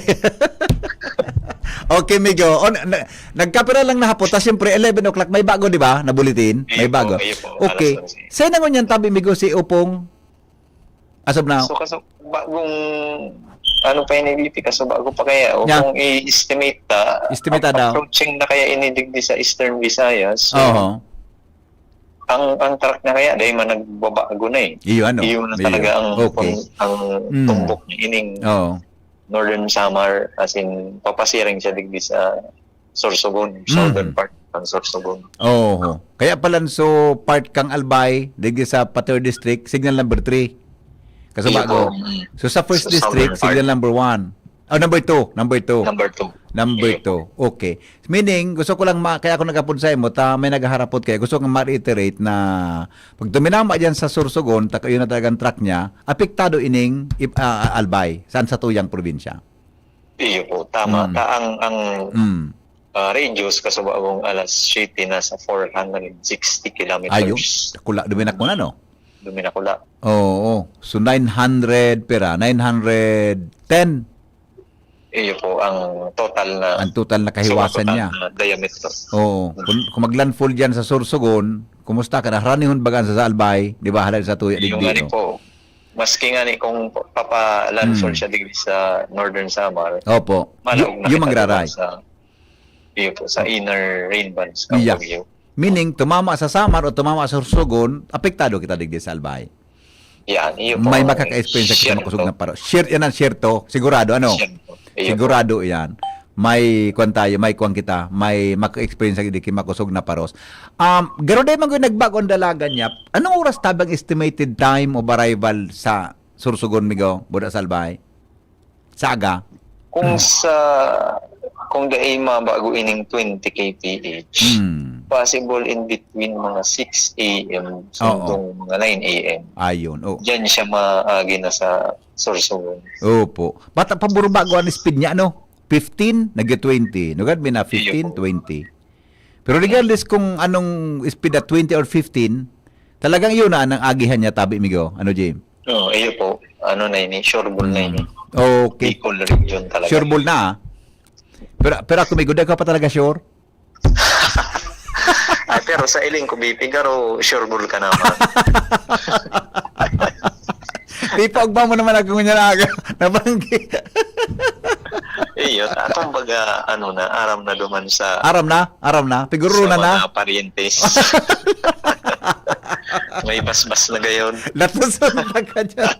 Okay, Migo. On, na, nagkapira lang na hapon. Tapos, siyempre, eleven o'clock, may bago, di ba? Na bulletin? May bago. Iyo po, iyo po. Okay. Alas onse. Saan na ngunyan tabi, Migo, si Opong? As of now? So, kaso, bagong, ano pa ini, V P, kaso bago pa kaya, o kung i-estimate ta, estimate ta daw, approaching na kaya ini digdi sa Eastern Visayas. So, oho, ang, ang track na kaya, dahil man nagbabago na eh. Iyo, ano? Iyo na talaga ang, okay, ang, ang, mm, tumbok ni ining, oo, Northern Samar, as in, papasiring siya digdi sa Sorsogon, mm, southern part ng Sorsogon. Oo. Kaya pala, so, part kang Albay, digdi sa Pater District, signal number three. Kaso iyo bago po. Mm. So, sa first district, signal number one. Oh, number two, number two. Number two. Number two. Okay. Meaning, gusto ko lang ma-, kaya ako nagapon sa imo, ta may naghaharapot kaya gusto kong ma-reiterate na pag tuminama diyan sa Sorsogon, ta-, yun na talagang track niya, apektado ining ip-, ah, Albay, saan sa tuyang probinsya. Iyo po, tama. Mm. Ta ang, ang, mm, ah, radius, kasubagong alas siyete, nasa four hundred sixty kilometers. Ayo, dakula, duminakula, no? Duminakula. Oo. So, nine hundred pera? Nine hundred ten? Iyo po, ang total na, ang total na kahiwasan niya, na diameter. Oo. Mm. Kung, kung mag-landfall dyan sa Sorsogon, kumusta ka na? Haranihon baga sa Albay, di ba? Halal sa tuya, iyo digdi, nga ni no? Po. Maski nga ni kung papa-landfall, mm, siya digdi sa Northern Samar, opo, malaog na kita magraray sa, iyo po, sa inner rain bands kang, yeah, bagyo. Meaning, tumama sa Samar o tumama sa Sorsogon, apektado kita digdi sa Albay. Yan, iyo po. May makaka-experience kita makosog na paro. Sure, yan ang siyerto. Sigurado, ano? Siyerto. Iyo po. Sigurado yan. May kwan tayo, may kwan kita, may maka-experience kita digdi makosog na paros. Um, garo dai man gud nagbago ang dalagan niya. Anong oras tabi ang estimated time of arrival sa Sorsogon, Migo, Buda Salbay? Sa aga? Kung sa, kung dai mabago ining twenty K P H, hmm, possible in between mga six A M, oo, sundong mga nine A M. Ayun, oh. Diyan siya maagi na sa Sorsogon. Opo. Bata pa, puro bago ang speed niya, no? Fifteen, nag-twenty. Nagad mi na fifteen, iyo po, twenty. Pero regardless kung anong speed at twenty or fifteen, talagang yun na ang agihan niya, tabi, Migo. Ano, Jim? Oo, iyo po. Ano na ini? Sure ball na ini. Mm. Okay. Bicol region talaga. Sure ball na, ah. Pero, pero ako, Migo, di ka pa talaga sure? Ah, pero sa iling ko, B P, garo, sure ball ka naman. Di pa, ugma mo naman ako ngunyan na aga. Nabanggi. Iyo, ta-, kumbaga, ano na, aram na duman sa, aram na, aram na. Piguro sa na na, mga paryentes. May basbas na gayon. Natusunod ka dyan.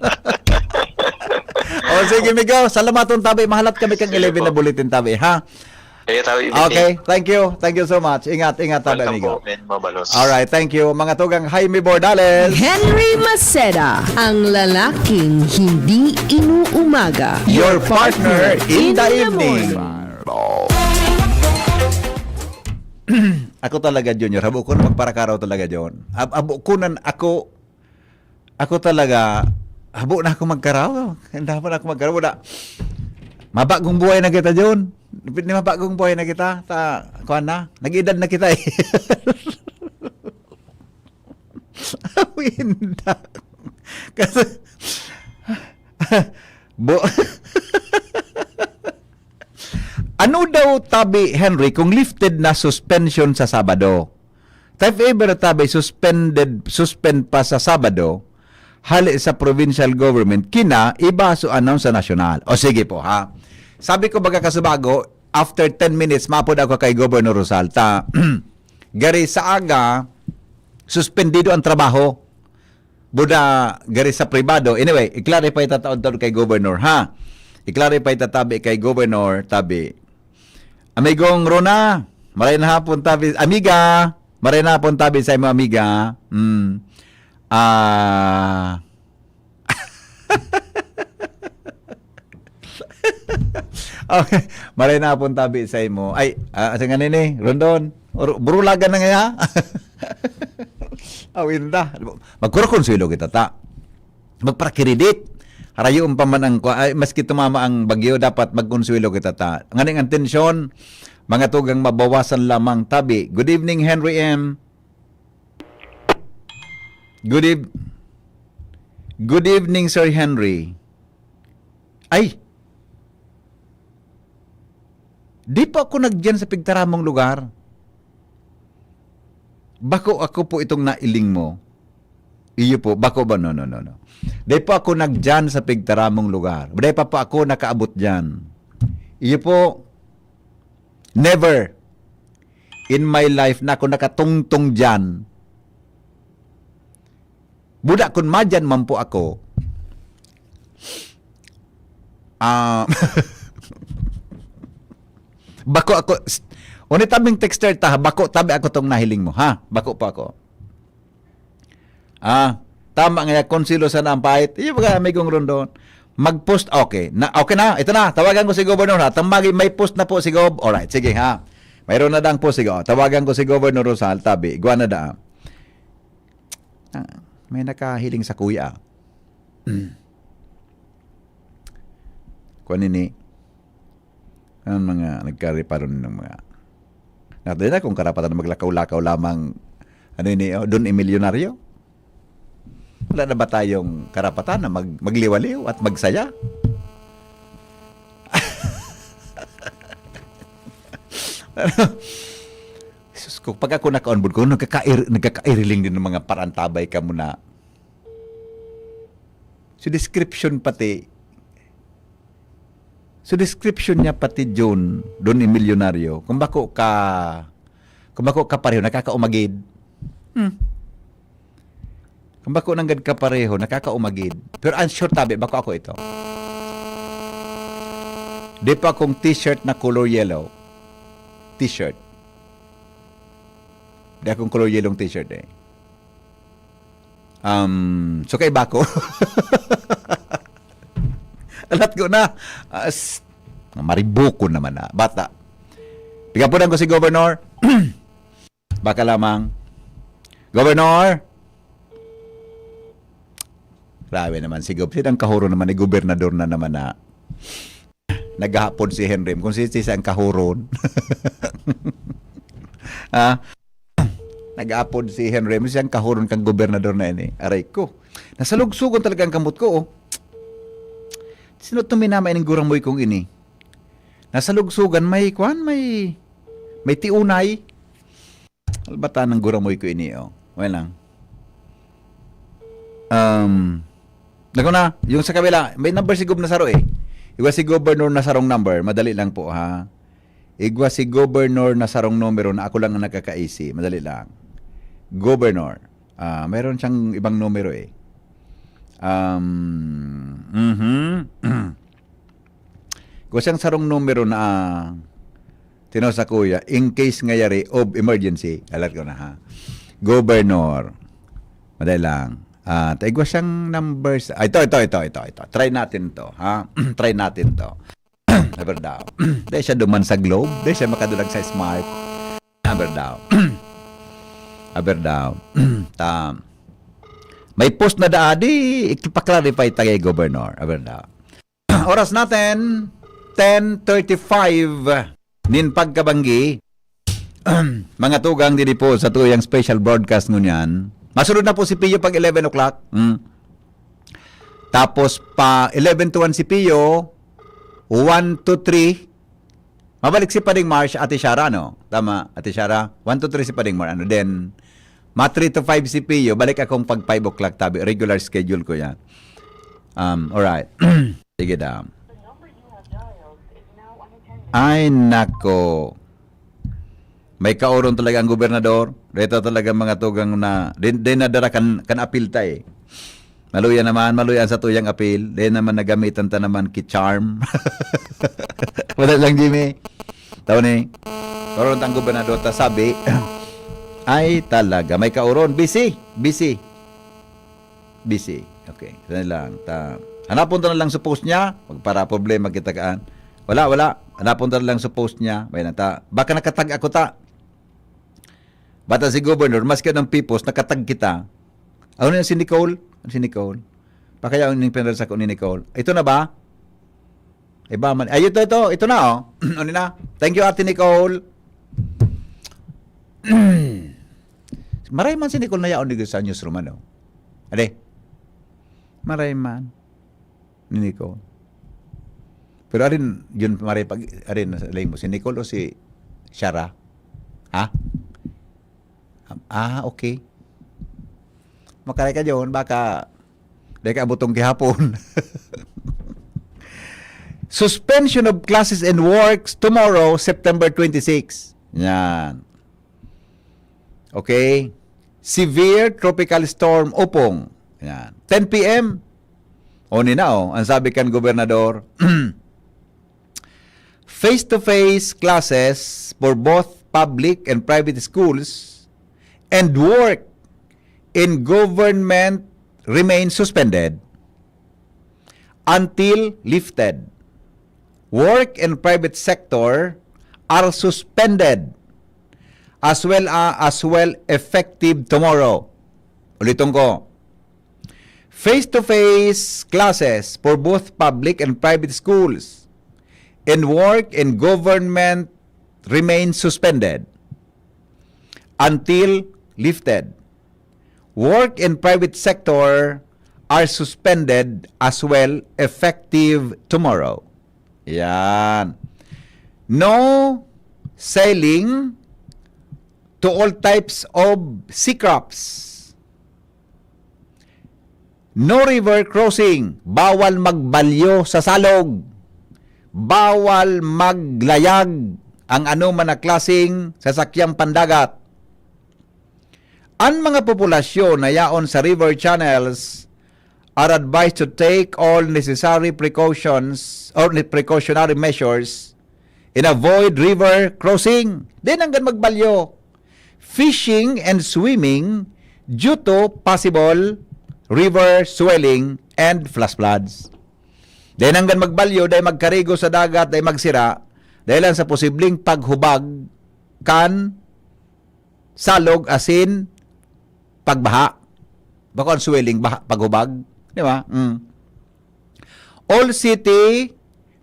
O, sige, Migo. Salamaton tabi. Mahalat kami kang, sige, eleven po, na bulletin tabi, ha? Sige, tabi, okay, thank you. Thank you so much. Ingat, ingat, tabi, welcome, amigo, po, men. Mabalos. Alright, thank you. Mga tugang Jaime Bordales. Henry Maceda, ang lalaking hindi inuumaga. Your partner in the evening. Ako talaga, Junior. Habo ko na magparakaraw talaga, John. Ab-, habo ko na ako, ako talaga, habo na ako magkaraw. Handa pa na ako magkaraw. Wala. Mabagong buhay na kita, John. Ni mabagong buhay na kita. Ta, kuwan na. Nag-edad na kita, eh. Winda. Kasi, bo-, ano daw, tabi, Henry, kung lifted na suspension sa Sabado? If ever, tabi, suspended, suspend pa sa Sabado, hali sa provincial government, kina, iba so announce sa national. O sige po, ha. Sabi ko, baga kasubago, after ten minutes, maapod ako kay Governor Rosal. Ta, gari sa aga, suspendido ang trabaho. Buda, gari sa pribado. Anyway, i-clarify ta taon-taon kay Governor, ha? I-clarify ta tabi kay Governor, tabi. Amigong Rona, maray na hapon, tabi. Amiga, maray na hapon, tabi sa imo, amiga. Mm. Ah. Okay. Maray na pon tabi sa imo. Ay, ah, asa nga nini? Rondon? Or, burulagan na ngaya? Awin ta. Magkurukonsuelo kita ta. Magpakiridit. Harayoon pa man ang kwa-, ay, maski tumama ang bagyo, dapat magkonsuelo kita ta. Nganing ang tensyon, mga tugang mabawasan lamang tabi. Good evening, Henry M. Good eve-, good evening, Sir Henry. Ay! Di pa ako nagdiyan sa pigtaramong lugar. Bako ako po itong nailing mo. Iyo po, bako ba? No, no, no, no. Di pa ako nagdiyan sa pigtaramong lugar. Di pa po ako nakaabot diyan. Iyo po, never in my life na ako nakatungtong diyan. Buda kun madyan man po ako. Ah, bako ako, s-, uni tabing texter ta, bako tabi ako tong nahiling mo, ha? Bako pa ako. Ah, tama nga, konsilo sana ang pait. Iyo, mga amigong Rondon. Mag-post, okay. Na, okay na, ito na, tawagan ko si Governor, ha? Tamagi, may post na po si Gov. Alright, sige, ha? Mayroon na dang post, sige. Oh, tawagan ko si Governor Rosal, tabi, igwa na da. Ah, may nakahiling sa kuya. Kuan ini, ang mga nagkareparo ng mga, natin na kung karapatan na maglakaw-lakaw lamang, ano ini, oh, Don Emilyonaryo? Wala na ba tayong karapatan na mag-, magliwaliw at magsaya? Sus ko, pag ako nakaonboard ko, nagkakair-, nagkakairiling din ng mga parantabay ka muna. So, description pati, so, description niya pati John, Don Emilyonaryo, kung bako ka, kung bako ka pareho, nakakaumagid. Hmm. Kung bako nanggad ka pareho, nakakaumagid. Pero ang sure tabi, bako ako ito. Di pa akong t-shirt na color yellow. T-shirt. Di akong color yellow t-shirt eh. Um, so kaiba ko. Alat ko na. As, mariboko naman na. Bata. Pigapunan ko si Governor. Baka lamang. Governor? Grabe naman si Gov. Sinang kahuro naman ni gobernador na naman na naghahapon si Henry. Kung si, si siyang kahuron. Ah, naghahapon si Henry. Siyang kahuron kang gobernador na ini. Aray ko. Nasalugsugon talaga ang kamot ko, oh. Sino itong minamay ng guramoy kong ini? Nasalugsugan, may kwan, may, may tiunay. Albatan ng guramoy ko ini, oh. Well lang. Um, naku na, yung sa kabila, may number si Gob na saro eh. Igwa si Governor na sarong number. Madali lang po, ha? Igwa si Governor na sarong numero na ako lang ang nakakaisi. Madali lang. Governor. Ah, mayroon siyang ibang numero eh. Um, mhm. Igwa siyang sarong numero na, ah, tino sa kuya, in case ngayari of emergency. Alat ko na, ha. Governor. Madali lang. Ah, ta igwa siyang numbers. Ah, ito, ito, ito, ito, ito. Try natin to, ha? Try natin to. Aber daw. Dahil siya duman sa Globe, dahil siya makadulag sa Smart. Aber daw. Aber daw. Ta, may post na daa, di, ikipa-clarify ta kay Governor. Aber daw. Oras natin, ten thirty-five nin pagkabanggi. Mga tugang, didi po sa tuyang special broadcast ngunyan. Masunod na po si Pio pag eleven o'clock. Hmm. Tapos pa eleven to one si Pio, one to three. Mabalik si Pading Marsh, Ate Shara, no? Tama, Ate Shara. One to three si Pading Marsh. Ano, then, ma three to five si Pio, balik akong pag five o'clock, tabi. Regular schedule ko yan. Um, alright. Sige daw. Ay, nako. May kauron talaga ang gobernador. Dito talaga mga tugang na, din, din nadara kan, kan apil ta eh. Maluya naman, maluya sa tuyang apil. Din naman nagamitan ta naman ki charm. Wala lang, Jimmy. Tao ni, kauron tang gobernador ta sabi, ay talaga, may kauron. Busy, busy. Busy. Okay, sana lang. Ta, hanapon ta na lang sa post niya. Magpara problema kita kaan. Wala, wala. Hanapon ta lang sa post niya. May nata. Baka nakatag ako ta. Bata si Governor, maski anong pipos, nakatag kita. Ano na si Nicole? Ano si Nicole? Pakaya yung pinadala sa ni Nicole. Ito na ba? Iba man. Ay, ito, ito. Ito na, oh. Ano na? Thank you, Ate Nicole. Maray man si Nicole na yaon dito sa newsroom, ano? Ade? Maray man. Ni Nicole. Pero arin, yun, maray pag, arin, nasa mo, si Nicole o si Shara? Ha? Ah, okay. Makaray ka dyan, baka di ka abutong gihapon. Suspension of classes and works tomorrow, September twenty-six. Yan. Okay? Severe Tropical Storm Opong. Yan. ten p m. O ni na, oh, ang sabi kan gobernador, face-to-face classes for both public and private schools and work in government remain suspended until lifted. Work in private sector are suspended as well, ah, as well effective tomorrow. Uliton ko, face-to-face classes for both public and private schools and work in government remain suspended until lifted. Work in private sector are suspended as well effective tomorrow. Yan. No selling to all types of sea crabs. No river crossing. Bawal magbalyo sa salog. Bawal maglayag ang anuman na klaseng sasakyang pandagat. An mga populasyon na yaon sa river channels are advised to take all necessary precautions or ne-, precautionary measures and avoid river crossing. Di nanggad magbalyo. Fishing and swimming due to possible river swelling and flash floods. Di nanggad magbalyo, di magkarigo sa dagat, di magsira, dahil lang sa posibleng paghubag kan salog asin pagbaha. Bako ang swelling, baha, paghubag. Di ba? Mm. All city,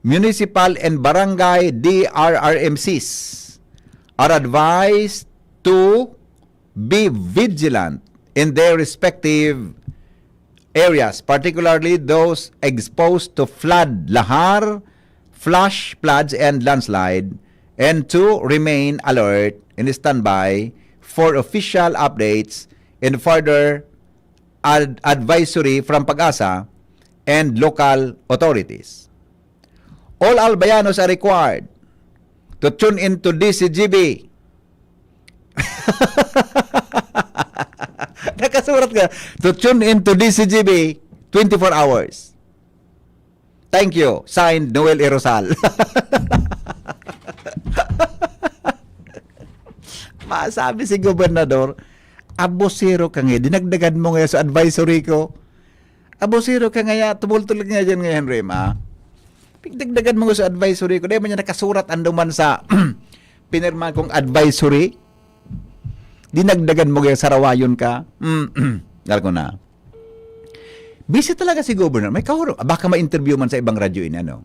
municipal, and barangay D R R M Cs are advised to be vigilant in their respective areas, particularly those exposed to flood, lahar, flash floods, and landslide, and to remain alert and standby for official updates and further ad-, advisory from PAGASA and local authorities. All Albayanos are required to tune in to D C G B. Nakasurat ka, to tune in to D C G B twenty-four hours. Thank you. Signed, Noel Erosal. Masabi si Gobernador, "Abusero ka nga, dinagdagan mo nga sa advisory ko." Abusero ka ngaya, tumultol ka nga dyan ngayon, Rema. Pigdagdagan mo sa advisory ko. Dahil man niya nakasurat anduman sa pinirma kong advisory. Dinagdagan mo kaya sarawayon ka. Mm, alam ko na. Busy talaga si Governor. May kahuro. Baka ma-interview man sa ibang radyo ini, ano?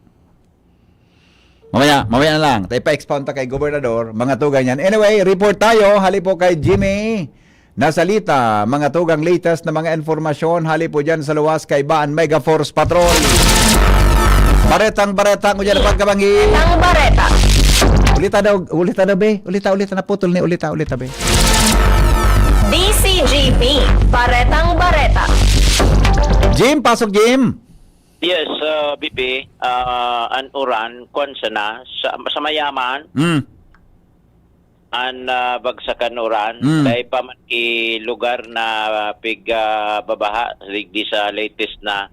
Mamaya, mamaya na lang. Tayo pa-expound ta kay Gobernador, mga tugang yan. Anyway, report tayo. Hali po kay Jimmy Nasalita, mga tugang, latest na mga informasyon. Hali po dyan sa luwas kay Baan Mega Force Patrol. Baretang bareta ko dyan, pagkabanggi. Ang bareta. Ulita daw, ulita daw, be. Ulita, ulita, naputol ni ulita, ulita, be. D C G B, Baretang Bareta. Jim, pasok, Jim. Yes, uh, B P, uh, an uran, kwan sana, sa, sa mayaman, Mm. an, ah, bagsakan uran, Mm. dai pa man ki lugar na pig, ah, babaha, digdi sa latest na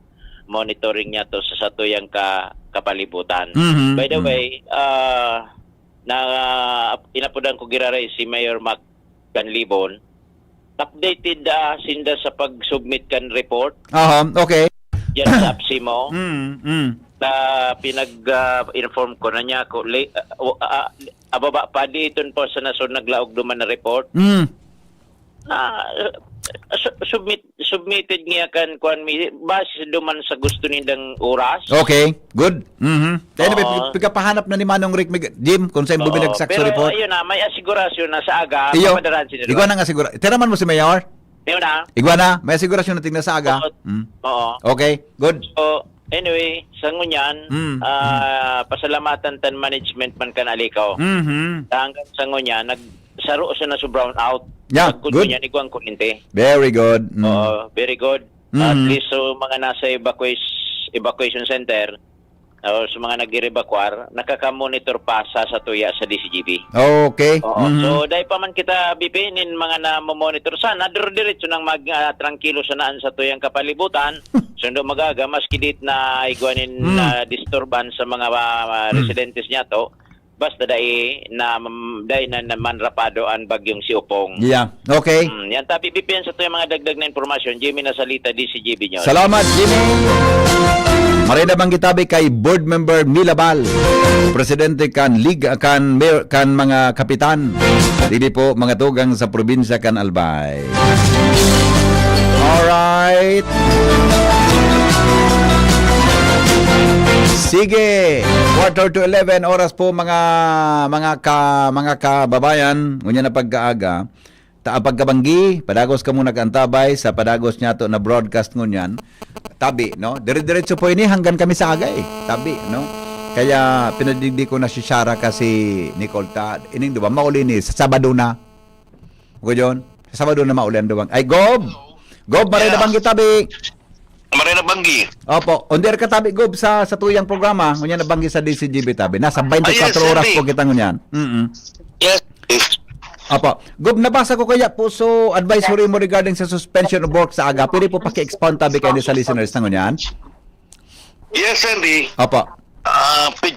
monitoring niya to sa satuyang ka-, kapalibutan. Mhm, By the mm. way, ah, na, inapudan ko giraray si Mayor Mac Canlibon. Updated, ah, sinda sa pag-submit kan report Aha, okay. diyan sa APSEMO. Mm, mm. ah, pinag, ah, inform ko na niya ako, li-, ah, ah, ababa pa, di iton po sa nasod naglaog duman na report. Mm. Ah, su- submit, submitted niya kan kuan mi, base duman sa gusto nindang oras. Okay, good. Mhm. Kaya na, Oo. pagkapahanap na ni Manong Rick Mig- Jim kung saan Oo, bumili nagsaksi pero report. Ayun na, may asigurasyon na sa aga, Iyo, papadarahan sila. igwa na nga siguro. Tira man mo si Mayor? Yun na. Igwa na, may asigurasyon na tingna sa aga. Oo. Mm. Oo. Okay, good. So, anyway, sa ngunyan, Mm, ah, pasalamatan tan management man kan Alicaw. Mhm. Hanggang sa ngunyan, nagsaro siya na sa brownout. Yeah, Pagkod good. Ngunyan, igwang kuryente. Very good. Mm. Oo, very good. At Mhm. least, so, mga nasa evacuation, evacuation center, o sa mga nag-evacuar, nakaka-monitor pa sa, sa tuya sa D C G B. Okay. Oo. Mhm. So, dahil pa man kita, B P, nin mga namomonitor, sana dire-diretso nang mag, ah, trangkilo sanaan sa tuyang kapalibutan. Sundo magaga, maski dit na igwa nin, Hmm. ah, disturbance sa mga, ah, Hmm. residentes niya to. Basta dai na, dai na naman rapado ang bagyong si Opong. Yeah. Okay. Hmm, yan, tapi, B P, yan sa tuyang mga dagdag na impormasyon. Jimmy Nasalita, D C G B News. Salamat, Jimmy. Maray na bang kitabi kay Board Member Milabal, Presidente kan Liga, kan, Mayor, kan mga kapitan. Dili po, mga tugang sa probinsya kan Albay. Alright. Sige, quarter to eleven, oras po, mga, mga ka, mga kababayan, ngunyan na pagkaaga. Ta, pagkabanggi, padagos kamo nag-antabay sa padagos niyato na broadcast ngunyan. Tabi, no? Dire-diretso po ini hanggang kami sa aga, eh. Tabi, no? Kaya pinadigdi ko na si Shara kasi Nicole ta, ining duwa, mauli ni sa Sabado na. Ko yun? Sa Sabado na mauli ang duwang. Ay, Gob! Gob, maray na Yeah. banggi tabi. Maray na banggi. Opo, under ka tabi, Gob, sa, sa tuyang programa, ngunyan na banggi sa D C G B tabi. Nasa twenty-four Ah, yes, oras Sandy. Po kita ngunyan. Mm-mm. Yes. Opo. Gob, nabasa ko kaya po so advisory mo regarding sa suspension of work sa aga. Pwede po paki-expound tabi kayo sa listeners na ngunyan? Yes, Sandy. Opo. Ah, pig,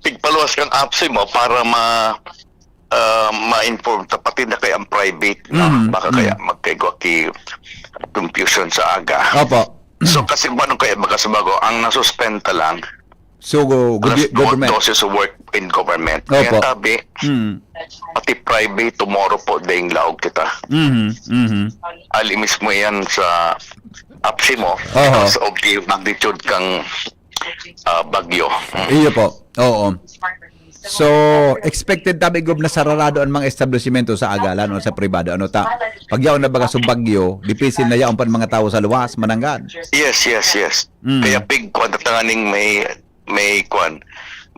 pigpaluwas kang apsi mo para ma ah, ma-inform ta pati na kay ang private, no? Mm, Baka mm. Kaya magkaigwa ki confusion sa aga. Opo. So kasi kung anong kaya baga sa bago, ang nasuspend ta lang, So, go, alas gobi- government. dose sa work in government. Opo. Kaya tabi, Mm. pati private, tomorrow po, dayong laog kita. Mhm. Mhm. Ali mismo yan sa apsi mo, Oho. sa of the magnitude kang ah, bagyo. Iyo po. Oo. So, expected tabi, Gob, na sararado ang mga establisimento sa agalan o sa pribado. Ano ta? Pag yaon na baga sa bagyo, dipisil na yaon pa ang mga tao sa luwas, mananggad. Yes, yes, yes. Mm. Kaya pig, kung tanganing may, may kwan,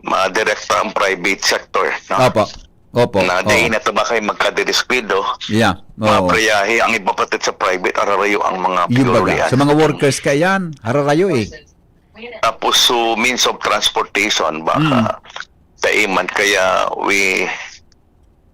madirekta ang private sector. No? Opo. Opo. Na Oo. di na tabakay magkadidiskuido, Yeah. Oo. mapriyahe, ang iba pati sa private, ararayo ang mga Yung baga. pigururian. Sa mga workers ka yan, hararayo eh. Tapos so means of transportation, baka Mm. taiman. Kaya we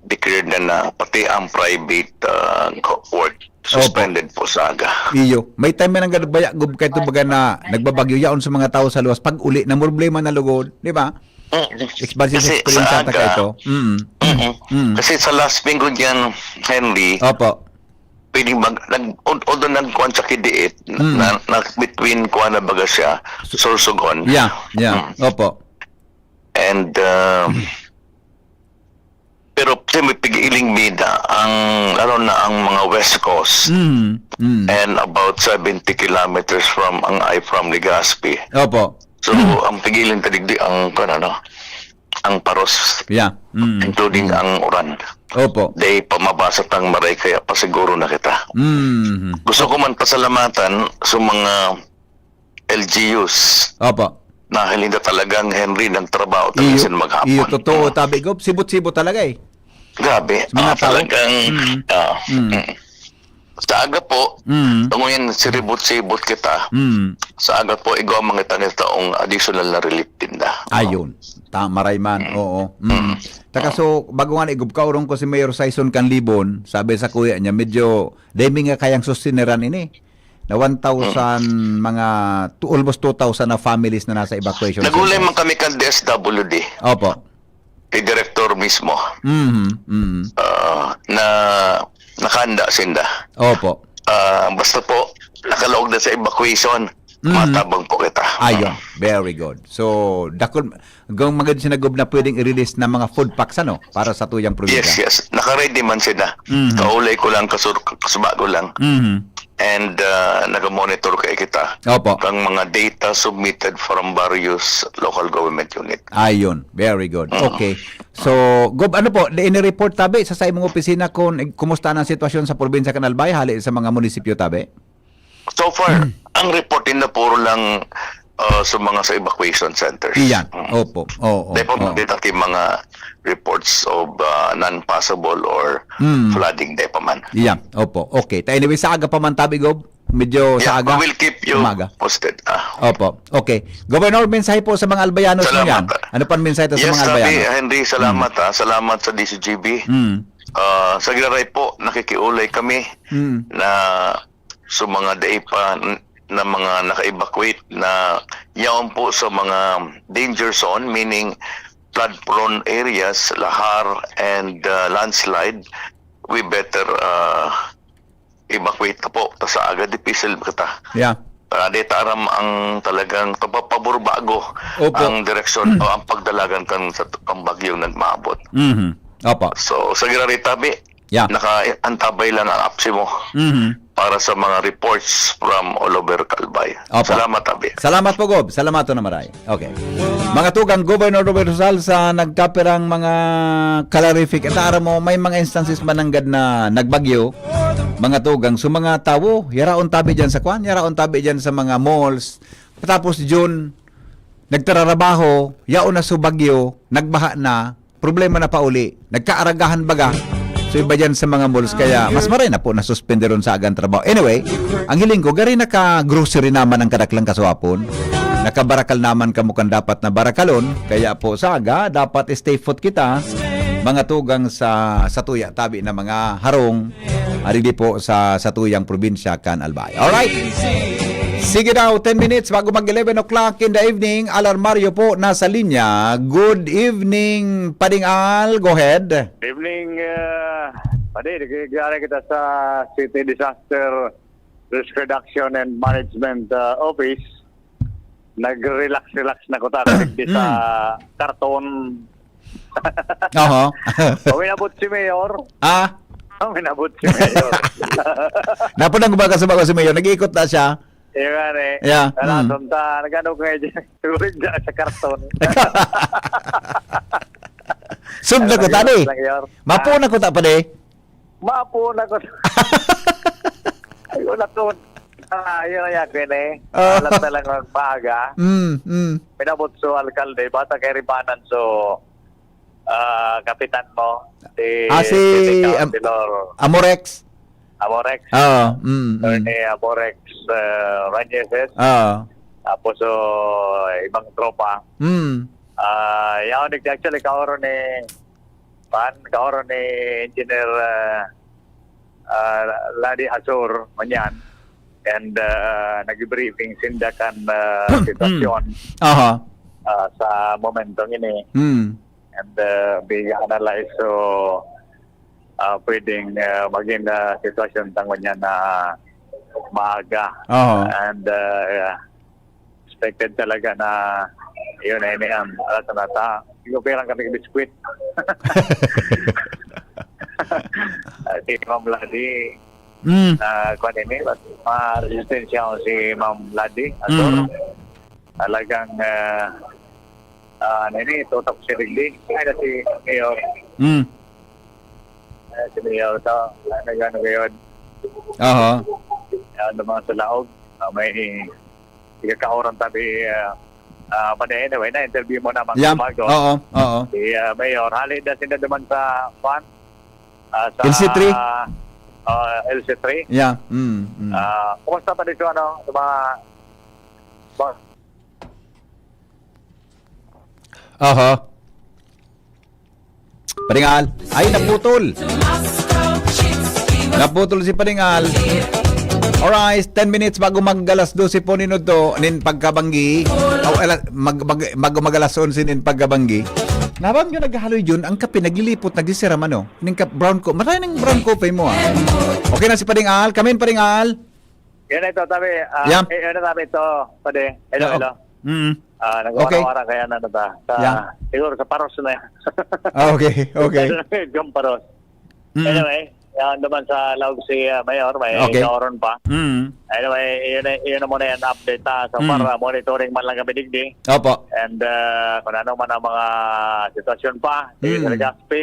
declared na na pati ang private uh, work suspended po sa aga. Iyo. May time na nanggad baya, Gob, kay ito baga na nagbabagyo yaon sa mga tao sa luwas. Pag uli, na problema na lugod. Di ba? Mm. Expansive Kasi experience sa ata aga, ka ito. Mm. Mm-mm. Mm. Kasi sa last linggo niyan, Henry, Opo. pwedeng mag, nag, although nagkuhan sa kidiit, Mm. na, na between kuha na baga siya, Sorsogon. Yeah, yeah. Mm. Opo. And, uh, pero kasi may pig-iling bida ang, ano na, ang mga West Coast. Mm. Mm. And about seventy kilometers from ang ay from Legazpi. Opo. So, ang pigiling kadigdi ang, kan, ano, ang paros, Yeah. Mm. including ang uran. Opo. Day pamabasa tang maray kaya pasiguro na kita. Mm. Gusto ko man pasalamatan sa mga L G Us Opo. na halinda talagang Henry ng trabaho Iyo, talaga maghapon. iyo, totoo, tabi, Gob. Sibot-sibot talaga eh. Grabe. Sa mga Ah, tao? talagang, Mm. ah, Mm. mm. Sa aga po, Mm. tungo yan, siribot-sibot kita. Mm. Sa aga po, igwa mga tangis taong additional na relief tinda. Ayun. Tama, Rayman. Oo. Mm. Taka, so, bago nga na, Gob, kaurong ko si Mayor Sison Canlibon, sabi sa kuya niya, medyo demi nga kayang sustineran ini. Na one thousand, mga two, almost two thousand na families na nasa evacuation Nagulay centers. Man kami kan D S W D, Opo. kay director mismo, Mhm. Mhm. ah, na nakanda sinda. Opo. Ah, basta po, nakalaog na sa evacuation. Mhm. Matabang po kita. Ayon, very good. So, dakul, hanggang magad siya na, Gob, na pwedeng i-release na mga food packs, ano, para sa tuyang probinsya. Yes, yes. Naka-ready man sila. Mhm. Kaulay ko lang, kasur-, kasuba ko lang. Mhm. And, ah, naga-monitor kay kita Opo. kang mga data submitted from various local government unit. Ayun, very good. Mm. Okay. So, Gob, ano po, ini-report tabi sa, sa imong opisina kung kumusta na ang sitwasyon sa probinsya kan Albay, hali sa mga munisipyo tabi? So far, ang report nila puro lang, ah, sa mga sa evacuation centers. Iyan. Mm. Opo. Oo, Dahil pa oo. man din natin mga reports of, ah, non-passable or Mm. flooding, dahil pa man. Iyan. Opo. Okay. Ta anyway, sa aga pa man tabi, Gob. Medyo sa Yeah, aga. we will keep you Umaga. posted. Ah. Opo. Okay. Governor, mensahe po sa mga Albayanos Salamat, ninyan. ah. Ano pang mensahe ta sa Yes, mga Albayanos? Sabi, Henry, salamat, Mm. ah. Salamat sa D C G B. Mm. Ah, sa Giraray po, nakikiulay kami Mm. na sa mga dai pa n-, na mga naka-evacuate na yaon po sa mga danger zone, meaning flood-prone areas, lahar, and, ah, landslide, we better, ah, evacuate na po. Ta sa aga, dipisil kita. Yeah. Ah, di ta aram ang talagang pagpapaburbago Opo. ang direksyon o ang pagdalagan kan sa t-, ang bagyong nagmaabot. Mhm. Opo. So, sa Giraray tabi, Yeah. nakaantabay lang ang APSEMO Mhm. para sa mga reports from all over Albay. Opo. Salamat, tabi. Salamat po, Gob. Salamat na maray. Okay. Mga tugang, Governor Robert Rosal sa nagkapirang mga clarific. At aram mo, may mga instances man nanggad na nagbagyo, mga tugang. So, mga tawo, yaraon tabi dyan sa kwan, yaraon tabi dyan sa mga malls. Tapos, June, nagtararabaho, yaon na sa bagyo, nagbaha na, problema na pauli, nagkaaragahan baga. So, iba dyan sa mga malls, kaya mas maray na po na suspenderon sa agang trabaho. Anyway, ang hiling ko, gari naka-grocery naman ang kadaklang kasuapon. Nakabarakal naman kamo kan dapat na barakalon. Kaya po, saga, dapat stay put kita. Mga tugang sa, sa tuya, tabi na mga harong, arili po sa, sa tuyang probinsya kan Albay. Alright? Sige daw, ten minutes bago mag eleven o'clock in the evening. Alarmario po, nasa linya. Good evening, Pading Al. Go ahead. Evening, uh, Padi. Nagkikita kita sa City Disaster Risk Reduction and Management, uh, Office. Nag-relax-relax na ko ta, digdi sa Mm. karton. Oho. Paminabot si Mayor. Ah? Paminabot si Mayor. Napudang ba ka sa bako si Mayor? Nag-iikot na siya? Iya nga, eh. Yeah. Wala, Mm. sunta, nag-ano ko nga dyan. Siguro dyan sa karton. Sub na Ano ko, yun, tani. Lang yun? Mapo Ah. na ko, ta, padi. Mapo na ko. Ay, wala ko. Ah, yun, yun, yun, eh. Ah. Alam na lang ang maaga. Mm, mm. Pinabot so alkalde, bata kay Ribanan, so, ah, kapitan mo, si Ah, si City Am-, Councilor Amorex. Amorex. Oo, mm, mm. Attorney Amorex, ah, Rañeses. Oo. Tapos, so, ibang tropa. Mm. Ah, yaon, actually, kaoro ni, pan, kaoro ni Engineer, ah, ah, Ladi Asor, manyan. And, ah, nag-briefing sinda kan, ah, sitwasyon, Aha. ah, sa momentong ini. Mm. And, ah, being analyze, so, ah, pwedeng, ah, maging, ah, sitwasyon ta ngunyan na maaga. Oo. And, ah, expected talaga na yun, eh, ni, um, alas na ta. Siguro perang kami biskwit. Ah, si Ma'am Ladi, Mm. ah, kwan ini, mas ma-resistensya ako si Ma'am Ladi, ator. Mm. Talagang, ah, ah, ano ini, tutok si Rigdi. Ay, na si Mayor. Mm. Eh, si Mayor, sa, ano, ano, ngayon. Aha. Ano, mga sa laog. Ah, may ikakaoran tabi, ah, ah, but anyway, na-interview mo naman Yeah. bago. Oo, oo. Si, ah, Mayor, hali na sila naman sa, kwan? Ah, sa L C three? Ah, L C three. Yeah. Mm, mm. Ah, kumusta pa dito, ano, sa mga, ba- Aha. Pading Al. Ay, naputol. Naputol si Pading Al. Alright, ten minutes bago mag alas dose po nin udto, nin pagkabanggi. O, ala-, mag, mag, bago mag alas onse nin pagkabanggi. Naban nyo naghahaloy yun, ang kape naglilipot, nagsisiram, ano? Ning kap-, brown co-, matay ning brown coffee mo, ah. Okay na si Pading Al. Kamin, Pading Al. Yun na ito, tabi. Ah, Yeah. Eh, yun na, tabi ito, pwede. Hello, Yeah, hello. Mm. Ah, Okay. nagwara-wara kaya na, ano ba? Sa, Yeah. siguro sa Paros na yan. Ah, okay, okay. Yung Paros. Mm. Anyway, yan naman sa laog si, ah, Mayor, may Okay. kaoron pa. Mm. Anyway, yun na, yun na muna yan, update, ah. So Mm. far, ah, monitoring man lang kami digdi. Opo. And, ah, kung ano man ang mga sitwasyon pa, si Mm. Sir Gaspi,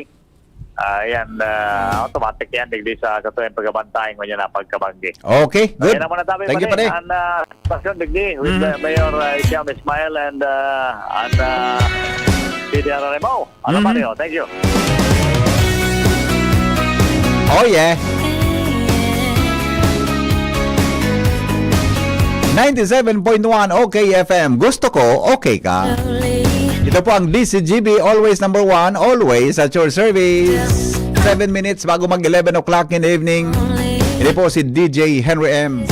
ah, yan, ah, automatic yan, digdi sa, sa tuwing pagkabantay, ngunyan na pagkabanggi. Okay, So, good. yan naman ang topic Thank you, pa rin. pare. Ang, ah, sitwasyon, digdi, with Mm. the Mayor, ah, Isiam Ismail and, ah, and, ah, P D R R M O. Ano, Mhm. Mario? Thank you. Oh, yeah. Ninety-seven point one O K F M. Gusto ko, okay ka. Ito po ang D C G B, always number one, always at your service. Seven minutes bago mag eleven o'clock in the evening. Ini po si D J Henry M,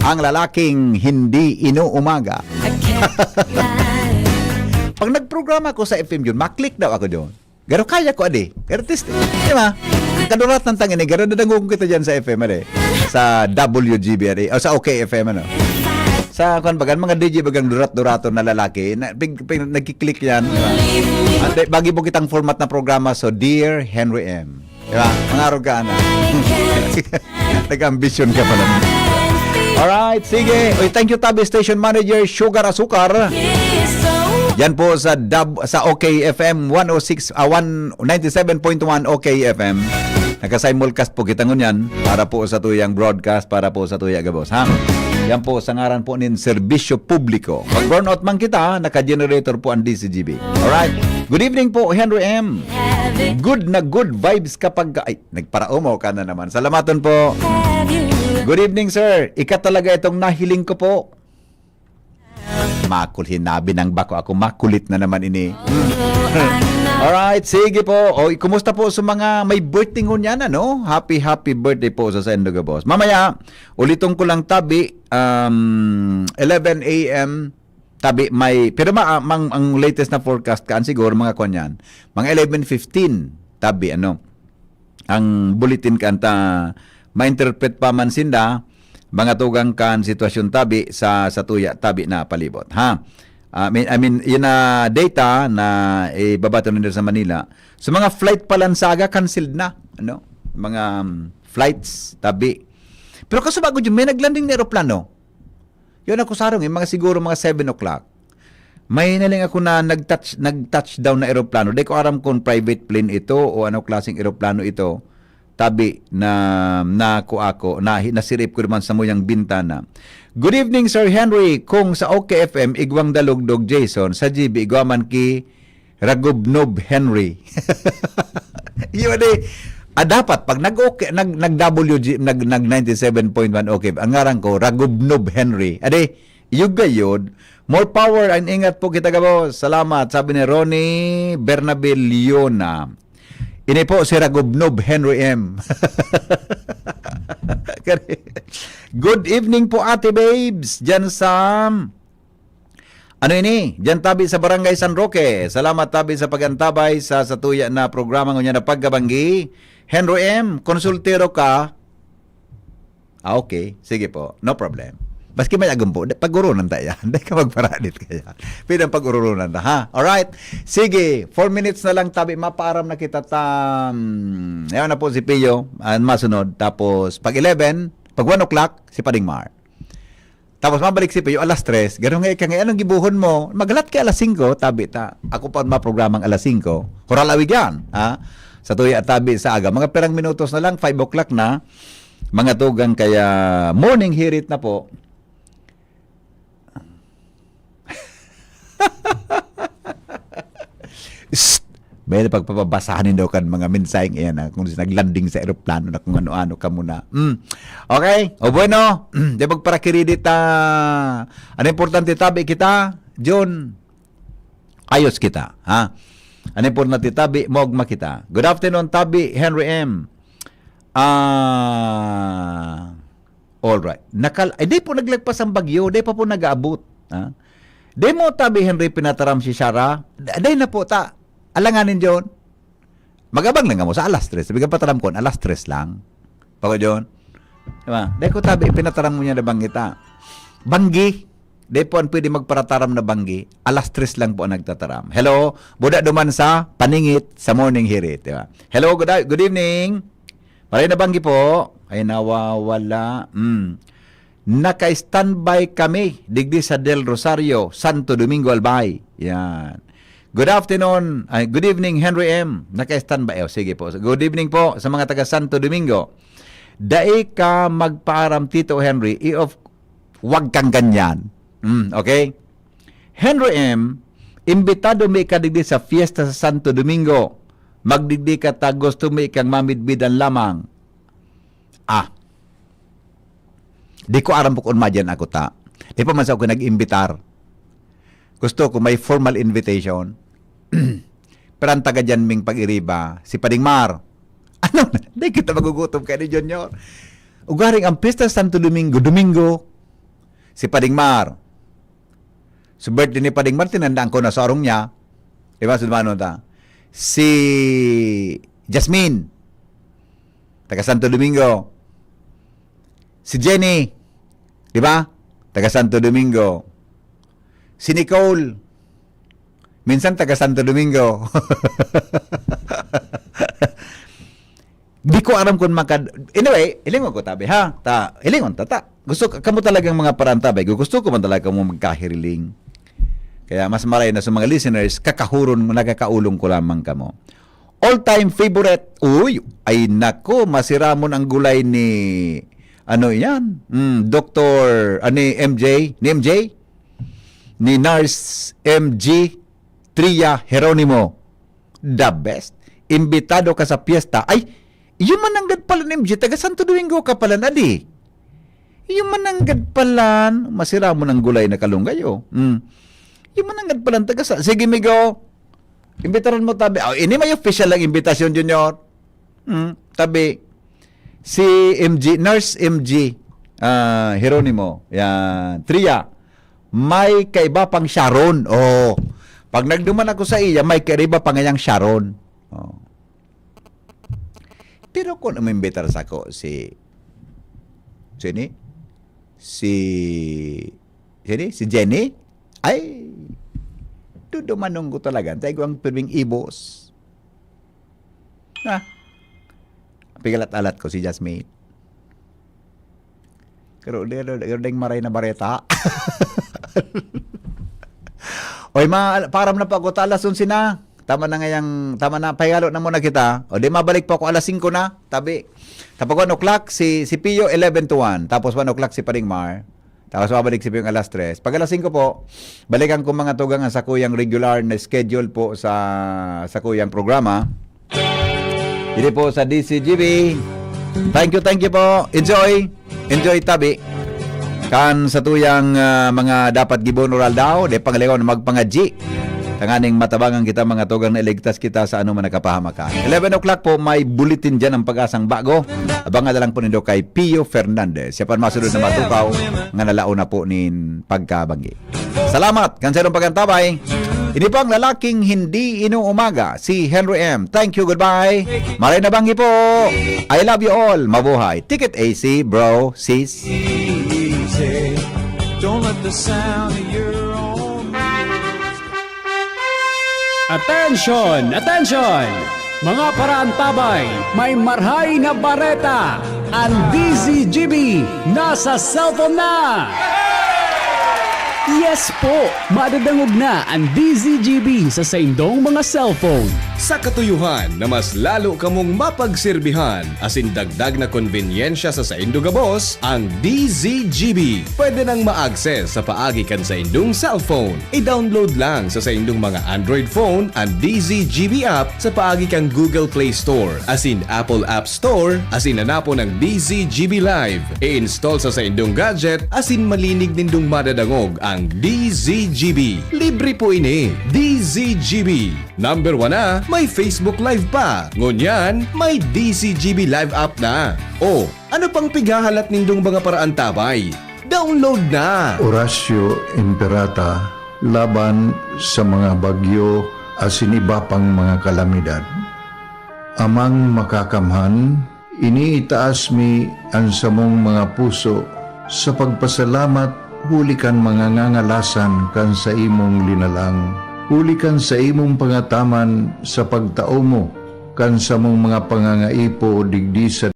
ang lalaking hindi inuumaga. Pag nagprograma ko sa F M yun, maklik daw ako doon. Pero kaya ko, adi. Pero test, di ba? Kaduratan tang ini, pero dadangog kita dyan sa F M, adi. Sa W G B, adi. O sa O K F M, ano. Sa, kwan baga, mga D J bagang durat-duraton na lalaki, na, pig, pig, nagkiklik yan, di ba? At, eh, bagi po kitang format na programa, so, Dear Henry M. Di ba? Mangarog ka, ana. Nag-ambisyon ka pala. Alright, sige. Uy, thank you, Tabi Station Manager, Sugar Asukar. Yan po sa dub, sa O K F M one oh six, ah, one, ninety-seven point one O K F M. Naka-simulcast po kita ngunyan para po sa tuyang broadcast, para po sa tuya gabos, ha? Yan po sa ngaran po nin serbisyo publiko. Pag brownout man kita, naka-generator po ang D C G B. Alright. Good evening po, Henry M. Good na good vibes kapag ka-, ay, nagparaumaw ka na naman. Salamaton po. Good evening, sir. Ika talaga itong nahiling ko po. Makulhinabi ng bako ako. Makulit na naman ini. Alright, sige po. O, kumusta po sa mga may birthday ngunyan, ano? Happy, happy birthday po sa Sendo Gabos. Mamaya, uliton ko lang, tabi, um, eleven a m, tabi, may, pero ma-, mang, ang latest na forecast kaan siguro, mga kwan yan, mga eleven fifteen, tabi, ano, ang bulletin kan ta, ma-interpret pa man sinda, mga tugang kan sitwasyon tabi sa, sa tuya, tabi na palibot, ha? I mean, I mean, yun na data na ibabato nila sa Manila. So, mga flight pa lang saga, canceled na, ano? Mga, um, flights, tabi. Pero kaso bago yun, may naglanding na eroplano. Yun ako sarong, yung mga siguro mga seven o'clock. May naling ako na nag-touch, nag-touchdown na eroplano. Di ko aram kung private plane ito o ano klaseng eroplano ito. Tabi na, na ako, ako, na, nasirip ko naman sa muyang bintana. Good evening, Sir Henry. Kung sa O K F M, igwang Dalugdog, Jason, sa G B, igwa man ki Ragubnob Henry. Yun eh. Ah, dapat, pag nag-OK, nag, nag-W G, nag, nag ninety-seven point one OK, ang ngaran ko, Ragubnob Henry. Ade, yun gayod. More power and ingat po kita, gabos. Salamat, sabi ni Ronnie Bernabe Leona. Ini po si Ragubnob Henry M. Good evening po, Ate Babes, dyan sa Ano ini? Diyan tabi sa Barangay San Roque. Salamat tabi sa pag-antabay sa satuya na programa ngunyan na pagkabanggi. Henry M, konsultero ka? Ah, okay. Sige po. No problem. Maski may agom po, di, pag-urunan ta yan. Di ka magparadit kaya. Pwede ang pag-urunan na, ha? Alright. Sige, four minutes na lang tabi. Mapaaram na kita tam. Yan na po si Pio. Ang masunod. Tapos, pag eleven, pag one o'clock, si Pading Mar. Tapos mabalik si Pio alas tres. Ganun nga, ika nga, "Anong gibuhon mo?" Maghalat kay alas singko, tabi ta. Ako pa maprogramang alas singko. Hural awig yan, ha? Satuya tabi sa aga. Mga pirang minutos na lang, five o'clock na. Mga tugang kaya morning hirit na po. Shh! May pagpapabasahan daw kan mga mensaheng iyan na kung naglanding sa eroplano na kung ano-ano ka muna. Mm. Okay? O bueno, di magparakiridi ta. Ano importante, tabi kita? John, ayos kita, ha? Ano importante, tabi, mogma kita. Good afternoon, tabi, Henry M. Ah, all right. Nakal-, ay, di po naglagpas ang bagyo. Di pa po nag-aabot, ha? Di mo, tabi, Henry, pinataram si Sarah. D-, di na po, ta. Alanganin, John. Mag-abang lang kamo sa alas tres. Sabi ka, pataram ko, alas tres lang. Pako, John. Diba? Dai ko tabi, ipinataram mo niya na banggi ta. Banggi. Dai po ang pwede magparataram na banggi. Alas tres lang po ang nagtataram. Hello? Buda duman sa Paningit sa Morning Hirit. Diba? Hello, good, good evening. Maray na banggi po. Ay, nawawala. Mm. Naka-standby kami digdi sa Del Rosario, Santo Domingo, Albay. Yan. Good afternoon, ay, good evening, Henry M. Naka-standby. Oh, sige po. Good evening po sa mga taga Santo Domingo. Dai ka magpaaram, Tito Henry, i-off, wag kang ganyan. Mm, okay? Henry M, imbitado mi ka digdi sa fiesta sa Santo Domingo. Magdigdi ka ta gusto mi kang mamidbidan lamang. Ah. Di ko aram po kung madyan ako ta. Di pa man sa ako nag-imbitar. Gusto ko may formal invitation. Pero ang taga dyan ming pag-iriba, si Pading Mar. Ano? Di kita magugutom kay ni Junior. Ugaring ang pista sa Santo Domingo, Domingo, si Pading Mar. Sa birthday ni Pading Mar, tinandaan ko na sa arong niya. Diba, sudmanon ta? Si Jasmine, taga Santo Domingo. Si Jenny, di ba? Taga Santo Domingo. Si Nicole, minsan taga Santo Domingo. Di ko aram kung maka-, anyway, hilingon ko tabi, ha? Ta, hilingon ta, ta. Gusto, kamo talagang mga parantabay. Gusto ko man talaga kamo magkahiriling. Kaya mas maray na sa mga listeners, kakahuron mo, nagkakaulong ko lamang kamo. All-time favorite. Uy, ay nako, masiramon ang gulay ni, ano yan? Mm, Doktor, ah, ni M J? Ni M J? Ni Nurse M G Tria Jeronimo. The best. Imbitado ka sa piyesta. Ay, iyo man nanggad pala ni M J, taga Santo Domingo ka pala na di. Iyo man nanggad pala, masiramon ang gulay na kalunggay, oh. Mm. Iyo man nanggad pala, taga sa, sige, migo. Imbitaran mo tabi. Oh, ini may official lang imbitasyon, Junior. Hmm, tabi. Si M G, Nurse M G, ah, Jeronimo. Yan. Tria, may kaiba pang Sharon. Oh. Pag nagduman ako sa iya, may kaiba pa ngayang Sharon. Oh. Pero kung umimbitar sa ko si, sini? Si, sini? Si Jenny? Ay, dudumanon ko talaga. Tayo ang pirming ibos. Ha? Pigalat-alat ko si Jasmine. Pero, pero, pero ding maray na bareta. Oy, ma, param na pa ako, ta alas onse na. Tama na ngayang, tama na, pahigalo na muna kita. O di mabalik pa ako alas singko na, tabi. Tapos one o'clock, si, si Pio, eleven to one. Tapos one o'clock si Paring Mar. Tapos mabalik si Pio alas tres. Pag alas singko po, balikan ko mga tugang ang sakuyang regular na schedule po sa sakuyang programa. Dito po sa D C G B. Thank you, thank you po. Enjoy. Enjoy tabi. Kan sa tuyang, ah, mga dapat gibon oral daw, de pangaligaw na magpangadji. Tanganing matabangan kita, mga tugang, na iligtas kita sa anuman na kapahamakan. Eleven o'clock po, may bulletin dyan ang Pag-asang Bago. Abangan na lang po nindo kay Pio Fernandez. Siya pa masunod na matukaw nga nalaon na po nin pagkabanggi. Salamat kan sa inyong pag-antabay. Ini po ang lalaking hindi inuumaga, si Henry M. Thank you, goodbye. Maray na banggi po. I love you all. Mabuhay. Take it easy, bro, sis. Easy. Don't let the sound of your own music. Attention! Attention! Mga paraantabay, may marhay na bareta! Ang D Z G B nasa cellphone na! Yes po! Madadangog na ang D Z G B sa saindong mga cellphone. Sa katuyuhan na mas lalo kamong mapagserbihan asin dagdag na konbenyensya sa saindo gabos, ang D Z G B pwede nang ma-access sa paagi kan saindong cellphone. I-download lang sa saindong mga Android phone an D Z G B app sa paagi kan Google Play Store asin Apple App Store asin hanapon ang D Z G B Live. I-install sa saindong gadget asin malinig nindong madadangog ang D Z G B. Libre po ini. D Z G B. Number one na, may Facebook Live pa. Ngunyan, may D Z G B Live app na. O, ano pang pighahalat nindong mga paraantabay? Download na! Orasyo Imperata laban sa mga bagyo asin iba pang mga kalamidad. Amang Makakamhan, Iniitaas mi an samong mga puso sa pagpasalamat huli kan mga ngangalasan kan saimong linalang, huli kan saimong pangataman sa pagtao mo kan samong mga pangangaipo digdi sa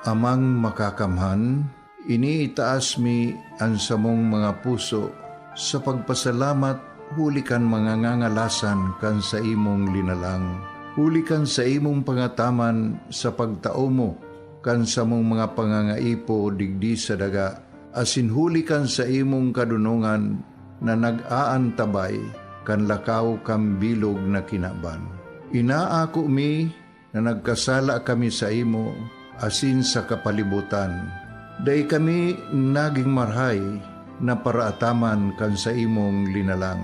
Amang Makakamhan, iniitaas mi an samong mga puso sa pagpasalamat huli kan mga ngangalasan kan saimong linalang, huli kan saimong pangataman sa pagtao mo kan samong mga pangangaipo digdi sa daga, asin huli kan saimong kadonongan na nag-aantabay kan lakaw kan bilog na kinaban. Inaako mi na nagkasala kami saimo asin sa kapalibotan. Dai kami nagin marahay na paraataman kan saimong linalang.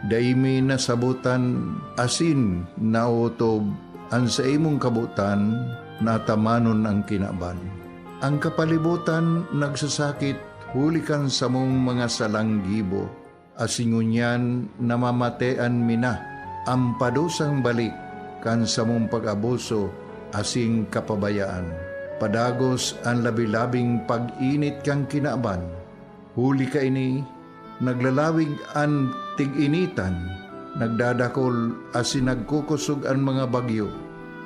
Dai mi nasabotan asin naotob an saimong kabotan na atamanon an kinaban. An kapalibotan nagsasakit huli kan samong mga salang gibo, asin ngunyan namamatean mi na an padusang balik kan samong pag-abuso asin kapabayaan. Padagos an labi-labing pag-init kan kinaban. Huli kaini, naglalawig an tig-initan, nagdadakol asin nagkukosog an mga bagyo,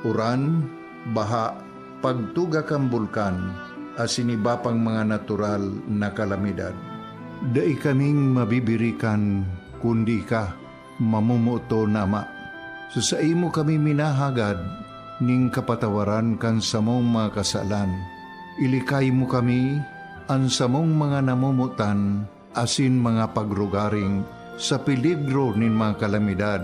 uran, baha, pagtuga kan bulkan, asin iba pang mga natural na kalamidad. Dai kaming mabibirikan, kundi ika, mamomoton na Ama. Sa saimo kami minahagad nin kapatawaran kan samong mga kasalan. Ilikay mo kami, an samong mga namomotan, asin mga pagrugaring sa peligro nin mga kalamidad,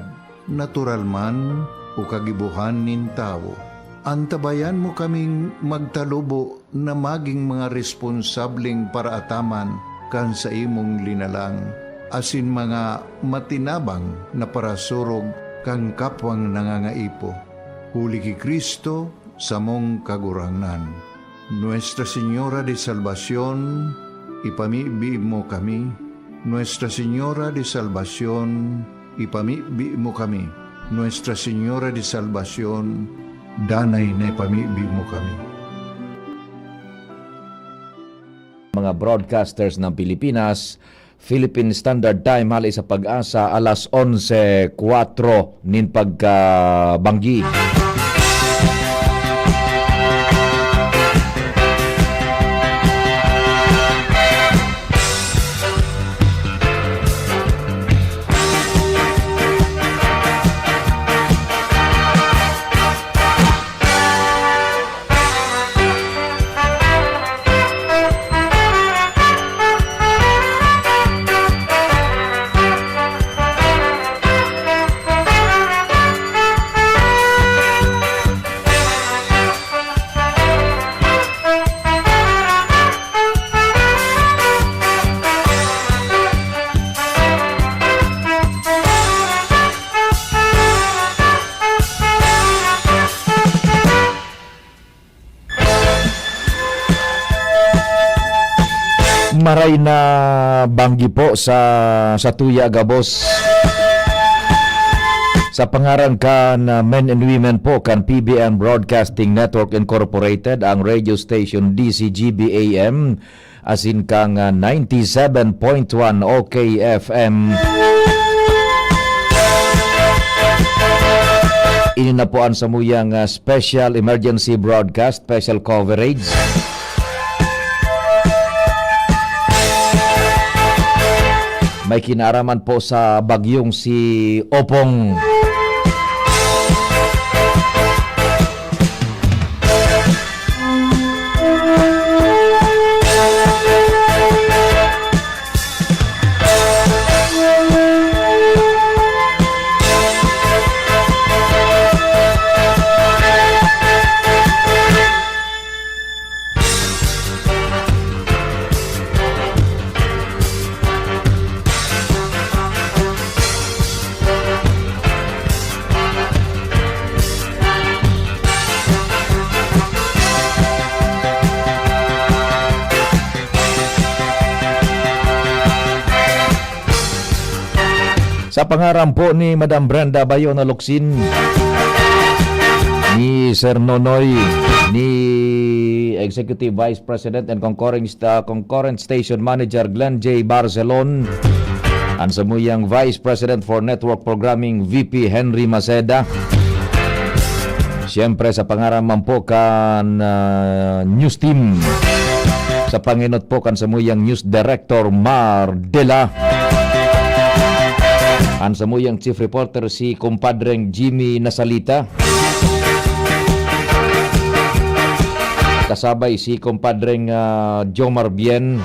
natural man o kagibohan nin tawo. Antabayan mo kaming magtalubo na magin mga responsableng paraataman kan saimong linalang, asin mga matinabang na parasurog kan kapwang nangangaipo. Huli ki Cristo, samong Kagurangnan. Nuestra Señora de Salvacion, ipamibi mo kami. Nuestra Señora de Salvacion, ipamibi mo kami. Nuestra Señora de Salvacion, danay na ipamibi mo kami. Mga broadcasters ng Pilipinas, Philippine Standard Time, hali sa Pag-asa, alas onse kwatro nin pagkabanggi. Maray na banggi po sa satuya gabos. Sa pangaran kan, ah, men and women po kan P B N Broadcasting Network Incorporated, ang radio station D C G B A M, asin kang, ah, ninety seven point one O K F M. Ini na po ang samuyang, ah, special emergency broadcast, special coverage. May kinaaraman po sa bagyong si Opong. Sa pangaran po ni Madam Brenda Bayona Locsin, ni Sir Nonoy, ni Executive Vice President and Concurrent, sta-, Concurrent Station Manager Glenn J Barcelon, an samuyang Vice President for Network Programming, V P Henry Maceda. Siyempre, sa pangaran man po kan, ah, news team, sa pangenot po kan samuyang news director, Mar Dela. An samuyang chief reporter, si kumpadreng Jimmy Nasalita. Kasabay si kumpadreng, ah, Jomar Bien.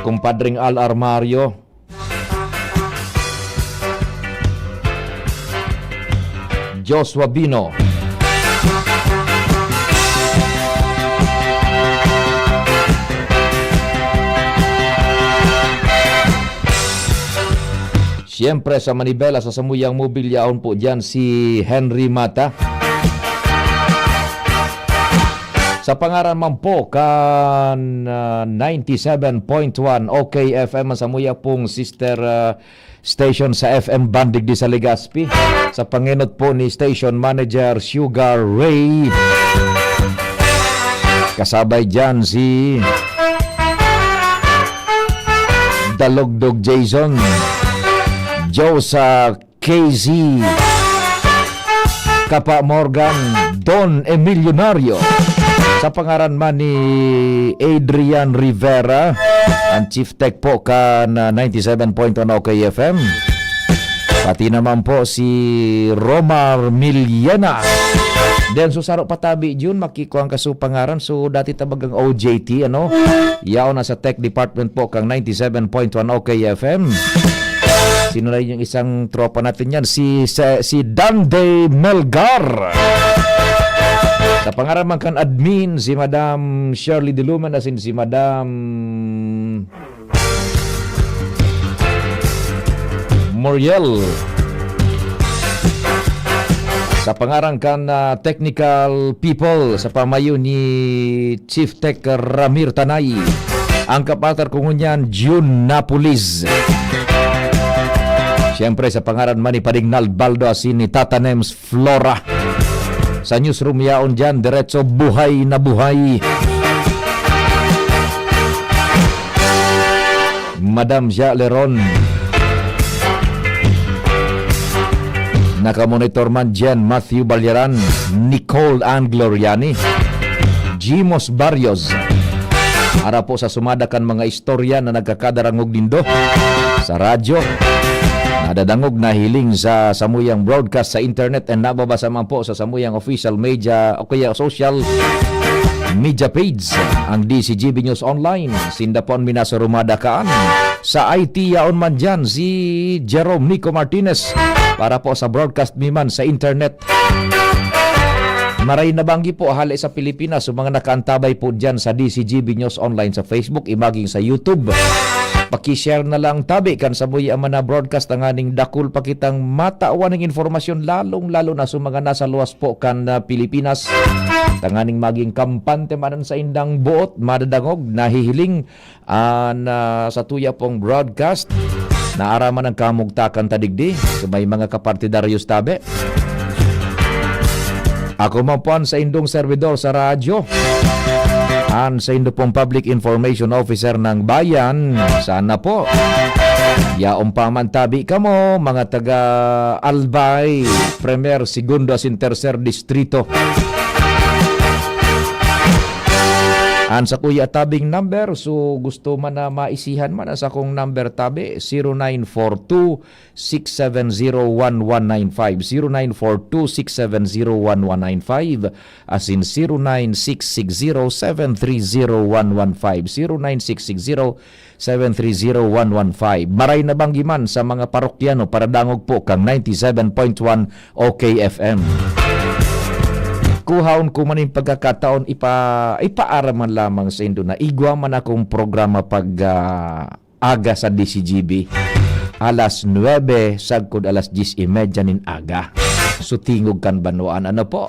Kumpadreng Al Armario. Joshua Bino. Siyempre, sa manibela, sa samuyang mobilya, aon po diyan si Henry Mata. Sa pangaran man po kan, ah, ninety-seven point one O K F M, sa samuya pong sister, ah, station sa F M band digdi sa Legazpi. Sa pangenot po ni station manager Sugar Ray. Kasabay diyan si Dalogdog Jason, Josa K Z, Kapa Morgan, Don Emilionario. Sa pangaran man ni Adrian Rivera, ang chief tech po kan, ah, ninety-seven point one O K F M. Pati naman po si Romar Miliena. Then, so saro patabi, Jun, makikuha ang kaso pangaran. So, dati tabagang O J T, ano? Yaon na sa tech department po kang ninety-seven point one O K F M. Sino na yung isang tropa natin yan? Si, si, si Dante Melgar. Sa pangaran man kan admin, si Madam Shirley Diluman, asin si Madam Moriel. Sa pangaran kan, ah, technical people, sa pamayo ni Chief Tech Ramir Tanay, ang kapatar ko ngunyan, June Napolis. Siyempre, sa pangaran man ni Padignal Baldo asin ni Tata Nems Flora. Sa newsroom yaon diyan, diretso buhay na buhay. Madam Jha Leron. Nakamonitor man diyan, Matthew Balyaran, Nicole Ann Gloriani, Jimos Barrios. Ara po sa sumada kan mga istorya na nagkakadarangog nindo sa radyo. Nadadangog, nahiling sa samuyang broadcast sa internet and nababasa man po sa samuyang official media o kaya social media page, ang D C G B News Online. Sinda po an minasarumada kaan. Sa I T yaon man diyan si Jerome Nico Martinez para po sa broadcast mi man sa internet. Maray na banggi po, hale sa Pilipinas, so mga nakaantabay po diyan sa D C G B News Online sa Facebook, imaging sa YouTube. Paki-share na lang tabi kan samuya man na broadcast, tanganing dakul pa kitang matawan ning informasyon, lalong-lalo na sa mga nasa luwas po kan, ah, Pilipinas. Tanganing maging kampante man an saindang boot, madadangog, nahihiling, an, ah, satuya pong broadcast. Naaraman ang kamugtakan ta digdi. So, may mga kapartidaryos tabi. Ako man po an saindong servidor sa radyo, an saindo pong Public Information Officer ng Bayan. Sana po, yaon pa man tabi kamo, mga taga Albay, Primer, Segundo, asin Tercer Distrito. An sakuya tabing number, so gusto man na maisihan man, an sakong number tabi, zero nine four two, six seven zero, one one nine five, zero nine four two, six seven zero, one one nine five, asin zero nine six six zero, seven three zero, one one five, zero nine six six zero, seven three zero, one one five. Maray na banggi man sa mga parokyano, paradangog po kang ninety-seven point one O K F M. Kuhaon ko man yung pagkakataon, ipa-, ipaaram man lamang sa indo na igwa man akong programa pag, ah, aga sa D C G B. Alas nuebe, sagkod alas dyes y media nin aga. So, tingog kan banwaan, ano po?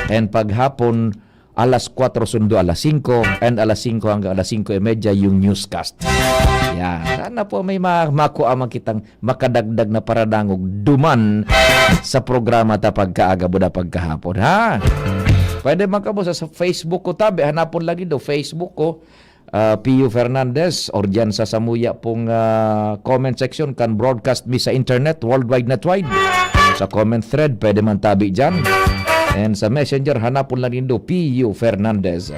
And paghapon, alas kwatro sundo alas singko, and alas singko hanggang alas singko y media yung newscast. Yan. Sana po may ma-, makuha man kitang makadagdag na paradangog duman sa programa ta pagkaaga, buda pagkahapon, ha? Pwede man kamo sa, sa Facebook ko, tabi. Hanapon lagi do, Facebook ko, ah, Pio Fernandez, or dyan sa samuya pong, ah, comment section kan broadcast mi sa internet, worldwide na wide. Sa comment thread, pwede man tabi dyan. And sa Messenger, hanapon lang nindo, Pio Fernandez.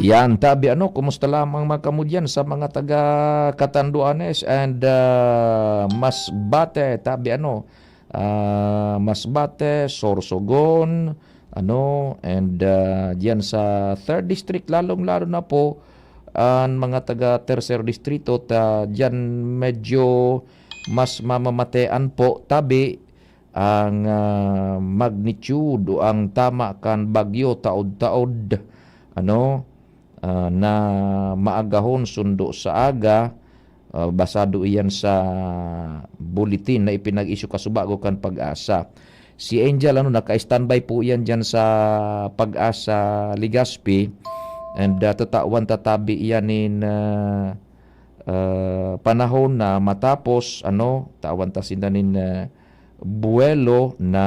Yan, tabi ano, kumusta lamang mga kamudyan sa mga taga Catanduanes and, ah, Masbate, tabi ano, ah, Masbate, Sorsogon, ano, and, ah, diyan sa third District, lalong-lalo na po ang mga taga Tercer Distrito, ta diyan medyo mas mamamatean po, tabi, ang, ah, magnitude o ang tama kan bagyo taod-taod, ano, ah, na maagahon sundo sa aga, ah, basado iyan sa bulletin na ipinag-issue kasubago kan PAGASA. Si Angel, ano, naka-standby po iyan diyan sa PAGASA Legazpi, and, ah, tatawan ta tabi iyan nin, ah, ah, panahon na matapos, ano, tawan ta sinda nin, ah, buwelo na,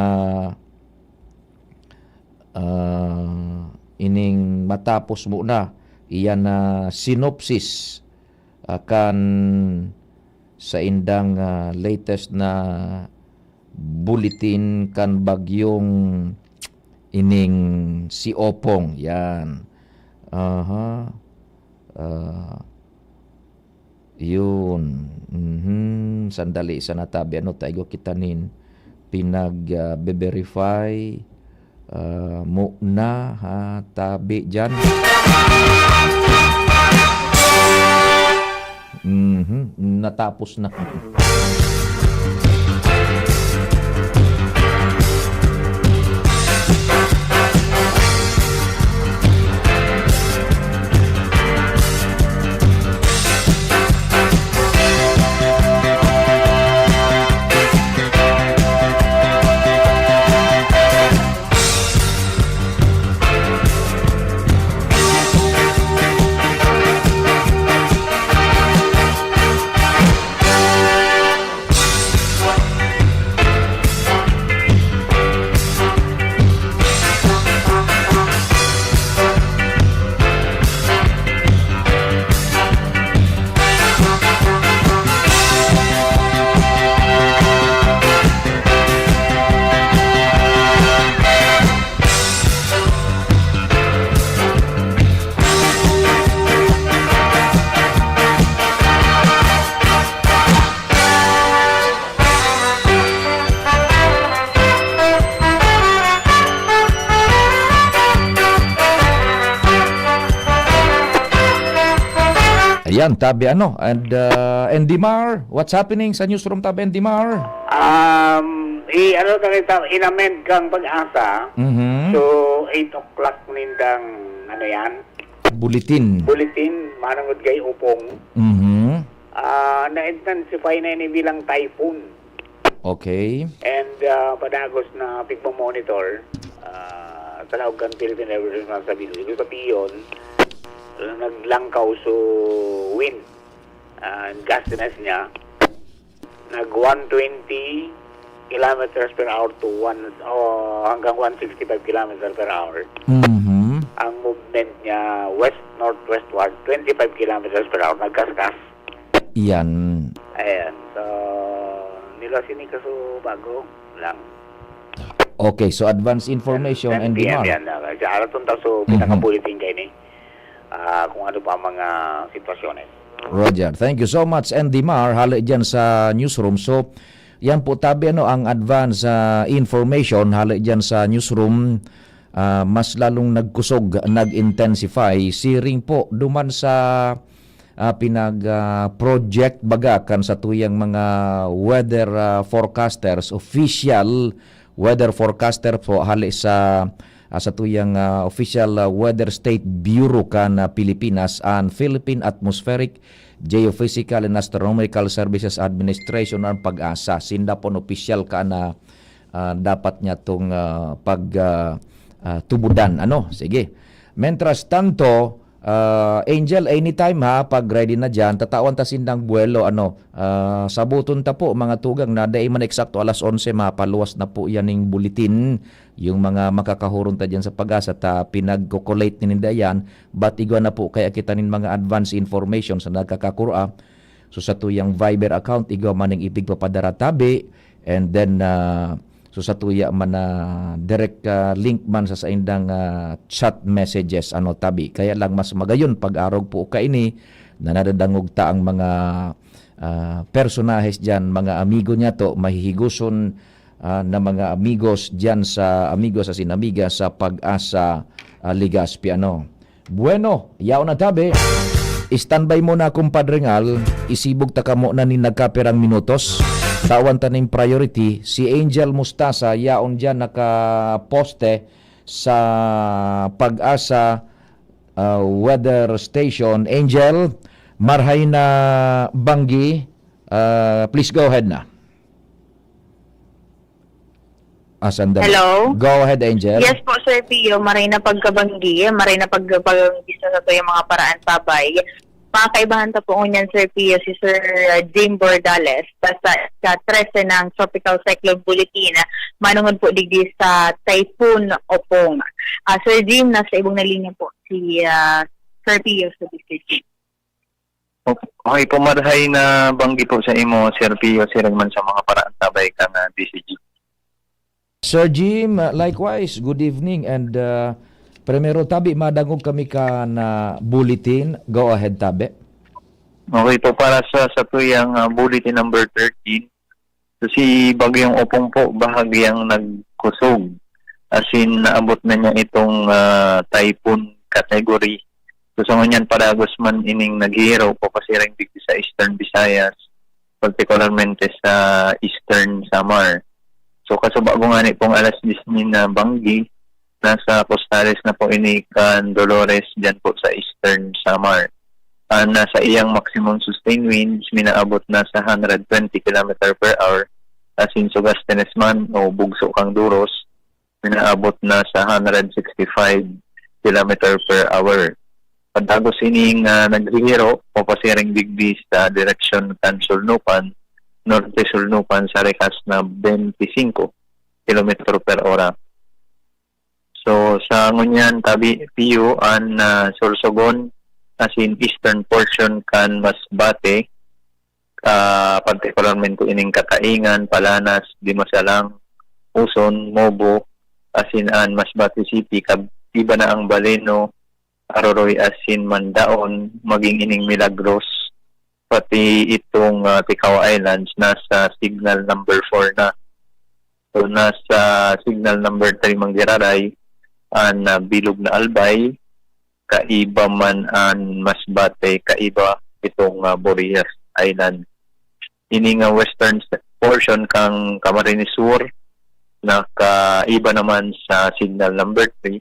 ah, ining matapos muna iyan na synopsis, ah, kan saindang, ah, latest na bulletin kan bagyong ining si Opong. Yan. Aha. Ah, yun. Mhm. Sandali, sa natabi, ano, ta igwa kita nin pinag, ah, be-verify. Ah, muna, ha, tabi dyan. Mhm. Natapos na. Ayan, tabi ano, and, uh, Andy Mar, what's happening sa newsroom, tabi Andy Mar? Um, i-, ano ka kita, in-amend kang PAGASA. Mhm. So, eight o'clock nindang, ano yan? Bulletin. Bulletin, manungod kay Opong. Mhm. Ah, na-intensify na ini bilang typhoon. Okay. And, ah, padagos na pigmo-monitor, ah, sa laog kan Philippine Weather Service, ibig sabihin, naglangkaw so wind, ah, gustiness niya, nag one twenty kilometers per hour to one, o hanggang one sixty-five kilometers per hour. Mhm. Ang movement niya west-northwestward, twenty-five kilometers per hour, nagkaskas. Iyan. Ayan. So, nila sini kaso bago lang. Okay, so advance information, Andy Mar. Yan, yan. Sa araton ta, so, Mhm. pinaka-bulletin kayo ni, ah, kung ano pa ang mga sitwasyon, eh. Roger. Thank you so much, Andy Mar. Hali dyan sa newsroom. So, yan po, tabi, ano, ang advance, ah, information. Hali dyan sa newsroom. Ah, mas lalong nagkusog, nag-intensify. Siring po, duman sa ah, pinag, ah, project baga kan satuyang mga weather, ah, forecasters, official weather forecaster po hali sa, ah, satuyang, ah, official, ah, Weather State Bureau kan, ah, Pilipinas, an Philippine Atmospheric, Geophysical and Astronomical Services Administration, an PAGASA. Sinda po an opisyal kan, ah, ah, dapat niya tong, ah, pag, ah, ah, tubudan, ano? Sige. Mientras tanto, ah, Angel, anytime ha, pag ready na diyan, tatawan ta sindang buwelo, ano? Ah, sabuton ta po, mga tugang, na dai man eksakto alas onse, mapaluwas na po yan ning bulletin. Yung mga makakahuron ta diyan sa PAGASA, ta pinagko-collate ni ninda yan, but igwa na po kaya kita nin mga advance information sa nagkakakura. So, sa tuyang Viber account, igwa man ning ipigpapadara tabi, and then, ah, so, sa tuya man na direct, ah, link man sa saindang, ah, chat messages, ano, tabi. Kaya lang mas magayon pag arog po kaini na nadadangog ta ang mga, ah, personahes diyan, mga amigo niya to, mahihigoson, ah, na mga amigos diyan sa, amigos asin amiga sa PAGASA, ah, Legazpi, ano. Bueno, yaon na tabi. Standby muna, Compadre Ngal. Isibog ta kamo na nin nagkapirang minutos. Tawan ta nin priority. Si Angel Mustasa, yaon diyan nakaposte sa PAGASA, ah, weather station. Angel, marhay na banggi. Ah, please go ahead na. Ah, sandali. Hello? Go ahead, Angel. Yes po, Sir Pio. Maray na pagkabanggi. Maray na pagkabanggi sa satuyang mga paraan, tabay. Makakaibahan ta po ngunyan, Sir Pio, si Sir, uh, Jim Bordales. Basta sa trese ng Tropical Cyclone Bulletin, manungod po digdi sa Typhoon Opong. Ah, Sir Jim, nasa ibong na linya po si, ah, Sir Pio sa D C G. Okay po, marhay na banggi po sa imo, Sir Pio, siring man sa mga paraan, tabay kan, ah, D C G. Sir Jim, uh, likewise, good evening, and, uh, primero, tabi, madangog kami kan bulletin. Go ahead, tabi. Okay po, para sa satuyang, ah, bulletin number thirteen, so, si Bagyong Opong po, bahagyang nagkusog. As in, naabot na niya itong, ah, typhoon category. So, sa ngunyan, padagos man ining naghihiro, papasiring digdi sa Eastern Visayas, partikularmente sa Eastern Samar. So, kasubago ngani pong alas diyes nin, ah, banggi, nasa costales na po ini kan Dolores, diyan po sa Eastern Samar. Ah, nasa iyang maximum sustained winds, minaabot na sa hundred twenty kilometer per hour, as in Sogastines man o Bugso kang Duros, minaabot na sa hundred sixty-five kilometer per hour. Padagos ining, ah, naghihiro, papasiring digdi sa direksyon kan Sulnupan, Norte Sulnupan, sa rikas na twenty-five kilometro per ora. So, sa ngunyan, tabi, Pio, an, ah, Sorsogon, as in eastern portion kan Masbate, ah, partikularmente ining Kataingan, Palanas, Dimasalang, Uson, Mobo, as in an Masbate City, kab-, iba na ang Baleno, Aroroy, as in Mandaon, maging ining Milagros, pati itong, ah, Tikawa Islands, nasa signal number four na. So, nasa signal number three manggiraray an, ah, bilog na Albay, kaiba man an Masbate, kaiba itong, ah, Burias Island. Ini nga western s-, portion kan Camarines Sur, nakaiba naman sa signal number three.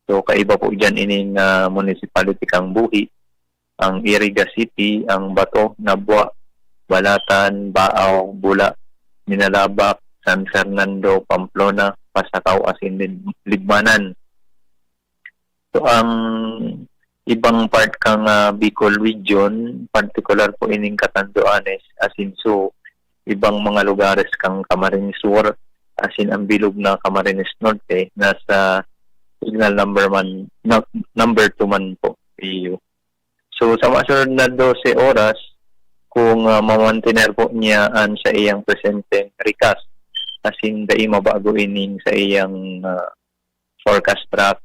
So, kaiba po dyan ining, ah, municipality kan Buhi, ang Iriga City, ang Bato, Nabua, Balatan, Baao, Bula, Minalabac, San Fernando, Pamplona, Pasacao, asin Lib-, Libmanan. So, ang ibang part kan, ah, Bicol Region, partikular po ining Catanduanes, asin Soo, ibang mga lugares kan Camarines Sur, asin ang bilog na Camarines Norte, nasa signal number man, na, number two man po, P U. So, sa masunod na dose oras, kung, ah, mamantener po niya an sa iyang presenteng rikas, asin dai mabago ining sa iyang, ah, forecast track,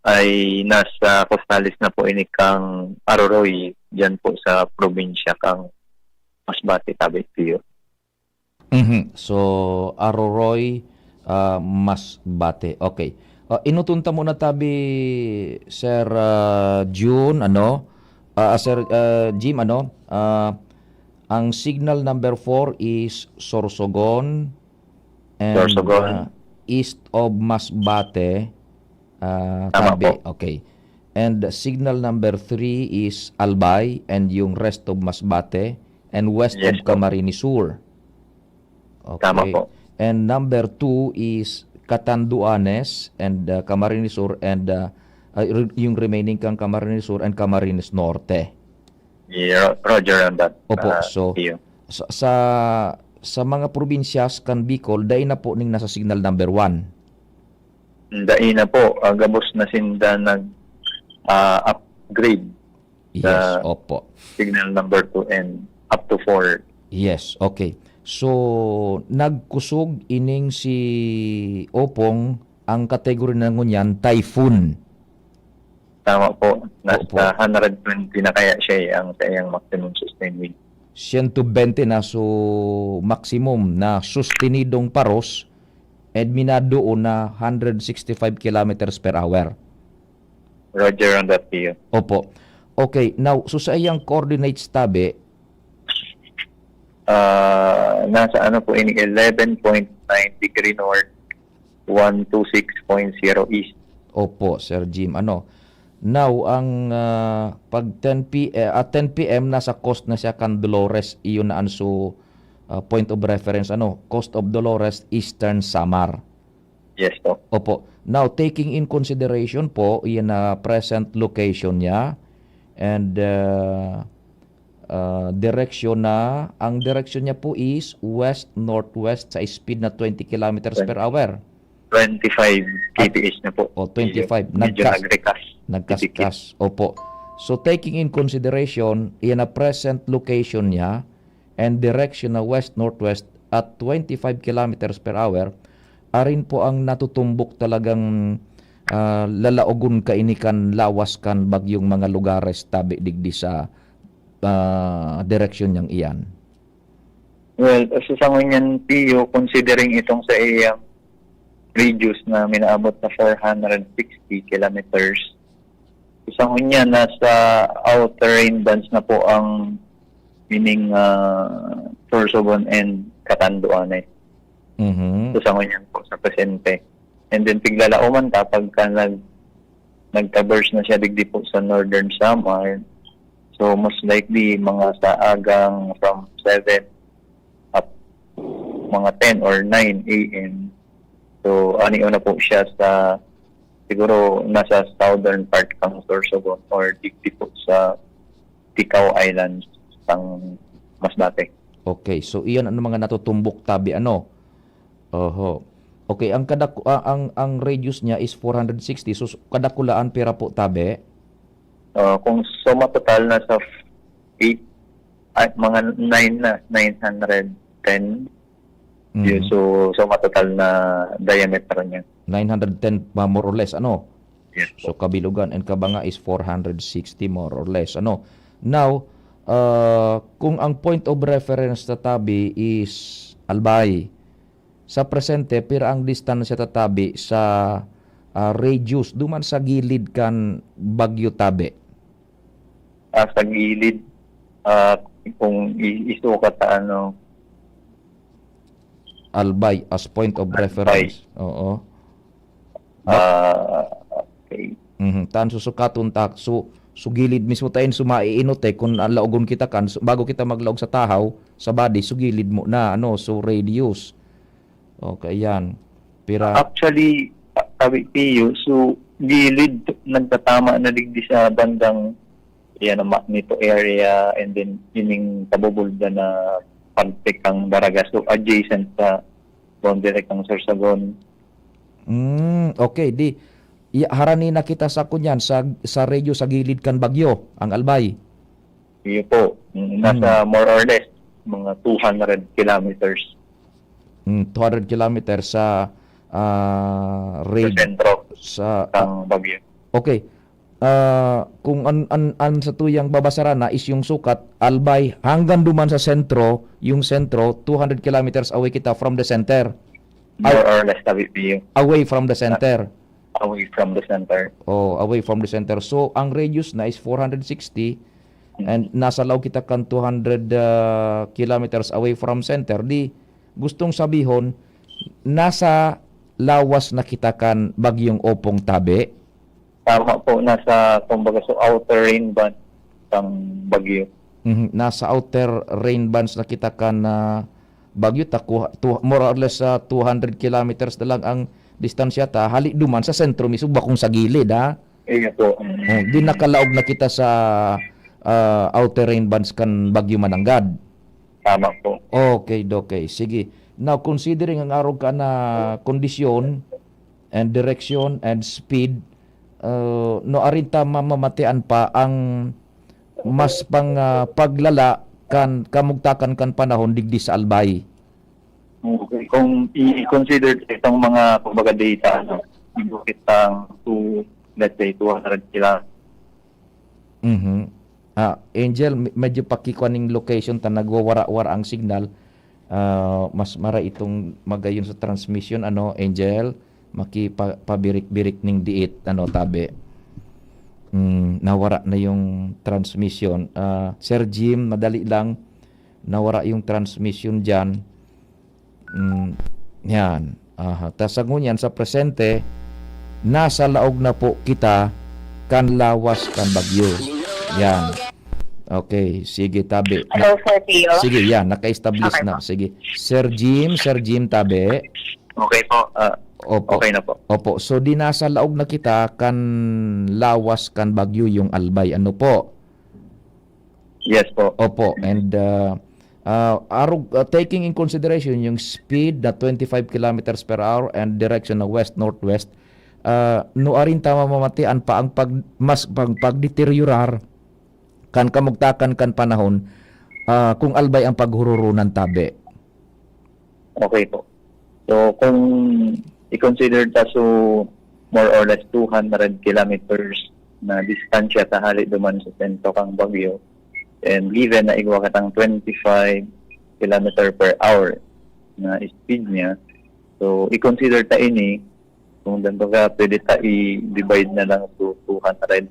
ay nasa costales na po ini kan Aroroy, diyan po sa probinsya kan Masbate, tabi, Pio. Mhm. So, Aroroy, ah, Masbate. Okay. Ah, inuton ta muna tabi, Sir, ah, June, ano? Ah, ah, Sir, ah, Jim, ano? Ah, ang signal number four is Sorsogon and, Sorsogon. Ah, east of Masbate. Ah, Tama Tabi, po. Okay. And signal number three is Albay and yung rest of Masbate and west Yes of po. Camarines Sur. Okay. Tama po. And number two is Catanduanes and, ah, Camarines Sur and, ah, ah, re-, yung remaining kang Camarines Sur and Camarines Norte. Yeah, Roger on that, Opo, ah, so, Iyo. sa, sa, sa mga probinsyas kan Bicol, dai na po ning nasa signal number one. Dai na po, ah, gabos na sinda nag, ah, upgrade Yes, sa opo. signal number two and up to four. Yes, okay. So, nagkusog ining si Opong, ang category na ngunyan, typhoon. Tama po. Nasa Opo. hundred twenty na kaya siya, eh, ang kayang maximum sustained wind. Siyento bente na, so, maximum na sustinidong paros, and minadoon na hundred sixty-five kilometers per hour. Roger on that, Pio. Opo. Okay, now, so sa iyang coordinates, Tabi? Ah, nasa ano po ini, eleven point nine degree north, one two six point zero east. Opo, Sir Jim. Ano, now, ang, ah, pag ten P, eh, at ten P M, nasa coast na siya kan Dolores, iyon na an su-, ah, point of reference, ano, coast of Dolores, Eastern Samar. Yes po. Opo. Now, taking in consideration po, iyan na present location niya, and, ah, ah, direksyon na, ang direksyon niya po is west-northwest sa speed na twenty kilometers per hour. Twenty-five At K P H na po. Oh, twenty-five. Medyo Nagkas-, nagrikas. Nagkaskas. Dikit. Opo. So, taking in consideration, iyan na present location niya, and direksyon na west-northwest at twenty-five kilometers per hour, arin po ang natutumbok talagang, ah, lalaogon kaini kan lawas kan bagyong mga lugares tabi digdi sa, ah, direksyon niyang iyan. Well, sa, sa ngunyan, Pio, considering itong sa iyang radius na minaabot na four hundred sixty kilometers, sa ngunyan, nasa outer rain bands na po ang, meaning, ah, Sorsogon and Catanduanes. Mhm. So, sa ngunyan po, sa presente. And then, piglalaoman ta pagka nag-, nag-traverse na siya digdi po sa Northern Samar. So, most likely, mga sa agang from seven up mga ten or nine A M. So, ani na po siya sa, siguro, nasa southern part kang Sorsogon or digdi po sa Ticao Islands, sang Masbate. Okay, so iyan ang mga natutumbok tabi, ano? Oho. Okay, ang kadaku-, ah, ang, ang radius niya is four hundred sixty. So, s-, kadakulaan pira po tabi? Ah, kung suma total, nasa eight, ay, mga nine na, nine hundred ten. Mhm. Yun, so, suma total na diameter niya. Nine hundred ten, ma-, more or less, ano? Yes So, po. Kabilugan and Kabanga is four hundred sixty, more or less, ano? Now, ah, kung ang point of reference ta tabi is Albay, sa presente, pira ang distansya ta tabi sa, ah, radius, duman sa gilid kan bagyo tabi? Ah, sa gilid, ah, kung i-, isukat sa ano, Albay as point of Albay. reference. Oo. Bak- Ah, okay. Mhm. Tan susukaton ta, su-, sugilid mismo ta, in sumaiinot, eh, kun, ah, laogon kita kan, su-, bago kita maglaog sa tahaw, sa body, sugilid mo na, ano, so radius. Okay, yan. Pira- Actually, sabi Pio, so gilid, nagtatama na digdi sa bandang, yan, ang Magneto area, and then ining kabubulda na parte kang Daraga. So, adjacent sa boundary kang Sorsogon. Mm, okay, di, i-, harani na kita sa kunyan, sa, sa radyo, sa gilid kan bagyo, ang Albay. Iyo po. Mm, nasa Hmm. more or less, mga two hundred kilometers. Mm, two hundred kilometers sa, ah, Sa rad-, sentro sa, ng bagyo. Okay. Ah, kung an, an, an sa tuyang babasarana is yung sukat, Albay, hanggang duman sa sentro, yung sentro, two hundred kilometers away kita from the center. More Ay, or less, sabi ko yung away from the center. Away from the center. Oh, away from the center. So, ang radius na is four hundred sixty, Hmm. and nasa laog kita kan two hundred, ah, kilometers away from center. Di, gustong sabihon, nasa lawas na kita kan Bagyong Opong, tabi? Tama po, nasa, kumbaga, so outer rain band ng bagyo. Mhm, nasa outer rain bands na kita kan, ah, bagyo, ta ku-, tu-, more or less, ah, two hundred kilometers na lang ang distansya ta, hali duman sa sentro mismo, bakong sa gilid, ha? Iya po. Mm. Oh, di nakalaog na kita sa, ah, outer rain bands kan Bagyo Mananggad. Tama po. Okay, okay. Sige. Now, considering ang arog ka na kondisyon and direction and speed, uh, no, arin ta mamamatian pa ang mas pang, ah, paglala kan kamugtakan kan panahon digdi sa Albay. Okay, kung i-consider itong mga, kumbaga, data, ano, yung kitang two, let's say, two hundred kila. Mhm. Ah, Angel, me-, medyo pakikwan ning location ta, nagwawara-wara ang signal. Ah, mas mara itong magayon sa transmission, ano, Angel? Makipa-, pabirik-birik ning diit, ano, tabi. Hmm, nawara na yung transmission. Ah, Sir Jim, madali lang. Nawara yung transmission diyan. Hmm, yan. Aha. Ta sa ngunyan, sa presente, nasa laog na po kita kan lawas kan bagyo. Yan. Okay, sige, tabi. Na- Hello, Sir Pio. Sige, yan, naka-establish Okay na. po. Sige. Sir Jim, Sir Jim, tabi. Okay po. Ah, Opo. okay na po. Opo. So, di nasa laog na kita kan lawas kan bagyo yung Albay. Ano po? Yes po. Opo. And, uh, uh, arog, uh, taking in consideration yung speed na twenty-five kilometers per hour and direction na west-northwest, uh, nuarin ta mamamatian pa ang pag-, mas pag-, pagdeteriorar kan kamugtakan kan panahon, ah, kung Albay ang paghuroronan, tabi. Okay po. So, kung i-consider ta, so, more or less two hundred kilometers na distansya ta hali duman sa sentro kang bagyo, and given na igwa katang twenty-five kilometer per hour na speed niya, so, i-consider ta ini, kung dan baga, pwede ta i-divide na lang to two hundred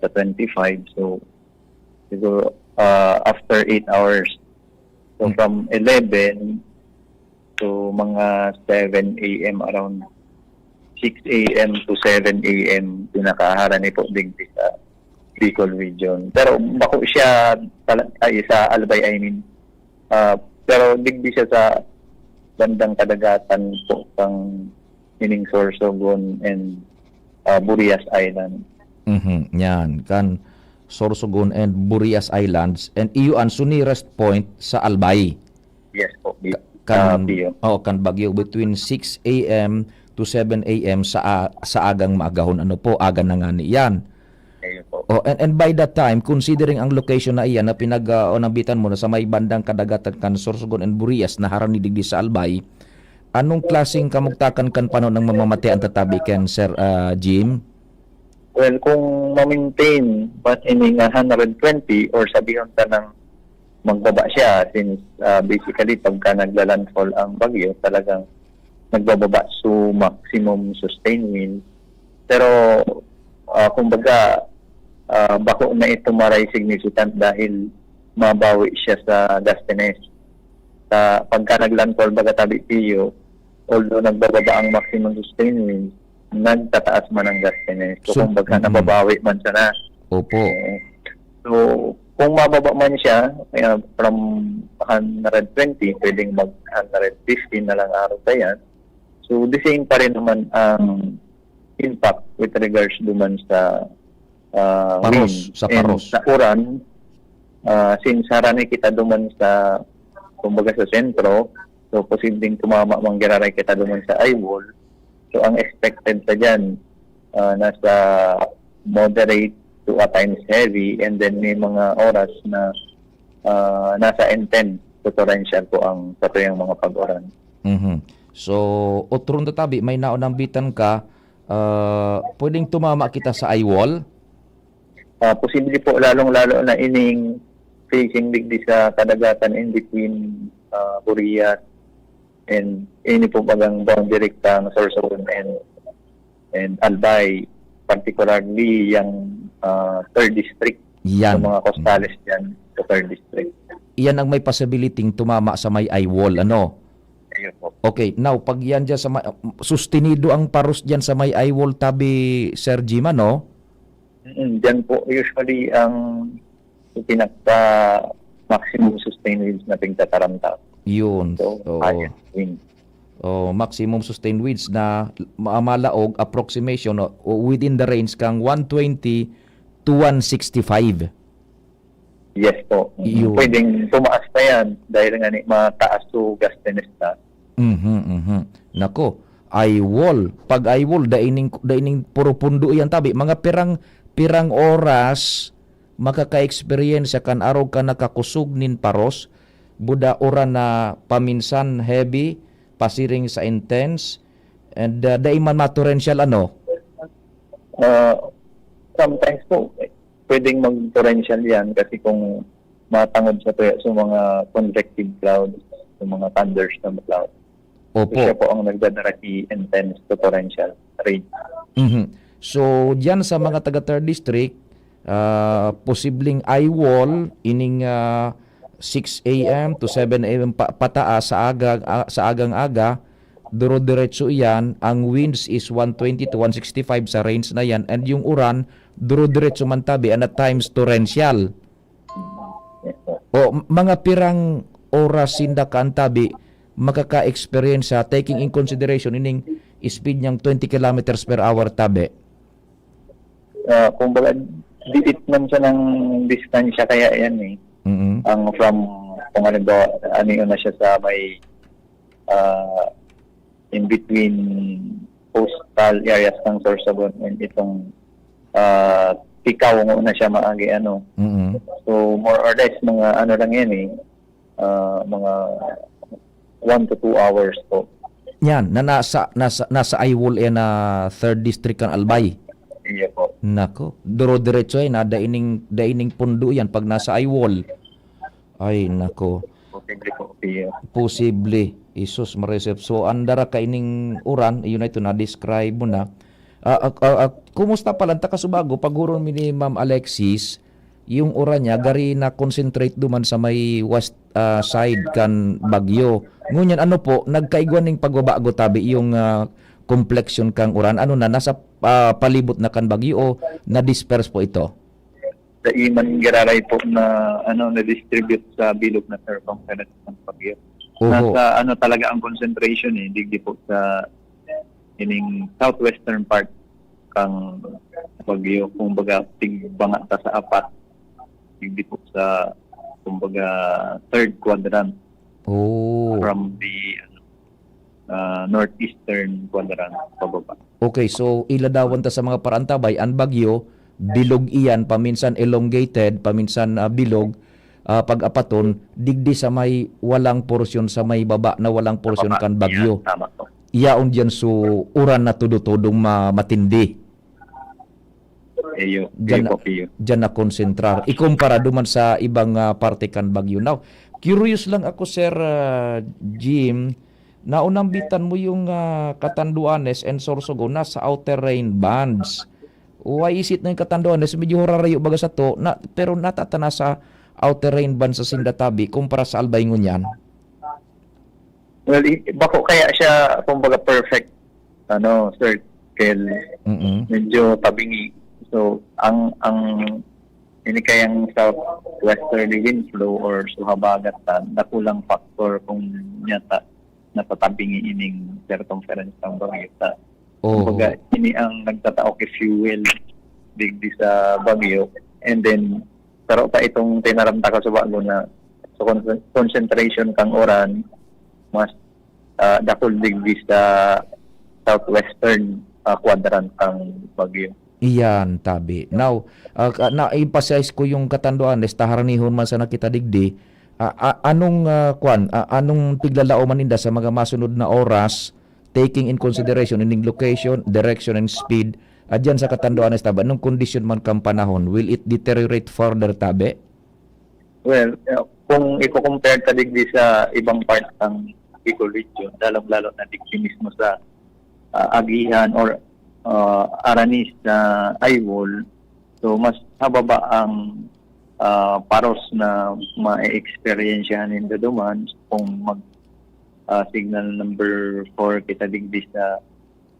sa twenty-five. So, siguro, ah, after eight hours. So, Hmm. from eleven to mga seven A M, around six A M to seven A M, pinakaharani po digdi sa Bicol region. Pero bako siya pala, ay, sa Albay, I mean. Ah, pero digdi siya sa bandang kadagatan po kang ining Sorsogon and, ah, Burias Island. Mhm, yan. Kan Sorsogon and Burias Islands. And iyo an so nearest point sa Albay. Yes po, di-, Ka-, kan, ah, Pio. Oh, kan bagyo between six A M to seven A M sa a-, sa agang maagahon. Ano po, aga na ngani yan. Ayun po. Oh, and, and by that time, considering ang location na iyan na pinag, ah, o nambitan mo na sa may bandang kadagatan kan Sorsogon and Burias na harani digdi sa Albay, anong klaseng kamugtakan kan panahon ang mamamatian ta tabi kan, Sir, ah, Jim? Well, kung ma-maintain man ini nga hundred twenty or sabihon ta nang magbaba siya since, ah, basically pagka nagla-landfall ang bagyo, talagang nagbababa so maximum sustained wind. Pero, ah, kumbaga, ah, bako na ito maray significant dahil mabawi siya sa gustiness. Sa pagka naglandfall baga tabi Pio, although nagbababa ang maximum sustained wind, nagtataas man ang gustiness. So, So, kumbaga, mm. nababawi man sana. Opo. Oo. So, kung mababa man siya, kaya from hundred twenty, pwedeng mag hundred fifty na lang araw pa yan. So, the same pa rin naman ang impact with regards duman sa, ah, Paros, wind sa and paros. sa uran. Ah, since harani kita duman sa, kumbaga, sa sentro, so posibleng tumama man giraray kita duman sa eye wall. So, ang expected sa dyan, ah, nasa moderate to at times heavy, and then may mga oras na, ah, nasa intense to torrential po ang satuyang mga pag-uran. Mhm. So, otro na tabi, may naonambitan ka, ah, pwedeng tumama kita sa eye wall? Ah, posible po, lalong-lalo na ining facing digdi sa kadagatan in between, ah, Burias and ini po bagang boundary kan Sorsogon and, and Albay, particularly yang, ah, third district, Yan. sa mga costales dyan sa third district. Iyan ang may possibility tumama sa may eye wall, ano? Ayun po. Okay, now, pag yan dyan sa ma-, sustenido ang paros dyan sa may eye wall tabi, Sir Jim, ano? Mm, dyan po, usually, ang pinaka maximum sustained winds na pigtataramtam. Yun. So, oo. Highest wind. Oh, maximum sustained winds na ma-, malaog, approximation, no, within the range kang one twenty to one sixty-five. Yes po. Mm, yun. Pwedeng tumaas pa yan dahil nga ni mataas to gustiness na. Mhm, mhm. Nako, eye wall. Pag eye wall, daining, daining puro pundo yan, tabi. Mga pirang, pirang oras makaka-eksperyensya kan arog ka nakakusog nin paros, buda uran na paminsan heavy, pasiring sa intense, and, ah, dai man ma-torrential, ano? Ah, sometimes po, eh, pwedeng mag-torrential yan kasi kung matangod sa tuya sa mga convective clouds, sa mga thunderstorm clouds. Opo. So, siya po ang nagdadala ki intense to torrential rain. Mhm. So, diyan sa mga taga third district, ah, posibleng eye wall ining, ah, six a m to seven a m pa-, pataas sa aga, ah, sa agang-aga, duro-diretso iyan. Ang winds is one twenty to one sixty-five sa range na yan, and yung uran, duro-diretso man tabi, and at times torrential. Yes, sir. O, m-, mga pirang oras sinda kaantabi makaka-experience sa taking in consideration ining speed niyang twenty kilometers per hour tabi? Ah, kumbaga, diit man siya ng distansya kaya yan eh. Mm-mm. Ang from, kung halimbawa, ano yun na siya sa may, ah, in between coastal areas ng Sorsogon and itong, ah, Ticao, na siya maagi, ano. Mm-mm. So, more or less, mga ano lang yan eh, ah, mga one to two hours po. Yan, na nasa, nasa, nasa eye wall yan na third district kan Albay. Iya po. Nako, duro-diretso yan, na daining, daining pundo yan pag nasa eye wall. Ay, nako. Posible po, iya. Posible. Isus, marisip. So, andara kaining uran, yun na ito, na-describe mo na. Ah, ah, ah, ah, kumusta pala, ta Kasubago, paghuron mi ni Ma'am Alexis, yung uran niya, gari na concentrate duman sa may west, ah, side kan Bagyo. Ngunyan, ano po, nagkaigwa ning pagbabago tabi yung, ah, complexion kang uran? Ano na, nasa, ah, palibot na kan Bagyo o na-disperse po ito? Sa iman giraray po na, ano, na-distribute sa bilog na circumference ng Bagyo. Oho. Nasa, ano, talaga ang concentration eh, digdi po sa ining southwestern part kang Bagyo, kumbaga, tigbanga ta sa apat, digdi po sa, kumbaga, third quadrant. Oh. From the, ano, ah, northeastern quadrant pababa. Okay, so iladawan ta sa mga paraantabay, ang bagyo, bilog iyan, paminsan elongated, paminsan, ah, bilog, ah, pag-apaton, digdi sa may walang porsyon, sa may baba na walang porsyon Baba, kan bagyo. Yan, tama po. Yaon diyan so uran na todo-todong ma-, matindi. Iyo, Diyan iyo na, po, iyo. diyan na konsentrar. Ikumpara duman sa ibang, ah, parte kan bagyo. Now, curious lang ako, Sir, ah, Jim, naunambitan mo yung, ah, Catanduanes and Sorsogon na sa outer rain bands. Why is it na yung Catanduanes, medyo horarayo baga sa to, na, pero natatana sa outer rain bands sa Sindatabi kumpara sa Albay ngunyan? Well, i-, bako kaya siya, kumbaga, perfect, ano, circle. Mm-mm. Medyo tabingi. So, ang, ang, ini kayang southwesterly wind flow or suhabagat ta, dakulang factor kung nyata natatabingi ining circumference ng bagyo ta. Oo. Kumbaga, ini ang nagtatao ki fuel digdi sa bagyo. And then, pero pa itong tinaram ta Kasubago na sa con-, concentration kang uran, mas, ah, dakul digdi sa southwestern, ah, quadrant kang bagyo. Iyan, tabi. Now, ah, ka-, na-emphasize ko yung Catanduanes, ta haranihon man sana kita digdi. Ah, ah, anong, ah, kwan, ah, anong piglalaoman ninda sa mga masunod na oras, taking in consideration ining location, direction, and speed, ah, diyan sa Catanduanes, tabi? Anong kondisyon man kang panahon? Will it deteriorate further, tabi? Well, uh, kung i-compare ta digdi sa ibang part ng Bicol region, lalong-lalo na digdi mismo sa, ah, agihan or, ah, aranis na eye wall, so mas hababa ang, ah, paros na ma-experience nindo duman kung mag-, ah, signal number four kita digdi sa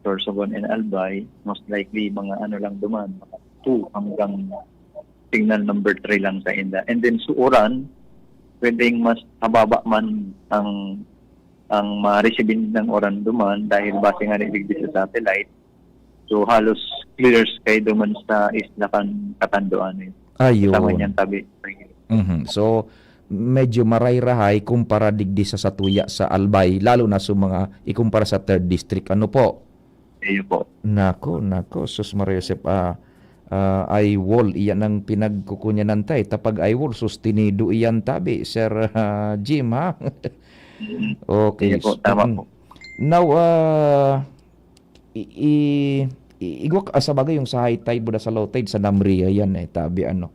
Sorsogon and Albay, most likely mga ano lang duman, mga two hanggang signal number three lang sa inda. And then sa uran, pwedeng mas hababa man ang ang ma-receive ng uran duman dahil base nga ni digdi sa satellite. So halos clear sky duman sa isla kan Catanduanes. Ayun. Kasama niyan tabi. Mhm. So, medyo maray-rahay kumpara digdi sa satuya sa Albay, lalo na sa mga ikumpara sa third district. Ano po? Iyo po. Nako, nako, sus Maria Josep, ah, ah, eye wall, iyan ang pinagkukunyanan ta eh. Tapag eye wall, sustinido iyan tabi, Sir ah, Jim, ha? Mm. Okay. Iyo po, tama Mm. po. Now, ah, i, i, i, igwa ka, ah, sa bagay yung sa high tide, buda sa low tide, sa Namria yan eh, tabi ano.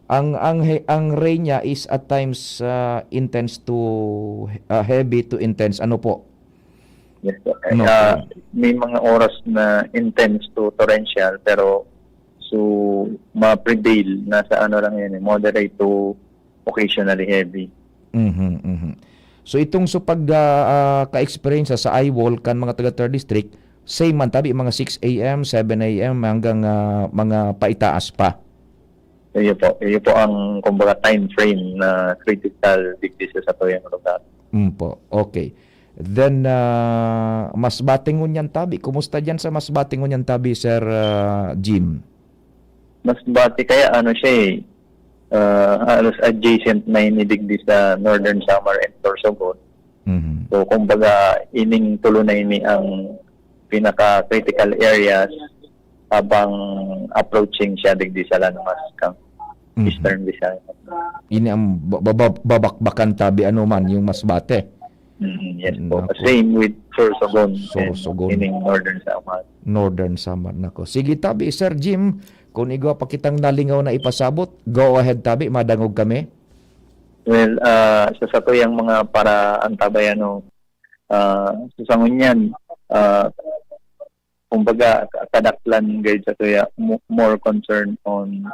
Ang ang he- ang rain niya is at times ah, intense to ah, heavy to intense, ano po? Yes po. Eh, No. ah, may mga oras na intense to torrential pero so ma-prevail, nasa ano lang yan eh, moderate to occasionally heavy. Mhm, mhm. So itong so pag ah, ah, ka-experience sa eye wall kan mga taga third district, same man tabi mga six a m, seven a m hanggang ah, mga paitaas pa. Iyo po, iyo po ang kumbaga time frame na critical digdi sa satuyang lugar. Mm po. Okay. Then ah, Masbate ngunyan tabi. Kumusta diyan sa Masbate ngunyan tabi, Sir ah, Jim? Masbate kaya ano siya eh, ah, halos adjacent na ini digdi sa Northern Samar and Sorsogon. Mhm. So kumbaga ining tulo na ini ang pinaka-critical areas habang approaching siya digdi sa landmass kang Mhm. Eastern Visayas. Ini ang ba- ba- ba- babakbakan tabi ano man yung Masbate. Mm, yes po. Nako. Same with Sorsogon and Sorsogon. ining Northern Samar. Northern Samar. Nako. Sige tabi, Sir Jim, kung igwa pa kitang nalingaw na ipasabot, go ahead tabi, madangog kami. Well, ah, sa satuyang mga paraantabay ano, ah, sa sangunyan, ah, kumbaga kadaklan gayud satuya mo- more concern on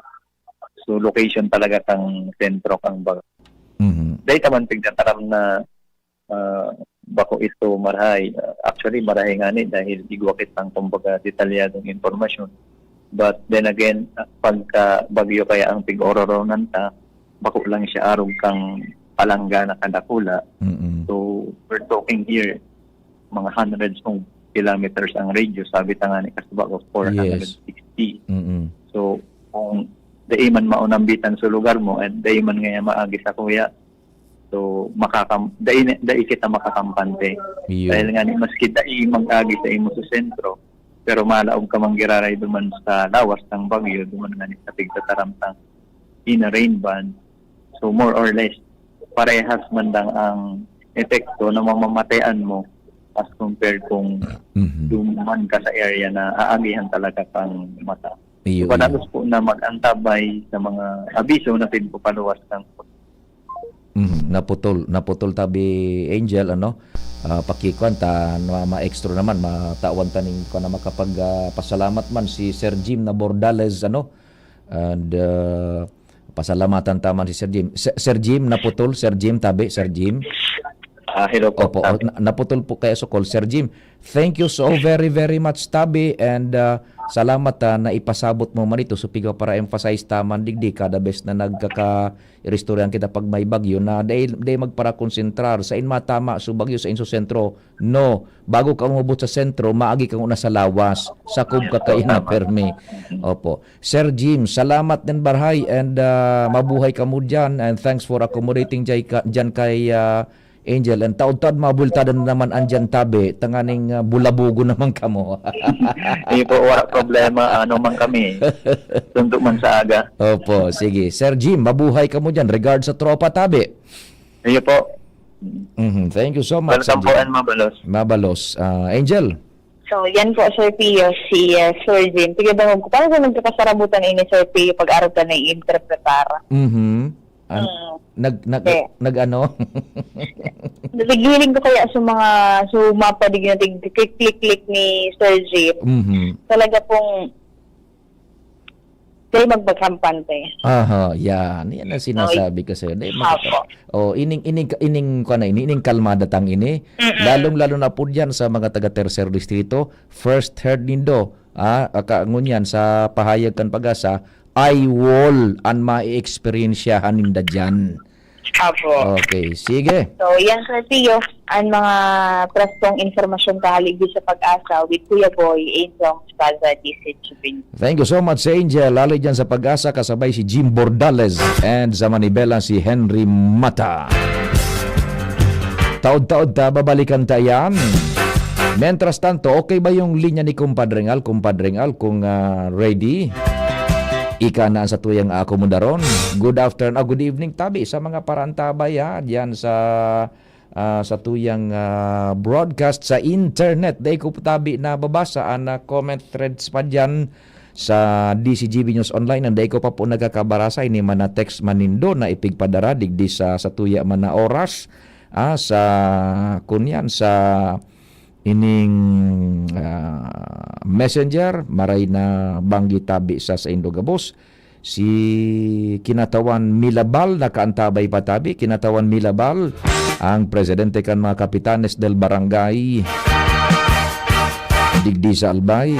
so location talaga kang sentro kang bag. Mhm. Dahil ka man pigtataram na ah, bako ito marahay. Ah, actually, marahay nga ni dahil igwa kitang kumbaga detalyadong impormasyon. But then again, ah, pagka bagyo kaya ang pig-ororonan ta, bako lang siya arog kang palangga na kadakula. Mm-mm. So, we're talking here, mga hundreds of kilometers ang radius. Sabi ta nga ni kasuba ko, four hundred sixty. Mm-mm. So, kung dai man maunambitan sa lugar mo, and dai man nga maagi sa kuya, so, makakam, dai, dai kita makakampante. Iyo. Dahil nga ni, maski dai mag-agi sa imo sa sentro, pero malaog ka man giraray duman sa lawas ng bagyo, duman nga ni sa pigtataram tang inner rain band. So, more or less, parehas man lang ang epekto na mamamatean mo as compared kung Mhm. duman ka sa area na aagihan talaga kang mata. Iyo, So, padalos iyo. po na mag-antabay sa mga abiso na pinagpapaluwas ng Mhm. Naputol, naputol tabi Angel, ano? Ah, pakikuan ta, ma, ma-extra naman, matawan ta ning kuan na makapag ah, pasalamat man si Sir Jim na Bordales, ano? And ah, pasalamatan ta man si Sir Jim. Sir, Sir Jim, naputol, Sir Jim, tabi, Sir Jim. Ah, hello po. Opo, oh, na- naputol po kaya sa call. Sir Jim, thank you so very, very much, tabi. And ah, salamat ah, na ipasabot mo man ito. So, piga para emphasize taman digdi, kada bes na nagkaka-iristoryahan kita pag may bagyo, na dahil, dahil magparakonsentrar sa inmatama, so bagyo sa inso sentro, no. Bago ka umabot sa sentro, maagi ka muna sa lawas. Sakob ka kayo na permi. Opo. Sir Jim, salamat din barhay and ah, mabuhay ka mo dyan. And thanks for accommodating dyan, ka, dyan kay ah, Angel. And taod-taod, mabultadan na naman andyan tabi. Tanganing ah, bulabugo naman kamo. Iyo po, wala problema. Ano man kami. Sundo man sa aga. Opo, sige. Sir Jim, mabuhay ka mo dyan. Regards sa tropa tabi. Iyo po. Mhm. Thank you so much, Welcome Sir po Jim. and mabalos. Mabalos. Ah, Angel. So, yan po, Sir Pio, si uh, Sir Jim. Sige, bangog ko. Paano po nagkakasarabutan na ini, Sir Pio, pag araw ka na i-interpretar? Mhm. An- Hmm. nag nag Hindi. nag ano? Nagigiling ko kaya sa mga sumapadig na tig-click-click ni Sir Jim. Mhm. Talaga pong Dai magpakampante. Aha, yan. Yan ang sinasabi ko sa'yo. Dai Apo. makaka-, oh, ining, ining, ining, kuwan na ini, ining kalmada tang ini. Mm-mm. Lalong-lalo na po diyan sa mga taga Tercer Distrito, first heard nindo, ah, aka-, ngunyan sa pahayag kan PAGASA, eye wall an maeeksperyensyahan ninda diyan. Apo. Okay, sige. So, yan, Sir Pio, ang mga preskong impormasyon kahaligdi sa PAGASA with Kuya Boy, Angel Mostaza, D C G P. Thank you so much, Angel. Lalo dyan sa PAGASA, kasabay si Jim Bordales and sa Manibela, si Henry Mata. Taod-taod ta, babalikan ta yan. Mientras tanto, okay ba yung linya ni Kumpadre Ngal? Kumpadre Ngal, kung, ah, ready, ika na sa tuyang akomodaron. Good afternoon, ah, good evening, tabi, sa mga parantabay, ah, diyan sa, ah, sa tuyang, ah, broadcast sa internet. Dai ko tabi nababasa ang, ah, comment threads pa diyan sa D C G B News Online. Ang dai ko pa po nagkakabarasa, ini man na text man nindo na ipigpadara digdi sa, sa tuya man na oras, ah, sa, kunyan, sa ining, ah, messenger, maray na banggi tabi sa saindo gabos. Si Kinatawan Milabal, nakaantabay pa tabi. Kinatawan Milabal, ang presidente kan mga Kapitanes del Barangay digdi sa Albay.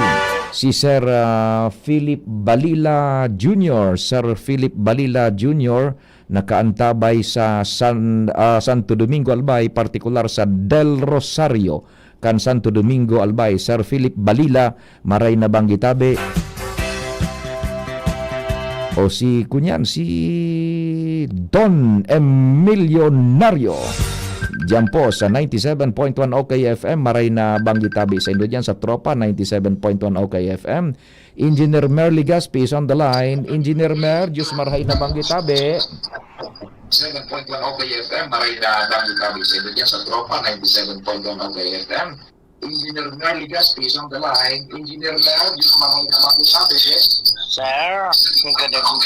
Si Sir, ah, Philip Balila Junior, Sir Philip Balila Junior, nakaantabay sa San, ah, Santo Domingo, Albay, partikular sa Del Rosario, kan Santo Domingo, Albay, Sir Philip Balila, maray na banggi tabi. O si, kunyan, si Don Emilionario. Diyan po sa ninety-seven point one O K F M, maray na banggi tabi saindo diyan sa Tropa, ninety-seven point one O K F M. Engineer Mer Legaspi is on the line. Engineer Mer, Diyos marhay na banggi tabi. Seven point one O K F M, maray na danggi kami sa inyo diyan sa Tropa, ninety-seven point one O K F M. Engineer Mer Legaspi is on the line. Engineer Mer, Diyos marhay na danggi kami. Sir, magandang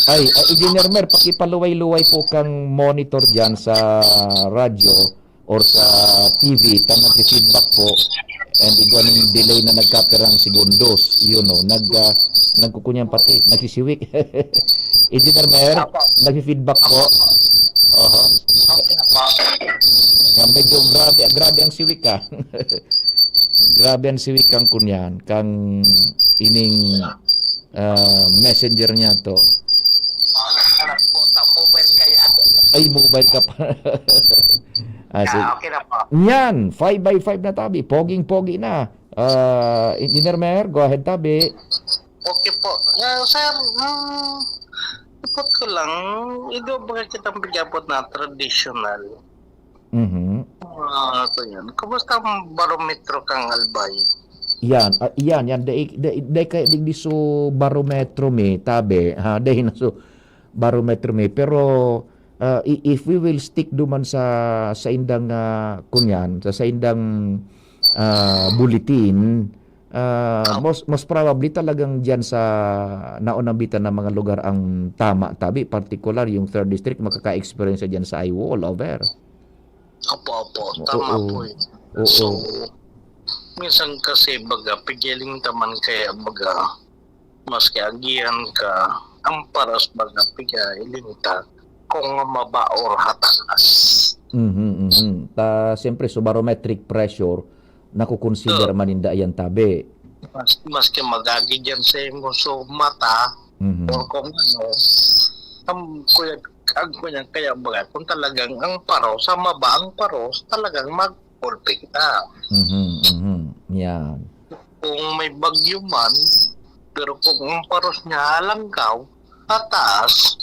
Ay, ah, Engineer Mer, pakipaluway-luway po kang monitor diyan sa radyo or sa T V, ta nagfi-feedback po, and igwa ning delay na nagkapirang segundos, yun, no, nag, ah, nagkukunyan pati, nagsisiwik. Engineer Mer, Apo. Nagfi-feedback po. Oho. Okay na po. Nga medyo grabe, grabe ang siwik, ah. Grabe ang siwik kang kunyan, kang ining, ah, messenger niya to. Ah, anak po, sa mobile kaya. Ay, mobile ka pa. Ah, sige. Ah, okay na po. Yan, five by five na tabi. Poging-pogi na. Ah, Engineer Mer, go ahead, tabi. Okay po. Ah, sir, hmm, ipot ko lang, ido ba kitang pag-abot na traditional? Mhm. Ah, ano to yan? Kumusta ang barometro kang Albay? Yan, ah, yan, yan. Dai, dai, dai kaya digdi so barometro mi, tabi. Ha, dai na so barometro mi. Pero, ah, i-, if we will stick duman sa, sa indang, ah, kunyan, sa, sa indang, ah, bulletin, ah, Opo. most, most probably talagang diyan sa naunambitan na mga lugar ang tama, tabi. Partikular, yung third district, makaka-experience diyan sa eye wall over. Opo, opo. Tama Oo. po yun. Oo. So, minsan kasi, baga, pigiling ta man kaya, baga, maski agihan ka, ang paros, baga, pigiling ta, kung mababa or hataas. Mhm, mhm. Ta, siyempre, so barometric pressure, nakukonsider Oo. man ninda yan, tabi. Mas, maski magagi dyan sa imo, so mata, Mhm. or kung ano, ang kuya, ang kuya, kaya baga, kung talagang ang paros, sa maba ang paros, talagang mag-, gulpi kita. Mhm, mhm. Yan. Kung may bagyo man, pero kung ang paros niya halangkaw, pataas,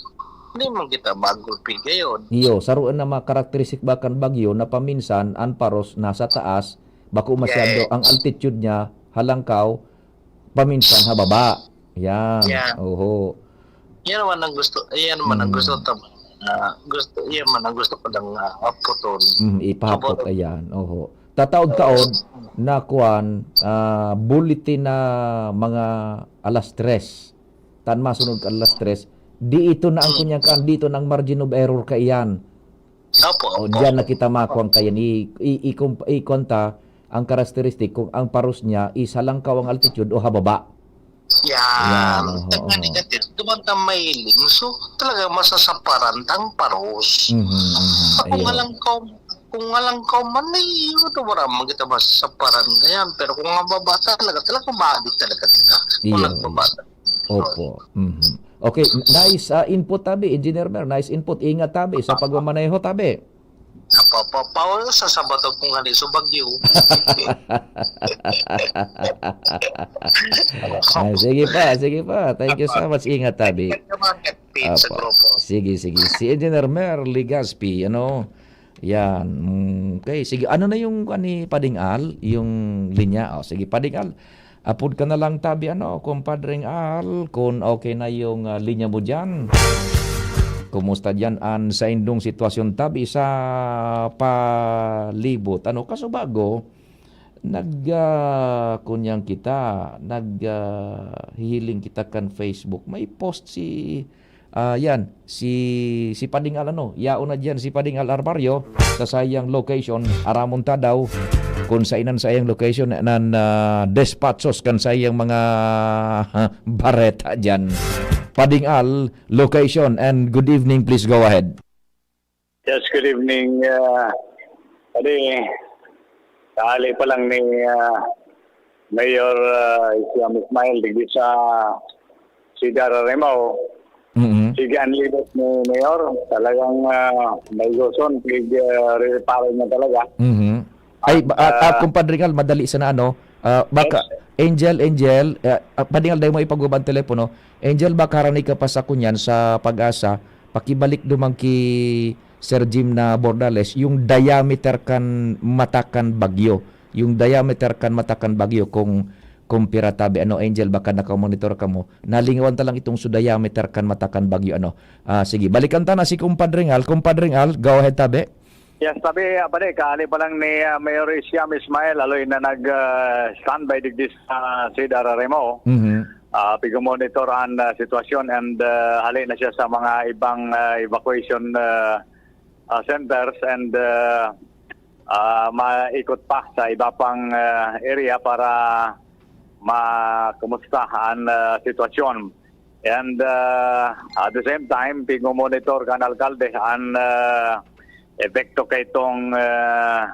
di man kita magulpi gayon. Iyo, saro na mga karakteristik ba kan bagyo na paminsan ang paros nasa taas, bako masyado Yes. ang altitude niya, halangkaw, paminsan ha baba. Yan. Yan. Oho. Yan naman ang gusto, yan naman ang Mm. gusto ta-, ah, gusto, yan man ang gusto ko lang, ah, aputon. Mm, ipahapot, Sabot. ayan. Oho. Tataod-taod Oo. na kuwan, ah, bulletin na mga alas tres. Tan masunod ka alas tres. Di ito na ang Mm. kunyang kan, dito na ang margin of error kaiyan. Opo, O, opo. diyan na kita makuha ang kayan. I, i, i, i, konta ang karakteristik kung ang paros niya is halangkaw ang altitude o hababa. Yan. Yan, oho, oho. Duman ta mahiling. So, talaga masasaparan tang paros. Mhm, mhm. Kung alang ka, kung alang ka man, ay, yun, wala man kita masasaparan. Ganyan. Pero kung mababa talaga, talaga maabot talaga kita. Kung nagbaba. Opo. Mhm. Okay, nice, ah, input tabi, Engineer Mer. Nice input. Ingat tabi sa pagmamaneho tabi. Apa, pa, pa, sa Sabado kung ano, sa Baguio. Ah, sige pa, sige pa. Thank you so much. Ingat tabi. Ingat naman, Pete, sa grupo. Sige, sige. Si Engineer Mer Legaspi, ano? Yan. Mm, okay, sige. Ano na yung, ano, ni Pading Al? Yung linya? Oh, sige, Pading Al. Apod ka na lang tabi, ano, Kumpadring Al, kung okay na yung, ah, linya mo diyan. Kumusta diyan an saindong sitwasyon tabi sa palibot? Ano, kaso bago, nag, ah, kunyang kita, nag, ah, hihiling kita kan Facebook. May post si, ah, yan, si, si Pading Al, ano, yaon na diyan si Pading Al Armario sa saiyang location. Aramon ta daw kung sainan saiyang location nan, ah, despatchos kan saiyang mga bareta diyan. Pading Al, location and good evening, please go ahead. Yes, good evening. Ah, padi, kaali pa lang ni, ah, Mayor, ah, Isiam Ismail digdi sa Cedar Aremao. Mhm. Sige, ang libot ni Mayor, talagang, ah, may guson, plig, ah, re-, reparo niya talaga. Mhm. Ay, ba, ah, ah, ah, Kumpadre Ngal, madali sana, ano, ah, baka, yes, Angel, Angel, ah, ah, Padre Ngal, dahil mo ipagubang telepono, Angel, baka harani ka pa sa kunyan, sa Pag-asa, pakibalik duman ki Sir Jim na Bordales, yung diameter kan mata kan bagyo, yung diameter kan mata kan bagyo, kung, kung pira tabi, ano, Angel, baka nakamonitor ka mo, nalingawan ta lang itong su diameter kan mata kan bagyo, ano. Ah, sige, balikan ta na si Kumpadre Ngal. Kumpadre Ngal, go ahead tabi. Yes, tabi, ah, pare, kaali pa lang ni, ah, Mayor Isiam Ismail, aloy na nag, ah, standby digdi sa Cedar Aremao. Mhm. Ah, pigmomonitor an, ah, sitwasyon and, ah, hali na siya sa mga ibang, ah, evacuation, ah, ah, centers and, ah, ah, maikot pa sa iba pang, ah, area para makumusta an, ah, sitwasyon. And, ah, at the same time, pigmomonitor kan alkalde an, ah, epekto kaitong, ah,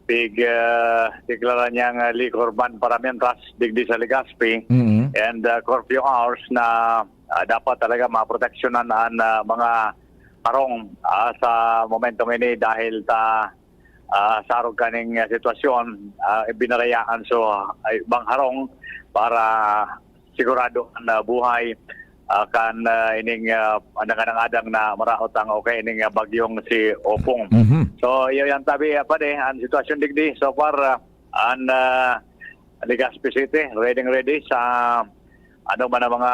pig, ah, deklara niyang, ah, liquor ban para mientras digdi sa Legazpi. Mm. And, ah, curfew hours na, ah, dapat talaga maproteksyonan an, ah, mga harong, ah, sa momentong ini dahil ta, ah, sa arog kaning, ah, sitwasyon, ah, binarayaan so, ah, ibang harong para sigurado an, ah, buhay, ah, kan, ah, ining, ah, nangangadang na maraot ang okay ining, ah, bagyong si Opong. Mhm. So, iyo yan tabi, ah, pare, ang sitwasyon digdi. So far, ah, an, ah, Legazpi City, ready, ready sa ano man ang mga,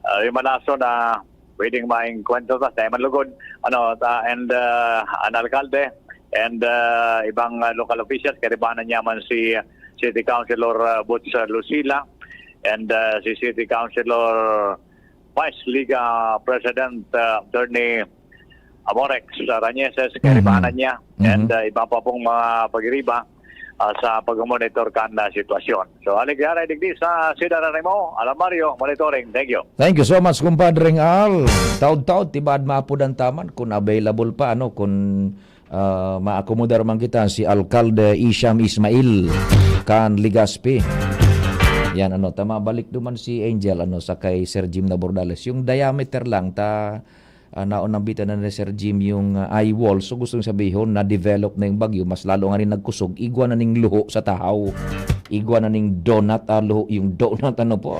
ah, rimalaso na pwedeng maengkwentro ta sa Eman Lugod, ano, ta, and, ah, an alkalde and, ah, ibang, ah, local officials, kaibahan niya man si City Councilor, ah, Boots, ah, Lucila and, ah, si City Councilor Vice Liga President, ah, Attorney Amorex, ah, Rañeses, Mhm. kaibahan niya, Mhm. and, ah, iba pa pong mga pagiriba, ah, sa pagmonitor kan, ah, sitwasyon. So, Alegre Aray digdi sa Cedar Aremao, Alam Mario, monitoring. Thank you. Thank you so much, Kumpadre Al. Taud-taud, tibaad maapod an taman, kung available pa, ano, kung, ah, maakomodar man kita, si Alkalde Isham Ismail kan Legazpi. Yan, ano, tama, balik duman si Angel, ano, sa kay Sir Jim na Bordales. Yung diameter lang, ta, ah, naunambitan na ni Sir Jim yung, ah, eye wall. So, gustong sabihon, na-develop na yung bagyo, mas lalo nga rin nagkusog. Igwa na ning luho sa tahaw. Igwa na ning donut, ah, luho yung donut, ano po.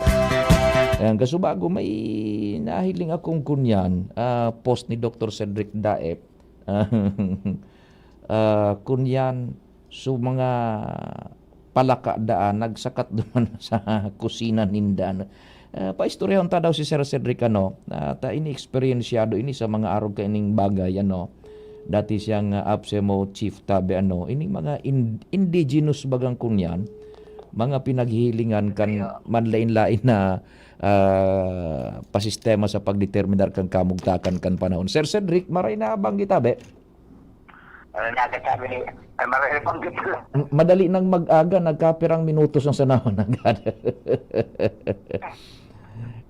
Ayan, kaso bago may nahiling akong kunyan, ah, post ni Doktor Cedric Daep. Ah, kunyan, so, mga palaka daan, nagsakat duman sa kusina ninda, ano. Ah, paistoryahon ta daw si Sir Cedric, ano, ah, ta ini eksperyensyado ini sa mga arog kaining bagay, ano. Dati siyang, ah, APSEMO chief tabi, ano, ining mga in-, indigenous bagang kunyan, mga pinaghihilingan kan manlain-lain na, ah, pasistema sa pagdeterminar kan kamugtakan kan panahon. Sir Cedric, maray na banggit, tabi? Ano na sabi ni, ay, marami pang gitla. M- Madali nang mag-aga, nagkapirang minutos ang sanawan agad.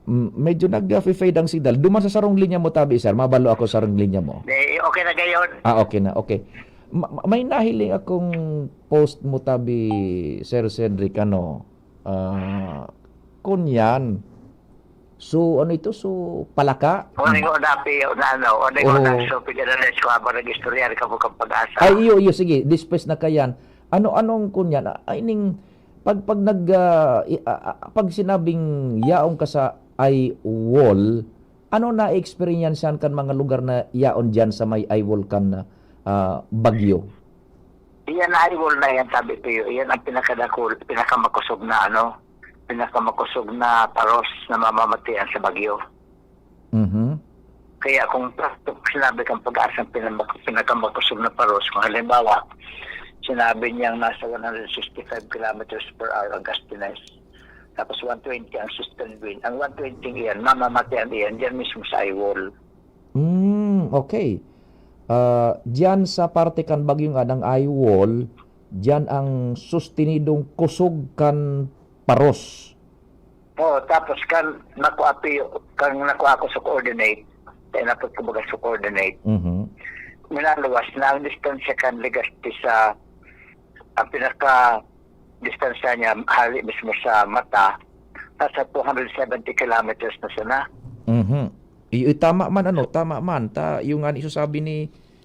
Mm, medyo nag-fade ang signal. Duman sa sarong linya mo, tabi, sir. Mabalo ako sa sarong linya mo. Di, okay na gayon. Ah, okay na. Okay. Ma- ma- may nahiling akong post mo, tabi, Sir Cedric, ano, ah, kunyan. So, ano ito? So, palaka? Uning ko na piyo na ano, uning ko Oo. na so, piganalis ko habang nag-istorya ka po kang pag-asa. Ay, iyo, iyo, sige, dispes na kayan. Ano, anong kunyan? Ay, ning, pag, pag nag, ah, i- ah, ah, pag sinabing yaong ka sa eye wall, ano na experience kan mga lugar na yaon diyan sa may eye wall kan ah, bagyo? Iyan na eye wall na yan, sabi ko yun. Iyan ang pinakadakul, pinakamakusog na ano, pinakamakusog na paros na mamamatian sa bagyo. Mhm. Kaya kung sinabi kang pag-asa ang pinama- pinakamakusog na paros, kung halimbawa, sinabi niyang nasa one hundred sixty-five kilometers per hour ang gustiness, tapos one twenty ang sustained wind. Ang one twenty iyan, mamamatian iyan, diyan mismo sa eye wall. Mm, okay. Ah, diyan sa parte kan bagyong adang eye wall, diyan ang sustinidong kusog kan paros. Oo, tapos kan nakuha piyo, kan nakuha ko sa coordinate, kaya napot ko baga sa coordinate, Mhm. minaluwas na ang distansya kan Legazpi sa, ang pinaka distansya niya hali mismo sa mata, nasa two hundred seventy kilometers na sana. Mhm. Iyo, tama man, ano, tama man. Ta, yung nga isasabi ni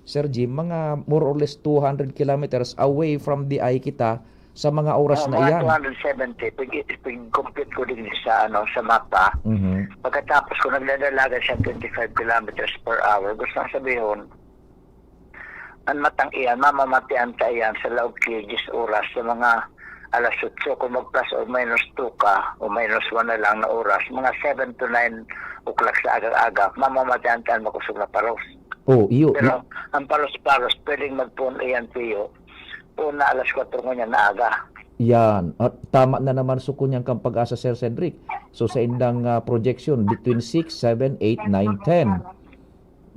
Sir Jim, mga more or less two hundred kilometers away from the eye kita sa mga oras Oo, na mga iyan. two hundred seventy, pag, pag-compute ko din sa, ano, sa mapa, Mhm. pagkatapos ko nagdadalagan siya twenty-five kilometers per hour, gusto nang sabihin, ang matang iyan, mamamatian ta iyan sa laog ki diyes oras sa mga alas otso. Kung mag plus or minus two ka, o minus one na lang na oras, mga seven to nine o'clock sa aga-aga, mamamatian ta ang makusog na paros. Oh, iyo. Pero ang paros-paros, pwedeng magpuon iyan, Pio, una alas kwatro ngunyan na aga. Yan. At tama na naman so kunyan kang pag-asa, Sir Cedric. So, sa indang ah, projection, between six, seven, eight, nine, ten.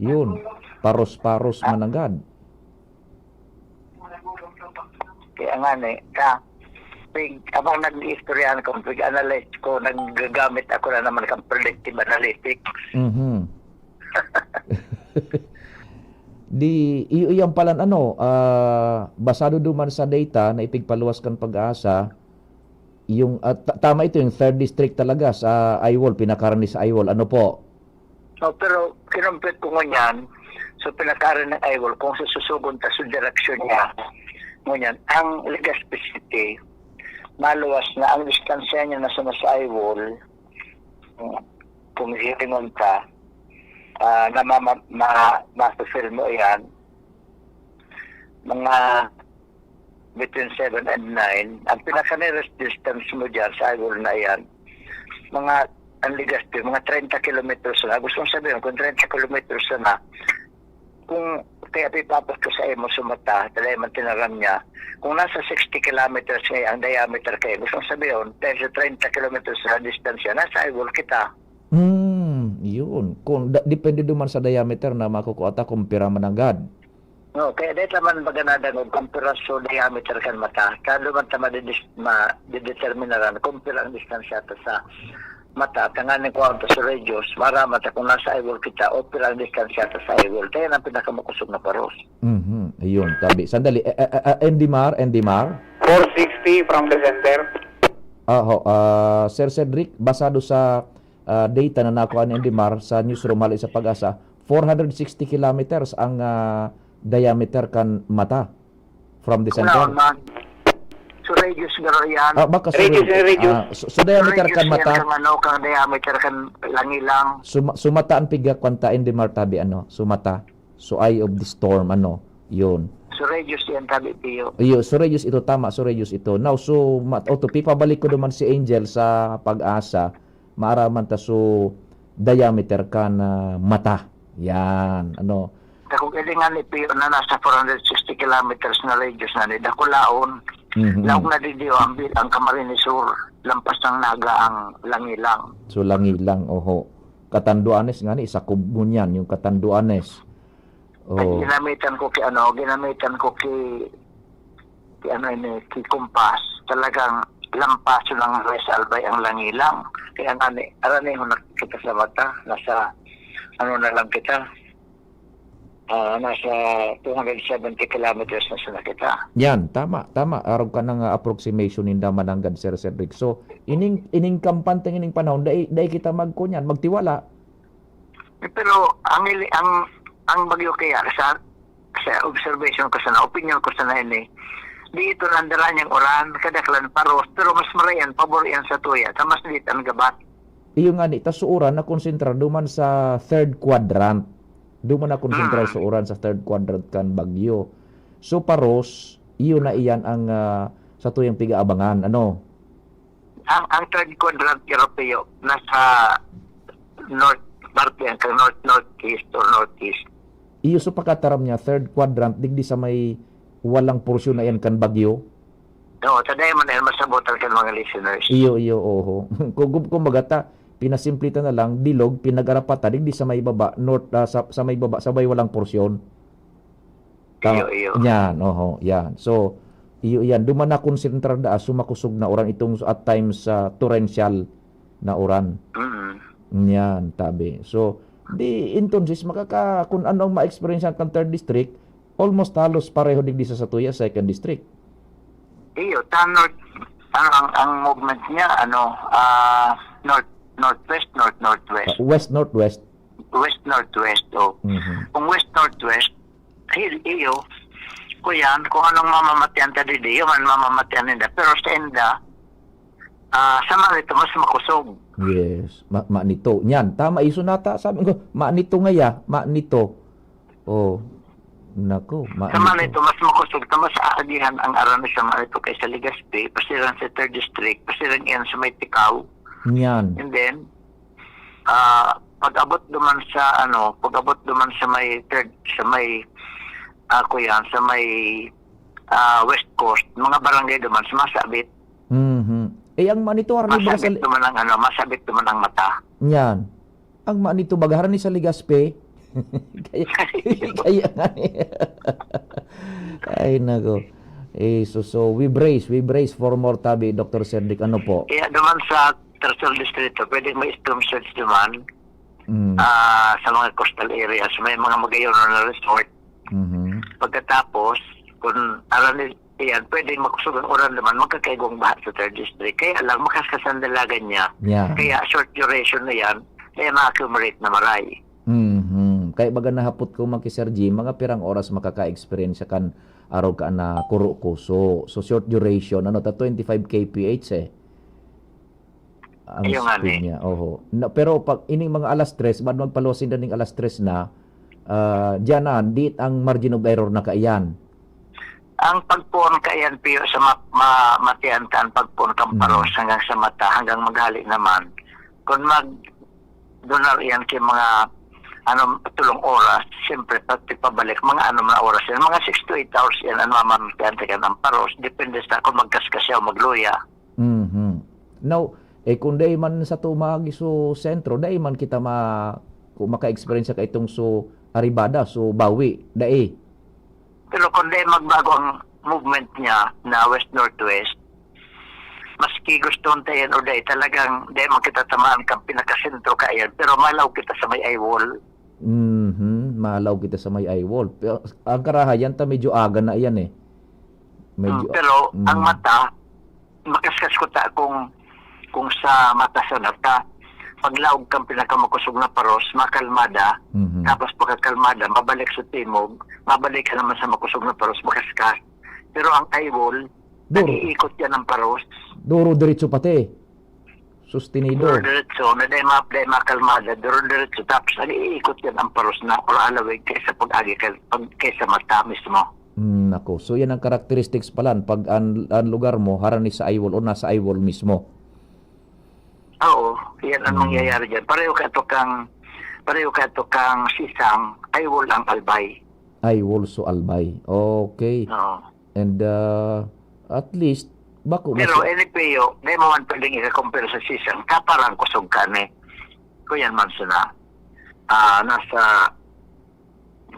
Yun. Paros-paros mananggad. Kaya nga ni, ka, pig, abang nag-iistoryahan ko, pig-analyze ko, naggagamit ako na naman kang predictive analytics. Mhm. Di, iyo, iyan palan, ano, ah, basado duman sa data na ipigpaluwas kan pag-asa, yung, ah, ta- tama ito, yung third district talaga sa Aywol, pinakarani sa Aywol. Ano po? So, pero kinumpit ko ngunyan, so pinakaran ng Aywol, kung sususugon ta sa direksyon niya, ngunyan, ang Legazpi City, maluwas na ang distansya niya na sa, sa Aywol, kung hihingon ka, ah, na ma, ma, ma, ma-feel mo yan, mga between seven and nine, ang pinaka-nearest distance mo dyan sa Aywol na yan, mga, ang Legazpi, mga thirty kilometers na. Gusto kong sabihin, kung thirty kilometers na, kung kaya pipapas ko sa imo sa mata, dahil man tinaram niya, kung nasa sixty kilometers nga ang diameter kayo, gusto kong sabihin, dahil sa thirty kilometers na distansya, nasa Aywol kita. Hmm, yun. Kung da- depende duman sa diameter na makukuha ta kung pira mananggad. No, kaya dahil naman baga nadangog ang piraso diameter kan mata, kaya duman ta madidis- ma, dideterminaran kung pira ang distansya ta sa mata, tanganing kuha ta sa radius, maraman ta kung nasa Aywol kita o pira ang distansya ta sa Aywol. Kaya ang pinakamakusog na paros. Mhm, ayun, tabi. Sandali, eh, eh, eh, Endimar, Endimar. four sixty from the center. Aho, ah, Sir Cedric, basado sa ah, data na nakuha ni Endimar sa newsroom hali sa Pag-asa, four hundred sixty kilometers ang ah, diameter kan mata from the Kunaon center. man. So, radius garo yan. Ah, baka so, Radius and radius. Ah, so, so diameter Radius kan yan mata. Kang, ano, kang diameter kan langilang. Suma, sumata ang piga kwanta, Endimar, tabi, ano, sumata. So, eye of the storm, ano, yun. So, radius yan, tabi, Pio. Iyo, so radius ito, tama, so radius ito. Now, so, ma- o, to, pipabalik ko naman si Angel sa Pag-asa, maaraman ta so diameter kan mata. Yan, ano. Kung ilingan ni Pio na nasa four hundred sixty kilometers na radius na ni Dakulaon, Mhm. laog na didiyo ang, bil- ang Camarines Sur, lampas ng Naga ang Langilang. So, Langilang, oho. Catanduanes nga ni, isa ko ngunyan, yung Catanduanes. Oo. Ginamitan ko ki ano, ginamitan ko ki, ki ano ini, ki kumpas. Talagang lampason lang sa Albay ang langilang. Kaya nga ni, arani ho nakikita sa mata, nasa ano na lang kita. Ah, nasa two hundred seventy kilometers na sana kita. Yan, tama, tama. Arog ka na nga approximation ninda mananggad, Sir Cedric. So, ining, ining kampante, ining panahon, dai, dai kita magkunyan, magtiwala. Eh, pero ang ili-, ang, ang bagyo kaya sa, sa observation ko sana, opinion ko sana ini, di ito nandala niyang uran, kadaklan paros, pero mas marayan, pabor yan sa tuya, ta mas liit ang gabat. Iyo nga ni, ta sa uran na konsentrado man sa third quadrant. Duman na konsentrado Mm. sa uran sa third quadrant kan bagyo. So, paros, iyo na iyan ang, ah, sa tuyang pigaabangan, ano? Ang, ang third quadrant, Europeo, nasa north, parte yan, kang north, northeast or northeast. Iyo, so pakataram niya, third quadrant, digdi sa may walang porsyon na yan kan bagyo. Oo, ta dai man yan masabotan kan mga listeners. Iyo, iyo, oho. Kung, kung, kumbaga ta, pinasimple ta na lang, bilog, pinag-arapat ta, digdi sa may baba, north, ah, sa, sa may baba, sa may walang porsyon. Tama. Iyo, iyo. Yan, oho, yan. So, iyo yan. Duman na konsentrada, sumakusog na uran itong at times, ah, torrential na uran. Mm. Yan, tabi. So, di, entonces, makaka-, kung ano ang ma-experience ng third district, almost halos pareho digdi sa satuya, second district. Iyo, ta north, ano, ang, ang movement niya, ano, ah, north, northwest, north, northwest. Ah, west-northwest. West-northwest, oh. Mhm. Kung west-northwest, hi-, iyo, kuyan, kung anong mamamatian ta didi, iyo man mamamatian ninda. Pero sa inda, ah, sa Manito, mas makusog. Yes, ma-, Manito. Yan, tama, iso nata, sabi ko, Manito ngaya, Manito. Oh, naku, Sa Manito. Manito, mas makusog, ta mas aagihan ang arani sa Manito kaysa Legazpi, pasiring sa third district, pasiring yan sa may Ticao. Yan. And then, ah, pag-abot duman sa, ano, pag-abot duman sa may third, sa may, ah, kuyan, sa may, ah, West Coast, mga barangay duman, sumasabit. Mhm. Eh, ang Manito, harani ba sa Masabit li- duman ang, ano, masabit duman ang mata. Yan. Ang Manito, baga harani sa Legazpi. Kaya, kaya nga ni-, ay, nako. Eh, so, so, we brace, we brace for more tabi, Doctor Cedric. Ano po? Kaya naman sa Tercer Distrito, pwede may storm surge naman, Mm. ah, sa mga coastal areas. May mga magayon na resort. Mhm. Pagkatapos, kung arani, iyan, pwedeng makusog ang uran naman, magkakaigwang baha sa third district. Kaya lang, makaskas ang dalagan niya. Yeah. Kaya short duration na yan, kaya ma-accumulate na maray. Mhm. Kaya baga nahapot ko man ki Sir Jim, mga pirang oras makaka-experience kan arog ka na kuro ko. So, so short duration, ano ta, twenty-five K P H eh. Ang Ayun nga speed ni. niya, oho. Na, pero pag ining mga alas tres, baad magpaluwas sinda ning alas tres na, ah, diyan na, diit ang margin of error na kaiyan. Ang pagpoon kaiyan, Pio, sa ma-, ma-, matian ta ang pagpoon kan Mm. paros hanggang sa mata, hanggang maghali naman. Kung mag-dunar iyan kay mga, ano, tulong oras, siyempre, pati pabalik, mga ano man oras yan, mga six to eight hours yan ang mamamatian ta kan ang paros, depende sa kung magkaskas siya o magluya. Mhm. Now, eh, kung dai man sa tumagi so sentro, dai man kita ma-, kung maka-experience ka itong so Aribada, so Bawi, dai. Pero kung dai magbago ang movement niya na west-northwest, maski gusto ta yan o dai, talagang dai man kita tamaan kan pinakasentro kaiyan, pero malaog kita sa may eye wall. Mhm, malaog kita sa may eye wall. Pero ang karahayan ta, medyo aga na iyan eh. Medyo, Mm, pero ang mm. mata, makaskas ko ta kung, kung sa mata sa mata. Paglaog kang pinakamakosog na paros, makalmada. Mhm. Tapos pagkakalmada, mabalik sa timog, mabalik ka naman sa makosog na paros, makaskas. Pero ang eye wall, Duro. nag-iikot yan ang paros. Duro diretso pati. Sustenido. Duro diretso, na dai ma-, dai makalmada, duro diretso. Tapos nag-iikot yan ang paros na or alawig kaysa pag-agi kay, pag, kaysa mata mismo. Hmm, nako. So, yan ang characteristics pala. Pag ang, ang lugar mo, harani sa eye wall o nasa eye wall mismo. Oo, yan ang Hmm. mangyayari dyan. Pareho ka to kang, pareho ka to kang sisang, eye wall ang Albay. Eye wall so Albay. Okay. Oo. And, uh, at least, bako Pero mas- N P O, di mo man pwedeng ika-compare sa sisang. Kaparang kusog ka ni. Kuyan man sila. Ah, nasa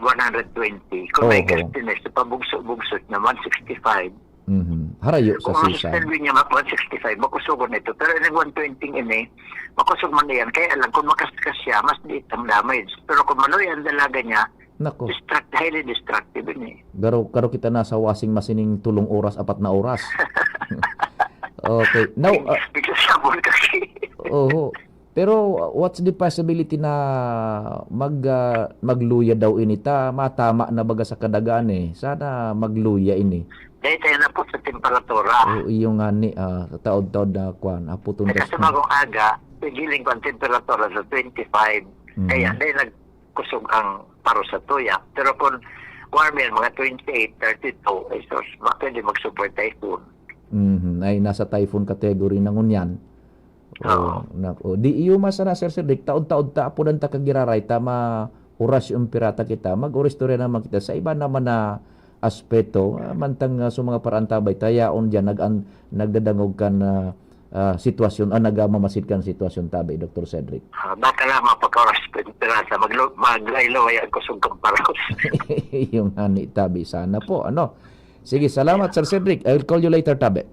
one hundred twenty. Kung may Oho. Gastinis, pabugso-bugso na one sixty-five. Mhm. Harayo sa Kung ang sisay. Suspended niya, ma-, one sixty-five, makusugon ito. Pero nag one twenty ini, makusog man iyan. Kaya lang, kung makaskas siya, mas diit ang damage. Pero kung maluya ang dalaga niya, Nako. Destruct-, highly destructive ini. Garo, garo kita na sa washing machine ning tulong oras, apat na oras. Okay. Now, ah, Because sabon kasi. Oho. Pero, uh, what's the possibility na mag, ah, magluya daw ini ta? Matama na baga sa kadagaan eh. Sana magluya ini. Dahil tayo na po sa temperatura. Oo, iyo nga ni, ah, taod-taod na kwan, haputon Ay, ka kasi sa bagong aga, nagiling ko ang temperatura sa twenty-five. Mhm. Kaya, dahil nagkusog ang paro sa tuya. Pero kung warm yan, mga twenty-eight, thirty-two, eh, so, ma-, pwede mag-support typhoon. Mhm. Ay, nasa typhoon category na ngunyan. Oo. Oh, nako. Di iyo masana, Sir Cedric, taod-taod ta, apudan ta kagiraray ta, ma-, orasyon pirata kita, mag-oristorya naman kita sa iba naman na aspeto, ah, mantang, ah, sa mga paraantabay, tayaon diyan, nag-an-, nagdadangog kan, ah, ah, sitwasyon, ah, nagmamasid kan sitwasyon, tabi, Doktor Cedric. Ah, baka lang mapakaoras pirata, maglo-, maglaylaway ang kusog kang paros. Yung ani, tabi, sana po, ano. Sige, salamat, Sir Cedric. I will call you later, tabi.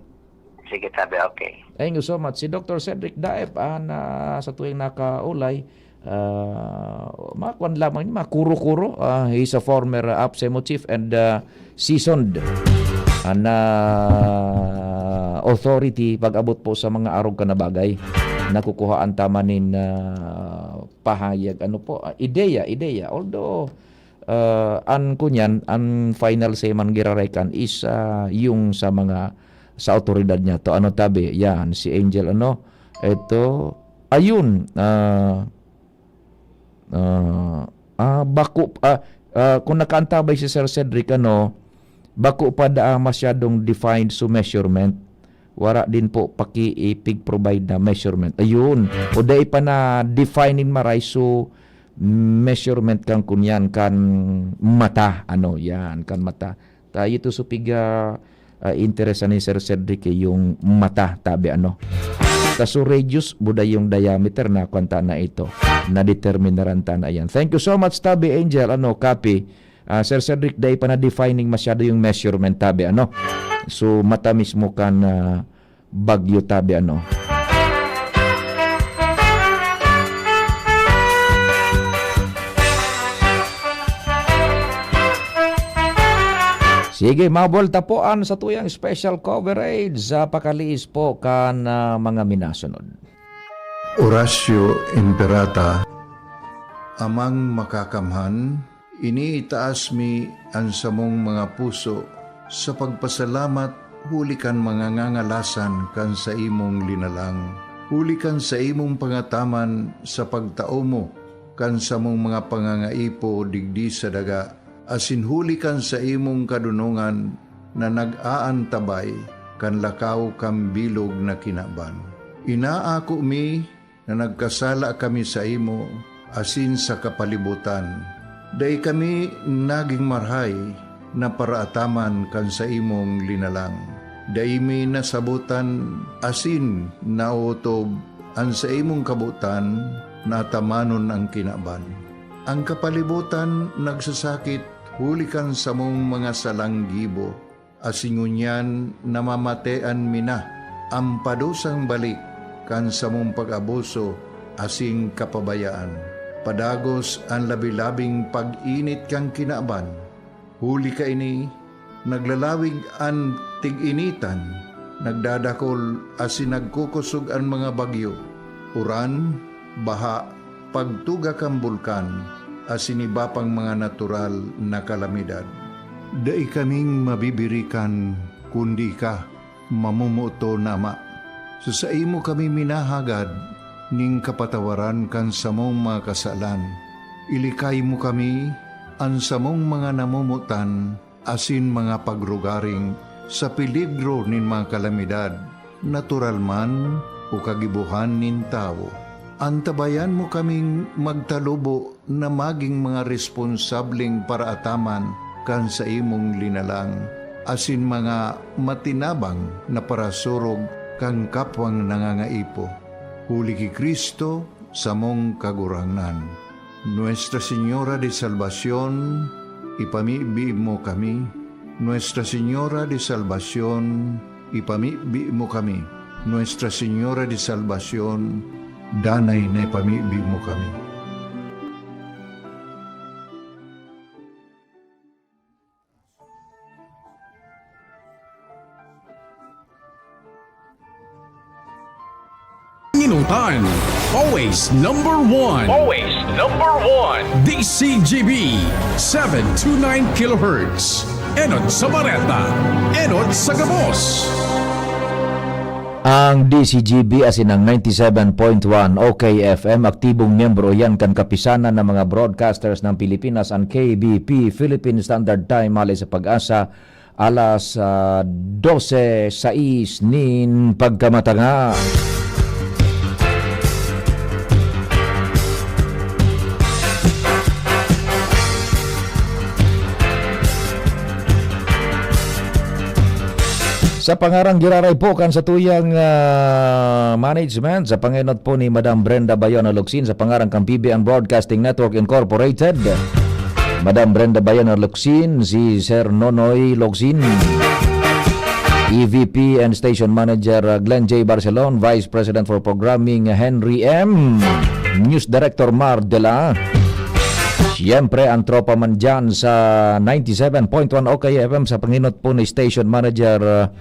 Sige, tabi, okay. Thank you so much. Si Doktor Cedric Daep, ah, na sa tuwing nakaulay, ah, mga kwan lamang, mga kuro-kuro. Ah, he's a former, ah, APSEMO chief and, ah, seasoned, ah, na authority pag-abot po sa mga arog ka na bagay. Nakukuhaan ta man nin, ah, pahayag, ano po, ah, ideya, ideya. Although, ah, an kunyan, an final say man giraray kan is, ah, yung sa mga, sa awtoridad niya to. Ano tabi? Yan, si Angel, ano? Ito, ayun, ah, ah, ah, bako, ah, ah, kung nakaantabay si Sir Cedric, ano, bako pa daa masyadong defined so measurement. Wara din po pakiipig-provide na measurement. Ayun. O dai pa na-define nin maray, so measurement kan kunyan, kan mata. Ano, yan, kan mata. Tayo to so piga, ah, interesan ni Sir Cedric, eh, yung mata, tabi, ano. Ta so radius, buda yung diameter na kwanta na ito. Nadeterminaran ta na yan. Thank you so much, tabi, Angel. Ano, copy. Ah, Sir Cedric, dai pa na-defining masyado yung measurement, tabi, ano? So, mata mismo kan, ah, bagyo, tabi, ano? Sige, mabuwalta po an satuyang special coverage sa pakaliis po kan, ah, mga minasunod. Orasyo Imperata. Amang Makakamhan, iniitaas mi an samong mga puso sa pagpasalamat huli kan mga ngangalasan kan saimong linalang, huli kan saimong pangataman sa pagtao mo kan samong mga pangangaipo digdi sa daga, asin huli kan saimong kadonongan na nag-aantabay kan lakaw kan bilog na kinaban. Inaako mi na nagkasala kami saimo asin sa kapalibotan. Dai kami nagin marahay na paraataman kan saimong linalang. Dai mi nasabotan asin naotob an saimong kabotan na atamanon an kinaban. An kapalibotan nagsasakit huli kan samong mga salang gibo, asin ngunyan namamatean mi na an padusang balik kan samong pag-abuso asin kapabayaan. Padagos an labi-labing pag-init kan kinaban. Huli kaini, naglalawig an tig-initan, nagdadakol asin nagkukosog an mga bagyo, uran, baha, pagtuga kan bulkan, asin iba pang mga natural na kalamidad. Dai kaming mabibirikan kundi ika, mamomoton na Ama. Sa saimo kami minahagad nin kapatawaran kan samong mga kasalan. Ilikay mo kami, an samong mga namomotan, asin mga pagrugaring sa peligro nin mga kalamidad, natural man o kagibohan nin tawo. Antabayan mo kaming magtalubo na magin mga responsableng paraataman kan saimong linalang, asin mga matinabang na parasurog kan kapwang nangangaipo. Huli ki Cristo, samong Kagurangnan. Nuestra Señora de Salvacion, ipamibi mo kami. Nuestra Señora de Salvacion, ipamibi mo kami. Nuestra Señora de Salvacion, danay na ipamibi mo kami. Minutan, always number one. Always number one. D C G B, seven two nine kilohertz. Enot sa Bareta, enot sa gabos. Ang D C G B asin ang ninety seven point one O K F M, aktibong miyembro yan kan Kapisanan ng mga Broadcasters ng Pilipinas, ang K B P, Philippine Standard Time, hale sa PAGASA, alas, ah, dose sais nin pagkamatanga. Sa pangarang giraray po kan satuyang, ah, management, sa pangenot po ni Madam Brenda Bayona Locsin, sa pangarang kan P B N Broadcasting Network Incorporated, Madam Brenda Bayona Locsin, si Sir Nonoy Locsin, E V P and Station Manager, ah, Glenn J Barcelon, Vice President for Programming, Henry M, News Director Mar Dela. Siyempre, ang tropa man dyan sa ninety seven point one O K F M sa pangenot po ni Station Manager, ah,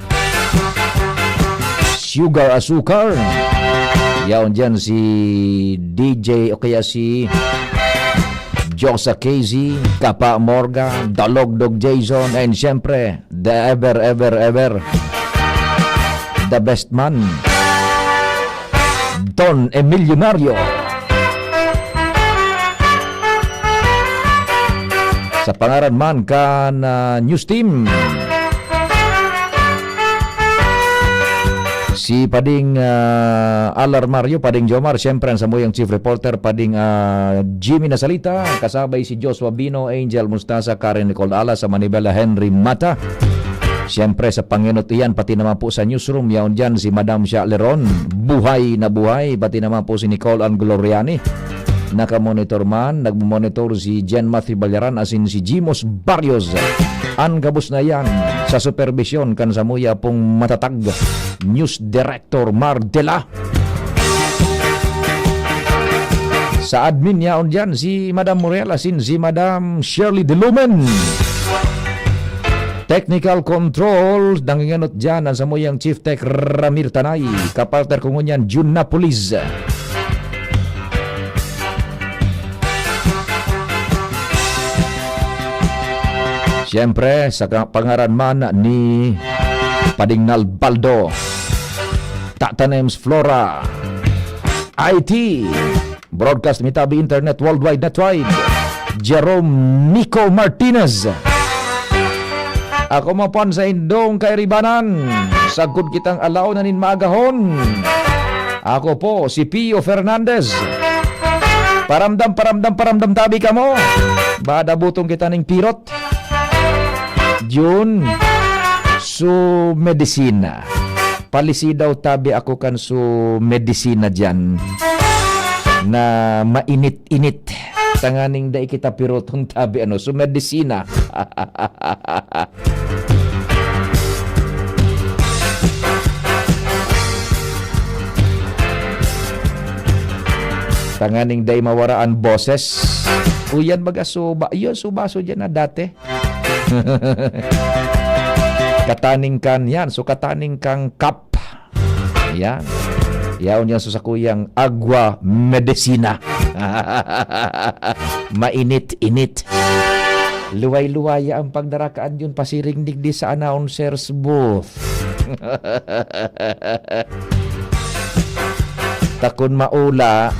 Sugar Asukar. Yaon dyan si D J o kaya si Josa Casey, Kapa Morgan, Dalogdog Jason, and siyempre, the ever, ever, ever, the best man, Don Emilionario. Sa pangaran man kan, ah, news team, si Pading, ah, Alar Mario, Pading Jomar, siyempre ang samuyang chief reporter, Pading, ah, Jimmy Nasalita, kasabay si Joshua Bino, Angel Mustasa, Karen Nicole Ala, sa Manibela Henry Mata. Siyempre, sa pangenot iyan, pati naman po sa newsroom, yaon dyan si Madam Sha Leron, buhay na buhay, pati naman po si Nicole Angloriani. Nakamonitor man, nagmomonitor si Jen Matthew Ballaran asin si Jimos Barrios. An gabos na yan sa superbisyon kan samuya pong matatag news director Mar Dela. Sa admin yaon dyan, si Madam Muriel asin si Madam Shirley De Lumen. Technical control, nangingenot dyan ang samuyang Chief Tech Ramir Tanay. Kapartner ko ngunyan, Jun Napolis. Siyempre, sa ka-, pangaran man ni Pading Nalbaldo, Tatanems Flora, I T, Broadcast Mitabi Internet Worldwide Netwide, Jerome Nico Martinez. Ako man po an saindong kairibanan, sagkod kitang alaw na nin maagahon. Ako po si Pio Fernandez. Paramdam, paramdam, paramdam tabi kamo. Bada butong kita ning pirot. Jun, su medisina. Palisi daw tabi ako kan su medisina diyan na mainit-init. Tanganing dai kita piroton tabi ano, su medisina. Tanganing dai mawara an boses. Uyan baga su ba-, yun, su baso diyan na dati. Kataning kan, yan. So, kataning kang cup. Yan. Yaon yan sa sakuyang agwa medisina. Mainit-init. Luway-luwaya ang pagdarakaan yun. Pasiring digdi sa announcer's booth. Takon maula,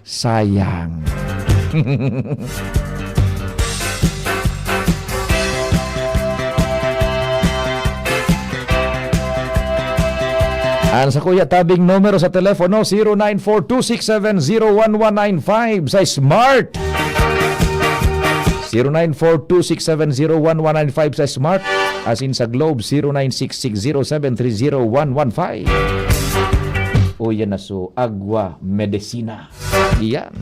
sayang. Ang sakuya tabing numero sa telepono, zero nine four two six seven zero one one nine five sa Smart. Zero nine four two six seven zero one one nine five sa Smart. Asin sa Globe, zero nine six six zero seven three zero one one five. O yan na so, agwa, medisina. Iyan.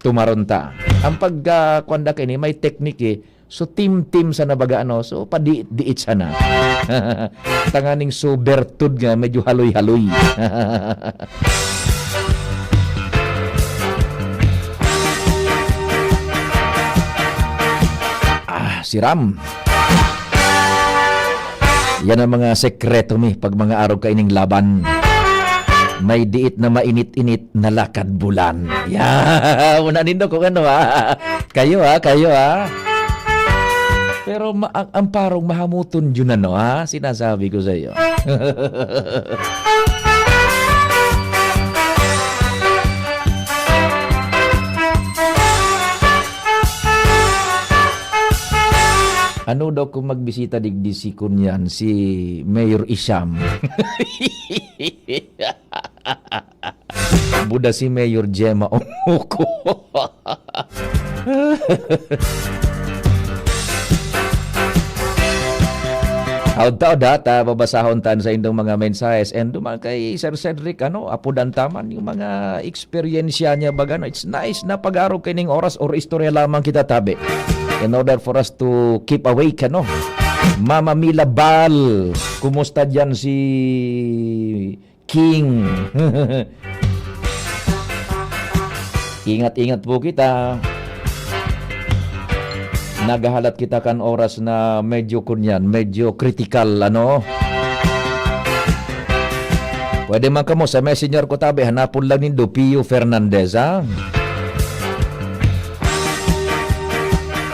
tumaron ta. Ang pag, ah, kuwan da kaini, may teknik, eh. So, team-team sana baga, ano? So, padiit-diit sana. Tanganing so bertud nga, medyo haloy-haloy. Ah, si Ram. Yan ang mga sekreto mi pag mga arog kaining laban. May diit na mainit-init na lakad bulan. Ya, una nindo kung ano, ha. Kayo, ha, kayo, ha. Pero ma- ang, ang parong mahamuton yun, ano, ha? Sinasabi ko sa iyo. Ano daw kung magbisita digdi si kunyan, si Mayor Isham? Buda si Mayor Gemma Omuko. Hawd ta, hawd ta, babasahon tan sa indong mga mensahes. And duman kay Sir Cedric, ano, apodan ta man yung mga eksperyensya niya, baga, no? It's nice na pag-arog kaining oras or istorya lamang kita, tabi. In order for us to keep awake, ano? Mama Mila Bal, kumusta diyan si King? Ingat-ingat po kita. Naghahalat kita kan oras na medyo kunyan, medyo kritikal, ano? Pwede man kamo sa messenger ko, tabi, hanapon lang nindo, Pio Fernandez, ha?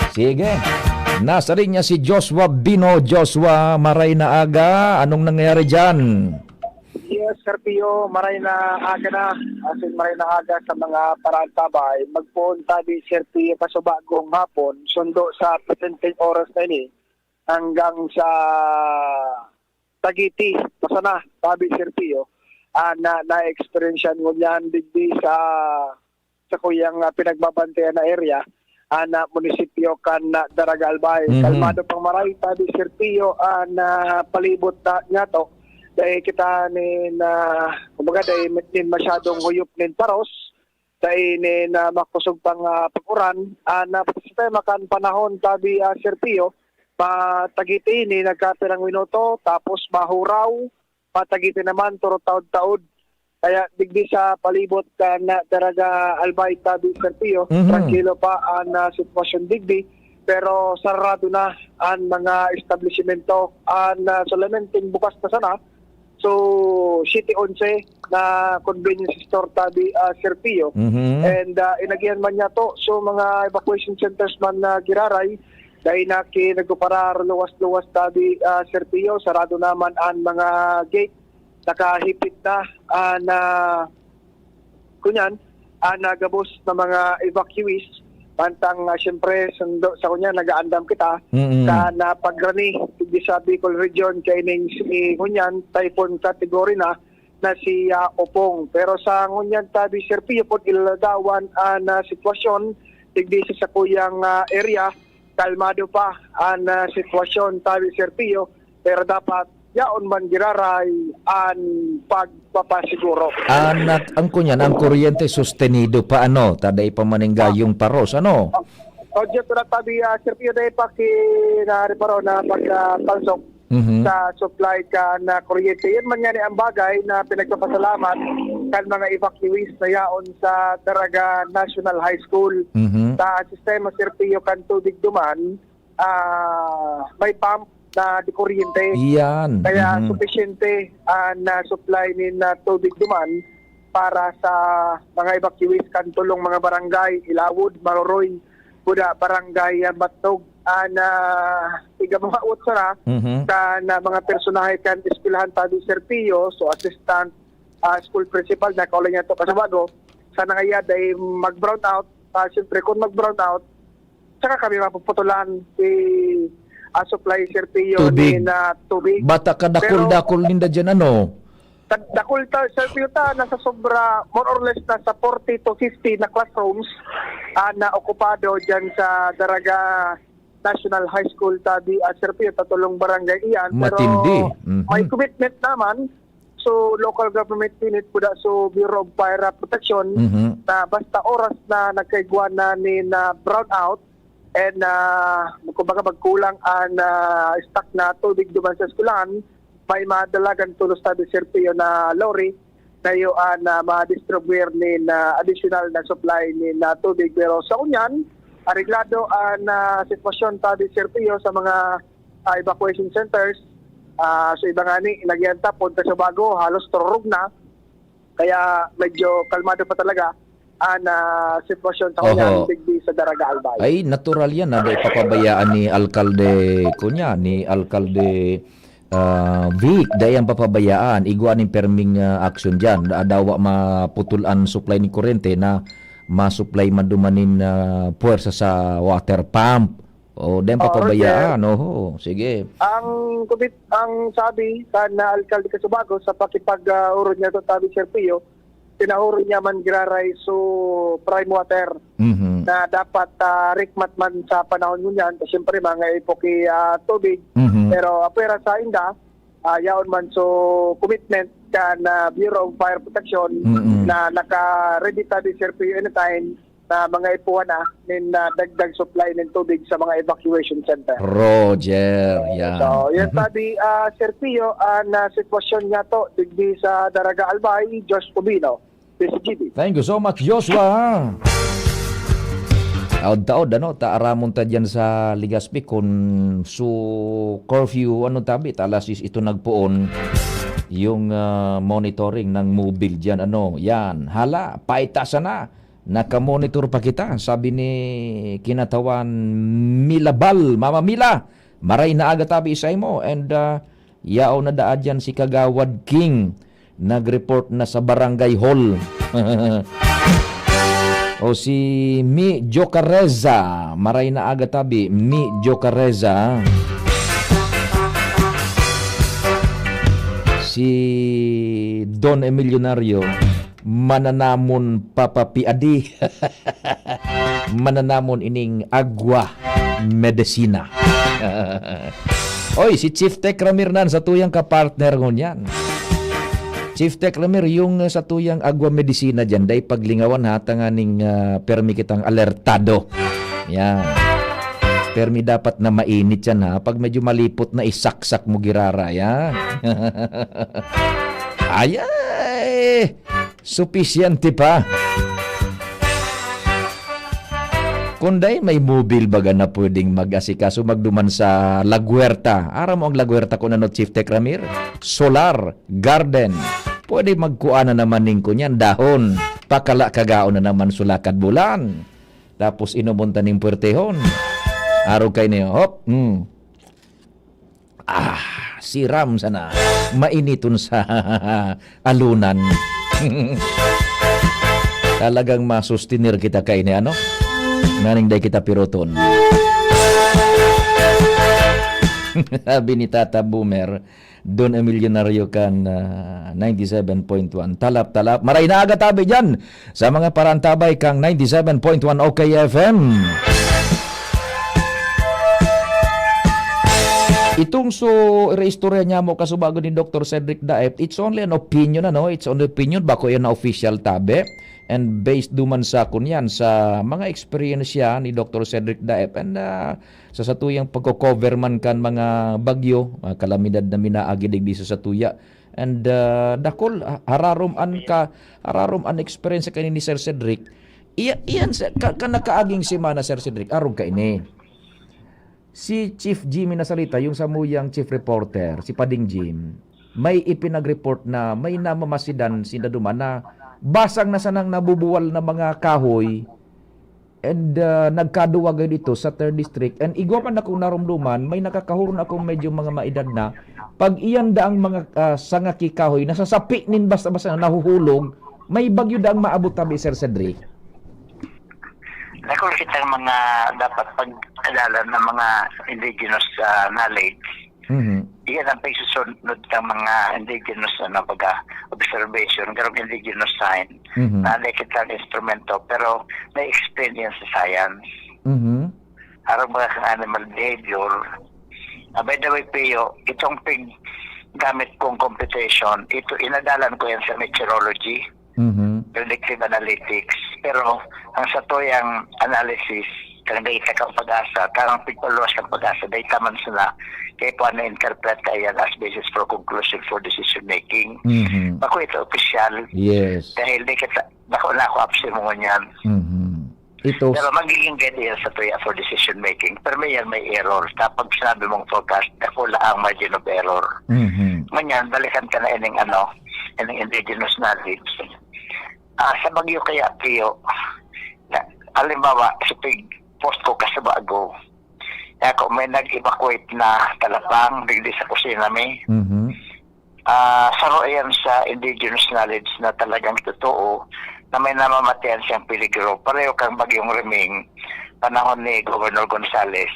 Sige. Nasa linya si Joshua Bino. Joshua, maray na aga. Anong nangyayari dyan? Yes, Sir Pio, maray na aga na. As in, maray na aga sa mga paraantabay. Magpoon tabi, Sir Pio, pasubagong hapon. Sundo sa presenteng oras na ini hanggang sa Tagiti. Basta na, tabi, Sir Pio, ah, na na-experience yan ngunyan digdi sa sa kuyang ah, pinagbabantayan na area, ah, na munisipyo kan ah, Daraga Albay. Mhm. Kalmado pang maray, tabi, Sir Pio, ah, na palibot na nga to. Dahil kita nin, ah, kumbaga, dahil nin masyadong huyop nin paros, dahil nin ah, makusog pang ah, pag-uran, ah, na sistema kan panahon, tabi, ah, Sir Pio, matagiti ni nagkapirang minuto, tapos mahuraw, matagiti naman, turot taod-taod. Kaya digdi sa palibot kan Daraga Albay, tabi, Sir Pio, Mhm. Tranquilo pa an ah, sitwasyon digdi, pero sarado na an mga establisimento. An ah, solamente bukas na sana, so, siyete onse na convenience store, tabi, ah, Sir Pio. Mhm. And ah, inagihan man niya to, so mga evacuation centers man na giraray, dahil na ki nagkuparar luwas-luwas, tabi, ah, Sir Pio, sarado naman an mga gate, nakahipit na, ah, na, kunyan, ah, na gabos na mga evacuees, mantang, ah, siyempre, sundo sa kunyan, nag-aandam kita, Mm-mm. sa napagrani, digdi sa Bicol Region, kaining si, kunyan, typhoon category na, na si ah, Opong. Pero sa ngunyan, tabi, Sir Pio, pod iladawan an ah, sitwasyon digdi sa sakuyang ah, area, kalmado pa an ah, sitwasyon, tabi, Sir Pio, pero dapat yaon man giraray an pagpapasiguro. Anak, ang kunyan, ang kuryente sustenido pa, ano, ta dai pa maninggayong paros, ano? O, dyan pala, tabi, ah, Sir Pio, dahil pa kinareparo na pagpalsok Mhm. sa supply kan ah, kuryente. Yan man yan ang bagay na pinagpapasalamat kan mga evacuees na yaon sa Daraga National High School. Mhm. Sa sistema, Sir Pio, kan tubig duman, ah, may pump na di kuryente. Iyan. Kaya Mhm. sufisyente ang ah, supply nin ah, tubig duman para sa mga evacuees kan tulong mga barangay, Ilawod, Maroroy, kuda barangay ah, Batnog. An ah, igamawot sana Mhm. kan ah, mga personahe kan eskwelahan, tabi, Sir Pio, so assistant ah, school principal na kaulay niya to kasabago, sa nangayad ay mag-brown out. Ah, siyempre, kung mag-brown out, saka kami mapuputulan si ah, supply, Sir Pio, Tubig. Ni na tubig. Bata ka dakul-dakul ninda dyan, ano? Sa dakul ta, Sir Pio, ta, nasa sobra, more or less, nasa forty to fifty na classrooms ah, na okupado dyan sa Daraga National High School, tabi, at Sir Pio, tatulong barangay iyan. Pero Matindi. Mhm. May commitment naman so local government unit, kuda so Bureau of Fire Protection, Mhm. na basta oras na nagkaigwa na nin, ah, brownout and, ah, kumbaga magkulang an, ah, stock na tubig duman sa eskwelahan, may madalagan tolos tabi, Sir Pio, na lorry na iyo an, ah, ma-distribute nin, ah, additional na supply nin, ah, tubig. Pero sa ngunyan, areglado an, ah, sitwasyon tabi, Sir Pio, sa mga, ah, evacuation centers. Ah, sa iba ngani, nagyan ta, Punta Subago, halos tururog na. Kaya medyo kalmado pa talaga an, ah, sitwasyon sa Oho. Ngunyan, digdi sa Daraga Albay. Ay, natural yan na dai papabayaan ni Alkalde, kunya, ni Alkalde, ah, Vic, dai yan papabayaan. Igwa nin perming, ah, aksyon dyan. Da-, dawa maputol an supply ni kurente na ma-supply man duman nin, ah, puwersa sa water pump. O, dai yan Oo, papabayaan. Roger. Oho, sige. Ang kubit, ang sabi kan, ah, Alkalde Casubago sa pakipag, ah, urod niya sa tabi, Sir Pio, pinahuro niya man giraray so prime water Mhm. na dapat, ah, rikmat man sa panahon ngunyan. Kasi siyempre, mga ipo ki, ah, tubig. Mhm. Pero apwera sa inda, ah, yaon man so commitment kan, ah, Bureau of Fire Protection Mm-mm. na naka-ready tabi, Sir Pio, anytime na mga ipuhan na nin, ah, dagdag supply nin tubig sa mga evacuation center. Roger, yan. So, yan Mhm. tabi, ah, Sir Pio, an, ah, sitwasyon niya to, digdi sa Daraga Albay, Josh Cubino, P C G B. Thank you so much, Joshua. Taod-taod, ano, ta aramon ta dyan sa Legazpi kun su curfew, ano, tabi, ta alas sais ito nagpoon yung, ah, monitoring ng mobile dyan, ano, yan. Hala, paita sana. Nakamonitor pa kita, sabi ni Kinatawan Milabal. Mama Mila, maray na aga tabi saimo. And, ah, yaon na daa dyan si Kagawad King. Nag-report na sa barangay hall. O si Mi Jocareza, maray na aga tabi, Mi Jocareza. Si Don Emilionario, mananamon papapiadi. Mananamon ining agwa medisina. Oy, si Chief Tech Ramir nan sa tuyang kapartner ngunyan. Chief Tech Ramir, yung, uh, sa tuyang agwa medisina dyan, dai paglingawan ha, tanganing, uh, permi kitang alertado. Yan. Permi dapat na mainit yan ha. Pag medyo malipot na, isaksak mo girara yan. Ay, ay! Supisyente pa. Kung dai may mobil baga na pwedeng mag-asikaso, magduman sa lagwerta. Aram mo ang lagwerta kung ano, Chief Tech Ramir? Solar, garden. Pwede magkuha na naman ning kunyan, dahon. Pakala kagaon na naman sulakad bulan. Tapos inomon ta ning puwertehon. Arog kaini, hop. Hmm. Ah, siram sana. Mainiton sa alunan. Talagang masustener kita kaini, ano? Nganing dai kita piroton. Sabi ni Tata Boomer, Don Emilionario kan, ah, ninety-seven point one. Talap, talap. Maray na aga tabi dyan sa mga parantabay kang ninety-seven point one O K F M. Itong so, ireistorya niya mo kasubago ni Doctor Cedric Daep, it's only an opinion, ano? It's only opinion, bako yan na official tabi. And based duman sa kunyan, sa mga eksperyensya ni Doctor Cedric Daep, and, ah, sa satuyang pagko-cover man kan mga bagyo, ah, kalamidad na minaagi digdi sa satuya. And, ah, dakul, ah, hararom an ka, hararom an eksperyensya kaini ni Sir Cedric. Iya-, iyan sa, ka, ka nakaaging semana, Sir Cedric, arog kaini. Si Chief Jimmy Nasalita, yung samuyang chief reporter, si Pading Jim, may ipinag-report na may namamasidan sinda duman na basang na sanang nabubuwal na mga kahoy. And, ah, nagkaduwa gayud ito sa third district. And igwa man akong narumduman, may nakakahurun akong medyo mga maedad na. Pag iyan daang mga, ah, sanga ki kahoy, nasasapi nin basta-basta na nahuhulog, may bagyo daang maabot tabi, Sir Cedric. Dakul kitang mga dapat pag-alalan ng mga indigenous, ah, knowledge. Mhm. Iyan ang pagsusunod ng mga indigenous, ano, baga, observation, karong indigenous sign. Mhm. Na ada kitang instrumento, pero may experience sa science. Mhm. Arang mga kang animal behavior. Ah, by the way, Pio, itong pig-, gamit kong computation, ito, inadalan ko yan sa meteorology, Mhm. predictive analytics. Pero ang satuyang analysis, ang data kan PAGASA, karang pigpaluwas kan PAGASA, data man sana, kaya po na-interpret kaiyan as basis for conclusion for decision making. Mhm. Bako ito opisyal. Yes. Dahil di kita, bako na ako apsi mo ngunyan. Mhm. Ito Pero magiging guide yan sa tuya for decision making. Pero may yan, may error. Kapag sinabi mong forecast, dakula ang margin of error. Mhm. Ngunyan, balikan ka na ining ano, ining indigenous knowledge. Ah, sa Bagyo kaya, Pio, na, halimbawa, sa pig post ko kasubago, ako may nag-evacuate na talapang, digdi sa kusina mi. Mhm. Ah, saro yan sa indigenous knowledge na talagang totoo na may namamatian siyang peligro. Pareho kang Bagyong Reming, panahon ni Governor Gonzales,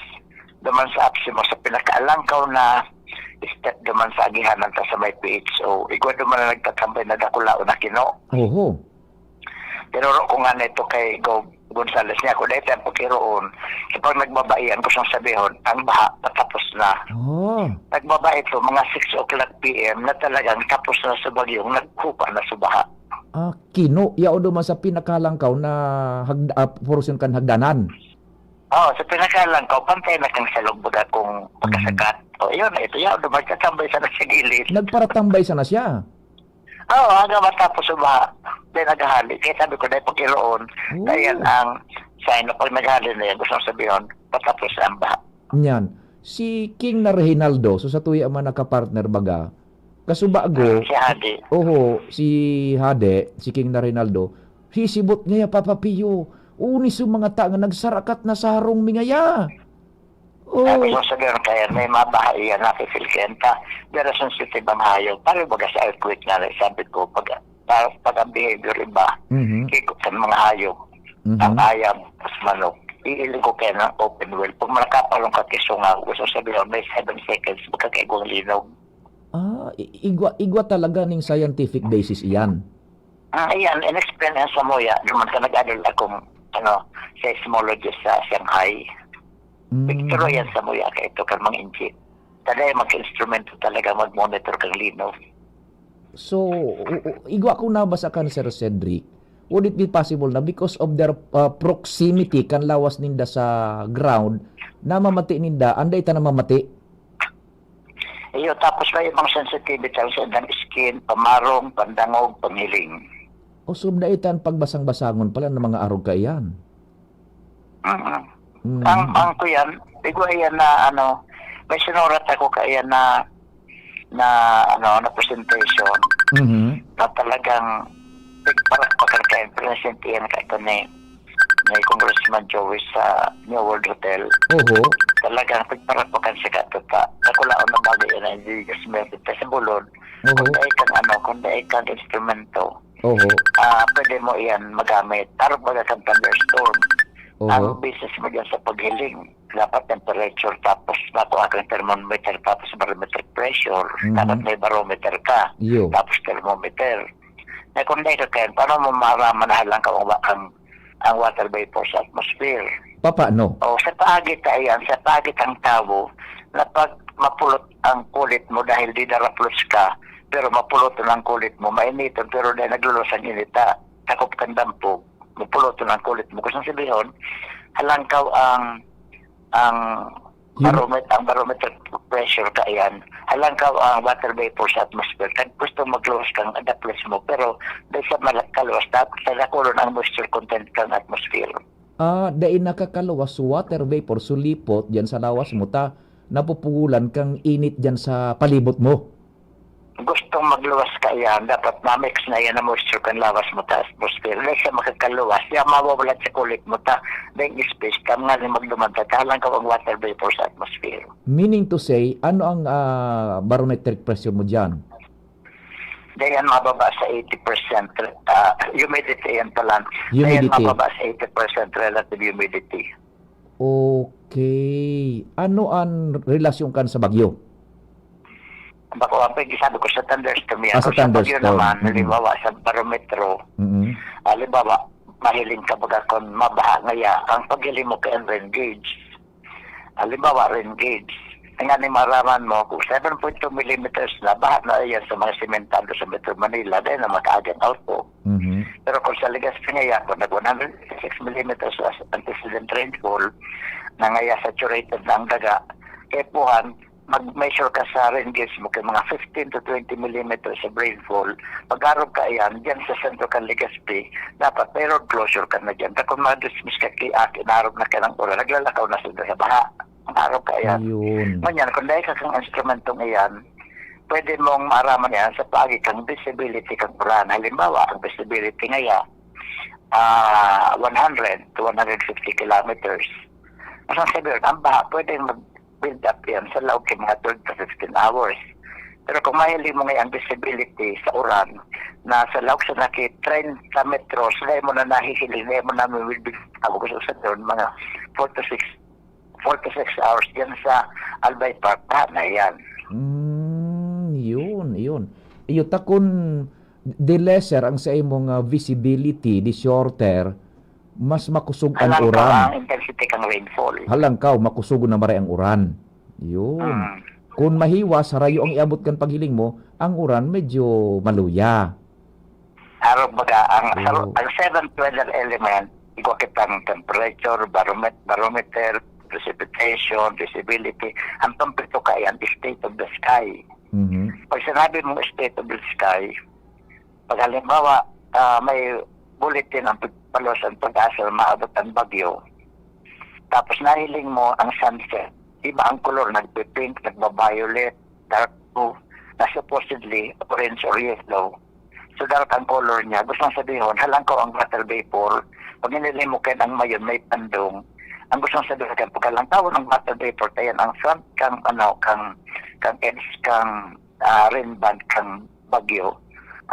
duman sa apsi mo sa pinakaalangkaw na step duman sa agihanan ta sa may P H O. Igwa duman na nagtatambay na dakulaon na kino. Oho. Pero ro ko nga na ito kay Gov Gonzales niya, kung dahil ang pagkiroon, kapag nagbabaian, gustong sabihon, ang baha patapos na. Oh. Nagbaba ito, mga six o'clock P M na talagang tapos na sa bagyong nagkupa na sa baha. Ah, kino, yao duman sa pinakalangkaw na hagda-, ah, portion kan hagdanan? Oo, sa pinakalangkaw, pantay na kang salog baga kung Mhm. pagkasakat. O, yun, ito, yao duman, katambay sana sa gilid. Nagparatambay sana siya? Oo, hanggang matapos ang baha. Then, naghahali. Kaya sabi ko, dahil pag iroon, Oh. na yan ang sign na pag naghali na yan, gusto kong sabihin, patapos na ang baha. Nyan, si King na Reynaldo, so sa tuya man nakapartner baga, kasubago, Ah, si Hadi. oho, si Hade, si King na Reynaldo, hisibot ngaya, Papa Pio, uni sa mga ta nga nagsarakat na sa harong mi ngaya. Oh. Sabi ko sa ganun, kaya may mabaha iyan, napipil kaya ta. Pero sensitive ang hayop. Pareho baga sa earthquake nga, sabi ko, pag, pa-, pag ang behavior iba, Mhm. kiko sa mga hayop, Mhm. ang ayam, tas manok, iiling ko kaya ng open well. Pag nakapalong ka kisungaw, gusto sabihin, may seven seconds, magkakaigwang linog. Ah, i-, igwa, igwa talaga ning scientific basis iyan. Ah, ayan, in-explain yan sa Moya, duman ka nag-adol akong, ano, seismologist sa Shanghai. Mm. Picture yan sa Moya, kaya ito kan mga inchi. Talaga, mag-instrumento talaga mag-monitor kang linaw. So, u-, u-, igwa kong nabasa kan Sir Cedric, would it be possible na because of their, uh, proximity kan lawas ninda sa ground, namamati ninda, anday ta namamati? Iyo, tapos may ibang sensitivity ang sa ibang skin, pamarong, pandangog, panghiling. O, so, dai ta an pagbasang-basangon pala ng mga arog kaiyan. Mm. Mm. Ang, ang kuyan, igwa iyan na, ano, may sinurat ako kaiyan na, na, ano, na presentation Mhm. na talagang pigparakpakan kaiyan, present iyan kaiyan ni, ni Congressman Joey sa New World Hotel. Oho. Talagang pigparakpakan siya kaiyan. Dakulaon na bagay iyan na hindi kasi may sa bulod. Oho. Kung dai kang, ano, kung dai kang instrumento, Oho. ah, pwede mo iyan magamit. Arog baga kang thunderstorm. Oho. Ang basis mo diyan sa paghiling, dapat temperature, tapos makuha kang thermometer, tapos barometric pressure. Mhm. Dapat may barometer ka, Iyo. tapos thermometer. Na kung dai ka kaya, paano mo maraman na halang ka ang, ang, ang water vapor sa atmosphere? Papaano? O, sa paagi ta iyan, sa paagi tang tawo, na pag mapulot ang kulit mo dahil didaraplos ka, pero mapuloton ang kulit mo, mainiton, pero dahil nagluluwas ang inita, takop kang dampog, mapuloton ang kulit mo. Gusto sabihin, halangkaw ang, ang Yun. baromet-, ang barometric pressure kaiyan, halangkaw ang water vapor sa atmosphere. Kag gusto magluwas kang daplos mo, pero dahil sa malak-, kaluwas, dapat sa dakulon ang moisture content kang atmosphere. Ah, dai nakakaluwas water vapor, sulipot, diyan sa lawas mo, ta napupugulan kang init diyan sa palibot mo. Gustong magluwas kaiyan, dapat ma-mix na iyan ang moisture kan lawas mo ta atmosphere. Dai siya makakaluwas, siya mawawala sa kulit mo ta, dai space ka, mga magduman ta, halangkaw ang water vapor sa atmosphere. Meaning to say, ano ang, ah, barometric pressure mo diyan? Dai yan mababa sa eighty percent, ah, humidity yan pala. Dai yan Humidity. mababa sa eighty percent relative humidity. Okay. Ano an relasyon kan sa bagyo? Bako, ang pag-, sabi ko sa thunderstorm yan. Ah, sa Kung sa bagyo thunderstorm. naman, Mm. halimbawa, sa barometro, Mm. halimbawa, mahiling ka baga kung mabaha ngaya, ang paghiling mo kay rain gauge. Halimbawa, rain gauge. Nga ni maraman mo, kung seven point two millimeters na, baha na yan sa mga sementado sa Metro Manila, dahil na makaagi ang outflow. Mhm. Pero kung sa Legazpi nga yan, kung nag one hundred six millimeters as antecedent rainfall, na ngaya saturated na ang daga, kaya puhan, mag-measure ka sa rain gauge mo kay mga fifteen to twenty millimeters of rainfall. Pag-arog ka yan, dyan sa sentro kan Legazpi, dapat may road closure ka na dyan. Kung ma-dismiss ka, ki-, ah, kinarog na ka ng ulan, naglalakaw na sila sa baha. Ang araw kaya. Ayun. Ngunyan, kung dahil ka kang instrumentong iyan, pwede mong maaraman yan sa paagi kang visibility kang uran. Halimbawa, ang visibility ngaya, ah, one hundred to one hundred fifty kilometers. Ang sasabihin, ang baha, pwede mag-build up yan sa laog ng mga twelve to fifteen hours. Pero kung mahiling mo ngayon ang visibility sa uran, na sa laog sa naki treinta metros, dahil mo na nahihiling, dahil mo na may will be, ako gusto sa mga four to six four to six hours diyan sa Albay Park, baha na yan. Hmm, yun, yun. Iyo ta kun the lesser ang sa imong, ah, visibility, the shorter, mas makusog an Halangkaw uran. Ang intensity kang rainfall. Halangkaw, makusog na maray ang uran. Yun. Mm. Kun mahiwas, harayo ang iabot kan paghiling mo, ang uran medyo maluya. Arog baga, ang, Oo. ang seventh weather element, igwa kitang temperature, baromet-, barometer, precipitation, visibility, ang pampito ka yan, state of the sky. Mhm. Pag sinabi mong state of the sky, pag halimbawa, ah, may bulletin ang pag-, palos ang pag-asa na maabot ang bagyo, tapos nahiling mo ang sunset, iba ang color, nagpi-pink, nagba-violet, dark blue, na supposedly orange or yellow. So, dark ang color niya. Gustong sabihon, halangkaw ang water vapor. Pag nililimukin ang mayon, may pandong. Ang gustong sabihin, pag halangkawon ang water vapor, tayan ang front kang, ano, kang, kang edge, kang, ah, rain band, kang bagyo.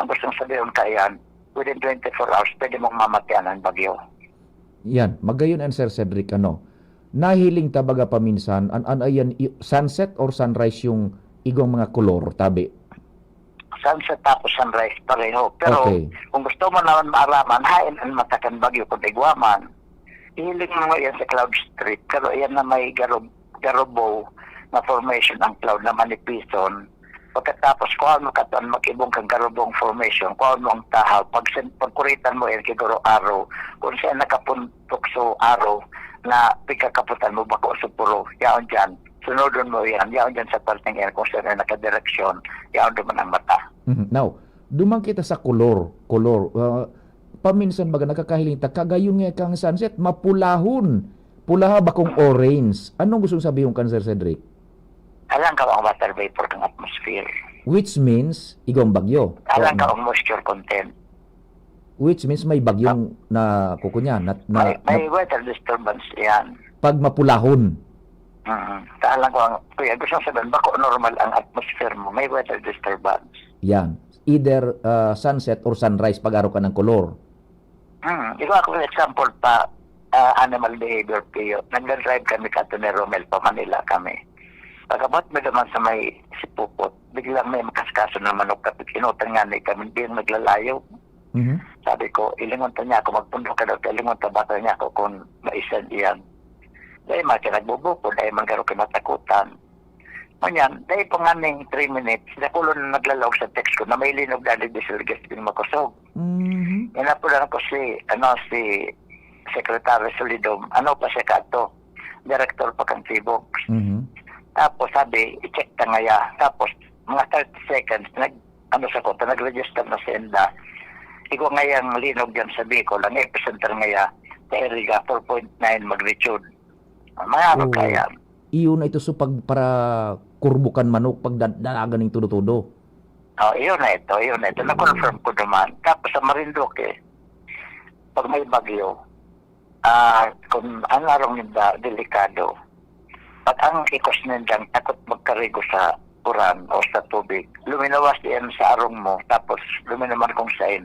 Ang gustong sabihin, kayan, within twenty-four hours, pwede mong mamatian ang bagyo. Yan, magayon an Sir Cedric, ano, nahiling ta baga paminsan, an, an, ayan, i-, sunset or sunrise yung igwang mga kolor, tabi? Sunset tapos sunrise pareho. Pero Okay. kung gusto mo naman maaraman, hain an mata kan bagyo kung igwa man. Hiling mo yan sa cloud strip, pero yan na may garob-, garobo na formation ang cloud na manipison. Pagkatapos, kuhaan mo katuan mag-ibong kang garobong formation, kuhaan mo ang tahaw. Pag sin-, pagkuritan mo yan, kiguro araw, kung saan nakapuntok so araw, na pagkakaputan mo, bako sa puro, yaon dyan. Sunodon mo yan, yaon dyan sa parteng yan, kung saan nakadireksyon, yaon duman ang mata. Mhm. Now, duman kita sa kolor, kolor. Ah, paminsan baga nakakahiling ta, kagayon nga kang sunset, mapulahon. Pulaha, bakong orange. Anong gustong sabihon kan, Sir Cedric? Alang ka ang water vapor kang atmosphere. Which means, igong bagyo. Alang ka ang moisture content. Which means may bagyong na kukunya, na, na, May, may na weather disturbance yan. Pag mapulahon. Mm. Alang ko ang, kuya, gusto sabihin, bako normal ang atmosphere mo, may weather disturbance. Yan. Either, ah, sunset or sunrise, pag-aro ka ng kolor. Hmm, ikaw ako example pa, ah, animal behavior, Pio. Nagda-drive kami ka ni Romel pa Manila kami. Pagabot mi naman sa may Sipupot, biglang may makaskaso na manok kapit inutan nga ni kami, di naglalayo. Mhm. Sabi ko, "Ilingon ta niya ako, magpundok ka daw, ilingon ta bata niya ako kung maisan iyan." Dahil mga kinagbubukod, dahil man garo kinatakutan. Ngunyan, dahil pa nga ning three minutes, nakulo na naglalaog sa text ko na may linog dali di sa ligas din makusog. Mhm. Inapunan ko si, ano, si Secretary Solidum, ano pa siya kato, director pa kang Tibox. Mhm. Tapos sabi, "I-check ta ngaya." Tapos, mga thirty seconds, nag, ano sa ko, nag-register na sa enda. Igo ngayang linog dyan sa Bicol, ang epicenter ngaya, sa Iriga, four point nine magnitude. Mga ano Oo. kaya? Iyo na ito, so, pag, para kurbo kan manok, pag da-, dalagan ning todo-todo. Oh, iyo na ito, iyo na ito. Na-confirm ko naman. Tapos sa Marinduque, pag may bagyo, ah, kung ang arong ninda, delikado. Pag ang ikos nindang takot magkarigo sa uran o sa tubig, luminawas iyan sa arong mo, tapos luminaman kung sain.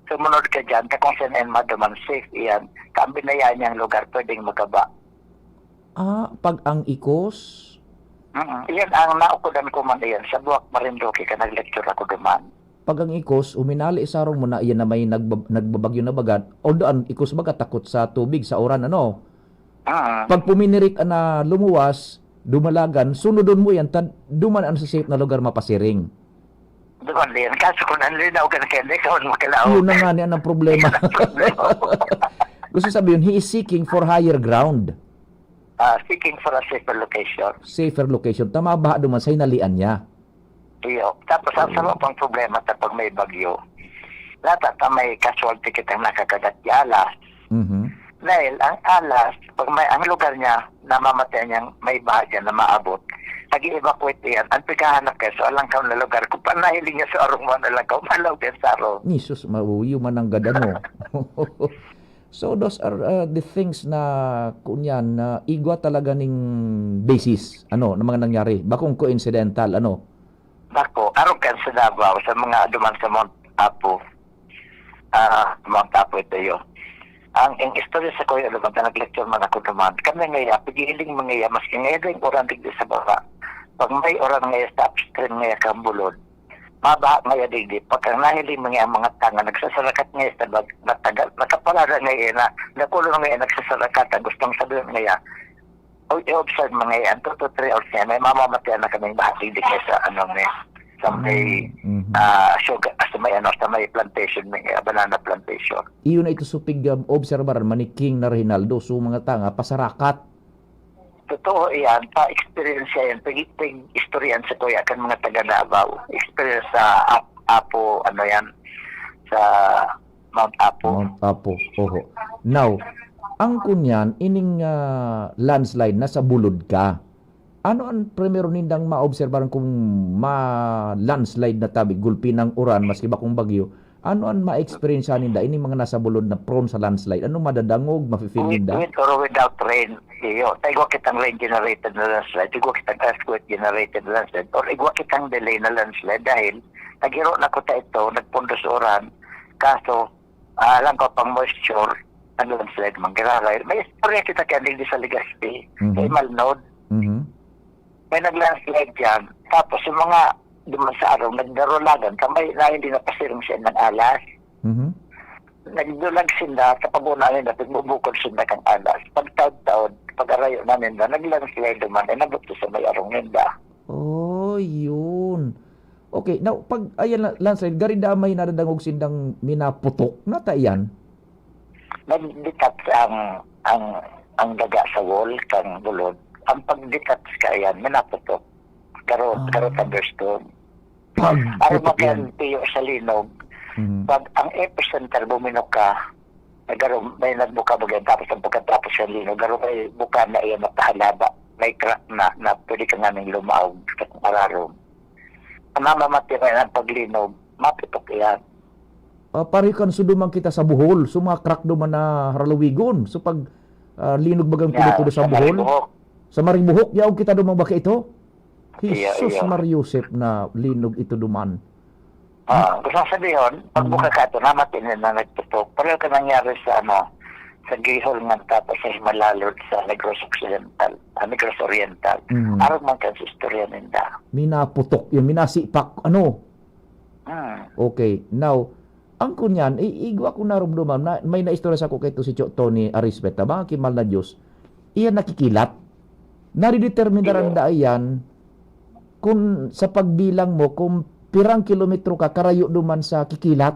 Sumunod ka dyan, ta kung saan iyan maduman, safe iyan. Kaya ang binayaan niyang lugar, pwedeng magaba. Ah, pag ang ikos? Mm. Iyan ang naukodan ko man iyan. Sa Buwak Marinduque ka nag-lecture ako duman. Pag ang ikos, uminali sa arong mo na iyan na may nagbab-, nagbabagyo na baga, although ang ikos baga takot sa tubig, sa uran, ano? Mm. Pag puminirik na lumuwas, Dumalagan, sunodon mo yan, tad duman an sa safe na lugar mapasiring. Duman din. Kaso kung nanlinaw ka na kaya, hindi ka man makalaog. Yun na nga, yan ang problema. Yun ang problema. Gusto sabihin, he is seeking for higher ground. Ah, seeking for a safer location. Safer location. Tama ba duman sa hinalian niya? Iyo. Tapos, ang Mm. sama pang problema sa pag may bagyo, nata ta may casualty kitang nakakagat di alas. Mhm. Dahil ang alas, pag may, ang lugar niya, namamatay niyang may baha dyan na maabot. Nag-i-evacuate iyan. Ang paghahanap kayo, so alang kaw na lugar. Kung panahiling niya sa arong mo, alang kaw, malaw yan sa arong. Jesus, mauyo man ang gada mo. So, those are, uh, the things na, kunyan, na igwa talaga ning basis, ano, na mga nangyari. Bakong coincidental, ano? Bako, arog kan sa Davao, sa mga duman sa Mount Apo. Ah, Mount Apo ito yun. Ang, ang istorya sa kuya, alam mo, nag-lecture man ako naman. Kami ngaya, pigiling mga iya, maski ngaya din uran digdi sa baba. Pag may uran ngaya sa upstream ngaya kang bulod, mabaha ngaya digdi. Pag ang nahiling mga ang mga tanga, nagsasarakat ngaya sa bag, natagal, nakapalada ngaya na, nakulo ngaya, nagsasarakat, ang gustong sabihin ngaya, o, i-observe mo ngayon, two to three hours ngayon, may mamamatay na kaming bahati dito sa, ano, may, sa may, Mm, mhm. ah, sugar, sa may, ano, sa may plantation, may, ah, banana plantation. Iyo na ito supig, um, obserbaran, Maniking na Reynaldo, so mga tanga, pasarakat. Totoo iyan, pa-experience siya yan, pag, pag-istoryahan sa kuya kan mga taga Davao, experience sa Ap-, Apo, ano yan, sa Mount Apo. Mount Apo, oho. Now, ang kunyan, ining, ah, landslide, nasa bulod ka. Ano ang primero nindang maobserbaran kung ma-landslide na tabi, gulpi ng uran, maski bakong bagyo? Ano ang ma-experience ninda, ining mga nasa bulod na prone sa landslide? Anong madadangog, mafe-feel With, ninda? With or without rain, iyo. Taigwa kitang rain generated na landslide, igwa kitang earthquake generated na landslide, or igwa kitang delay na landslide dahil naghiro na ko ta ito, nagpundos uran, kaso, ah, lang ko pang moisture, nag-landslide man, giraray. May istorya kita kaya digdi sa Legazpi, Mhm. kay Malnod. Mhm. May nag-landslide diyan. Tapos yung mga duman sa araw, nagdarulagan, kamay na hindi napasiring siya ng alas. Mhm. Nagdulag sinda, kapag una ninda, nagbubukod sinda kang alas. Pagtaod-taod, pag-arayo na ninda, nag-landslide duman, ay nabot sa may arong ninda. Oh, yun. Okay, now, pag, ayan, la-, landslide, gari damay nadadangog sindang minaputok, nata iyan? Nag-detach ang, ang, ang daga sa wall, kang bulod. Ang pag-detach ka, ayan, minaputok. Garo, Ah. garo thunderstorm. Pag Ano putok makan yan. Tiyo sa linog, Mhm. pag ang epicenter bumino ka, nagaro, may nagbuka-buka, tapos ang pagkatapos ng linog, garo may buka na iyan na pahalaba, may crack na, na pwede ka nga nang lumaog sa kung ararom. Ang mamamatay na ang paglinog, maputok iyan. Ah, pareho kan suduman kita sa Bohol, so mga crack duman na haraluwigon. So pag, ah, linog bagang Ya, tulo-tulo sa sa Bohol, Maribojoc. Sa Maribojoc, yaog kita duman baka ito? Iya, Jesus iya. Mar Yosef na linog ito duman. Ah, gusto kong sabihin, pag Mm. buka ka ito, namat ini na nagtutok. Pareho ka nangyari sa, ano, sa Gihol nga tapos sa Himalalod sa Negros Occidental, ah, Negros Oriental. Mm. Arog man kan sa istorya ninda. Minaputok yun, minasipak, ano? Mm. Okay, now, ang kunyan, i-, igwa ko narumduman, na, may naistorya sa ko kay to si Cho-, Tony Arispe, taba, kimal na Diyos, iyan nakikilat. Nadideterminaran Iyo. da iyan kung sa pagbilang mo kung pirang kilometro ka karayo duman sa kikilat.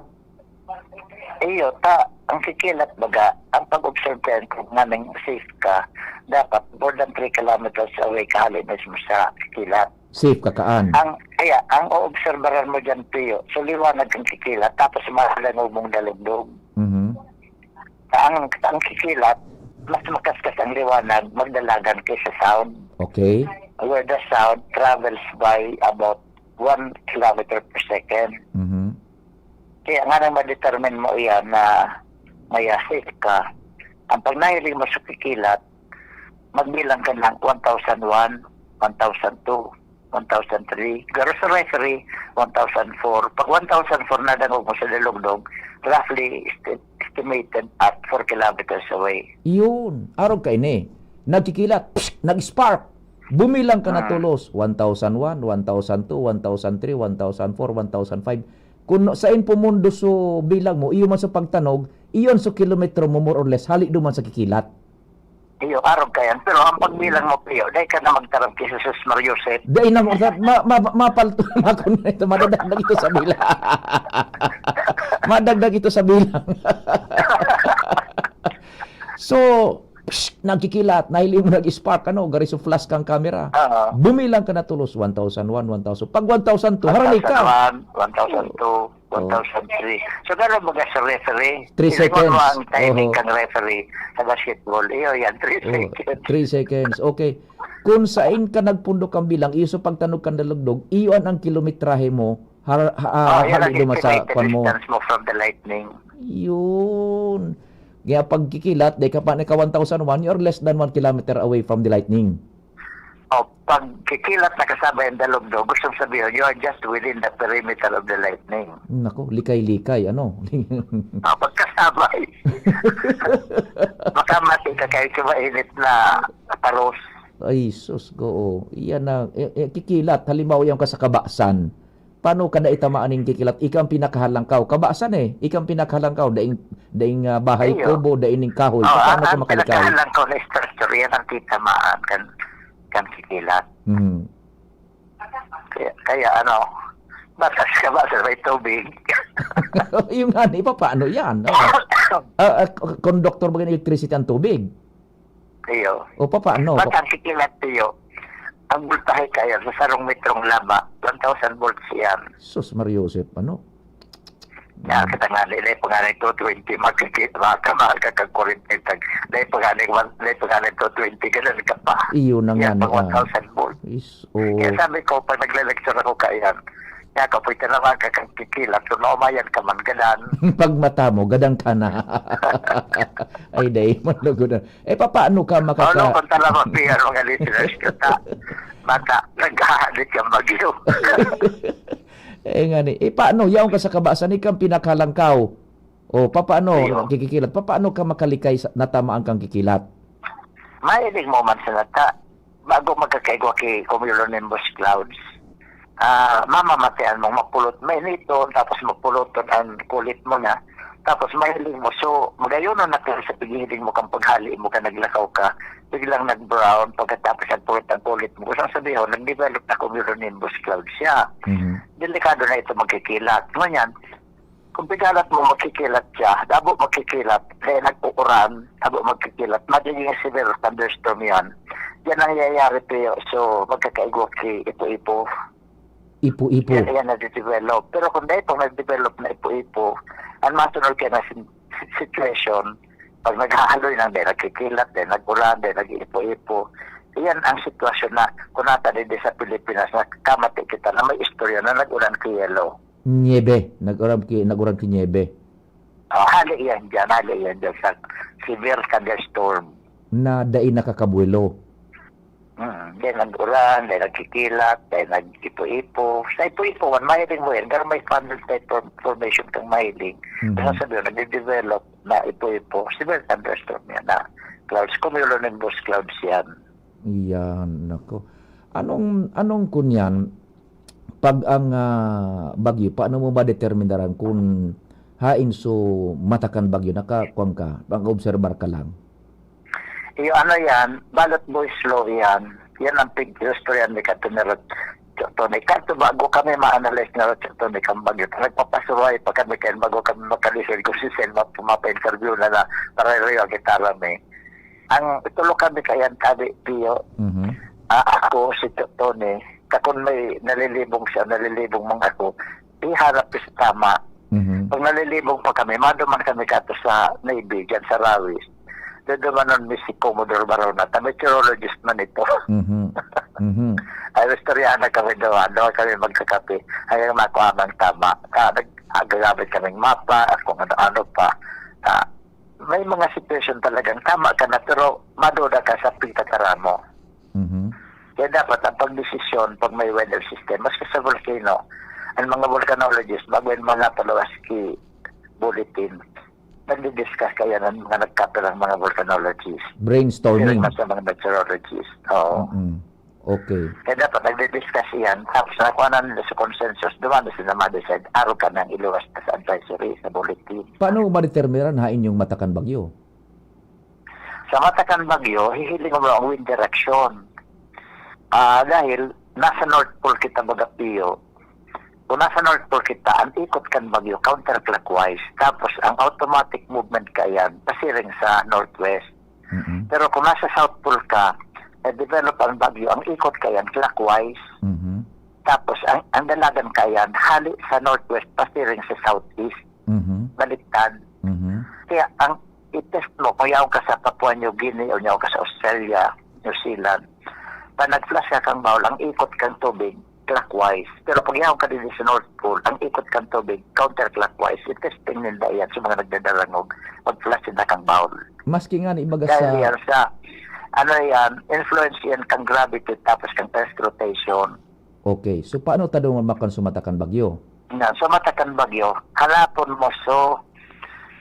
Iyo, ta, ang kikilat baga, ang pag-observe ka, kung nga nang safe ka, dapat more than three kilometers away ka hali mismo sa kikilat. Safe ka kaan. Ang, kaya, ang oobserbaran mo diyan, Pio, so liwanag kang kikilat, tapos mahalangog mong dalugdog. Mhm. Ang, ang kikilat, mas makaskas ang liwanag, magdalagan kaysa sound. Okay. Where the sound travels by about one kilometer per second. Mhm. Kaya nga nang ma-determine mo iyan na maya safe ka, ang pag nahiling mo sa kikilat, magbilang ka ng one thousand one, one thousand two, one thousand three, garo sa referee, one thousand four. Pag one thousand four nadangog mo sa dalugdog, roughly esti-, estimated at four kilometers away. Yun. Arog ka ini. Nagkikilat, psh, nag-spark. Bumilang ka na Ah. tulos. One thousand one, one thousand two, one thousand three, one thousand four, one thousand five. Kung sain pumundo so bilang mo, iyo man sa pagtanog, iyon so kilometro mo, more or less, hali duman sa kikilat. Iyo, arog ka yan. Pero ang pagbilang mo, Pio, dai ka na magtarab kay Jesus Mario Set. Dai na mo, sir. Ma-, ma-, mapalto na ako na ito. Madagdag na ito sa bilang. Madagdag ito sa bilang. So, psh, nagkikilat, nahiling mo nag-spark, ano, gari so flash kang camera. Oo. Bumilang ka na tulos, one thousand one, one thousand. Pag one thousand two, harani ka. One thousand one, one thousand two, Oo. one thousand three. So, garo baga sa referee. Three Hindi mo seconds. Ang timing Oho. Kang referee sa basketball. Iyo, yan, three Oo, seconds. Three seconds. Okay. Kung sain ka nagpundok ang bilang, iyo sa pagtanog kan dalugdog, iyo an ang kilometrahe mo, har-, ha-, ah, Oh, yan ang hali duman sa estimated kwan mo. Distance mo from the lightning. Yun. Kaya pagkikilat, di ka pa naka one thousand one, you're less than one kilometer away from the lightning. O, pagkikilat na kasabay ang dalugdog, gustong sabihin, you are just within the perimeter of the lightning. Nako, likay-likay, ano? Ah, pagkasabay. Makamati ka kahit sa mainit na paros. Ay, sus, oo. Iyan na, eh, eh, kikilat. Halimbawa, yung ka sa kabasan. Paano ka na itamaan ning kikilat? Ika ang pinakahalangkaw. Kabasan eh. Ika ang pinakahalangkaw. Daing, daing, ah, bahay Iyo. Kubo, daing ning kahoy. Oh, Paano ang, ka ang makalikay? Pinakahalangkaw na structure, yan ang titamaan kan, kan kikilat. Hmm. Kaya, kaya ano, batas ka ba sa may tubig? Yung nga, ni, paano yan? Oh. Ah, ah, conductor ba ng electricity ang tubig? Iyo. O, papaano? Ba't ang kikilat iyo? Ang voltahe kaya sa sarong metrong laba, one thousand volts yan. Sus, Maria Joseph, ano? Ya, kita nga, dai pa nga two twenty, magkikita, makakamaga kag kurente, tag, dai pa nga, one, dai pa nga two twenty, ganun ka pa. Iyo na Yan, nga ni, pag ah. One thousand volts. Is, oo. Kaya sabi ko, pag nagle-lecture ako, kaya, kaya ka, pwede naman ka kang kikilat, so naumayan ka man, gadan. Pag mata mo, gadan ka na. Ay, dai, malugo na. Eh, papaano ka makaka- Ano kung talaga, P R, mga listeners, kita, baka naghahadit yung bagyo. Eh, nga ni. Eh, paano? Yaon ka sa kabasan, ikaw ang pinakahalangkaw. O, papaano, Iyo. Kikikilat? Papaano ka makalikay sa, natamaan kang kikilat? Mahiling mo man sa nata, bago magkakaigwa ki cumulonimbus clouds, ah, mamamatian mong mapulot, mainiton, tapos mapuluton ang kulit mo na. Tapos mahiling mo. So, magayonon na ka sa paghihiling mo kang paghali mo ka, naglakaw ka, biglang nag-brown, pagkatapos nagpulot ang kulit mo. Gusto sabihon, nag-develop na cumulonimbus cloud siya. Mhm. Delikado na ito magkikilat. Ngunyan, kung pigalat mo magkikilat siya, dabo magkikilat, kaya nag-uuran, dabo magkikilat, magiging severe thunderstorm yan. Yan ang nangyayari, Pio. So, magkakaigwa ki ipo-ipo. Ipo-ipo. Yan, yan nade-develop. Pero kung dai pa nag-develop na ipo-ipo, ang masunod kaya na sin-, situation, pag naghahaloy ng dai nagkikilat, dai nag-ulan, dai nag-ipo-ipo, yan ang sitwasyon na kunata didi sa Pilipinas, nagkamati kita na may istorya na nag-ulan ki yelo. Niebe. Nag-uran ki, nag-uran ki niebe. Oh, hali yan dyan, hali yan dyan sa severe thunderstorm. Na dai nakakabuelo. Hmm, dai nag-uran, dai nagkikilat, dai nag-ipo-ipo. Sa ipo-ipo man, mahiling mo yan. Pero may funnel type form-, formation kang mahiling. Mhm. Ano sabi yun, nagde-develop na ipo-ipo. Severe thunderstorm yan na clouds, cumulonimbus clouds yan. Yan, nako. Anong, anong kunyan, pag ang, ah, bagyo, paano mo madeterminaran kung hain so matakan bagyo? Naka-, kwan ka, naka-obserbar ka lang? Iyo, ano yan, ballot boys law yan. Yan ang pig-, istorya ni Kato ni Rot-, Tony. Kanto bago kami ma-analyze ni Rot-, Tony kang bagyo. Nagpapasuway pa kami kaya bago kami makalisod kung si Sen map-, mapa-interview na na para riyo ang gitara mi. Ang itulo kami kaya tabi, Pio. Mhm. Ah, ako, si T-, Tony, kakon may nalilibong siya, nalilibong man ako, iharap sa tama. Mhm. Pag nalilibong pa kami, maduman kami kato sa Navy, dyan sa Rawis. Dudumanon mi si Commodore Barona, ta meteorologist man ito. Mhm. Mhm. Ay, istoryahan na kami doon, doon kami magkakape. Hanggang makuha ang tama. Ah, nag-, ah, gagamit kaming mapa, at kung ano-ano pa. Ah, may mga situation talagang tama ka na, pero maduda ka sa pagtatara mo. Mhm. Kaya dapat ang pagdesisyon pag may weather system, maski sa volcano, ang mga volcanologist, bago yung mga paluwas ki bulletin, nagdi-discuss kaya ng mga nagkapirang mga volcanologist. Brainstorming. Sila sa mga meteorologist. Oo. Mm-mm. Okay. Kaya dapat nagdi-discuss iyan, tapos nakuha na nila sa consensus, duman na sila ma-decide, araw ka nang iluwas na sa advisory, sa bulletin. Paano mo madeterminan hain yung matakan bagyo? Sa mata kan bagyo, hihiling mo ang wind direction. Ah, dahil nasa North Pole kita, baga, Pio. Kung nasa North Pole kita, ang ikot kan bagyo counterclockwise. Tapos, ang automatic movement kaiyan, pasiring sa northwest. Mm-mm. Pero kung nasa South Pole ka, na-develop ang bagyo, ang ikot kaiyan clockwise. Mhm. Tapos, ang, ang dalagan kaiyan, hali sa northwest, pasiring sa southeast. Mhm. Baliktad. Mhm. Kaya, ang i-test mo, kung yaon ka sa Papua New Guinea o yaon ka sa Australia, New Zealand, pag nag-flash ka kang bowl, ang ikot kang tubig, clockwise. Pero pag yaon ka din sa North Pole, ang ikot kang tubig, counterclockwise. I-testing ninda yan sa mga nagdadarangog, pag-flash na kang bowl. Maski nga ni ibaga Dahil sa yan sa, ano yan, influence yan kang gravity tapos kang earth rotation. Okay. So, paano ta duman makon sa mata kan bagyo? Nga, sa mata kan bagyo, hanapon mo so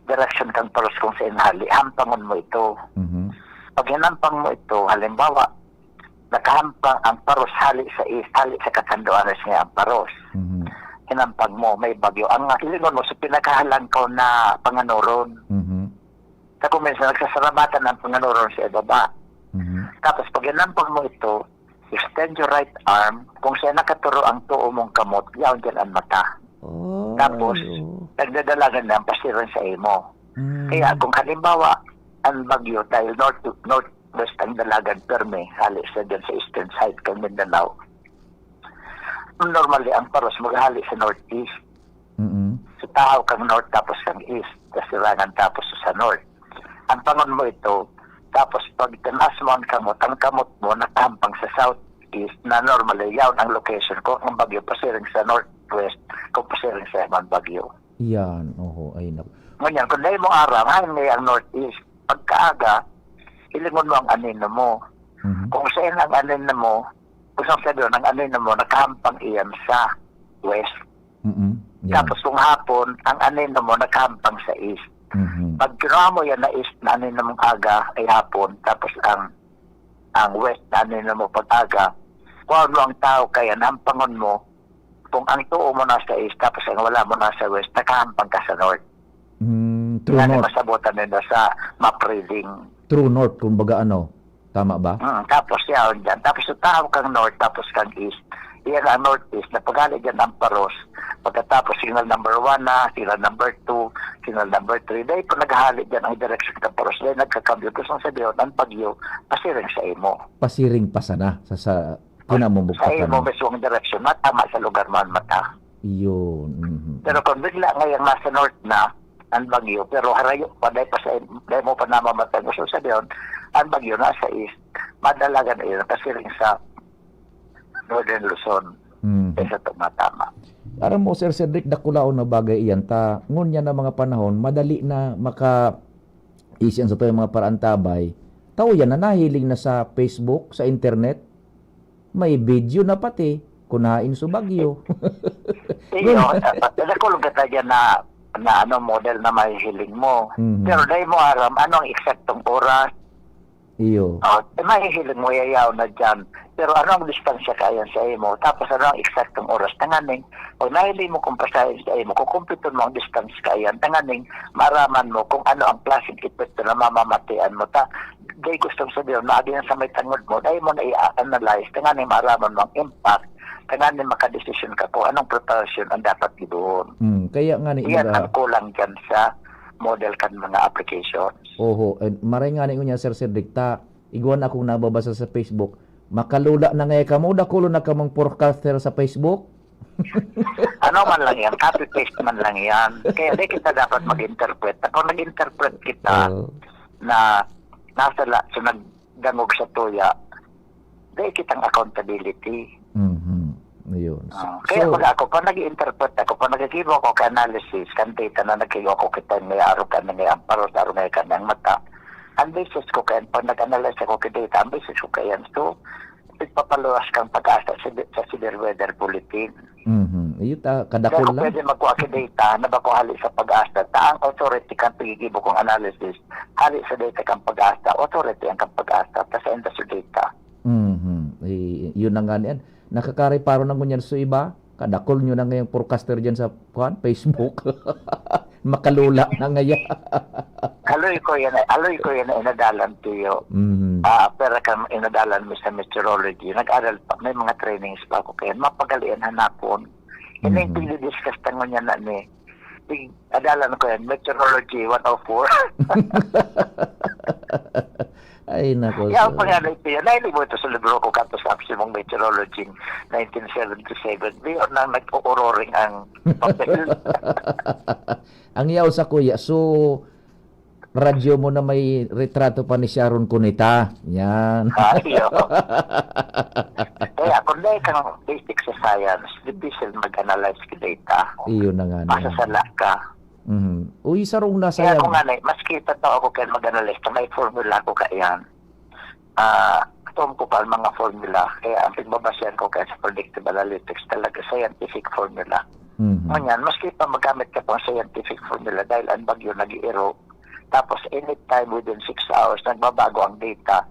direction kang paros kung saan hali, hampangon mo ito. Mhm. Pag hinampang mo ito, halimbawa, nakahampang ang paros hali sa east, hali sa katanduanes nga ang paros. Mhm. Hinampang mo, may bagyo. Ang hilingon mo sa pinakahalangkaw na panganoron. Mhm. Sa kuminsan, nagsasaramatan ang panganoron sa ibaba. Mhm. Tapos, pag hinampang mo ito, extend your right arm. Kung saan nakaturo ang tuo mong kamot, yaon dyan ang mata. Oh, Tapos, oo. nagdadalagan na ang pasiran sa imo. Mm. Kaya kung halimbawa, ang bagyo, dahil north, northwest ang dalagan, permi, hali sa dyan sa eastern side kang Mindanao. Normally, ang paros maghali sa northeast. Mm-mm. Sa tahaw kang north, tapos kang east, sa sirangan, tapos sa north. Ang pangon mo ito, tapos pag tinaas mo ang kamot, ang kamot mo nakahampang sa southeast, na normally, yaon ang location kung ang bagyo pasiring sa northwest, kung pasiring sa man bagyo. Yan, oho, ay, nak- Ngunyan, kung dahil mo aram, hain may ang northeast. Pagkaaga, hilingon mo ang anino mo. Mhm. Kung saan ang anino mo, kung saan sabi ang anino mo, nakahampang iyan sa west. Mm-mm. Yan. Tapos kung hapon, ang anino mo, nakahampang sa east. Mhm. Pag kinuha mo yan na east na anino mong aga, ay hapon, tapos ang, ang west na anino mo pag-aga, kuha mo ang tao kaya, hampangon mo, kung ang tuo mo nasa east, tapos ang wala mo nasa west, nakahampang ka sa north. Hmm, true Yan ang north. masabutan nila sa map reading. True north, kumbaga ano, tama ba? Mm, tapos yaon dyan. Tapos sa tahaw kang north, tapos kang east. Iyan ang northeast, na paghali dyan ang paros. Pagkatapos, signal number one na, signal number two, signal number three. Dahil pa naghahali dyan ang direksyon ng paros. Dahil nagkakambyo. Gusto kong sabihin, ang bagyo, pasiring sa imo. Pasiring pa sana sa, sa kinamumog Sa pa imo sana. mismong direksyon, matama sa lugar man mata. Yun, mhm. Pero kung bigla ngayang nasa north na ang bagyo, pero harayo pa, dahil pa sa, dahil mo pa namamatay, gusto sabihin, ang bagyo nasa east, madalagan na yun, pasiring sa Northern Luzon, Mhm. kaysa tumatama. Aram mo, Sir Cedric, dakulaon na bagay iyan. Ta, ngunyan na mga panahon, madali na maka-, isian sa tayo mga paraantabay. Tao yan na nahiling na sa Facebook, sa internet. May video na pati, kunain sa bagyo. Iyo, Yun. dakulog ka tayo na, na ano, model na mahihiling mo. Mhm. Pero dahil mo aram, ano ang eksaktong oras? Iyo. Oh, eh, mahihiling mo, yayaw na dyan. Pero ano ang distansya kaya sa imo? Tapos ano ang eksaktong oras? Tanganing, pag nahiling mo kung pasahin sa imo, kukumpiton mo ang distance kaya. Tanganing, maaraman mo kung ano ang klaseng epekto na mamamatian mo. Ta, dahil gustong sabihin, maagi yan sa may tangod mo, dahil mo na i-analyze, tanganing maaraman mo ang impact, tanganing makadesisyon ka kung anong preparasyon ang dapat gibohon. Hmm, kaya nga ni Yan ibaga ang kulang dyan sa model kan mga applications. Oho, eh, maray nga ni ngunyan, Sir Cedric, ta, igwa na akong nababasa sa Facebook, makalula na ngaya kamo, dakulo na kamong forecaster sa Facebook. Ano man lang yan, copy-paste man lang yan. Kaya di kita dapat mag-interpret. At kung nag-interpret kita Oo. na nasa la-, sa nagdangog sa tuya, di kitang accountability. Mhm. Ayun. So, Ah, kaya so pag ako, pag nag-i-interpret ako, pag nagkikibo ako ka analysis, kan data na nagkikibo ako, kita may araw ka na may amparo, araw na ka ng mata. Ang basis ko kaya, pag nag-analyze ako ka data, ang basis ko kaya, so, ipapalawas kang pag-asa sa, sa severe weather bulletin. Mhm. Iyo ta, Dahil kadakol kung lang. pwede magkuha ka data na bako hali sa pag-asa, ta ang authority kang pagigibo kong analysis, hali sa data kang pag-asa, authority ang kang pag-asa, ta sa inda sa data. Mhm. I-, yun na nga niyan. Nakakareparo na ngunyan sa iba, kadakol nyo na ngayong forecaster dyan sa, kuwan, Facebook. Makalula na ngaya. Aloy ko yan, aloy ko yan na inadalan, Tiyo. Mhm. Ah, pero kan inadalan mi sa meteorology, nag-aral pa, may mga trainings pa ako kaya mapagal yan hanapon. Ining Mhm. tigdi-discuss ta ngunyan na ni, tig-, adalan ko yan, Meteorology one oh four. Ay, nako, Yan sir. pa nga na ito yan. Nahiling mo ito sa libro ko, Katos Apsimong Meteorology, nineteen seventy-seven. Di yun nang nag-uuroring ang papel. Ang yaw sa kuya, so, radyo mo na may retrato pa ni Sharon Cuneta. Yan. Ah, iyo. Kaya, kung dahil kang basic sa science, difficult mag-analyze ka data. Iyo na nga na. Masasala ka. Mhm. Uy, sarong na Kaya sayang. ako nga na, maski totoo ako kaya mag-analyze ka, may formula ko kaya. Ah, atom ko pa ang mga formula, kaya ang pagbabasehan ko kaya sa predictive analytics talaga scientific formula. Mhm. Ngunyan, maski pa magamit ka pang scientific formula dahil ang bagyo nag-iiro, tapos anytime within six hours, nagbabago ang data.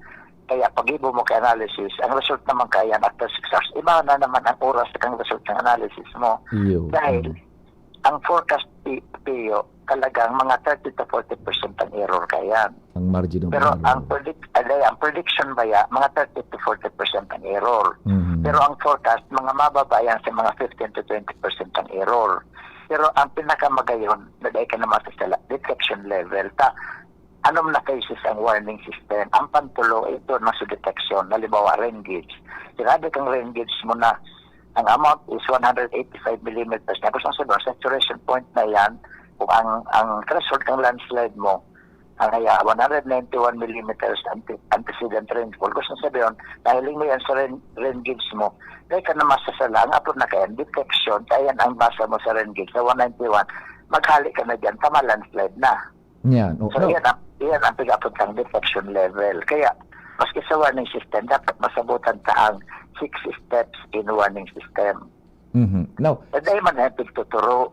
Kaya pag-ibo mo kay analysis, ang result naman kaya after six hours, iba na naman ang oras ng result ng analysis mo. Iyo. Dahil Mhm. ang forecast pi-, piyo, talagang mga thirty to forty percent ang error kaya. Ang margin of Pero error. ang predict-, alay, ang prediction baya, mga thirty to forty percent ang error. Mhm. Pero ang forecast, mga mababa yan sa mga fifteen to twenty percent ang error. Pero ang pinakamagayon, na dahil ka na masasala, detection level. Ta, anom na phases ang warning system. Ang pantulo, ito na sa detection. Halimbawa, rain gauge. Sinabi kang rain gauge mo na, ang amount is one hundred eighty-five millimeters. Na gusto sabihin, saturation point na yan, kung ang, ang threshold ng landslide mo, ang kaya one hundred ninety-one millimeters ante-, antecedent rainfall. Gusto sabihin, nahiling mo yan sa rain, rain gauge mo, dahil ka na masasala, ang apod na kaya, detection, kaya yan ang basa mo sa rain gauge, sa one ninety-one, maghali ka na dyan, tama landslide na. Yan. O, So, no. yan ang, yan ang pag-apod kang detection level. Kaya, maski sa warning system, dapat masabutan ta ang six steps in warning system. Mhm. Now, Eh, dahil man yan, pagtuturo.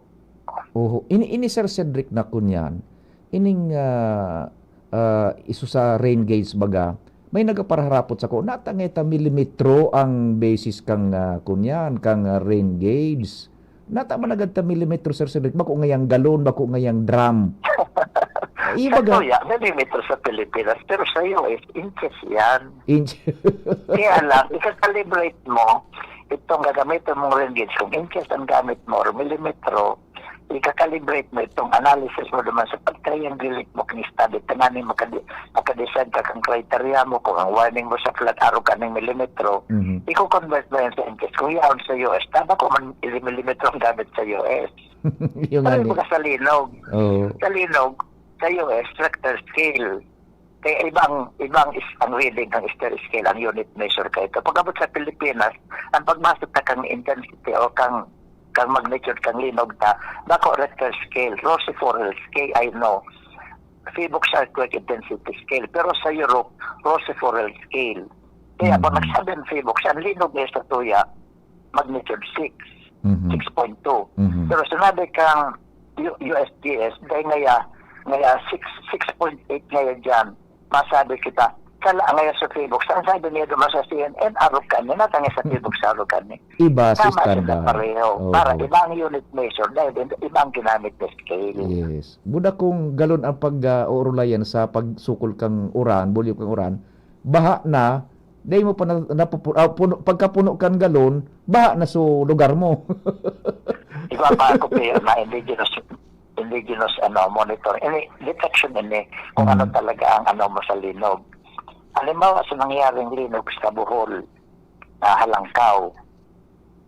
Oho. Ini, ini, Sir Cedric, na kunyan, ining, ah, ah, isu sa rain gauge baga, may nagapaharapot sako, natangay ta milimetro ang basis kang, ah, kunyan, kang, ah, rain gauge. Nata man agad ta milimetro, Sir Cedric, bako ngayang galon, bako ngayang drum. Iba Sa ga- tuya, milimetro sa Pilipinas, pero sa U S, inches yan. Inch. Kaya lang, ikakalibrate mo, itong gagamitin mong rain gauge, kung inches ang gamit mo or milimetro, ikakalibrate mo itong analysis mo naman sa pag-triangulate mo kang study, tanganing makadi-, makadeside ka kang criteria mo, kung ang warning mo sa flood, arog ka ng milimetro, Mhm. i-convert mo yan sa inches. Kung yaon sa U S, tama ko man, milimetro ang gamit sa U S. Yung Pero nga ni- iba ka sa linog. Oo. Sa linog, sa U S, Richter scale. Kaya ibang, ibang is, ang reading ng Richter scale, ang unit measure ka ito. Pag-abot sa Pilipinas, ang pagbasa ta kang intensity o kang, kang magnitude kang linog ta, bako Richter scale, Roseforel scale, I know. Phivox earthquake intensity scale. Pero sa Europe, Roseforel scale. Kaya pag Mhm. nagsabi ang Phivox, ang linog niya sa tuya, magnitude six, Mhm. six point two. Mhm. Pero sinabi kang U-, U S G S, dahil ngaya, ngaya six, six point eight ngaya dyan, masabi kita, kala ngaya sa Phivox, ang sabi niya naman sa C N N, arog ka ni, natangis sa Phivox, arog ka ni. Iba sa Tama sila standard. pareho. Oo. Para iba ang unit measure, dahil iba ang ginamit na scale. Yes. Buda kung galon ang pag, ah, uurulayan sa pagsukol kang uran, volume kang uran, baha na, dahil mo pa na, napupu-, ah, puno, pagkapuno kan galon, baha na so lugar mo. Iba pa ako, Pio, na indigenous, indigenous, ano, monitor. Ini, detection ini, kung Mm. ano talaga ang ano mo sa linog. Halimbawa, sa nangyaring linog sa Bohol, na Halangkaw,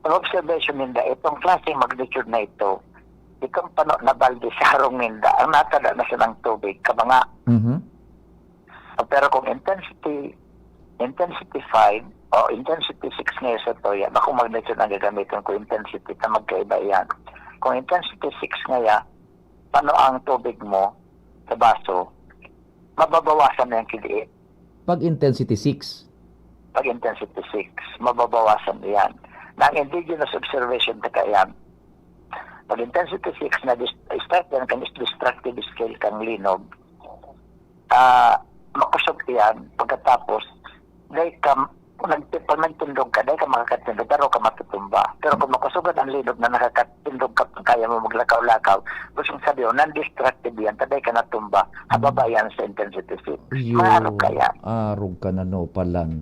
ang observation ninda, itong klaseng magnitude na ito, itong pano na balde sa harong ninda, ang natada na silang tubig, kabanga. Mhm. Pero kung intensity, intensity five o intensity six ngayon sa toya, bakong magnitude ang gagamitin ko, intensity na magkaiba yan. Kung intensity six ngaya, pano ang tubig mo sa baso, mababawasan na yung kidiit. Pag intensity six. Pag intensity six, mababawasan yan. Na ang indigenous observation na kaya, pag intensity six na dis-, start yan kan destructive scale kang linog, ah, makusog yan, pagkatapos, dahil ka, nag-, pag nagtindog ka, dahil ka makakatindog, pero ka matutulog. tumba. Pero kung makosog an linog na nakakatindog ka, kaya mo maglakaw-lakaw, gustong sabihin, non-destructive yan, ta dai ka natumba, hababa yan sa intensity six. Iyo, maarog ka yan. Arog ka na, no, palan.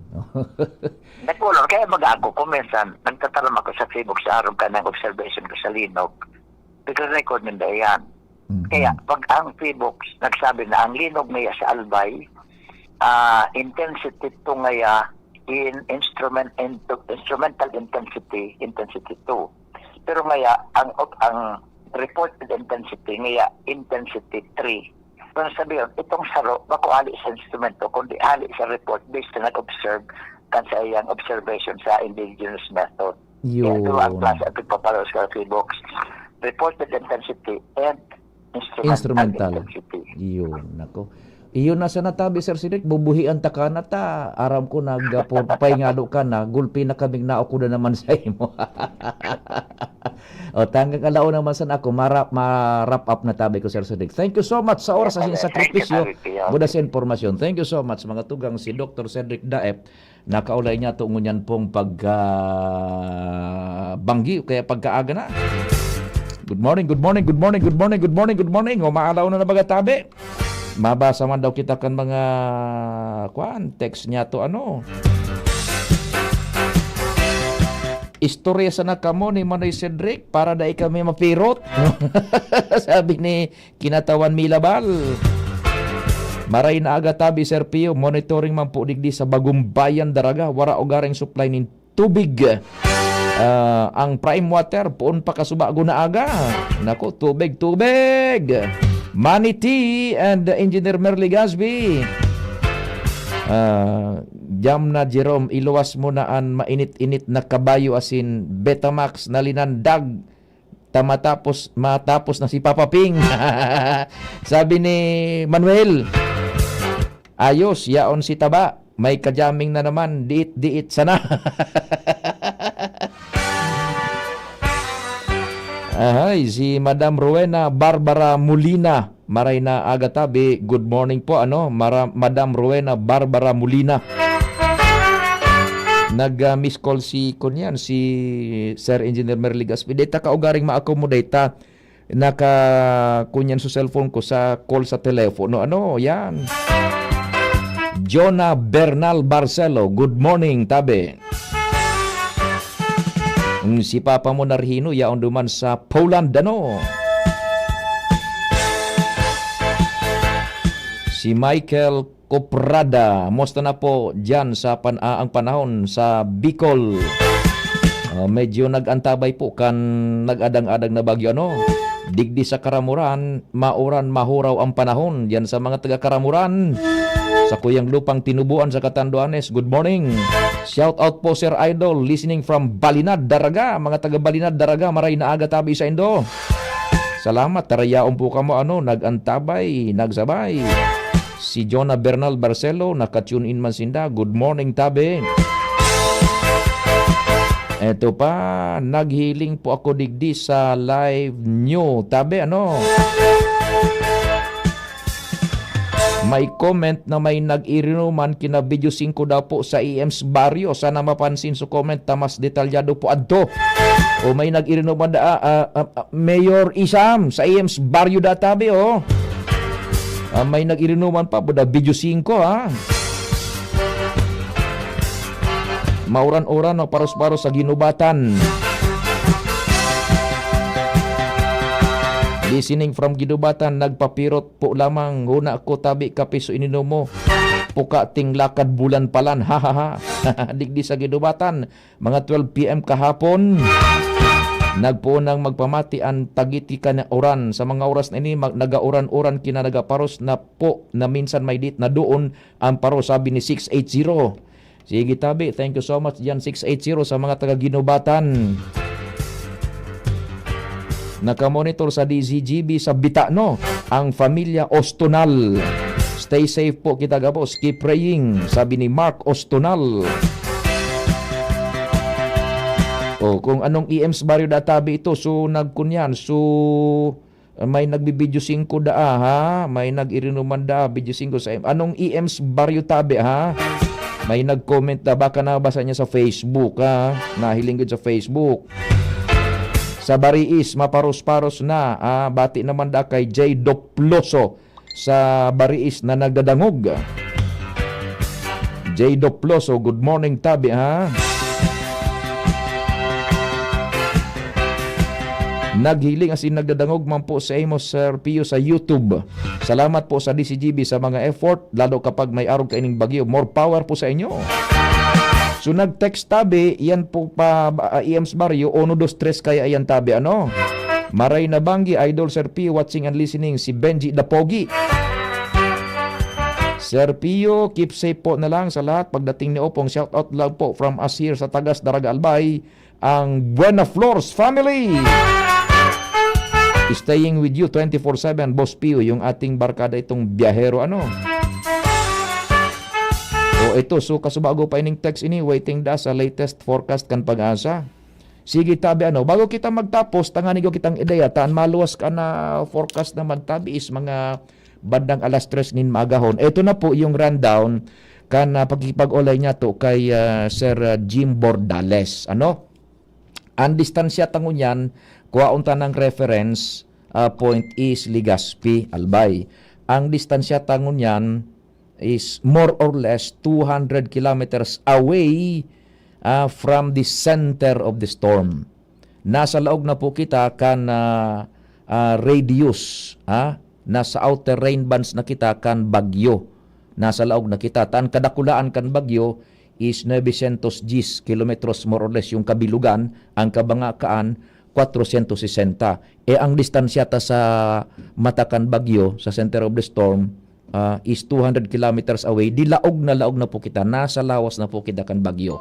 Nagkulong, kaya baga ako, kung minsan, nagtataram ako sa Facebook sa arog ka ng observation ko sa linog, nagre-record ninda yan. Mhm. Kaya, pag ang Facebook nagsabi na ang linog niya sa Albay, ah, intensity two ngaya in instrument-, in-, instrumental intensity, intensity two. Pero ngaya, ang, ang reported intensity ngaya, intensity three. Kung sabihin, itong saro, bako ali sa instrumento, kundi ali sa report based sa nag-observe kan sa iyang observation sa indigenous method. Kaya duwa ang Yun. klase ang pagpapareho sa Facebook. Reported intensity and instrumental Instrumental. intensity. Yun, nako. Iyon na sana tabi, Sir Cedric, bubuhian ta ka na ta. Aram ko, nag, ah, pu-, pahingalo ka na, gulpi na kaming naukodan naman sa imo. O, tanggang alaon naman sana ako, mara-, ma-wrap up na tabi ko, Sir Cedric. Thank you so much sa oras, sa Yes, sir. Thank you, sakripisyo, Sir Ricky. Buda sa impormasyon. Thank you so much, mga tugang, si Doktor Cedric Daep. Nakaulay niya to ngunyan pong pagka-, banggi o kaya pagkaaga na. Good morning, good morning, good morning, good morning, good morning, good morning. O, maalaw na na baga tabi. Mabasa man daw kita kan mga, kwan, text niya to, ano. "Istorya sana kamo ni Manoy Cedric para dai kami mapirot." Sabi ni Kinatawan Milabal. Maray na aga tabi, Sir Pio. Monitoring man po digdi sa Bagumbayan, Daraga. Wara ugaring supply nin tubig. Ah, ang prime water, poon pa kasubago na aga. Naku, tubig, tubig! Manny T and Engineer Merly Gasby. Ah, Jam na, Jerome, iluwas mo na an mainit-init na kabayo asin Betamax na linandag. Ta matapos, matapos na si Papa Ping. Sabi ni Manuel, "Ayos, yaon si Taba. May ka-jamming na naman. Diit-diit sana." Ahay, si Madam Rowena Barbara Molina. Maray na aga tabi. Good morning po, ano, Mara-, Madam Rowena Barbara Molina. Nag, ah, miss call si, kunyan, si Sir Engineer Merly Gaspi. Di ta kaugaring ma-accommodate ta. Naka, kunyan sa cellphone ko, sa call sa telepono. Ano, yan. Jonah Bernal Barcelo, good morning, tabi. Mm, si Papa mo narhino, yaon duman sa Poland, ano? Si Michael Coprada, musta na po diyan sa pan-, ah, ang panahon sa Bicol? Ah, medyo nag-antabay po kan nag-adang-adang na bagyo, ano? Digdi sa Karamuran, mauran, mahuraw ang panahon. Diyan sa mga taga Karamuran, sa Kuyang Lupang Tinubuan sa Catanduanes, good morning. Shout out po, Sir Idol, listening from Balinad, Daraga. Mga taga Balinad, Daraga, maray na aga tabi sa indo. Salamat, tarayaon po kamo, ano, nag-antabay, nagsabay. Si Jonah Bernal Barcelo, naka-tune in man sinda. Good morning, tabi. Eto pa, naghiling po ako digdi sa live nyo, tabi, ano? May comment na may nag-irinuman kina Video singko daw po sa E M's Barrio. Sana mapansin sa comment ta mas detalyado po adto. O may nag-irinuman da, ah, ah, ah, Mayor Isam sa E M's Barrio da tabi, oh. Ah, may nag-irinuman pa, buda Video singko, ha? Mauran-uran o paros-paros sa Ginubatan. Listening from Ginubatan, nagpapirot po lamang, huna ko tabi kape so ininom mo. Puka ting lakad bulan palan, ha, ha, ha. Digdi sa Ginubatan, mga twelve P M kahapon, nagpoon nang magpamati an tagiti kan uran. Sa mga oras na ini, mag-, nagauran-uran kina nagaparos na po na minsan may dit na doon ang paros, sabi ni six eight zero. Sige, tabi. Thank you so much diyan, six eight zero, sa mga taga Ginubatan. Nakamonitor sa D Z G B sa Bitano, ang Pamilya Ostonal. Stay safe po kita gabos. Keep praying, sabi ni Mark Ostonal. O, kung anong E M's Barrio da tabi ito, so nagkunyan, so Ah, may nagbibidyo singko daa, ha? May nag-irinuman daa, bidyo singko sa em-, anong E M's Barrio tabi, ha? May nag-comment na, baka nabasa niya sa Facebook, ah. Nahiling gud sa Facebook. Sa Bariis, maparos-paros na. Ah, bati naman da kay Jay Doploso sa Bariis na nagdadangog. Jay Doploso, good morning, tabi, ha? Naghiling asin nagdadangog man po sa imo, Sir Pio, sa YouTube. Salamat po sa D C G B sa mga effort, lalo kapag may arog kaining bagyo. More power po sa inyo. So, nag-text tabi, yan po pa, ah, E M's Barrio, uno, dos, tres kaya yan tabi, ano? Maray na banggi, Idol Sir Pio, watching and listening, si Benji Dapogi. Sir Pio, keep safe po na lang sa lahat. Pagdating ni Opong, shout out lang po from us here sa Tagas, Daraga, Albay, ang Buena Flores family. Staying with you twenty-four seven, Boss Pio, yung ating barkada itong biyahero, ano? O ito, so kasubago pa ining text ini, waiting da sa latest forecast kan Pag-asa. Sige, tabi, ano, bago kita magtapos, tangani ko kitang ideya, ta an maluwas ka na forecast na magtabi is mga bandang alas tres nin maagahon. Ito na po yung rundown kan, ah, pakikipag-olay niya to kay, ah, Sir, ah, Jim Bordales. Ano? Ang distansya ta ngunyan, kuhaon ta ng reference, ah, point is Legazpi, Albay. Ang distansya ta ngunyan is more or less two hundred kilometers away, ah, from the center of the storm. Nasa laog na po kita kan, ah, ah, radius, ah, nasa outer rain bands na kita kan bagyo. Nasa laog na kita. Ta an kadakulaan kan bagyo is novecientos diyes kilometros, more or less, yung kabilugan, ang kabangakaan, kwatrosyentos sesenta. E ang distansya ta sa mata kan bagyo, sa center of the storm, ah, is two hundred kilometers away, di laog na laog na po kita, nasa lawas na po kita kan bagyo.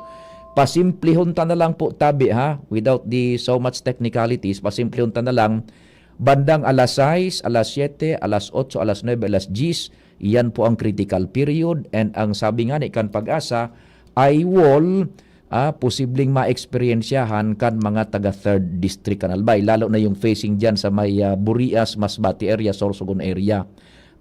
Pasimplihon ta na lang po, tabi, ha, without the so much technicalities, pasimplihon ta na lang, bandang alas sais, alas siyete, alas otso, alas nuebe, alas diyes, iyan po ang critical period, and ang sabi nga ni kan Pag-asa, eye wall, ah, posibleng maeksperyensyahan kan mga taga Third District kan Albay, lalo na yung facing dyan sa may, ah, Burias, Masbate area, Sorsogon area.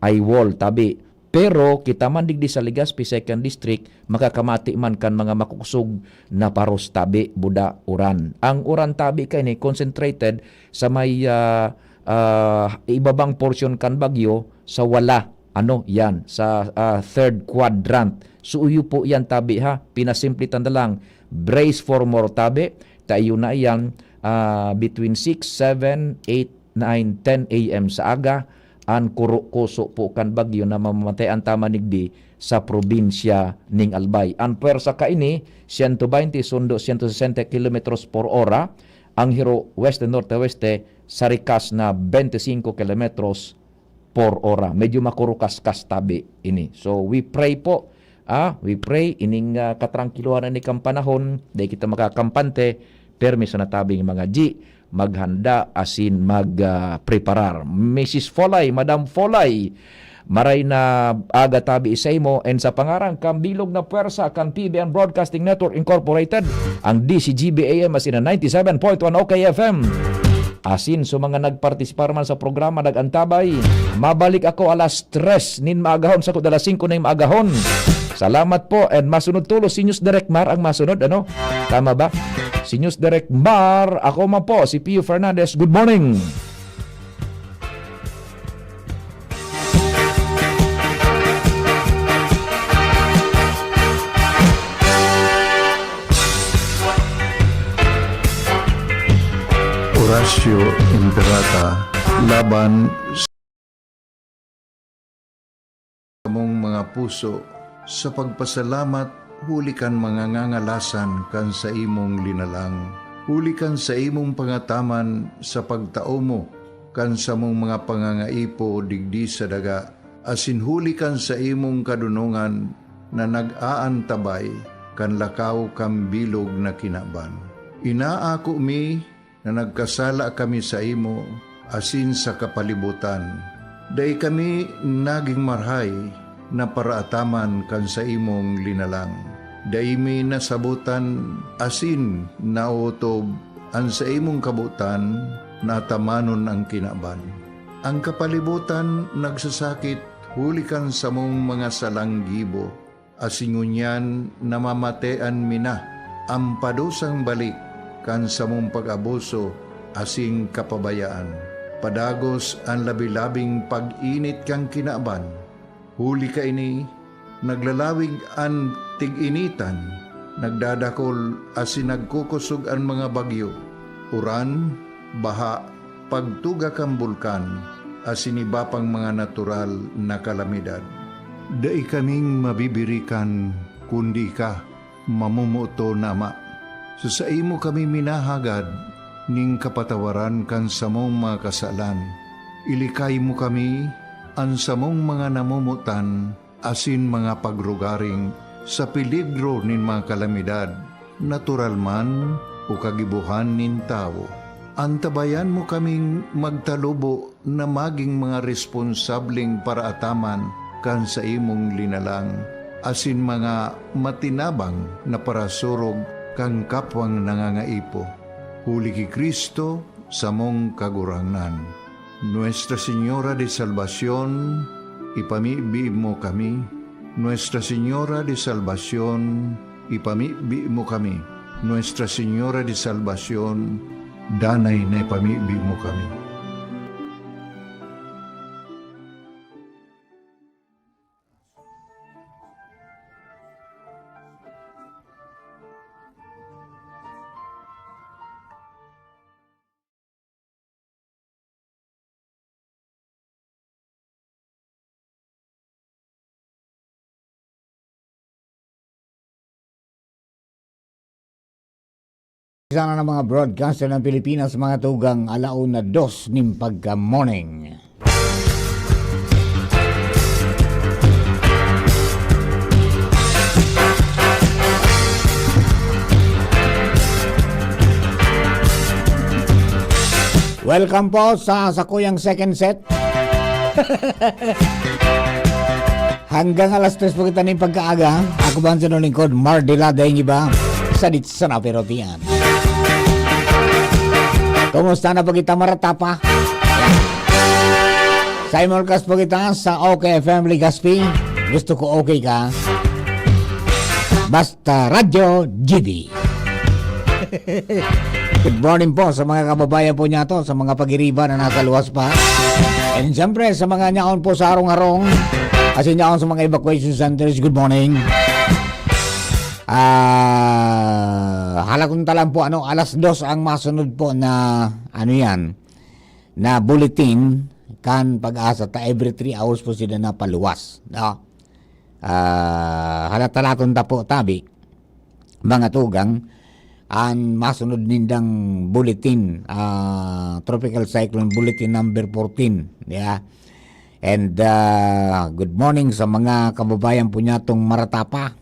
Eye wall, tabi. Pero kita man digdi sa Legazpi Second District, makakamati man kan mga makukusog na paros, tabi, buda, uran. Ang uran, tabi, kaini concentrated sa may, ah, ah, ibabang portion kan bagyo sa wala, ano, yan, sa, ah, third quadrant. So, iyo po yan, tabi, ha. Pinasimple ta na lang. Brace for more, tabi. Ta iyo na yan, ah, between six, seven, eight, nine, ten A M sa aga, an kuro-kuso po kan bagyo na mamamatean ta man digdi sa probinsya ning Albay. An pwersa kaini, siyento baynte sundo siyento sesenta kilometros por ora, ang hiro weste-norte-weste sa rikas na bente singko kilometros por ora. Medyo makurukaskas tabi ini. So, we pray po, ah, we pray ining, ah, katrangkiluhan na ni kan panahon, dai kita makakampante, permi sana tabing mga G, maghanda asin mag, ah, preparar. Missus Folay, Madam Folay, maray na aga tabi sa imo, and sa pangaran kan bilog na pwersa kan P B N Broadcasting Network Incorporated, ang D C G B A M asin ang ninety-seven point one O K F M. Asin sa mga nagpartisipar man sa programa, nag-antabay, mabalik ako alas tres nin maagahon, sa alas singko na yung maagahon. Salamat po, and masunod tulos si News Direct Mar ang masunod, ano? Tama ba? Si News Direct Mar, ako man po, si Pio Fernandez. Good morning! Horacio Imperata, laban sa mong mga puso sa pagpasalamat huli kan mga ngangalasan kan sa imong linalang, huli kan sa imong pangataman sa pagtao mo kan samong mga pangangaipo digdi sa daga, asin huli kan sa imong kadunongan na nag-aantabay kan lakaw kan bilog na kinaban. Inaako mi na nagkasala kami saimo asin sa kapalibotan. Dai kami nagin marahay na paraataman kan saimong linalang. Dai mi nasabotan asin naotob an saimong kabotan na atamanon an kinaban. An kapalibotan nagsasakit huli kan samong mga salang gibo, asin ngunyan namamatean mi na an padusang balik kan samong pag-abuso asin kapabayaan. Padagos an labi-labing pag-init kan kinaban. Huli kaini, naglalawig an tig-initan, nagdadakol asin nagkukosog an mga bagyo, uran, baha, pagtuga kan bulkan, asin iba pang mga natural na kalamidad. Dai kaming mabibirikan, kundi ika, mamomoton na Ama. Sa saimo kami minahagad nin kapatawaran kan samong mga kasalan. Ilikay mo kami, an samong mga namomotan, asin mga pagrugaring sa peligro nin mga kalamidad, natural man o kagibohan nin tawo. Antabayan mo kaming magtalubo na magin mga responsableng paraataman kan saimong linalang, asin mga matinabang na parasurog kan kapwang nangangaipo. Huli ki Cristo, samong Kagurangnan. Nuestra Señora de Salvacion, ipamibi mo kami. Nuestra Señora de Salvacion, ipamibi mo kami. Nuestra Señora de Salvacion, danay na ipamibi mo kami. Sana ng mga broadcaster ng Pilipinas, mga tugang, alauna dos nin pagka-morning. Welcome po sa sakuyang second set. Hanggang alas tres po kita nin pagkaaga. Ako ba ang sinulingkod, Mar de la Daing Iba, sa Ditsana Pero Tiyan. Kumusta na po kita, maratapa? Simulcast po kita sa OK F M Legazpi. Gusto ko okay ka. Basta Radyo G D. Good morning po sa mga kababayan po niyato, sa mga pag-iriba na nasa luwas pa. And siyempre, sa mga nyaon po sa harong-harong, asin nyaon sa mga evacuation centers, good morning. Ah, halaton ta lang po, ano, alas dos ang masunod po na, ano yan, na bulletin kan PAGASA ta every three hours po sila napaluwas, no? Ah, halaton ta po, tabi, mga tugang, an masunod nindang bulletin, ah, Tropical Cyclone Bulletin number fourteen, yeah. And, ah, good morning sa mga kababayan po niyato na maratapa,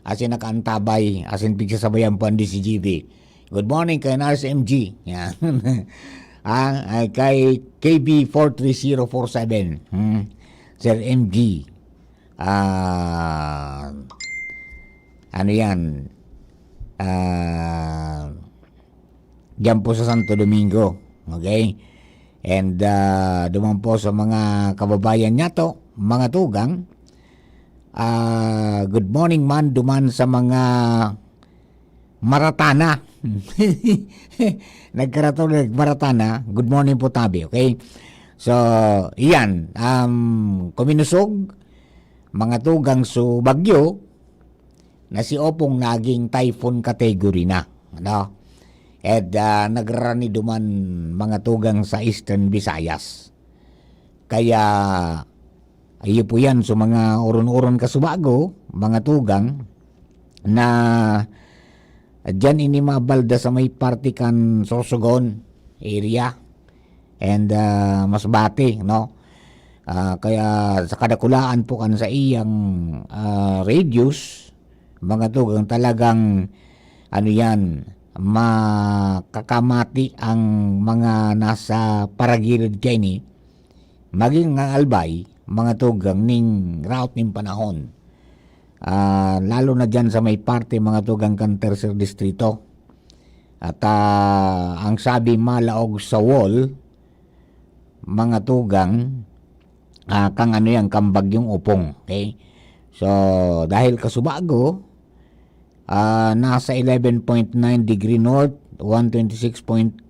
asin nakaantabay, asin pigsasabayan po an D Z G B. Good morning kay Nars M G. Yan. Ah, ay, kay K B four three zero four seven. Hmm. Sir M G. Ah, ano yan? Ah, diyan po sa Santo Domingo. Okay? And, ah, duman po sa mga kababayan niyato, mga tugang. Ah, good morning man duman sa mga Maratana. Nagkarato, Maratana. Good morning po, tabi, okay? So, iyan, um, kuminusog, mga tugang sa bagyo, na si Opong naging typhoon category na, ano? At, ah, nagrarani duman, mga tugang, sa Eastern Visayas. Kaya, iyo po yan. So, mga oron-oron kasubago, mga tugang, na diyan ini mabalda sa may parte kan Sorsogon area and, ah, Masbate, no? Ah, kaya sa kadakulaan po kan saiyang, ah, radius, mga tugang, talagang, ano yan, makakamati ang mga nasa paragilid kaini, magin ang albay, mga tugang, ning raot nin panahon. Ah, lalo na diyan sa may parte, mga tugang, kan Tercer Distrito. At, ah, ang sabi, malaog sa wall, mga tugang, ah, kang ano yan, kang Bagyong Opong, okay? So, dahil kasubago, ah, nasa eleven point nine degree north, one twenty-six point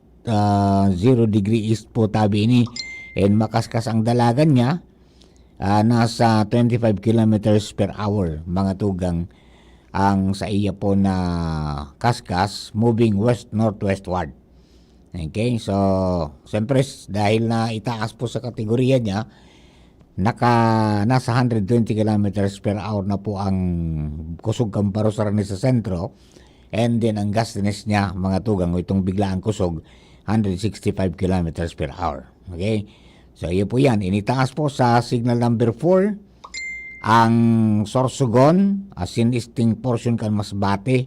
zero degree east po tabi ini. And makaskas ang dalagan niya, ah, nasa twenty-five kilometers per hour, mga tugang, ang sa iya po na kaskas, moving west-northwestward. Okay, so, siyempre, s-, dahil na itaas po sa kategorya niya, naka, nasa hundred twenty kilometers per hour na po ang kusog kan parusar ni sa sentro, and then ang gustiness niya, mga tugang, o itong biglaang kusog, hundred sixty-five kilometers per hour. Okay? So, iyo po yan. Initaas po sa signal number four, ang Sorsogon, asin eastern portion kan Masbate,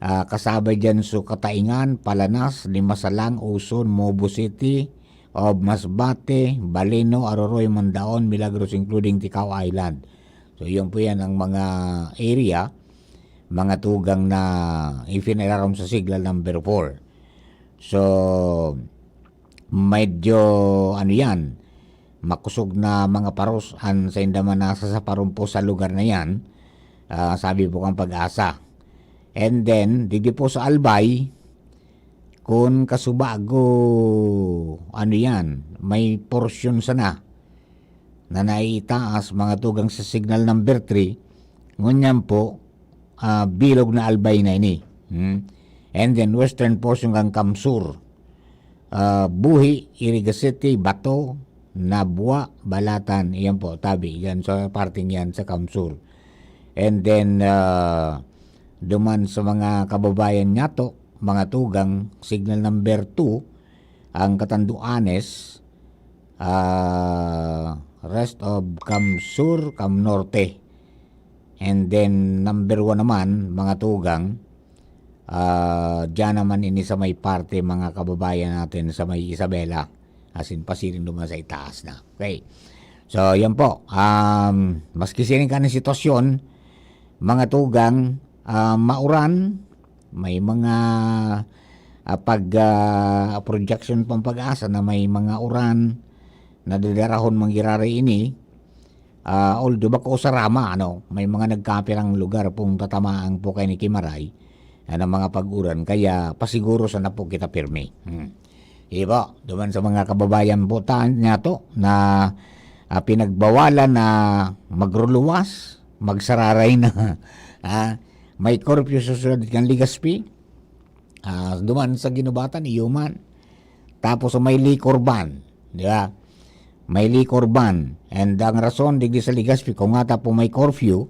ah, kasabay dyan so Kataingan, Palanas, Limasalang, Uson, Mobo City, of Masbate, Baleno, Aroroy, Mandaon, Milagros, including Ticao Island. So, yun po yan ang mga area, mga tugang na ifinirarom sa signal number four. So, medyo, ano yan, makusog na mga paros an sainda man nasa sa parumpo sa lugar na yan, ah, sabi po kang Pag-asa. And then, digdi po sa Albay, kun kasubago, ano yan, may porsyon sana na naiitaas, mga tugang, sa signal number three, ngunyan po, ah, bilog na Albay na ini. Hmm? And then, western portion kan Kamsur, ah, Buhi, Iriga City, Bato, Nabua, Balatan, iyan po, tabi, yan sa parting yan sa Kamsur. And then, ah, duman sa mga kababayan niyato, mga tugang, signal number two, ang Catanduanes, ah, rest of Kamsur, Kamnorte. And then, number one naman, mga tugang, ah, diyan naman ini sa may parte, mga kababayan natin, sa may Isabela, asin pasiring duman sa itaas na. Okay. So, yan po. Um, maski sining kan sitwasyon, mga tugang, ah, mauran, may mga, ah, pag, ah, projection pang Pag-asa na may mga uran na dadarahon mangyayari ini. Ah, although bako sa rama, ano, may mga nagkapirang lugar pong tatamaan po kay ni Kimaray, ano, mga pag-uran, kaya pasiguro sana po kita pirmi. Hmm. Iba, duman sa mga kababayan po ta-, niyato na, ah, pinagbawalan na magruluwas, magsararay na. Ah, may curfew sa siyudad kan Legazpi. Ah, duman sa Guinobatan, iyo man. Tapos sa may liquor ban, di ba? May liquor ban. And ang rason, digdi sa Legazpi, kung nga ta po may curfew,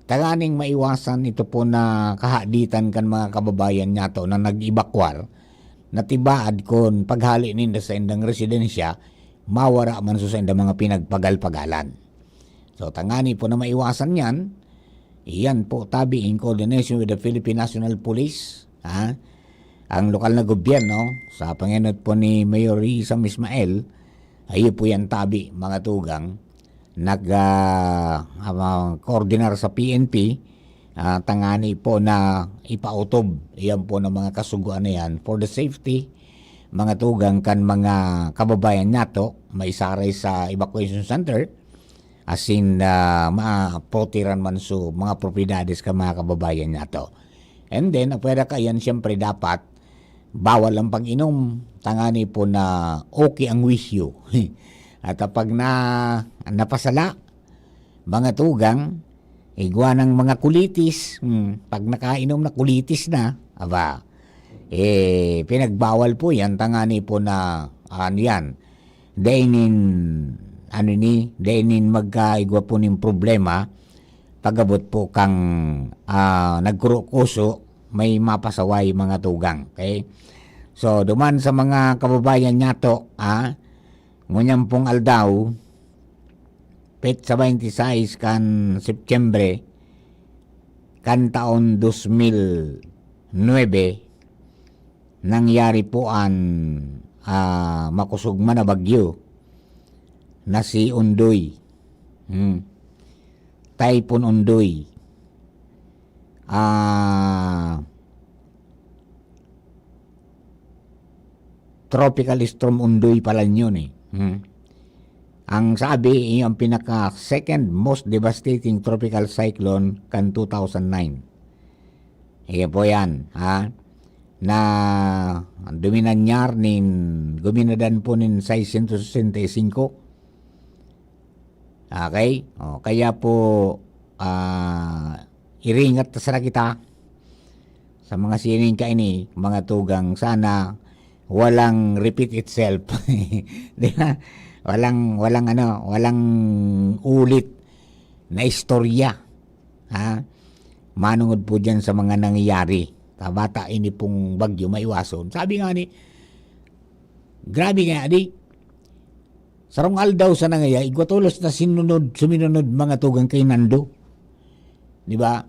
tanganing maiwasan ito po na kahaditan kan mga kababayan niyato na nag-ebakwar, na tibaad kun paghali ninda sa indang residensya, mawara man so sa indang mga pinagpagal-pagalan. So, tangani po na maiwasan yan, iyan po tabi in coordination with the Philippine National Police, ha? Ang lokal na gobyerno, sa pangenot po ni Mayor Isam Ismael, ayo po yan tabi, mga tugang, nag, ah, ah, koordinar sa P N P, ah, tangani po na ipautob, iyan po ng mga kasugoan na yan for the safety, mga tugang, kan mga kababayan nato, maisaray sa evacuation center, asin, ah, mapotiran man so mga propiedades kan mga kababayan nato. And then, pwede ka yan, siyempre, dapat bawal ang pag-inom, tangani po na okay ang wisyo. At kapag na, napasala, mga tugang, igwa ng mga kulitis, hmm, pag nakainom na, kulitis na, aba, eh, pinagbawal po yan, tangani po na, ano yan, dai nin, ano ni, dai nin magkaigwa po nin problema, pag-abot po kang, ah, nagkurukuso, may mapasaway, mga tugang. Okay? So, duman sa mga kababayan niyato, ah, ngunyan pong aldaw, petsa twenty-six kan Setyembre, kan taon dos mil nuebe, nangyari po an, ah, makusog man na bagyo na si Ondoy. Hmm. Typhoon Ondoy. Ah, Tropical Storm Ondoy pala yun eh. Hmm. Ang sabi, iyo ang pinaka second most devastating tropical cyclone kan two thousand nine. Iyo po yan, ha? Na duminanyar nin, guminadan po nin sais sento sesenta y singko. Okay? O, kaya po, ah, iringat ta sana kita sa mga sining kaini, mga tugang, sana walang repeat itself. Di ba? Walang, walang ano, walang ulit na istorya. Ha? Manungod po diyan sa mga nangyayari. Tabata ini pong bagyo maiwason. Sabi nga ni, grabe nga, di, sarong aldaw sa nangaya, igwa tolos na sinunod, suminunod mga tugang kay Nando. Di ba?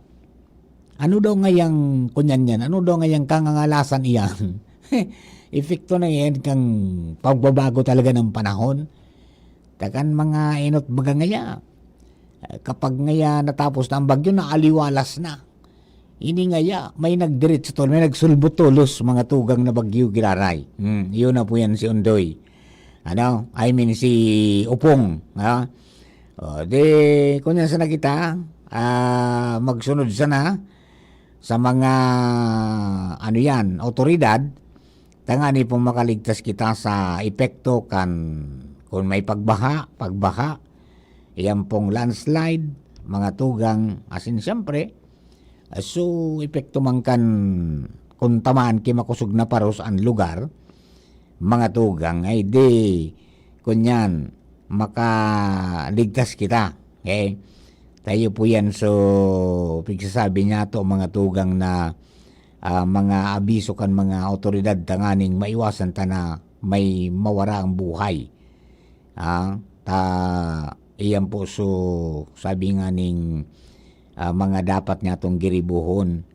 Ano daw ngayang kunyan yan? Ano daw ngayang kangangalasan iyan? Epekto na yan kang pagbabago talaga ng panahon. Takan mga inot baga ngaya. Eh, kapag ngaya natapos na ang bagyo, naaliwalas na. Ini ngaya, may nagdiretso tol, may nagsulbot tolos, mga tugang na bagyo giraray. Hmm, yun na po yan si Undoy. Ano? I mean, si Upong. Ha? O, di, kung yan sana kita, ah, magsunod sana sa mga, ano yan, otoridad, tangani pong makaligtas kita sa epekto kan, kung may pagbaha, pagbaha, iyan pong landslide, mga tugang, asin siyempre, ah, so, epekto man kan kung tamaan ki makosog na paros an lugar, mga tugang, ay di, kunyan, makaligtas kita. Okay? Tayo po yan. So, pigsasabi niya to, mga tugang na, ah, mga abiso kan mga awtoridad tanganing maiwasan ta na may mawara ang buhay. Ah, ta, iyan po, so, sabi nga ning, ah, mga dapat niya tong giribuhon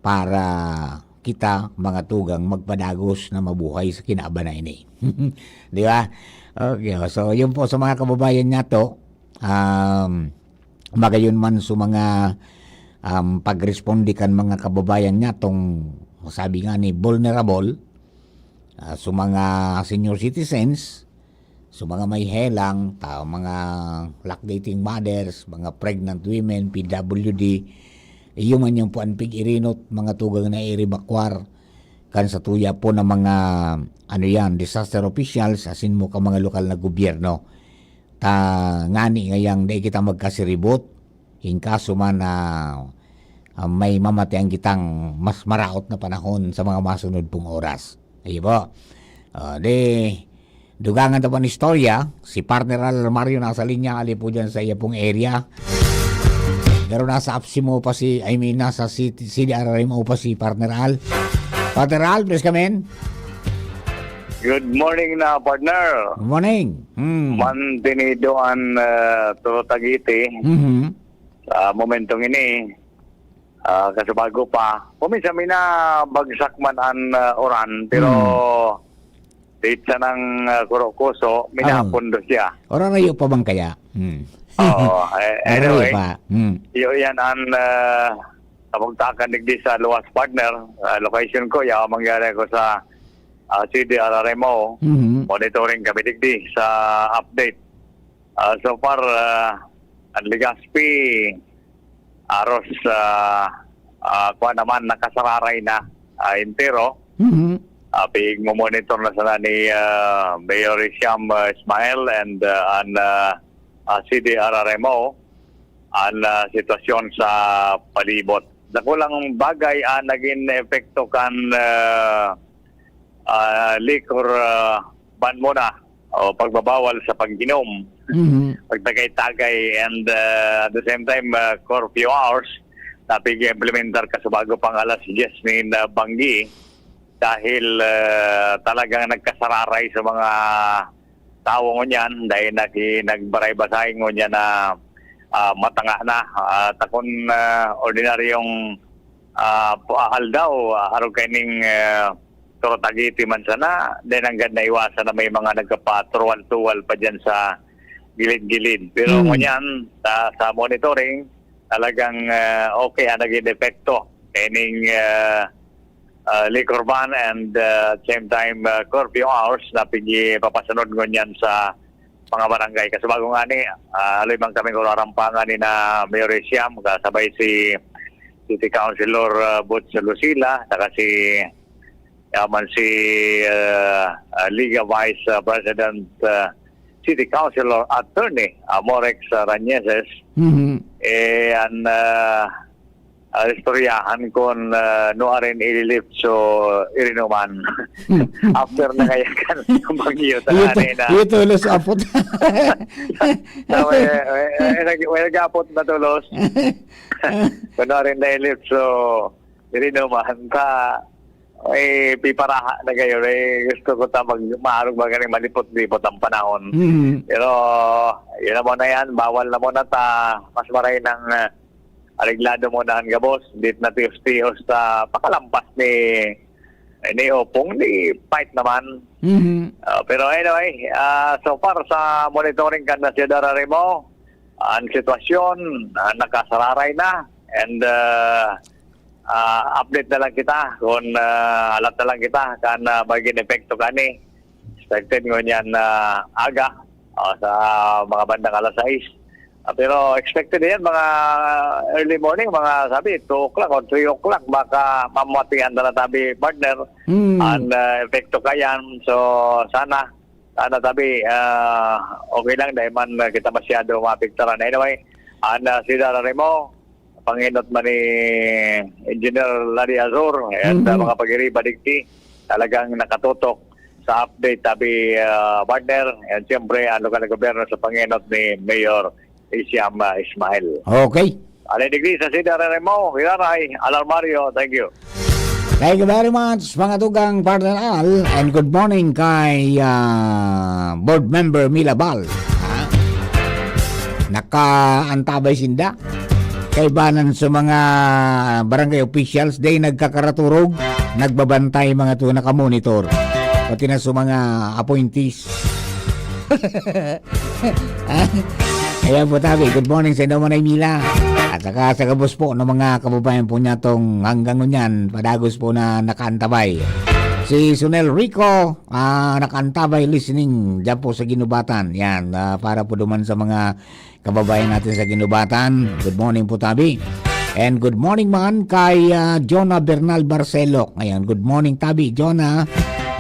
para kita, mga tugang, magpadagos na mabuhay sa kinaban na ini. Di ba? Okay, oh, so, yun po sa mga kababayan niya to. Um, magayon man sa mga, um, pagresponde kan mga kababayan niya tong, sabi nga ni, vulnerable, ah, sa mga senior citizens, sa mga may helang, ta-, mga lactating mothers, mga pregnant women, P W D, iyo man yung puan pig-irinot, mga tugang na iribakwar, kan sa tuya po ng mga, ano yan, disaster officials, asin mo ka mga lokal na gobyerno. Ta ngani ngayang dai kita magkasiribot, in kaso man na, ah, may mamatian kitang mas maraot na panahon sa mga masunod pong oras. Ayo po. Ah, di, dugangan ta po an istorya, si Partner Al Mario nasa linya, ali po dyan sa iya pong area. Pero nasa apsi mo pa si, I mean, nasa city, C D R R M O pa si Partner Al. Partner Al, please come in. Good morning na, partner. Good morning. Hmm. Mantenido an, ah, Toro Tagiti. Mhm. Sa momentong ini, ah, kasubago pa. Kuminsan may nabagsak man an, ah, uran, pero Hmm. dahil sanang, ah, kurokoso, Ah. minapondo siya. Orarayo pa bang kaya? Hmm. Oo, eh, Orarayo anyway, pa. Hmm. iyo yan an, ah, kabugtakan digdi sa luwas, partner. Ah, location ko, yaw mangyari ko sa, ah, C D R R M O. Mhm. Monitoring kami digdi sa update. Ah, so far, ah, an Legazpi, aros, ah, ah, kuwan naman, nakasararay na, ah, entero. Mhm. Ah, pigmo-monitor na sana ni, ah, Mayor Hisham, ah, Ismail and, ah, an, ah, ah, C D R R M O an, ah, sitwasyon sa palibot. Dakulang bagay ang naging epekto kan, ah, ah, liquor, ah, ban muna o pagbabawal sa pag-inom, Mhm. pagtagay-tagay, and, ah, at the same time, ah, curfew hours na pig-implementar kasubago pang alas diyes nin, ah, banggi dahil, ah, talagang nagkasararay sa mga tawo ngunyan dahil naki-, nagbaray-basay ngunyan na, ah, matanga na. At akong, ah, ordinaryong, ah, pa-, aldaw, ah, arog kaining, ah, Toro Tagiti man sana, then hanggang naiwasan na may mga nagkapatuwal-tuwal pa dyan sa gilid-gilid. Pero Hmm. ngunyan, sa, sa monitoring, talagang, ah, okay ang naging epekto. Kaining, ah, ah, liquor ban and, ah, same time, ah, curfew hours na pigi-, papasunod ngunyan sa mga barangay. Kasi bago nga ni, ah, haloy man kami kung rarampangan ni na Mayor Siam, kasabay si City Councilor, ah, Butch Lucila, saka si, yaman si, ah, ah, Liga Vice, ah, President, ah, City Councilor Attorney, ah, Morex, ah, Rañeses. Mhm. Eh, an, ah, ah, istoryahan kun, ah, nuarin ililift so irinuman. Hmm. After na kaya kan bagyo, Iyo to, tanganay na. Iyo to, los apot. Na may, may, may nag-, may nag-apot na tulos. Kun nuarin na ilift so irinuman, ta, may piparaha na kayo. Eh, gusto ko ta mag-, maarog ba ganing malipot-lipot ang panahon. Mhm. Pero, yun na muna yan. Bawal na muna ta. Mas maray nang, ah, areglado muna ang gabos, di na tiyos-tiyos sa pakalampas ni, ni Opong, di fight naman. Mhm. Ah, pero anyway, ah, so far sa monitoring kan Ciudad Remo, ang sitwasyon, ah, nakasararay na, and, ah, ah, update na lang kita kung, ah, alat na lang kita kan, ah, magiging epekto kani. Expected ngunyan na aga, ah, sa mga bandang alas sais. Ah, pero expected yan, mga early morning, mga sabi, two o'clock or three o'clock, baka mamatian na tabi, partner, Hmm. ang, ah, epekto kayan. So, sana, sana tabi, ah, okay lang, dahil man, ah, kita masyado maapektaran. Anyway, ang, ah, Ciudad Remo, pangenot man ni Engineer Larry Azor, and, Mhm. ah, mga pag-iriba digdi, talagang nakatutok sa update, tabi, ah, partner, and siyempre, ang lokal na gobyerno sa pangenot ni Mayor Isiam, ah, Ismail. Okay. Alay digdi sa Ciudad Remo, Iraray, Alarmario, thank you. Thank you very much, mga tugang partner Al, and good morning kay, ah, Board Member Mila Bal. Ha? Nakaantabay sinda. Kaibanan sa mga barangay officials, day nagkakaraturog, nagbabantay mga to, nakamonitor. Pati na sa mga appointees. Ayan po, tabi. Good morning sa inyo, Manay Mila. At saka sa gabos po ng mga kababayan po niya tong hanggang ngunyan, padagos po na nakaantabay. Si Sunel Rico, ah, nakaantabay, listening dyan po sa Ginubatan. Yan, ah, para po duman sa mga kababayan natin sa Ginubatan. Good morning po, tabi. And good morning man kay, ah, Jonah Bernal Barcelo. Ayan, good morning, tabi, Jonah.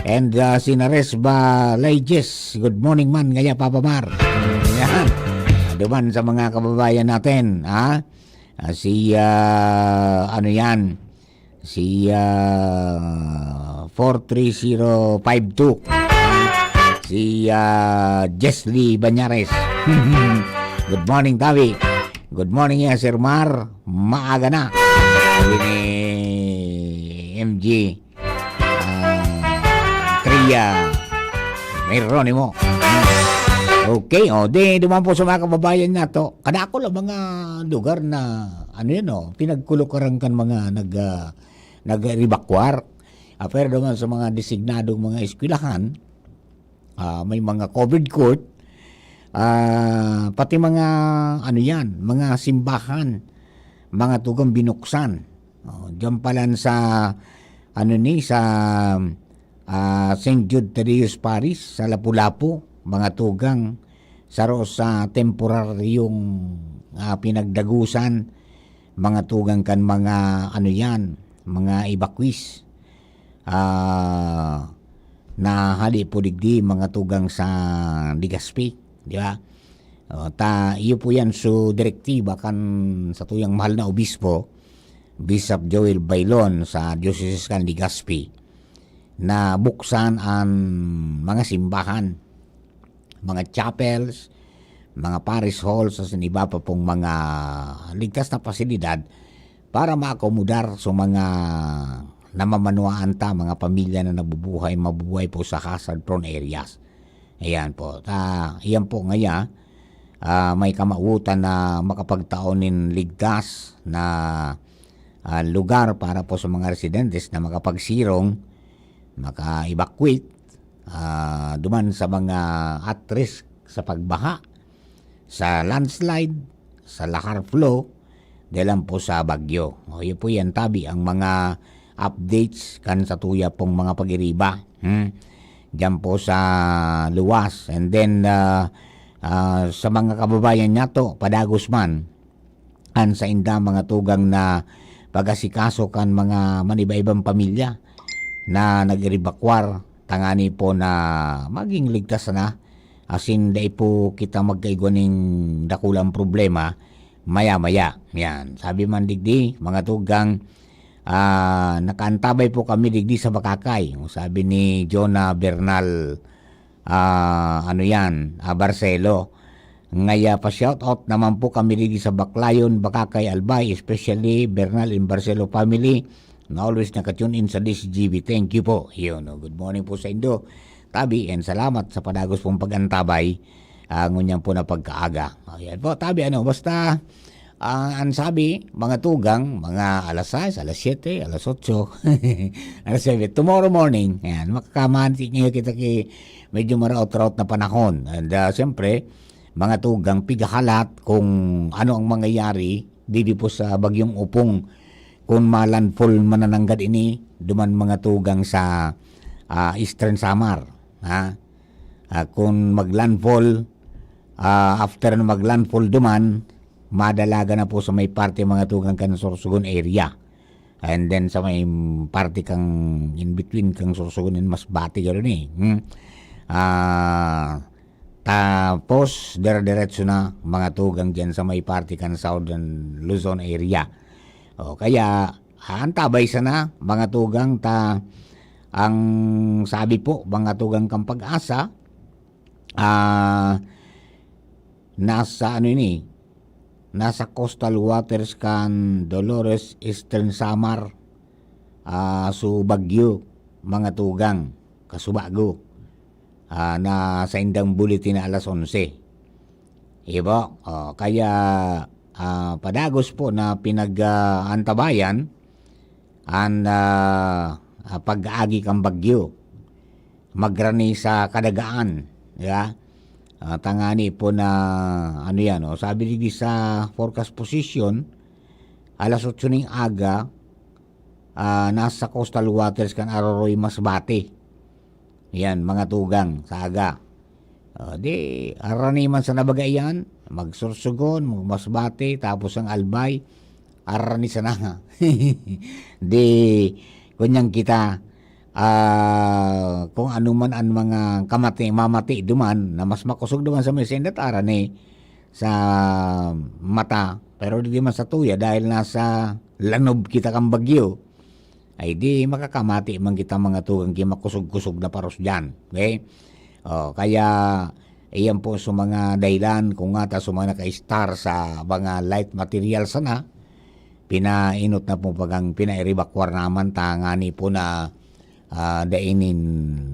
And, ah, si Nares Balayges. Good morning man, ngaya, Papa Mar. Ayan. Duman sa mga kababayan natin, ha? Ah, si, ah, ano yan? Si, ah, four three zero five two. Si, ah, Jesly Bañares. Good morning, tabi. Good morning, ya, Sir Mar. Maaga na. Sabi ni M G, ah, Tria Jeronimo. Okay, o, di duman po sa mga kababayan nato. Kadakol ang mga lugar na, ano yan, o, pinagkulukaran kan mga nag, ah, nag-evacuar. Ah, pero duman sa mga designadong mga eskwelahan, ah, may mga covered court, ah, pati mga, ano yan, mga simbahan, mga tugang binuksan. O, diyan pa lang sa, ano ni, sa, ah, Saint Jude Thaddeus Parish, sa Lapu-Lapu, mga tugang, saro sa temporaryong, ah, pinagdagusan, mga tugang kan mga, ano yan, mga evacuees. Ah, na hali po digdi, mga tugang sa Legazpi, di ba? O, ta, iyo po yan, so, direktiba kan satuyang mahal na obispo, Bishop Joel Bailon sa Diocese kan Legazpi, na buksan ang mga simbahan, mga chapels, mga parish halls, asin iba pa pong mga ligtas na pasilidad para maakomodar sa mga namamanuaan ta, mga pamilya na nabubuhay, mabubuhay po sa hazard prone areas. Ayan po. Ta, iyan po ngaya, ah, may kamawotan na makapagtao nin ligtas na, ah, lugar para po sa mga residentes na makapagsirong, maka-evacuate, ah, duman sa mga at risk sa pagbaha, sa landslide, sa lahar flow, dahil lang po sa bagyo. O, yun po yan, tabi, ang mga updates kan satuya pong mga pag-iriba. Hmm? Diyan po sa luwas. And then, ah, ah, sa mga kababayan nato, padagos man, an sainda mga tugang na pag-asikaso kan mga maniba-ibang pamilya na nag-erebakwar, tangani po na maging ligtas sana, asin dai po kita magkaigwa ning dakulang problema maya-maya. Yan, sabi man digdi, mga tugang, ah, "Nakaantabay po kami digdi sa Bacacay," sabi ni Jonah Bernal, ah, ano yan, ah, Barcelo. Ngaya pa-shoutout naman po kami digdi sa Baclayon, Bacacay, Albay, especially Bernal and Barcelo family na always naka-tune in sa D C G B. Thank you po. Yun, oh, good morning po sa indo. Tabi, and salamat sa padagos pong pag-antabay, ah, ngunyan po na pagkaaga. Oh, yan po, tabi, ano, basta, ah, an sabi, mga tugang, mga alas sais, alas siyete, alas otso, alas nuebe, tomorrow morning, yan, makakamansi niyo kita ki medyo maraot-raot na panahon. And, ah, siyempre, mga tugang, pigahalat kung ano ang mangyayari didi po sa Bagyong Opong, kung ma-landfall man nananggad ini, duman mga tugang sa, ah, Eastern Samar, ha? Ah, kung mag-landfall, ah, after na mag-landfall duman, madalagan na po sa may parte mga tugang kan Sorsogon area. And then sa may parte kang in between kang Sorsogon and Masbate, gano'n eh. Hmm. Ah, tapos dire-diretso na mga tugang diyan sa may parte kan Southern Luzon area. O kaya, antabay sana mga tugang ta ang sabi po, mga tugang kan Pag-asa, ah, nasa ano ini, nasa coastal waters kan Dolores, Eastern Samar, ah, so Baguio, mga tugang, kasubago, ah, na saindang bulletin na alas onse. Ibo, oh, kaya, ah, padagos po na pinag, ah, antabayan an, ah, ah, pag-agi kan bagyo. Magrani sa kadagaan, di ba? Ah, tangani po na, ano yan, oh, sabi digdi sa forecast position, alas otso ning aga, ah, nasa coastal waters kan Aroroy, Masbate. Yan, mga tugang, sa aga. Oh, di, arani man sa nabaga iyan, magsursugon, magmasbate, tapos ang albay, arani sana. Di, kunyang kita, ah, kung ano man ang mga kamati, mamati duman, na mas makosog duman sa may sendat, arani sa mata, pero di man sa tuya, dahil nasa lanob kita kan bagyo, ay di makakamati man kita mga tugang ki makosog-kosog na paros diyan. Okay? Oh, kaya iyan po sa mga dahilan kung nga ta sa mga naka-star sa mga light material sana, pinainot na po bagang pinairibakwar naman ta ngani po na, ah, dai nin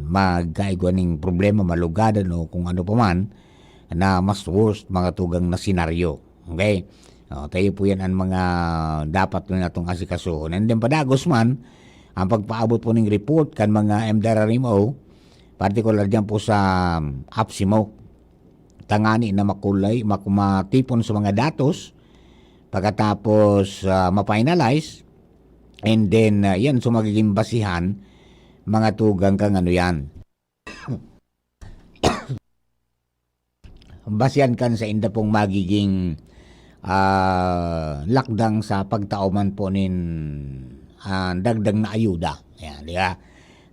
magkaigwa ning problema, malugadan o kung ano pa man na mas worst mga tugang na senaryo. Okay? Oh, tayo po yan ang mga dapat na natong asikasuhon. And then padagos man, ang pagpaabot po ning report kan mga M D R R M O, partikular dyan po sa, um, APSEMO, tangani na makulay, mak-, matipon sa mga datos, pagkatapos, ah, ma-finalize, and then, ah, yan so magiging basihan, mga tugang kang ano yan. Basihan kan sa inda pong magiging, ah, lakdang sa pagtao man po nin, ah, dagdag na ayuda. Yan, di ba?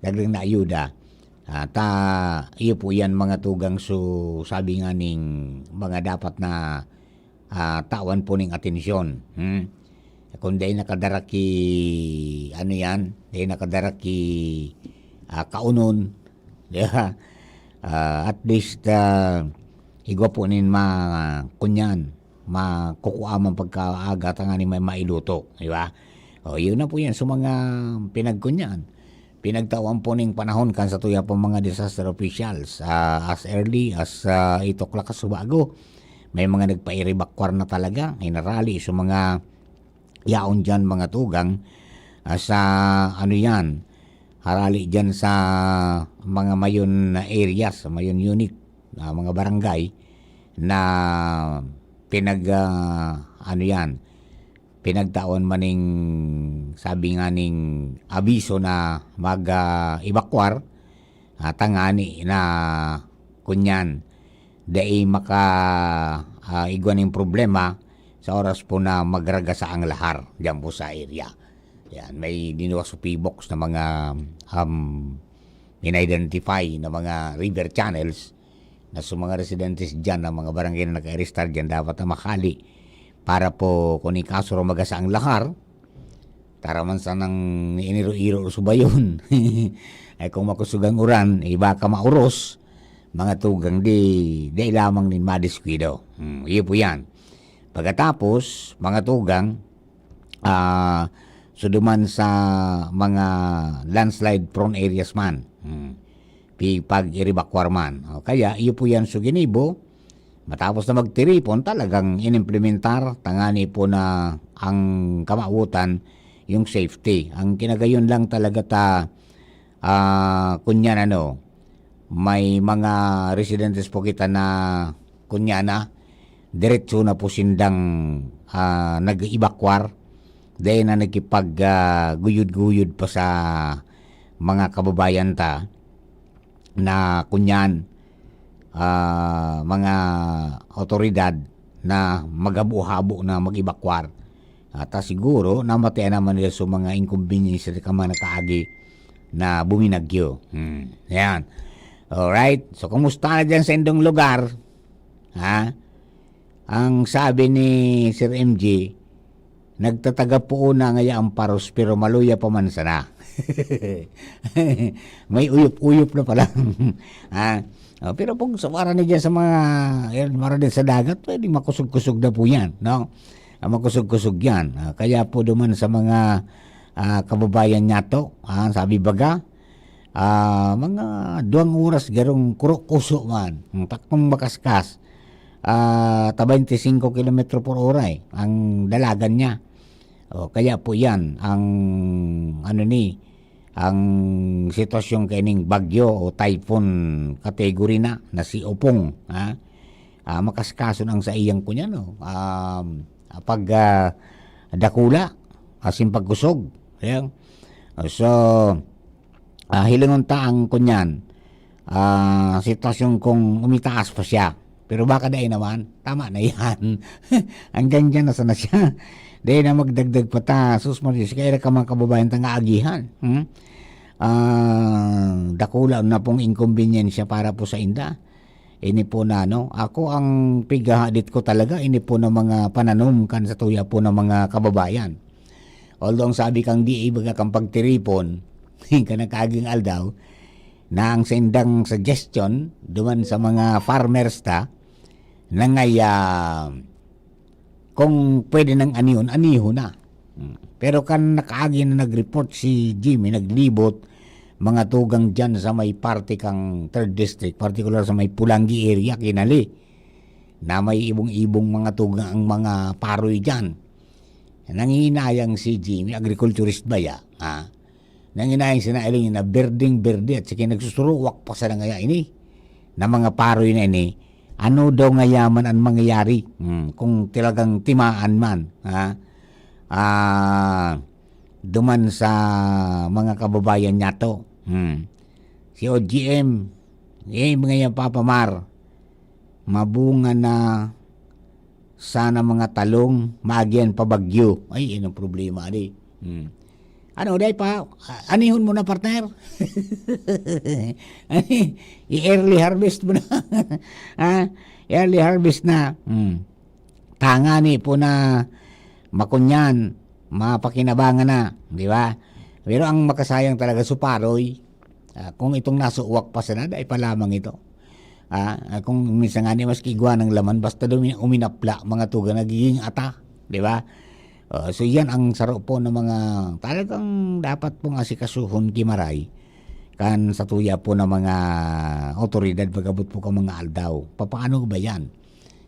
Dagdag na ayuda. Ah, ta, iyo po yan, mga tugang. So, sabi nga ning mga dapat na, ah, tawan po ning atensyon. Hmm? Kung dai nakadara ki, ano yan, dai nakadara ki, ah, kaunon, di ba? Ah, at least, ah, igwa po nin ma-, kunyan, makukua man pagkaaga tanganing may mailuto, di ba? O, yun na po yan. So, mga pinagkunyan, pinagtawan po ning panahon kan sa tuya pong mga disaster officials, ah, as early as, ah, eight o'clock kasubago. May mga nagpairibakwar na talaga, hinarali sa mga yaon diyan, mga tugang, ah, sa ano yan, harali diyan sa mga mayon na areas, sa mayon unit, ah, mga barangay na pinag, ah, ano yan, pinagtawan man ning, sabi nga ning abiso na mag, ah, evacuar, ah, tangani na kunyan dai maka, ah, igwa nin problema sa oras po na magragasa ang lahar diyan po sa area. Yan, may dinuwas o pibox na mga, um, in-identify na mga river channels na sa mga residentes diyan, ang mga barangay na naka-register diyan, dapat na makali para po kung ikaso raw magasa ang lahar, taraman sanang iniro-iro subayon. Ay kung makusog ang uran, iba ka mauros, mga tugang di, di lamang nin madiskuido. Hmm, iyo po yan. Pagkatapos, mga tugang, ah, so duman sa mga landslide prone areas man. Hmm. Pi-, pag-iribakwar man. O kaya, iyo po yan so ginibo, matapos na magtiripon, talagang inimplementar, tangani po na ang kamawotan, yung safety. Ang kinagayon lang talaga ta, ah, kunyan ano, may mga residentes po kita na, kunyan na, diretso na po sindang, ah, nag-ibakwar. Dahil na nagkipag, ah, guyod-guyod pa sa mga kababayan ta na kunyan, ah, mga awtoridad na maghabo-habo na mag-evacuar. At, ah, siguro, namatian naman nila sa mga inconvenience na ka mga nakaagi na buminagyo. Hmm, yan. Alright. So, kumusta na dyan sa indong lugar? Ha? Ang sabi ni Sir M G, "Nagtataga poon na ngaya ang paros, pero maluya pa man sana." May uyop-uyop na pala. Ah, oh, pero pag sa, para na dyan sa mga, yan, mara din sa dagat, pwedeng makusog-kusog na po yan, no? Ah, makusog-kusog yan. Ah, kaya po duman sa mga, ah, kababayan niya to, ah, sabi baga, ah, mga duwang oras garong kurokuso man. Hmm, takong makaskas. Ah, ta twenty-five kilometro por hora, eh, ang dalagan niya. O, kaya po yan, ang, ano ni, ang sitwasyon kaining bagyo o typhoon category na, na si Opong, ha? Ah, makaskason ang sa iyang kunya, no? Um, pag, ah, dakula, asin pagkusog. Ayan. So, ah, hilingon ta ang kunyan, ah, sitwasyon kung umitaas pa siya. Pero baka dai naman, tama na yan. Hanggang dyan na sana siya. Dai na magdagdag pa ta. Sus Maria, kaya ka mga kababayan ta nga agihan. Hmm? Ah, dakula na pong inkonbensya para po sa inda. Ini po na, no? Ako ang pighahadit ko talaga, ini po na mga pananom kan sa tuya po na mga kababayan. Although ang sabi kang D A, baga kang pagtiripon, kan nakaaging aldaw, na ang sindang suggestion duman sa mga farmers ta, na ngaya, kung pwede nang anihon, anihon na. Hmm. Pero kan nakaagi na nag-report si Jimmy, naglibot, mga tugang dyan sa may parte kang third district, particular sa may Pulanggi area, Kinali, na may ibong-ibong mga tugang ang mga paroy dyan. Nanginayang si Jimmy, agriculturist ba ya? Ha? Nanginayang sina Eling na berdeng-berde at sige nagsusuruwak pa sana ngaya ini na mga paroy na ini. Ano daw ngaya man ang mangyayari? Hmm, kung talagang timaan man, ha? Ah, duman sa mga kababayan niya to. Hmm. Si O G M, eh, mga yan, Papa Mar, mabunga na sana mga talong, maagian pa bagyo. Ay, yun ang problema, di. Hmm. Ano, dai pa, a-, anihon mo na, partner? Ani, i-early harvest mo na. Ha? Early harvest na. Hmm. Tangani po na makunyan, mapakinabangan na, di ba? Pero ang makasayang talaga, suparoy. Ah, kung itong nasa uwak pa sana, dai pa lamang ito. Ah, ah, kung minsan nga ni mas kigwa ng laman, basta daw uminapla, mga tuga, nagiging ata, di ba? Oh, so yan ang saro po ng mga talagang dapat pong asikasuhon, kimaray, kan sa tuya po ng mga otoridad pag-abot po ka mga aldaw. Papaano ba yan?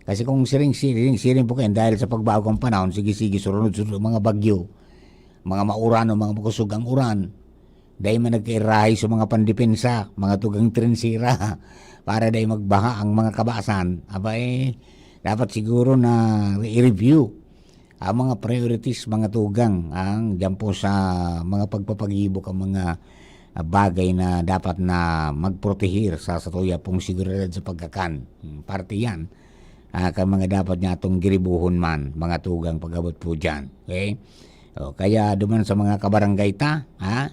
Kasi kung siring-siring, siring po kayo, dahil sa pagbago ang panahon, sige-sige, surunod-sunod ang mga bagyo, mga mauran o mga makusog ang uran, dahil man nagkairahay sa mga pandepensa, mga tugang trinsira, para dahil magbaha ang mga kabasan, abay, dapat siguro na i-review ang mga priorities, mga tugang, ang dyan po sa mga pagpapagibok ang mga ah, bagay na dapat na magprotehir sa satuya pong seguridad sa pagkakan. Hmm, parte yan, ah, kan mga dapat niya atong giribuhon man, mga tugang pag-abot po dyan. Okay? O, kaya duman sa mga kabarangay ta, ha?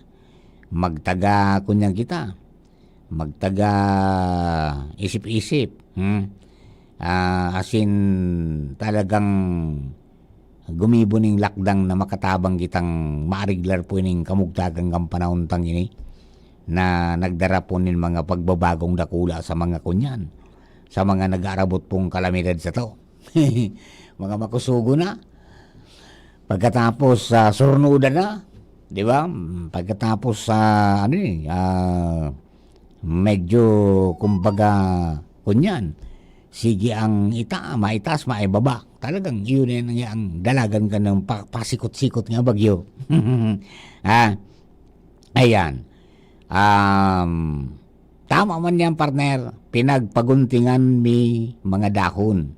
Magtaga, kunyang kita. Magtaga isip-isip. Hmm? Ah, asin talagang gumibo ning lakdang na makatabang kitang maariglar po ining kamugtakan kan panahon tang ini, na nagdara po nin mga pagbabagong dakula sa mga kunyan, sa mga nag-aarabot pong kalamidad sato. Mga makusugo na. Pagkatapos, ah, surnudan na, di ba? Mm, pagkatapos sa, ano eh, ah, medyo, kumbaga, kunyan, sige ang ita-, maitaas, maibaba. Talagang iyon na yan ang dalagan ka ng pa-, pasikot-sikot nga bagyo. Ah, ayan. Um, tama man yan, partner. Pinagpaguntingan mi mga dahon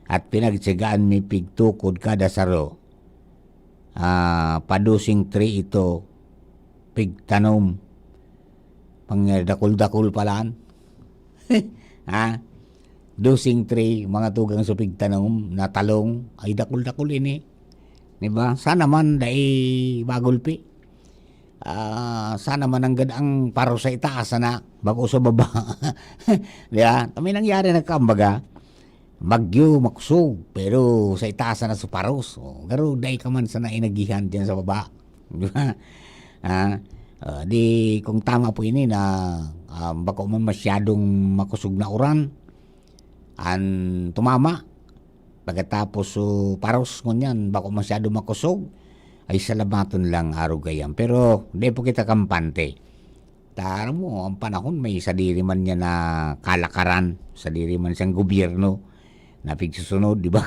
at pinagtsagaan mi pigtukod kada saro. Ah, padusing tree ito, pigtanom. Pang, eh, dakul-dakul palan. Ha? Dusing tree, mga tugang sa pigtanom na talong, ay dakul-dakul ini. Di ba? Sana man dai magulpi. Ah, sana man ang gad-, ang paro sa itaas na, bago sa baba. Di ba? Kami nangyari nagkaambaga, bagyo, makusog, pero sa itaas na sa paros. O, garo, dai ka man sana inagihan diyan sa baba. Di ba? Ah, ah, di kung tama po ini na, ah, bako man masyadong makusog na uran, an tumama. Pagkatapos, so, paros ngunyan, bako masyado makusog, ay salamaton lang, arog kaiyan. Pero di po kita kampante. Tara mo, ang panahon may sadiri man niya na kalakaran, sadiri man siyang gobyerno na pigsusunod, di ba?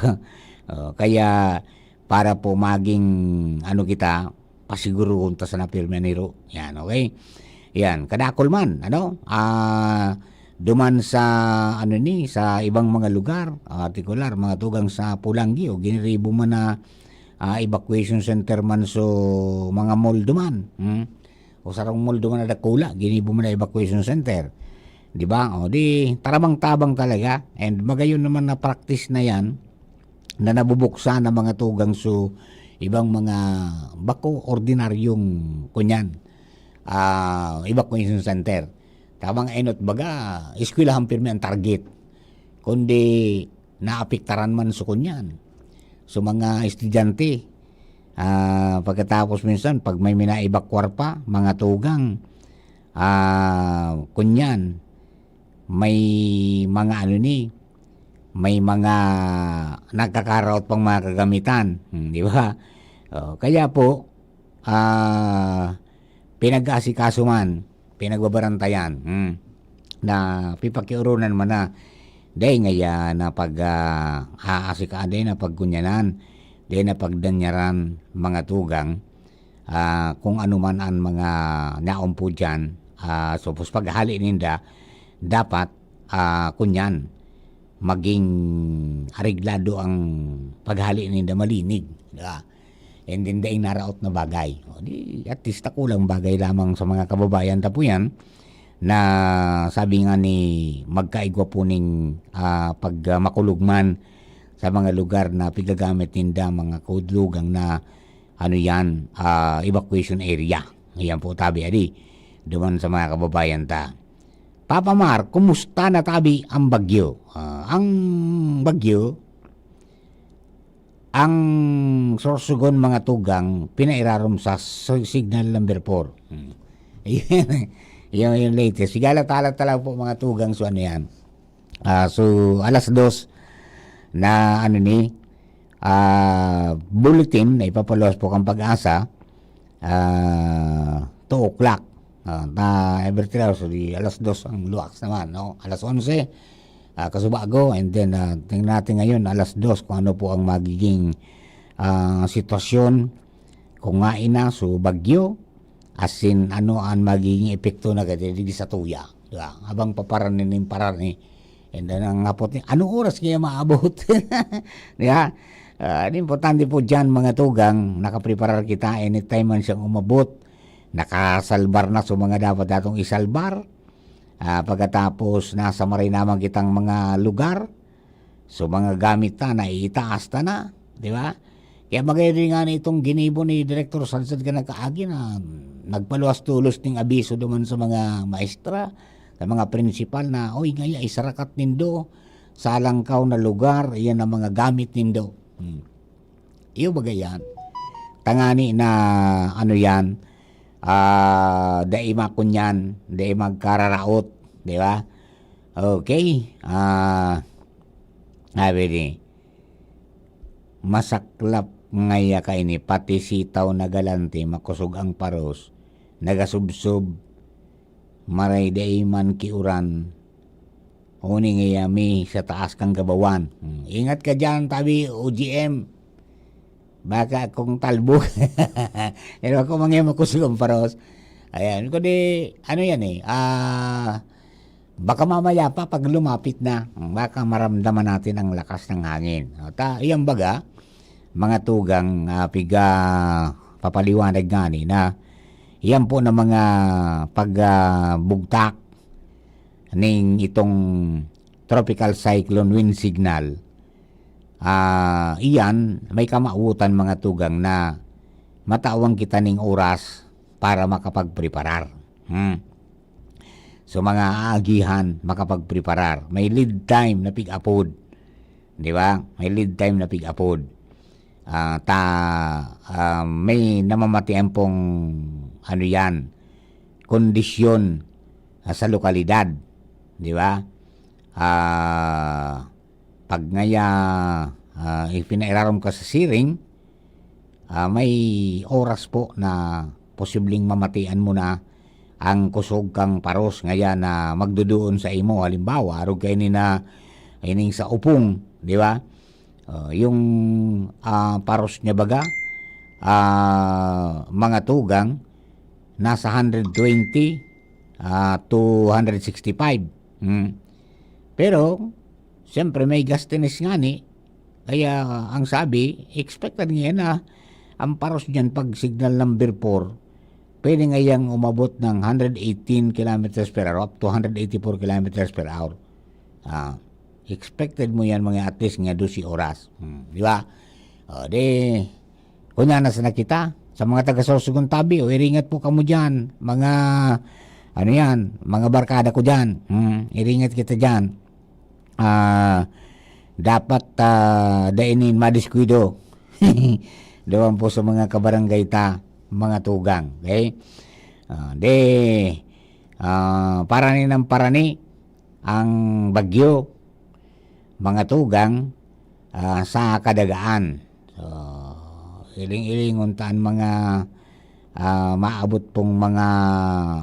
Oh, kaya para po maging, ano kita, pasiguruhon ta sana pirmi an hiro. Yan, okay? Yan, kadakul man, ano? Ah, duman sa, ano ni, sa ibang mga lugar, ah, partikular, mga tugang sa Polangui, o giniribo man na, ah, evacuation center man so mga mall duman. Hmm? O sarong mall duman na dakula, ginibo man na evacuation center. Di ba? O di, tarabang-tabang talaga. And magayon naman na practice na yan, na nabubuksan ng mga tugang so ibang mga bako ordinaryong kunyan, ah, evacuation center. Tabang enot baga, eskwelahan pirmi ang target. Kundi naapektaran man so kunyan. So mga estudyante, ah, pagkatapos minsan, pag may minaibakwar pa, mga tugang, ah, kunyan, may mga ano ni, may mga nagkakaraot pang mga kagamitan, hmm, di ba? Oh, kaya po, ah, pinag-aasikaso man, pinagbabarantayan, hmm, na pipakioronan man na, dai ngaya na pag, ah, aasika-, dai na pagkunyanan, dai na pagdanyaran, mga tugang, ah, kung ano man an mga naon po diyan, ah, so, pos paghali ninda, dapat, ah, kunyan, maging areglado ang paghali ninda, malinig, di ba? And then, daing naraot na bagay. O, di, at least, takulang bagay lamang sa mga kababayan ta po yan, na sabi nga ni magkaigwa po ning, ah, pag, ah, makulog man sa mga lugar na pigagamit ninda, mga kaudlugang na ano yan, ah, evacuation area. Ayan po, tabi, adi. Duman sa mga kababayan ta. Papa Mar, kumusta na tabi ang bagyo? Ah, ang bagyo, ang Sorsogon, mga tugang, pinairarom sa si-, signal number four. Hmm. Yun, yun, yung latest. Sigala tala-tala po, mga tugang, so ano yan. Ah, so, alas dos na, ano ni, ah, bulletin na ipapaluwas po kan Pag-asa, ah, two o'clock. Ah, ta, every three hours, so di alas dos ang luwas naman, no? Alas onse, ah, kasubago, and then, ah, tingnan natin ngayon, alas dos, kung ano po ang magiging, ah, sitwasyon, kung ngain na, so bagyo, asin ano ang magiging epekto na gadi digdi sa tuya, di ba? Habang paparani nin parani, and then ang hapot ni, anong oras kaya maabot? Di ba? Ah, ang importante po diyan, mga tugang, nakapreparar kita anytime man siyang umabot. nakasalbar na sa mga dapat datong isalbar. Ah, pagkatapos, nasa maray naman kitang mga lugar, so mga gamit ta, naiitaas ta na, di ba? Kaya magay rin nga na itong ginibo ni Direktor Sadsad ka nagkaagi na nagpaluwas tulos ning abiso naman sa mga maestra, sa mga prinsipal na, "Oy, ngaya isarakat nindo sa alangkaw na lugar, yan ang mga gamit nindo." Hmm. Iyo baga yan. Tangani na, ano yan, ah, dai makunyan, dai magkararaot, di ba? Okay. Ah, sabi ni, masaklap ngaya kaini, pati sitaw na galante, makosog ang paros, nagasubsob, maray dai man kiuran, huni ngaya mi sa taas kan gabawan. Hmm, ingat ka diyan, tabi, O G M. Baka kung talbog. Pero ako mga makosog ang paros. Ayan, kundi, ano yan eh, ah, baka mamaya pa pag lumapit na, baka maramdaman natin ang lakas ng hangin. O, ta, yan baga, mga tugang, ah, piga papaliwanag ngani na yan po na mga pag, ah, bugtak ning itong tropical cyclone wind signal. Ah, iyan, may kamawotan mga tugang na matawan kita ning oras para makapagpreparar. Hmm. So, mga aagihan, makapagpreparar. May lead time na pig-apod. Di ba? May lead time na pig-apod. Ah, ta, ah, may namamatian pong, ano yan, kondisyon, ah, sa lokalidad. Di ba? Ah, pag ngaya, ah, ipinairarom ka sa siring, ah, may oras po na posibleng mamatian mo na ang kusog kang paros ngaya na magduduon sa imo. Halimbawa, arog kaini na ining sa Upong, di ba? Oh, yung, ah, paros niya baga, ah, mga tugang, nasa hundred twenty, ah, to hundred sixty-five. Hmm. Pero, siyempre, may gustiness ngani. Kaya, ang sabi, expected ngayon na ang paros niyan pag signal number four, pwede ngayang umabot ng hundred eighteen kilometers per hour up to hundred eighty-four kilometers per hour. Ah, expected mo yan mga at least nga dose oras. Hmm, di ba? O, di, kunya na sana kita. Sa mga taga Sorsogon tabi, o, iringat po kamo dyan. Mga, ano yan, mga barkada ko dyan. Hmm, iringat kita dyan. Ah, dapat, ah, dai nin madiskuido. Duman po sa mga kabarangay ta, mga tugang. Okay? Ah, di, ah, parani ng parani ang bagyo, mga tugang, ah, sa kadagaan. So, iling-ilingon ta an mga, ah, maabot pong mga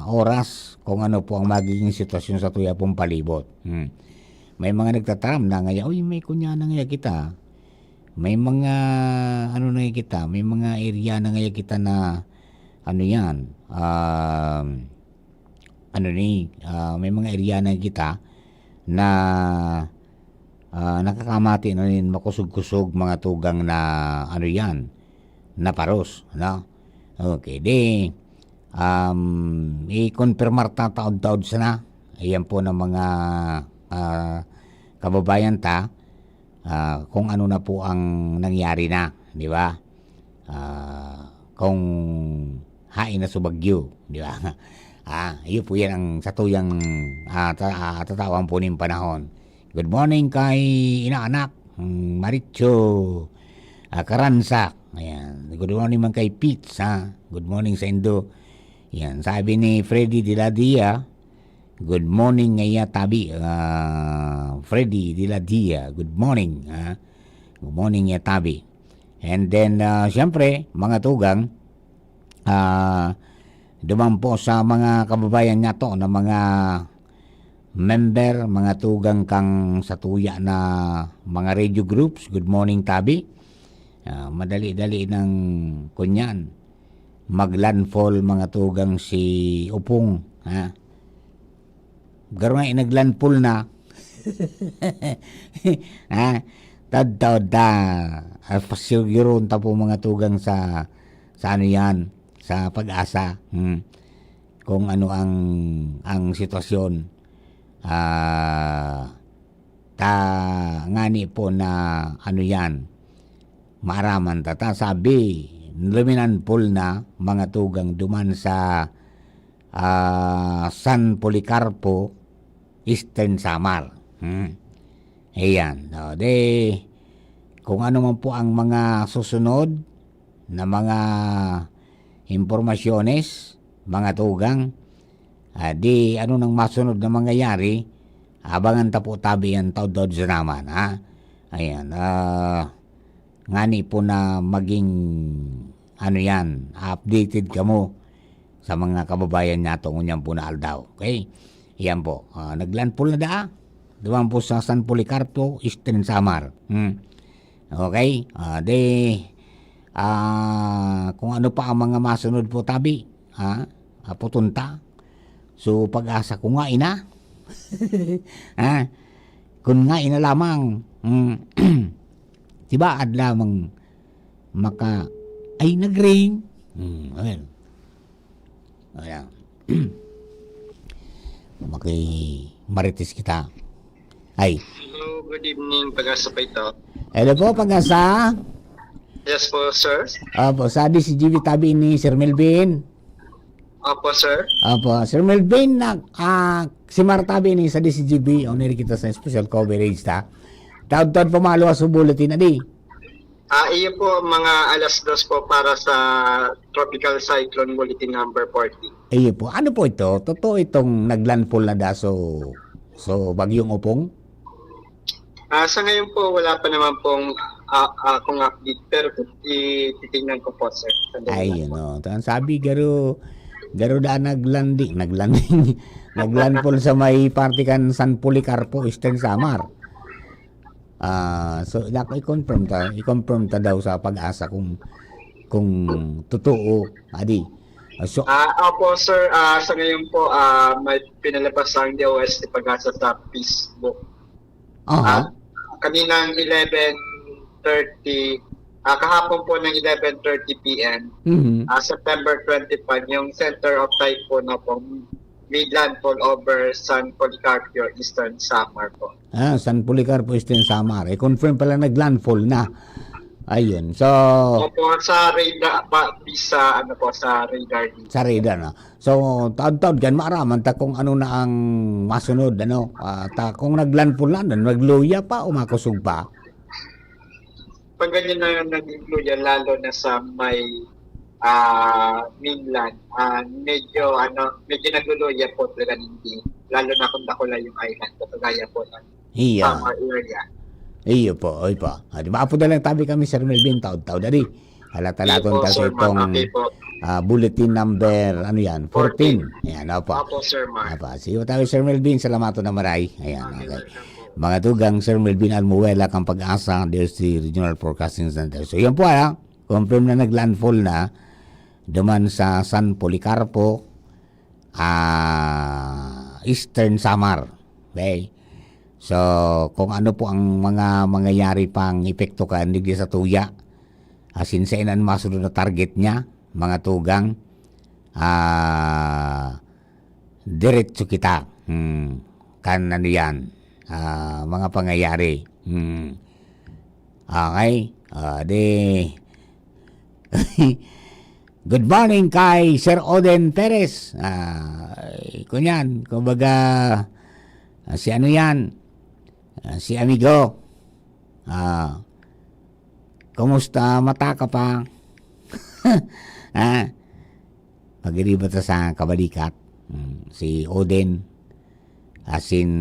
oras kung ano po ang magiging sitwasyon sa tuya pong palibot. Hmm. May mga nagtataram na ngaya, "Uy, may kunya na ngaya kita. May mga ano na ngaya kita, may mga area na ngaya kita na ano yan, um, ano ni, ah, may mga area na kita na, ah, nakakamati na nin makosog-kosog mga tugang na ano yan, na paros, no?" Okay, di, um, i-confirmar ta taod-taod sana. Ayan po ng mga, ah, kababayan ta, ah, kung ano na po ang nangyari na, di ba? Ah, kung hain na sa bagyo, di ba? Ah, iyo po yan ang satuyang, ah, ta-, ah, tatawan po nin panahon. Good morning kay inaanak, mm, Maricho, ah, Karansak. Ayan. Good morning man kay Pits, ha? Good morning sa indo. Yan. Sabi ni Freddy de la Dia, "Good morning, ngaya tabi." Ah, Freddy de la Dia, good morning, ha? Good morning, ngaya tabi. And then, ah, siyempre, mga tugang, ah, duman po sa mga kababayan nato na mga member, mga tugang kang satuya na mga radio groups, good morning, tabi. Ah, madali-dali nang kunyan, maglandfall, mga tugang, si Upong, ha? Garo nga, eh, naglandfall na. Ha? Tadtaw da. Ah, pasiguro ta po, mga tugang, sa, sa ano yan, sa PAGASA, hmm, kung ano ang, ang sitwasyon. Ah, ta-, ngani po na ano yan, maaraman ta, ta sabi, luminanpol na mga tugang duman sa, ah, San Policarpo, Eastern Samar. Hmm. Ayan. O, di, kung ano man po ang mga susunod na mga impormasyones, mga tugang, ah, di ano nang masunod na mangyayari, abangan ta po tabi yan taud-taud sa naman, ha? Ayan, ah, ngani po na maging, ano yan, updated kamo sa mga kababayan nato ngunyan po na aldaw. Okay? Yan po. Ah, naglandfall na daa. Duman po sa San Policarpo, Eastern Samar. Hmm. Okay? Ah, de, ah, kung ano pa ang mga masunod po tabi, ha? Aputon ta. So, PAGASA kung nga ina. Ha? Kung nga ina lamang. Hmm. Tibaad lamang maka-, ay, nag-ring. Hmm, ayan. Ayan. Maki-Marites kita. Ay. Hello, good evening, PAGASA po ito. Hello po, PAGASA. Yes po, sir. Opo, sa D C G B tabi ni Sir Melvin. Opo, sir. Opo, Sir Melvin, na, ah, si Mar tabi ni sa D C G B, on air kita sa special coverage ta. Taud-taud pamaluwas sa bulletin, adi. Ah, iyo po, mga alas dos po para sa Tropical Cyclone Bulletin number forty. Iyo po. Ano po ito? Totoo itong naglandfall na daso, so, Bagyong Opong? Ah, sa ngayon po, wala pa naman pong, ah, akong update, pero i-, titingnan ko po, sir. Sandali lang Ayun, po. Oh. Ang sabi, garo, garo daan naglanding, naglanding, naglandfall sa may parte kan San Policarpo, Eastern Samar. Ah, so, dak-, i-confirm ta, i-confirm ta daw sa PAGASA kung, kung totoo, adi. Ah, so, Ah, opo, sir. Ah, sa ngayon po, ah, may pinalabas ang D O S T PAGASA sa Facebook. Aha. Ah, kaninang eleven thirty, ah, kahapon po ng eleven thirty P M, Mhm. ah, September twenty-five, yung center of typhoon na po, made landfall over San Policarpo, Eastern Samar po. Ah, San Policarpo, Eastern Samar. Eh, confirm pala nag-landfall na. Ayun. So, Opo, sa radar, pa, sa, ano po, sa radar dito. Sa radar na. So, taod-taod kan, maaraman ta kung ano na ang masunod, ano? Ah, ta, kung naglandfall na, ano, nagluya pa o makosog pa? Pag ganyan na nagluya, lalo na sa may, ah, mainland, ah, medyo, ano, medyo nagluluya po talaga, hindi. Lalo na kung dakula yung island, kagaya po ng Iya. Samar area. Iyo po, oy po. Ah, di ba, apo na lang tabi kami, Sir Melvin, taod-taod, adi. Halata Sige naton po, ta sa Sir Mark. Itong, Okay po. ah, bulletin number, ano yan, fourteen. Fourteen. Yan, opo. Opo, Sir Mark. Opo. Sige po tayo, Sir Melvin. Salamat na maray. Ayan, Okay, okay. welcome po. Mga tugang, Sir Melvin Almuela, kan PAGASA, D O S T Regional Forecasting Center. So, yan po, ha. Confirm na nag-landfall na duman sa San Policarpo, ah, Eastern Samar. Okay? So, kung ano po ang mga mangyayari pang epekto kan digdi sa tuya, asin saen an masunod na target niya, mga tugang, ah, diretso kita. Hmm. Kan ano yan, ah, mga pangyayari. Hmm. Okay? Ah, di, good morning kay Sir Oden Perez. Ah, kunyan, kumbaga, ah, si ano yan? Ah, si Amigo. Ah, kumusta? Mata ka pa? Ah, pag-iriba ta sa kabalikat. Hmm, si Oden. Asin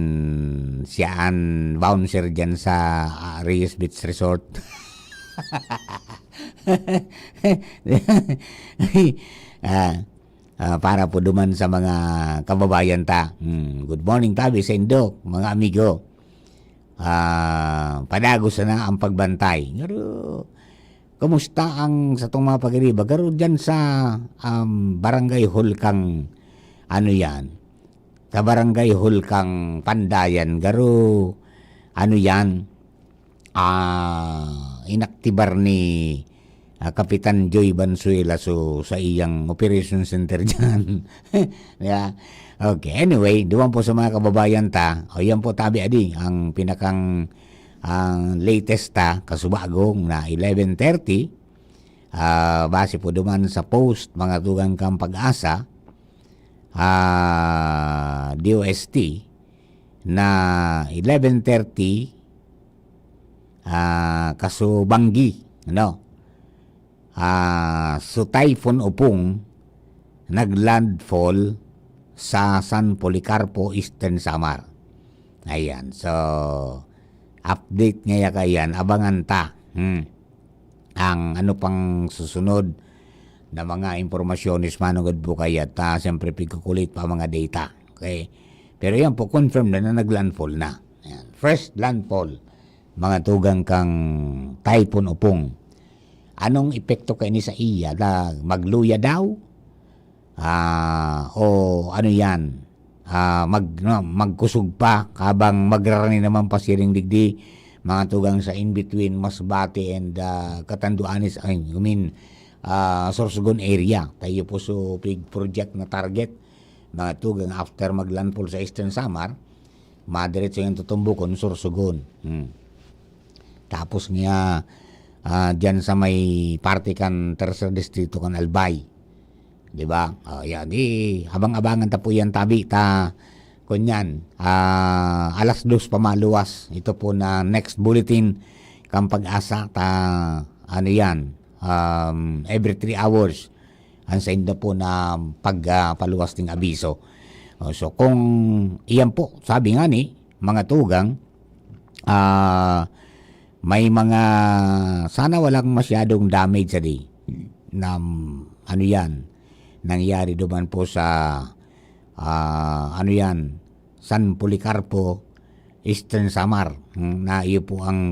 siya an bouncer diyan sa, ah, Reyes Beach Resort. Ah, ah, para po duman sa mga kababayan ta. Hmm, good morning tabi sa indo, mga amigo. Ah, padagos sana ang pagbantay. Pero, kumusta ang satong mga pag-iriba? Garo diyan sa, um, barangay hall kang, ano yan? Sa barangay hall kang Pandayan, garo, ano yan, ah, inaktibar ni, ah, Kapitan Joy Banzuela, so, sa iyang operation center diyan. Yeah. Okay, anyway, duman po sa mga kababayan ta, o yan po, tabi adi, ang pinakang, ang latest ta, kasubagong na eleven thirty, ah, base po duman sa post, mga tugang kang Pag-asa, ah, D O S T, na eleven thirty, ah, kasubanggi, ano? Ah, so Typhoon Opong naglandfall sa San Policarpo, Eastern Samar. Ayan. So, update ngaya kaiyan, abangan ta. Hmm. Ang ano pang susunod na mga impormasyones manugad po kaya ta, siyempre, pigkukulit pa mga data. Okay? Pero yan po, confirm na na naglandfall na. Ayan. First landfall, mga tugang kang Typhoon Opong. Anong epekto kaini sa iya? Da, magluya daw? Ah, o ano yan? Ah, mag, no, magkusog pa habang magrarani naman pa siring digdi, mga tugang sa in between Masbate and, ah, Catanduanes, I mean, ah, Sorsogon area. Tayo po so big project na target, mga tugang, after maglandfall sa Eastern Samar, madiretso yung tutumbukon, Sorsogon. Hmm. Tapos nga, ah, dyan sa may parte kan Tercer Distrito kan Albay. Di ba? O, yan. Di, abang-abangan ta po yan, tabi ta. Kunyan, ah, alas dos pa maluwas. Ito po na next bulletin kan Pag-asa ta, ano yan, um, every three hours. Ang sa inyo po na pag, ah, paluwas ng abiso. O, so, kung iyan po, sabi nga ni, mga tugang, ah, may mga, sana walang masyadong damage sa di, na, ano yan, nangyari duman po sa, ah, ano yan, San Policarpo, Eastern Samar, hmm, na iyo po ang